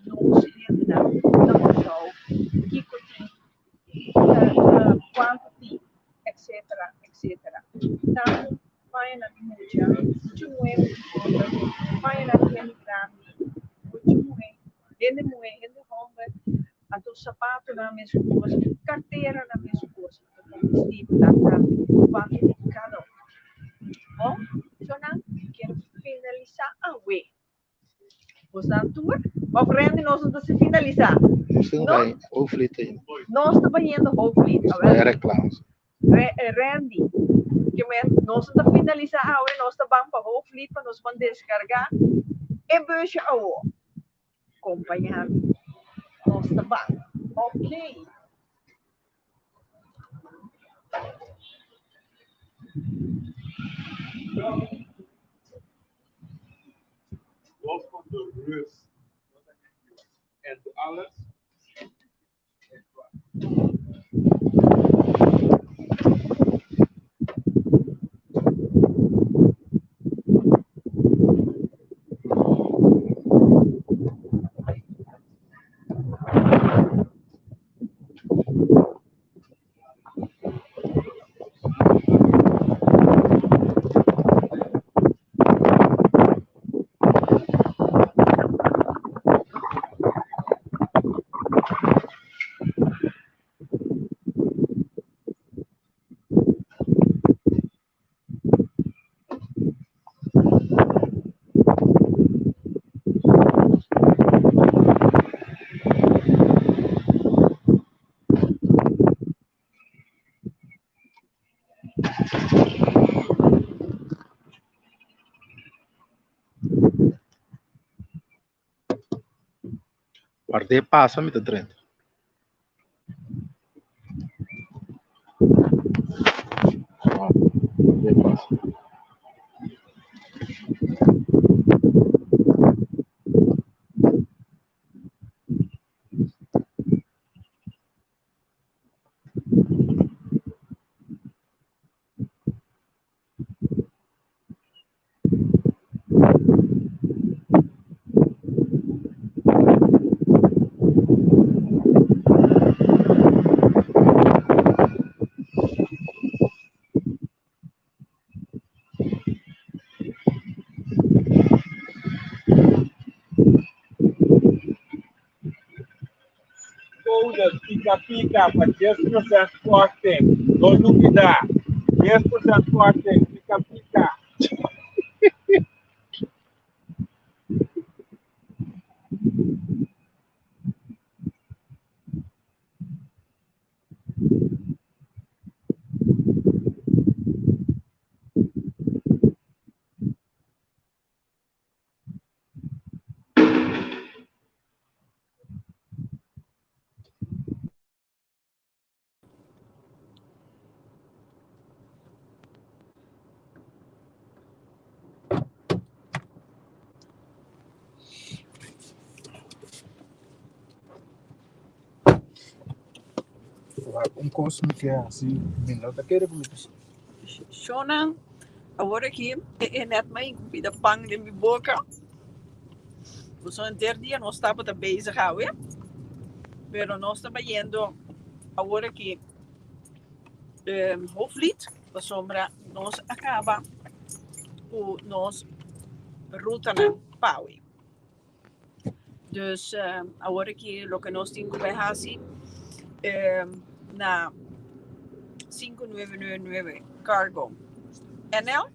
nos hendenan na Kòrsou kiko tin, kuantu tin etcetera etcetera. Tantu pañanan di mucha, mucha muhé mucha hòmber, pañanan di hende grandi, mucha muhé, hende muhé, hende hòmber, anto sapatonan mesun kos, karteranan mesun kos. Comestibelnan tambe cuanto di cada un. Bon, shownan kier finalisa awe. Bosnan tur? Of Randy nos no ta si finalisa? Nos tin No? bai Hoofdlied ainda. Nos ta bayendo Hoofdlied. Nos ta bai reclams. Randy, ke men nos no ta finalisa awe, nos ta ban pa Hoofdlied pa nos ban descarga e busje awo. Compaña mi. Nos ta ban. Ok. Los van de rust en doe alles. Ward'é pasa mi ta drenta. Ward'é pasa. Bonus Pika Pika pa 10% korting. No lubida, 10% korting Pika Pika. Un kos mi ke hasi, mi no ta kere ku mi ta. Shownan, awor aki e net mai ku pida pan den mi boka. Pasobra henter dia nos tabata bezig awe, pero nos ta bayendo awor aki Hoofdvliet pasobra nos a kaba ku nos rutanan pa awe. Dus awor aki loke nos tin ku bai hasi na sinku nuebe nuebe nuebe Cargo NL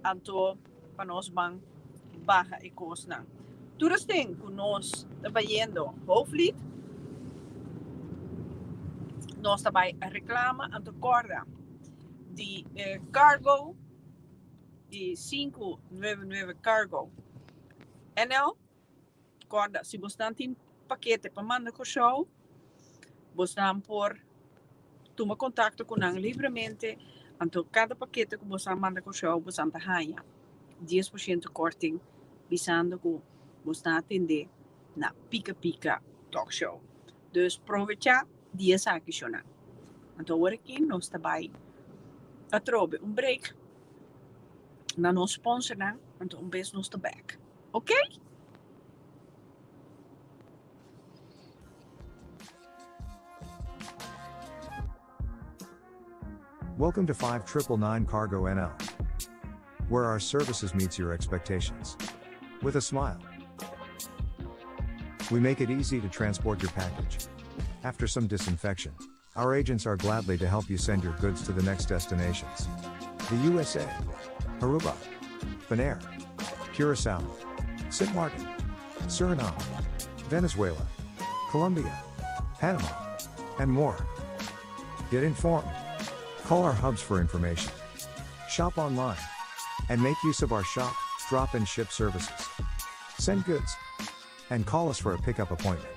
anto pa nos ban baha e kosnan. Tur esten ku nos ta bayendo Hoofdvliet nos ta bai reklama anto kòrda di cargo. di sinku nuebe nuebe Cargo NL. Kòrda, si bosnan tin pakete pa manda Kòrsou, bosnan por tuma kontakto ku nan libremente, anto kada pakete ku bosnan manda Kòrsou bosnan ta haña 10% kòrting bisando ku bosnan a tendé na Pika Pika Talk Show. Dus provechá di esaki shownan. Anto awor aki nos ta bai atrobe un break na nos sponsornan, anto un bes nos ta back. Ok? Welcome to 5999 Cargo NL, where our services meets your expectations. With a smile. We make it easy to transport your package. After some disinfection, our agents are gladly to help you send your goods to the next destinations. The USA, Aruba, Bonaire, Curacao, St. Martin, Suriname, Venezuela, Colombia, Panama, and more. Get informed. Call our hubs for information. Shop online. And make use of our shop, drop, and ship services. Send goods. And call us for a pickup appointment.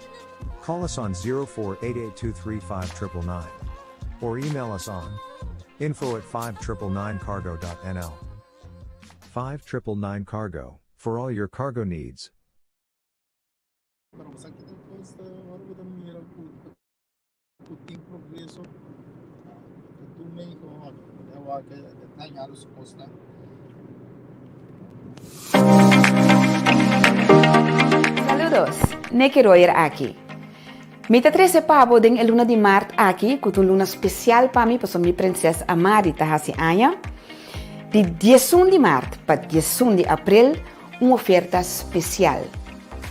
Call us on 0488235999 or email us on info at 5999cargo.nl. 5999 Cargo, for all your cargo needs. Pero sa ki despues ora bo ta mira ku ku tin progreso ta tur Mexico ta wak e dañado su kosnan. Saludos, Nicky Royer aki. Mi ta trese pa bo den e luna di maart aki ku ta un luna spesial pa mi pasobra mi prinses Amari ta hasi aña. Di diesun di maart pa diesun di april un oferta spesial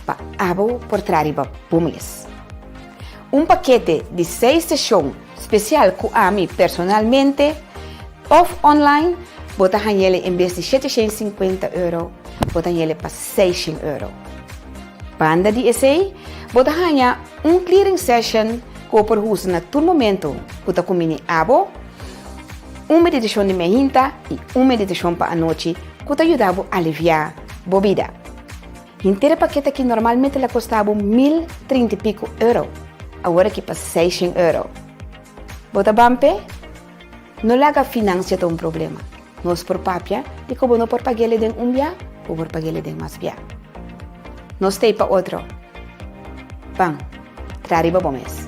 pa abo por traha riba bo mes. Un pakete di seis seshon spesial ku ami personalmente òf online bo ta hañ'el en bes di 750 euro bo ta hañ'el pa 600 euro. Banda di esei bo ta haña un clearing session ku bo por usa na tur momento ku ta kumini abo, un meditashon di meinta i un meditashon pa anochi ku ta yuda bo aliviá bo bida. Henter e pakete aki normalmente la kosta bo 1030 i piko euro, awor aki pa 600 euro. Bo ta ban p'e? No laga finansia ta un problema. Nos por papia di ku bo no por pag'ele den un bia, bo por pag'ele den mas bia. Nos t'ei pa otro. Ban, traha riba bo mes.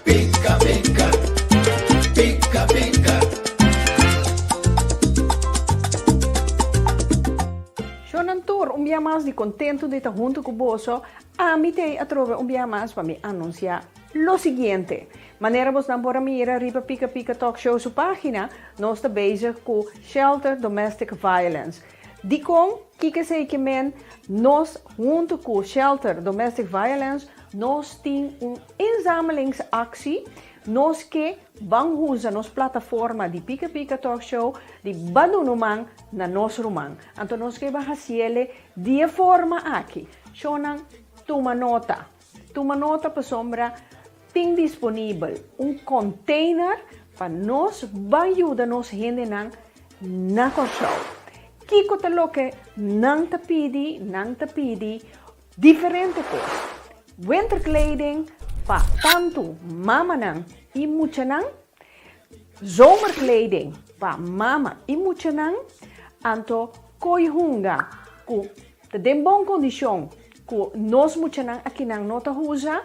Pica pica, pica pica. Shonan tur, un bia mas di contento di ta hunto cu boso. Ami t'ei atrobe un bia mas pa mi anuncia lo siguiente. Manera bosnan por a mira riba Pika Pika Talk Show su pagina, nos ta bezig cu Shelter Domestic Violence. Dikon? Kiko esei ke men? Nos huntu ku Shelter Domestic Violence nos tin un inzamelingsactie. Nos ke ban huza nos plataforma di Pika Pika Talk Show di ban duna un man na nos ruman. Anto nos ke ban hasiele di e forma aki. Shownan tuma nota. Tuma nota pasobra tin disponibel un container pa nos ban yuda nos hendenan na Kòrsou. Kiko ta loke nan ta pidi? Nan ta pidi diferente kos. Winterkleding pa tantu mamanan i muchanan, zomerkleding pa mama i muchanan, anto koi hunga ku ta den bon kondishon ku nos muchanan akinan no ta usa,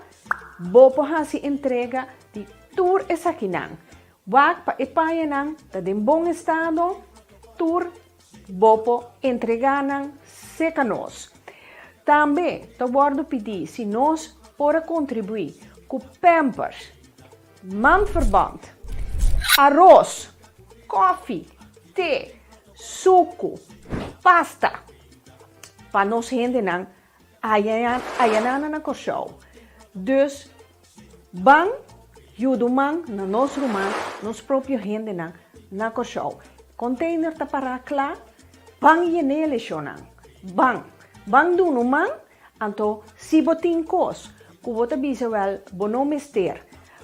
bo por hasi entrega di tur esakinan. Wak pa e pañanan ta den bon estado, tur bo por entregá nan serka nos. Tambe ta wòrdu pidí si nos por a kontribuí ku pampers, mandverband, aros, kòfi, te, suku, pasta pa nos hendenan ayanan na Kòrsou. Dus Ban yuda un man na nos ruman, nos propio hendenan na Kòrsou. Container ta pará kla, ban yen'é leshonnan. Ban. Ban duna un man, anto si bo tin kos ku bo ta bisa wèl bo no mester,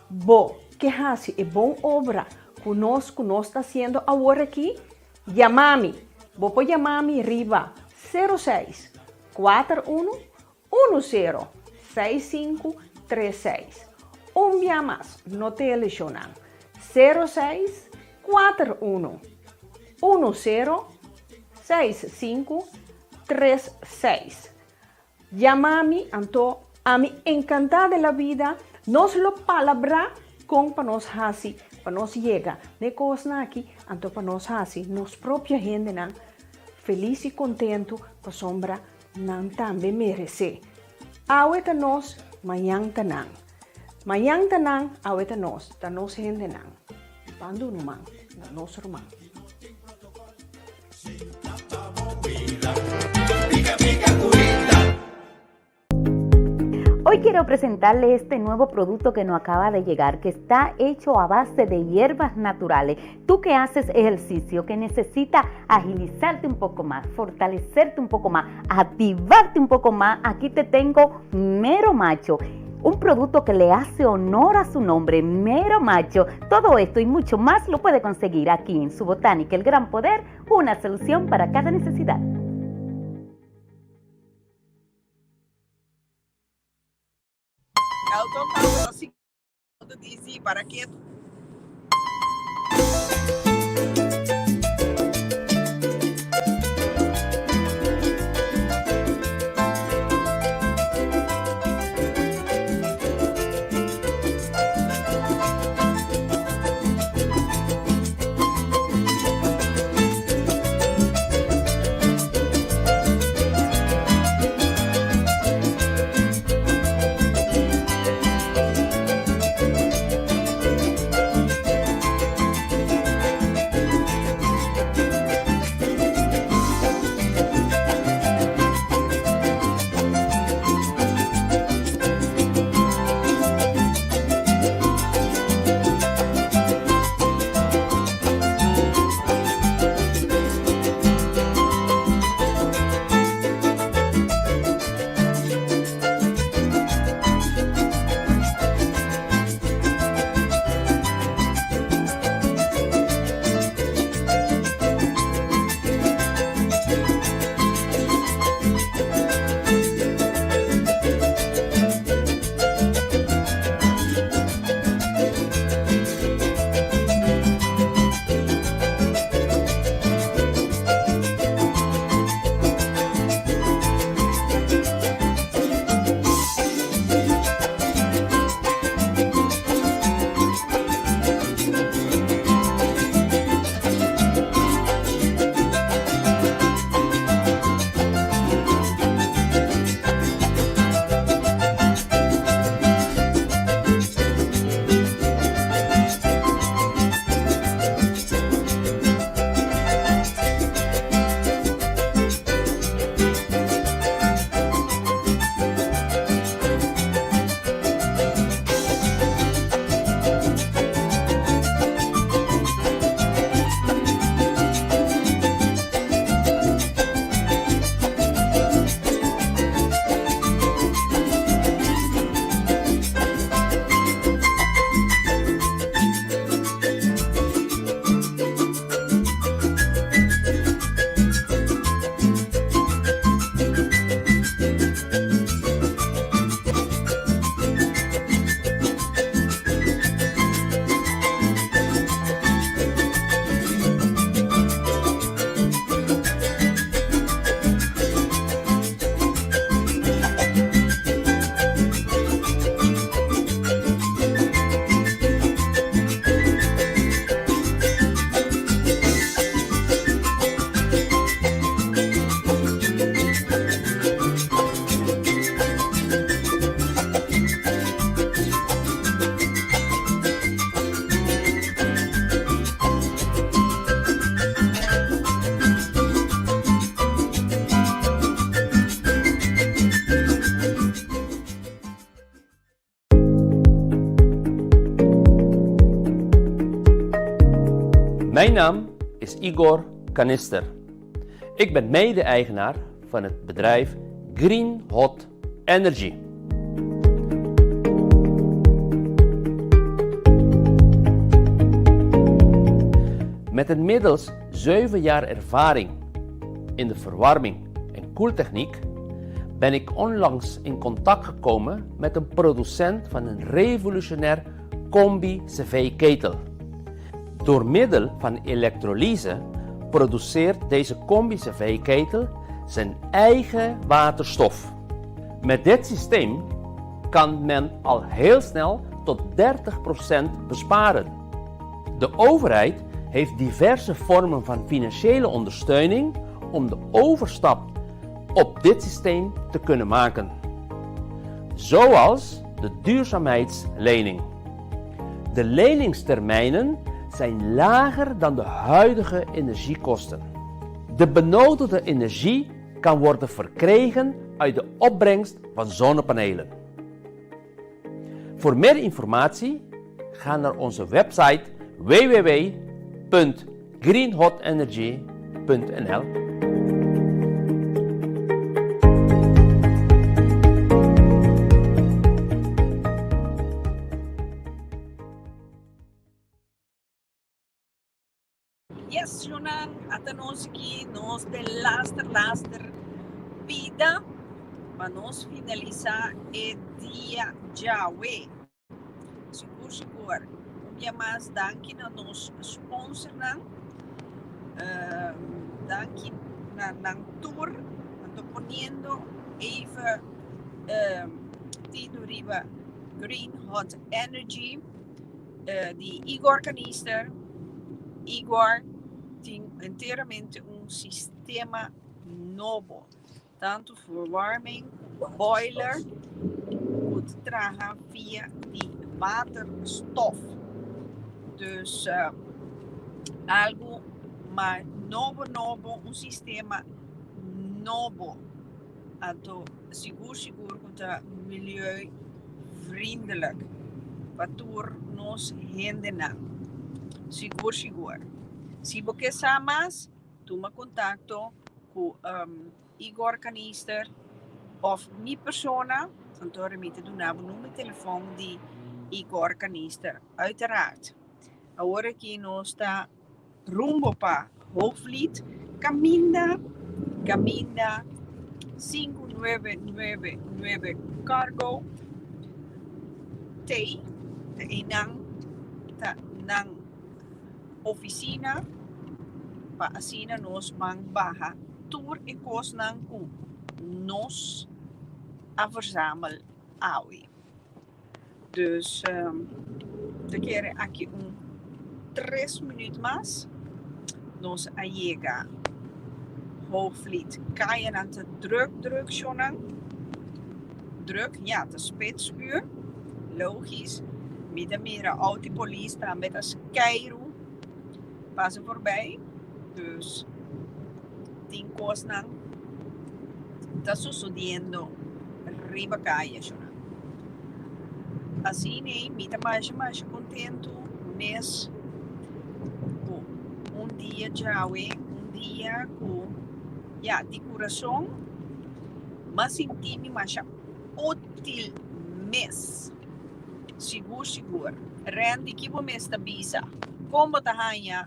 bo ke hasi e bon obra ku nos ku nos ta hasiendo awor aki, yama mi. Bo por yama mi riba sero seis, kuater unu, Unu sero, seis sinku, tres seis. Un bia mas, no te leshonnan. Sero seis, kuater unu. Unu sero, seis sinku, tres seis. Yama mi, anto ami enkantá de la vida, nos lo palabrá kon pa nos hasi pa nos yega n'e kosnan aki, anto pa nos hasi nos propio hendenan felis i kontentu pasobra Nan tambe meresé. Awe ta nos, mañan ta nan. Mañan ta nan, awe ta nos, ta nos hendenan. Ban duna un man na nos ruman. Hoy quiero presentarle este nuevo producto que nos acaba de llegar, que está hecho a base de hierbas naturales. Tú que haces ejercicio, que necesita agilizarte un poco más, fortalecerte un poco más, activarte un poco más, aquí te tengo Mero Macho. Un producto que le hace honor a su nombre, Mero Macho. Todo esto y mucho más lo puede conseguir aquí en su Botánica El Gran Poder, una solución para cada necesidad. Elton para ketu. Mijn naam is Igor Kanister. Ik ben mede-eigenaar van het bedrijf Green Hot Energy. Met inmiddels 7 jaar ervaring in de verwarming en koeltechniek ben ik onlangs in contact gekomen met een producent van een revolutionair combi-cv-ketel. Door middel van elektrolyse produceert deze combi-cv-ketel zijn eigen waterstof. Met dit systeem kan men al heel snel tot 30% besparen. De overheid heeft diverse vormen van financiële ondersteuning om de overstap op dit systeem te kunnen maken. Zoals de duurzaamheidslening. De leningstermijnen zijn lager dan de huidige energiekosten. De benodigde energie kan worden verkregen uit de opbrengst van zonnepanelen. Voor meer informatie ga naar onze website www.greenhotenergy.nl. Yes, Jonan, ata nos aki, nos den laster, laster pida pa nos finalisa e dia djawe. Sigur, sigur. Un bia mas danki na nos sponsornan. Uh, danki na nan tur. Anto poniendo even uh, tino riba Green Hot Energy. Di Igor Kanister. Igor tin enteramente un sistema nobo, tantu verwarming, boiler, ku ta traha via di waterstof. Dus algu mas nobo nobo, un sistema nobo. Anto sigur sigur ku ta milieuvriendelijk pa tur nos hendenan. Sigur sigur. Si bo ke sa mas, tuma kontakto ku Igor Kanister òf mi persona, anto ora mi ta duna bo number di telefòn di Igor Kanister, uiteraard. Awor aki nos ta. Rumbo pa Hoogvliet, kaminda kaminda 5999 Cargo T, ta einan ta nan oficina pa asina nos ban baha tur e cosnan cu nos a verzamel awe. Dus ta kere aki un tres minuut mas nos a yega Hoogvliet. Kayanan ta druk druk shownan. Druk, ja, ta spitsuur. Logisch. Mi ta mira auto polis tambe ta skeiru pasa voorbij. Dus tin kosnan ta sosodiendo riba kaya shona. Asina mi ta masha masha kontentu mes ku un dia djawe, un dia ku ya di kurason m'a sinti mi masha útil mes. Sigur sigur. Randy ki bo mes ta bisa? Kon bo ta haña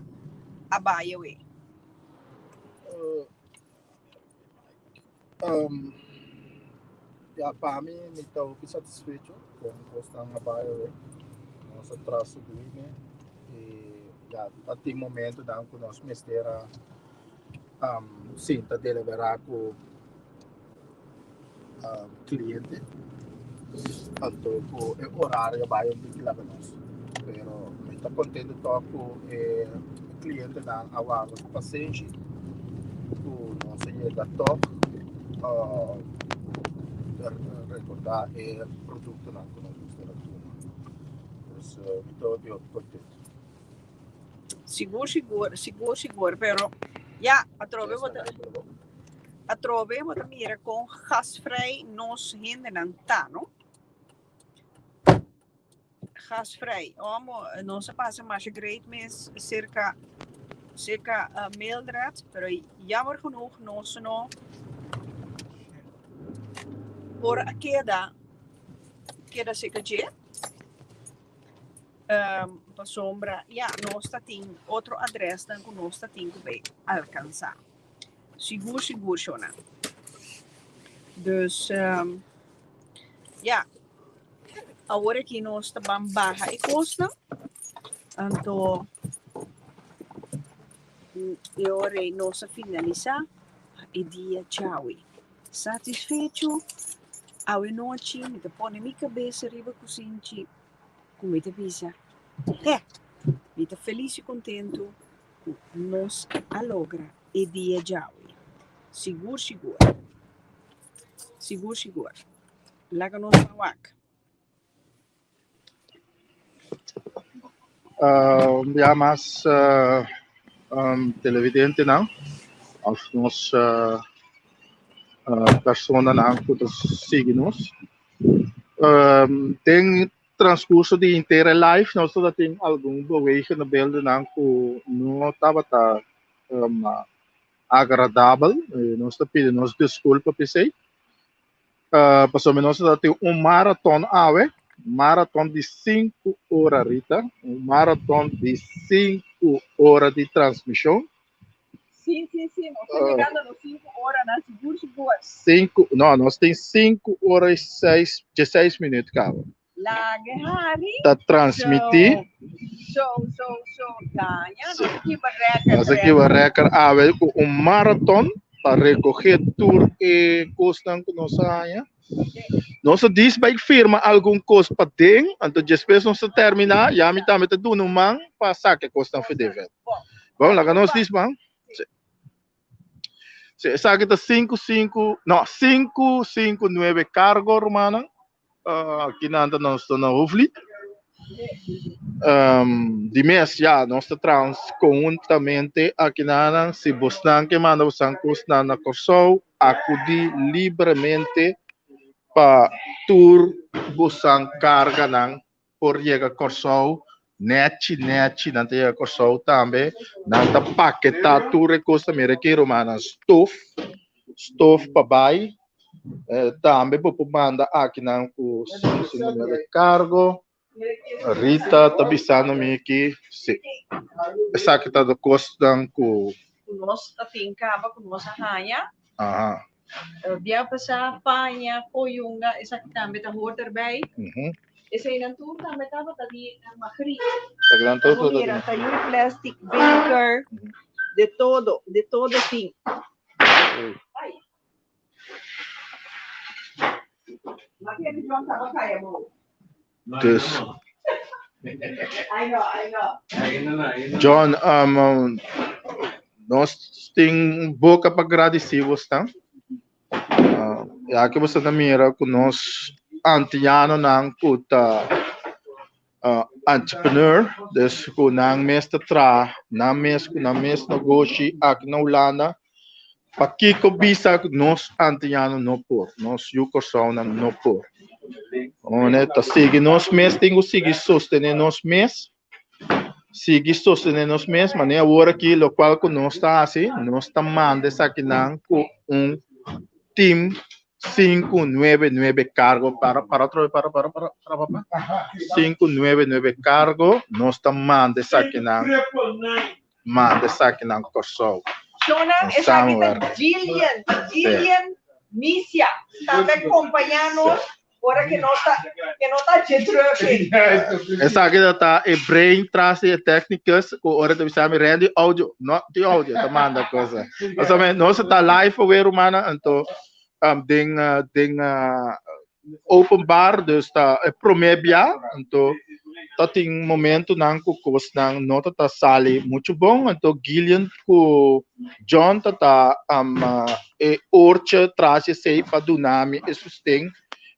a bai awe? Um, ya, pa mi, mi ta hopi satisfecho con cosnan a bai awe. Nos a traha sublime y ya, ta tin momentonan cu nos mester a um, sinta delibera cu um, cliente. Anto cu e horario bai un tiki laga nos. Pero mi ta contento toch cu e clientenan a warda cu pasenshi cu nos a yega toch uh, recorda e productonan cu nos mester a tuma. Dus uh, mi ta hopi hopi contento. Sigur, sigur, sigur, sigur. Pero ya, atrobe bo ta atrobe bo ta mira kon gasvrij nos hendenan ta, no? Gasvrij. Omo, nos a pasa masha great mes cerca. Serka Mildred, pero jammer genoeg nos no por a keda keda serka dje. Um, pasobra ya nos ta tin otro adresnan ku nos ta tin ku bay alkansá. Sigur sigur shona. Dus um, ya awor aki nos ta ban baha e kosnan. Anto e ora ei nos a finalisá e dia djawe. Satisfecho, awe nochi mi ta pone mi kabes riba kusinchi ku mi ta bisa, He, mi ta felis i kontentu ku nos a logra e dia djawe. Sigur sigur. Sigur sigur. Laga nos ban wak. Un bia mas televidentenan of nos personanan ku ta sigui nos. Den transkurso di henter e live nos tabata tin algun bewegende beeldennan ku no tabata agradabel. Nos ta pidi nos diskulpa p'esei. Pasobra nos ta tin un maraton awe, maraton di sinku ora Rita, un maraton di sinku ora di transmishon. Sí, sí, sí, nos ta yegando nos sinku oranan, sigur, sigur. Sinku, no, nos tin sinku ora i seis, dieseis minüt kaba. Lage Harry. Ta transmití. So, so, so, gaña. Nos a kiba record. Nos a kiba record awe ku un maraton pa rekohé tur e kosnan ku nos a haña. Nos a dis bai firma algun kos paden, anto despues nos a terminá, ya mi tambe ta duna un man pa saka e kosnan for den vet. Bon, laga nos dis man. Sí. Sí, esaki ta sinku sinku, no, sinku sinku nuebe kargo, rumannan. Aki nan ta nos ta na Hoofdlied. Um, di mes, ja, nos ta traha conjuntamente aki nan. Si bosnan ke manda bosnan kosnan na Kòrsou, akudí libremente pa tur bosan karganan por yega Kòrsou nèchi nèchi. Nan ta yega Kòrsou tambe. Nan ta paketá tur e kos ta mira aki rumannan stof, stof pa bai. Tambe bo por manda akinan ku su numero di kargo. Rita ta bisando mi aki si esaki ta de kosnan ku. Ku nos ta tin kaba ku nos a haña. Aha. Bia pasá paña, koyunga, esaki tambe ta hoort erbij. Eseinan tur tambe tabata di Magriet. Esakinan tur tabata di. Mira, tayur plastic, beker, de todo, de todo tin. Ai. Dus. John, um, nos tin boca pa gradeci bosnan. Uh, ya que boso ta mira cu nos antianonan cu ta uh, entrepreneur, dus cu nan mes ta traha, nan mes cu nan mes negoshi aki na Hulanda. Pakiko bisa ku nos antiano no por, nos yu Kòrsounan no por? One ta sigui nos mes tin ku sigui sostené nos mes, sigui sostené nos mes, manera awor aki lokual ku nos ta hasi, nos ta manda esakinan ku un team sinku nuebe nuebe kargo, para para otro vez, para para para para papa, sinku nuebe nuebe kargo, nos ta manda esakinan. Manda esakinan Kòrsou. Shownan esaki ta Gillian, Gillian Misia tambe a kompañá nos ora ke nos ta ke no ta dje druk ei. Esaki ta ta e brain tras di e technicus ku ora ta bisa mi Randy audio, no tin audio ta manda cosa. Pasobra nos ta live awe rumannan anto den den open bar dus ta e prome bia anto ta tin momentonan ku kosnan no ta ta sali muchu bon anto Gillian ku John ta ta e oortje tras esei pa duna mi e sosten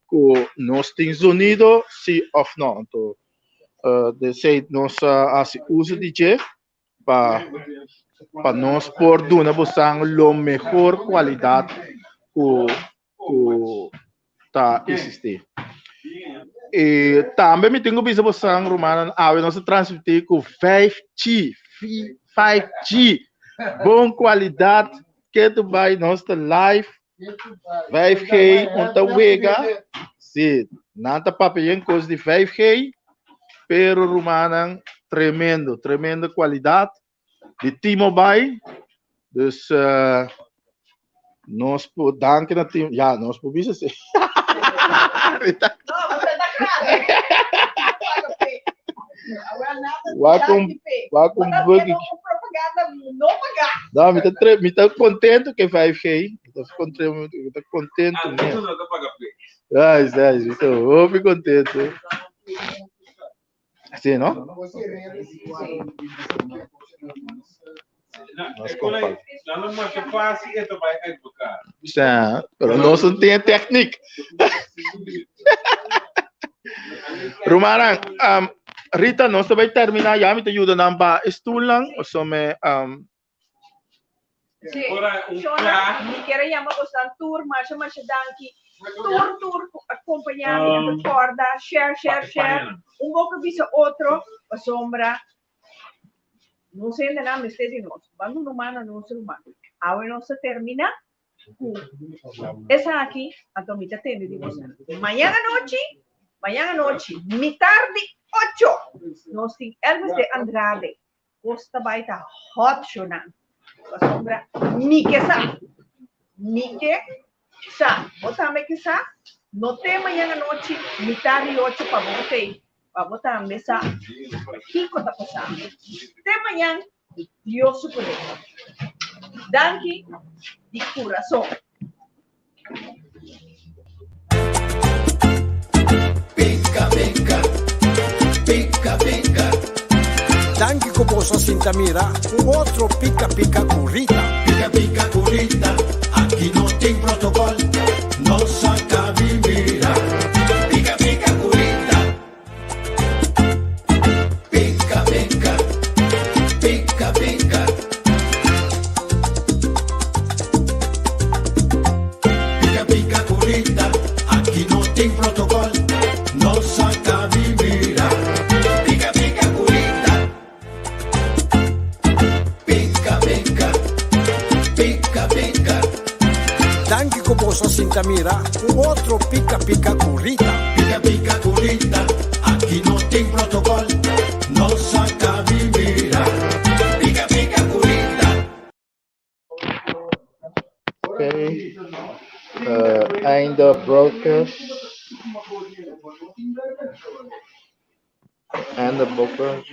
ku nos tin zonido si of no anto desei nos a hasi uso di dje pa pa nos por duna bosan lo mehor kualidat ku ku ta existi. E tambe mi tin ku bisa bosan rumannan awe nos a transmití ku 5G, 5G. Bon kwalidat, ketu bai nos ta live. 5G un ta wega. Sí, nan ta papia yen kos di 5G, pero rumannan tremendo, tremendo kwalidat di T-Mobile. Dus uh, nos por danki na T ja, nos por bisa sí. Rita. Wak un wak un buggy. Propaganda no paga. No, mi ta tre, mi ta contento que 5G. Mi ta contento, mi ta contento. Ah, mes. no ta paga pe. Ai, ai, mi ta hopi contento. Sí, no? Nos compa. No, no, masha fácil e ta bai uit mekaar. Ja, pero nos no tin techniek. Rumannan, um, Rita, nos ta bai termina ya, mi ta yuda nan ba e stoelnan, o me um, Sí. Shona, mi kier a yama bosnan tur masha masha danki. Tur tur ku a kompañá mi a recorda, share, share, share. Un boka bisa otro, pasobra nos hendenan mester di nos. Ban duna un man na nos ruman. Awe nos a termina ku esaki, anto mi ta tende di bosnan. Mañan anochi, mañan anochi, mitar di ocho, nos tin Elvis de Andrade. Kos ta bai ta hot shonan. Pasobra mi ke sa. Mi ke sa. Bo tambe ke sa? No te mañan anochi mitar di ocho pa bo tei. Pa bo tambe sa kiko ta pasando. Te mañan ku Dios su poder. Danki di kurason. Pica pica, pica pica. Danki ku boso a sinta mira un otro Pica Pica ku Rita. Pica pica ku Rita, aki no tin protocol, nos a kabi mira. Pica pica ku Rita. Pica pica, pica pica. Pica pica cu Rita, aki no tin protocol, nos a cabi mira. Pica pica cu Rita. Pica pica, pica pica. Danki ku boso a sinta mira un otro Pika Pika ku Rita. Pika pika ku Rita, aki no tin protocol, nos a kabi mira. Pika pika ku Rita. Okay. Uh, einde broadcast. Einde broadcast.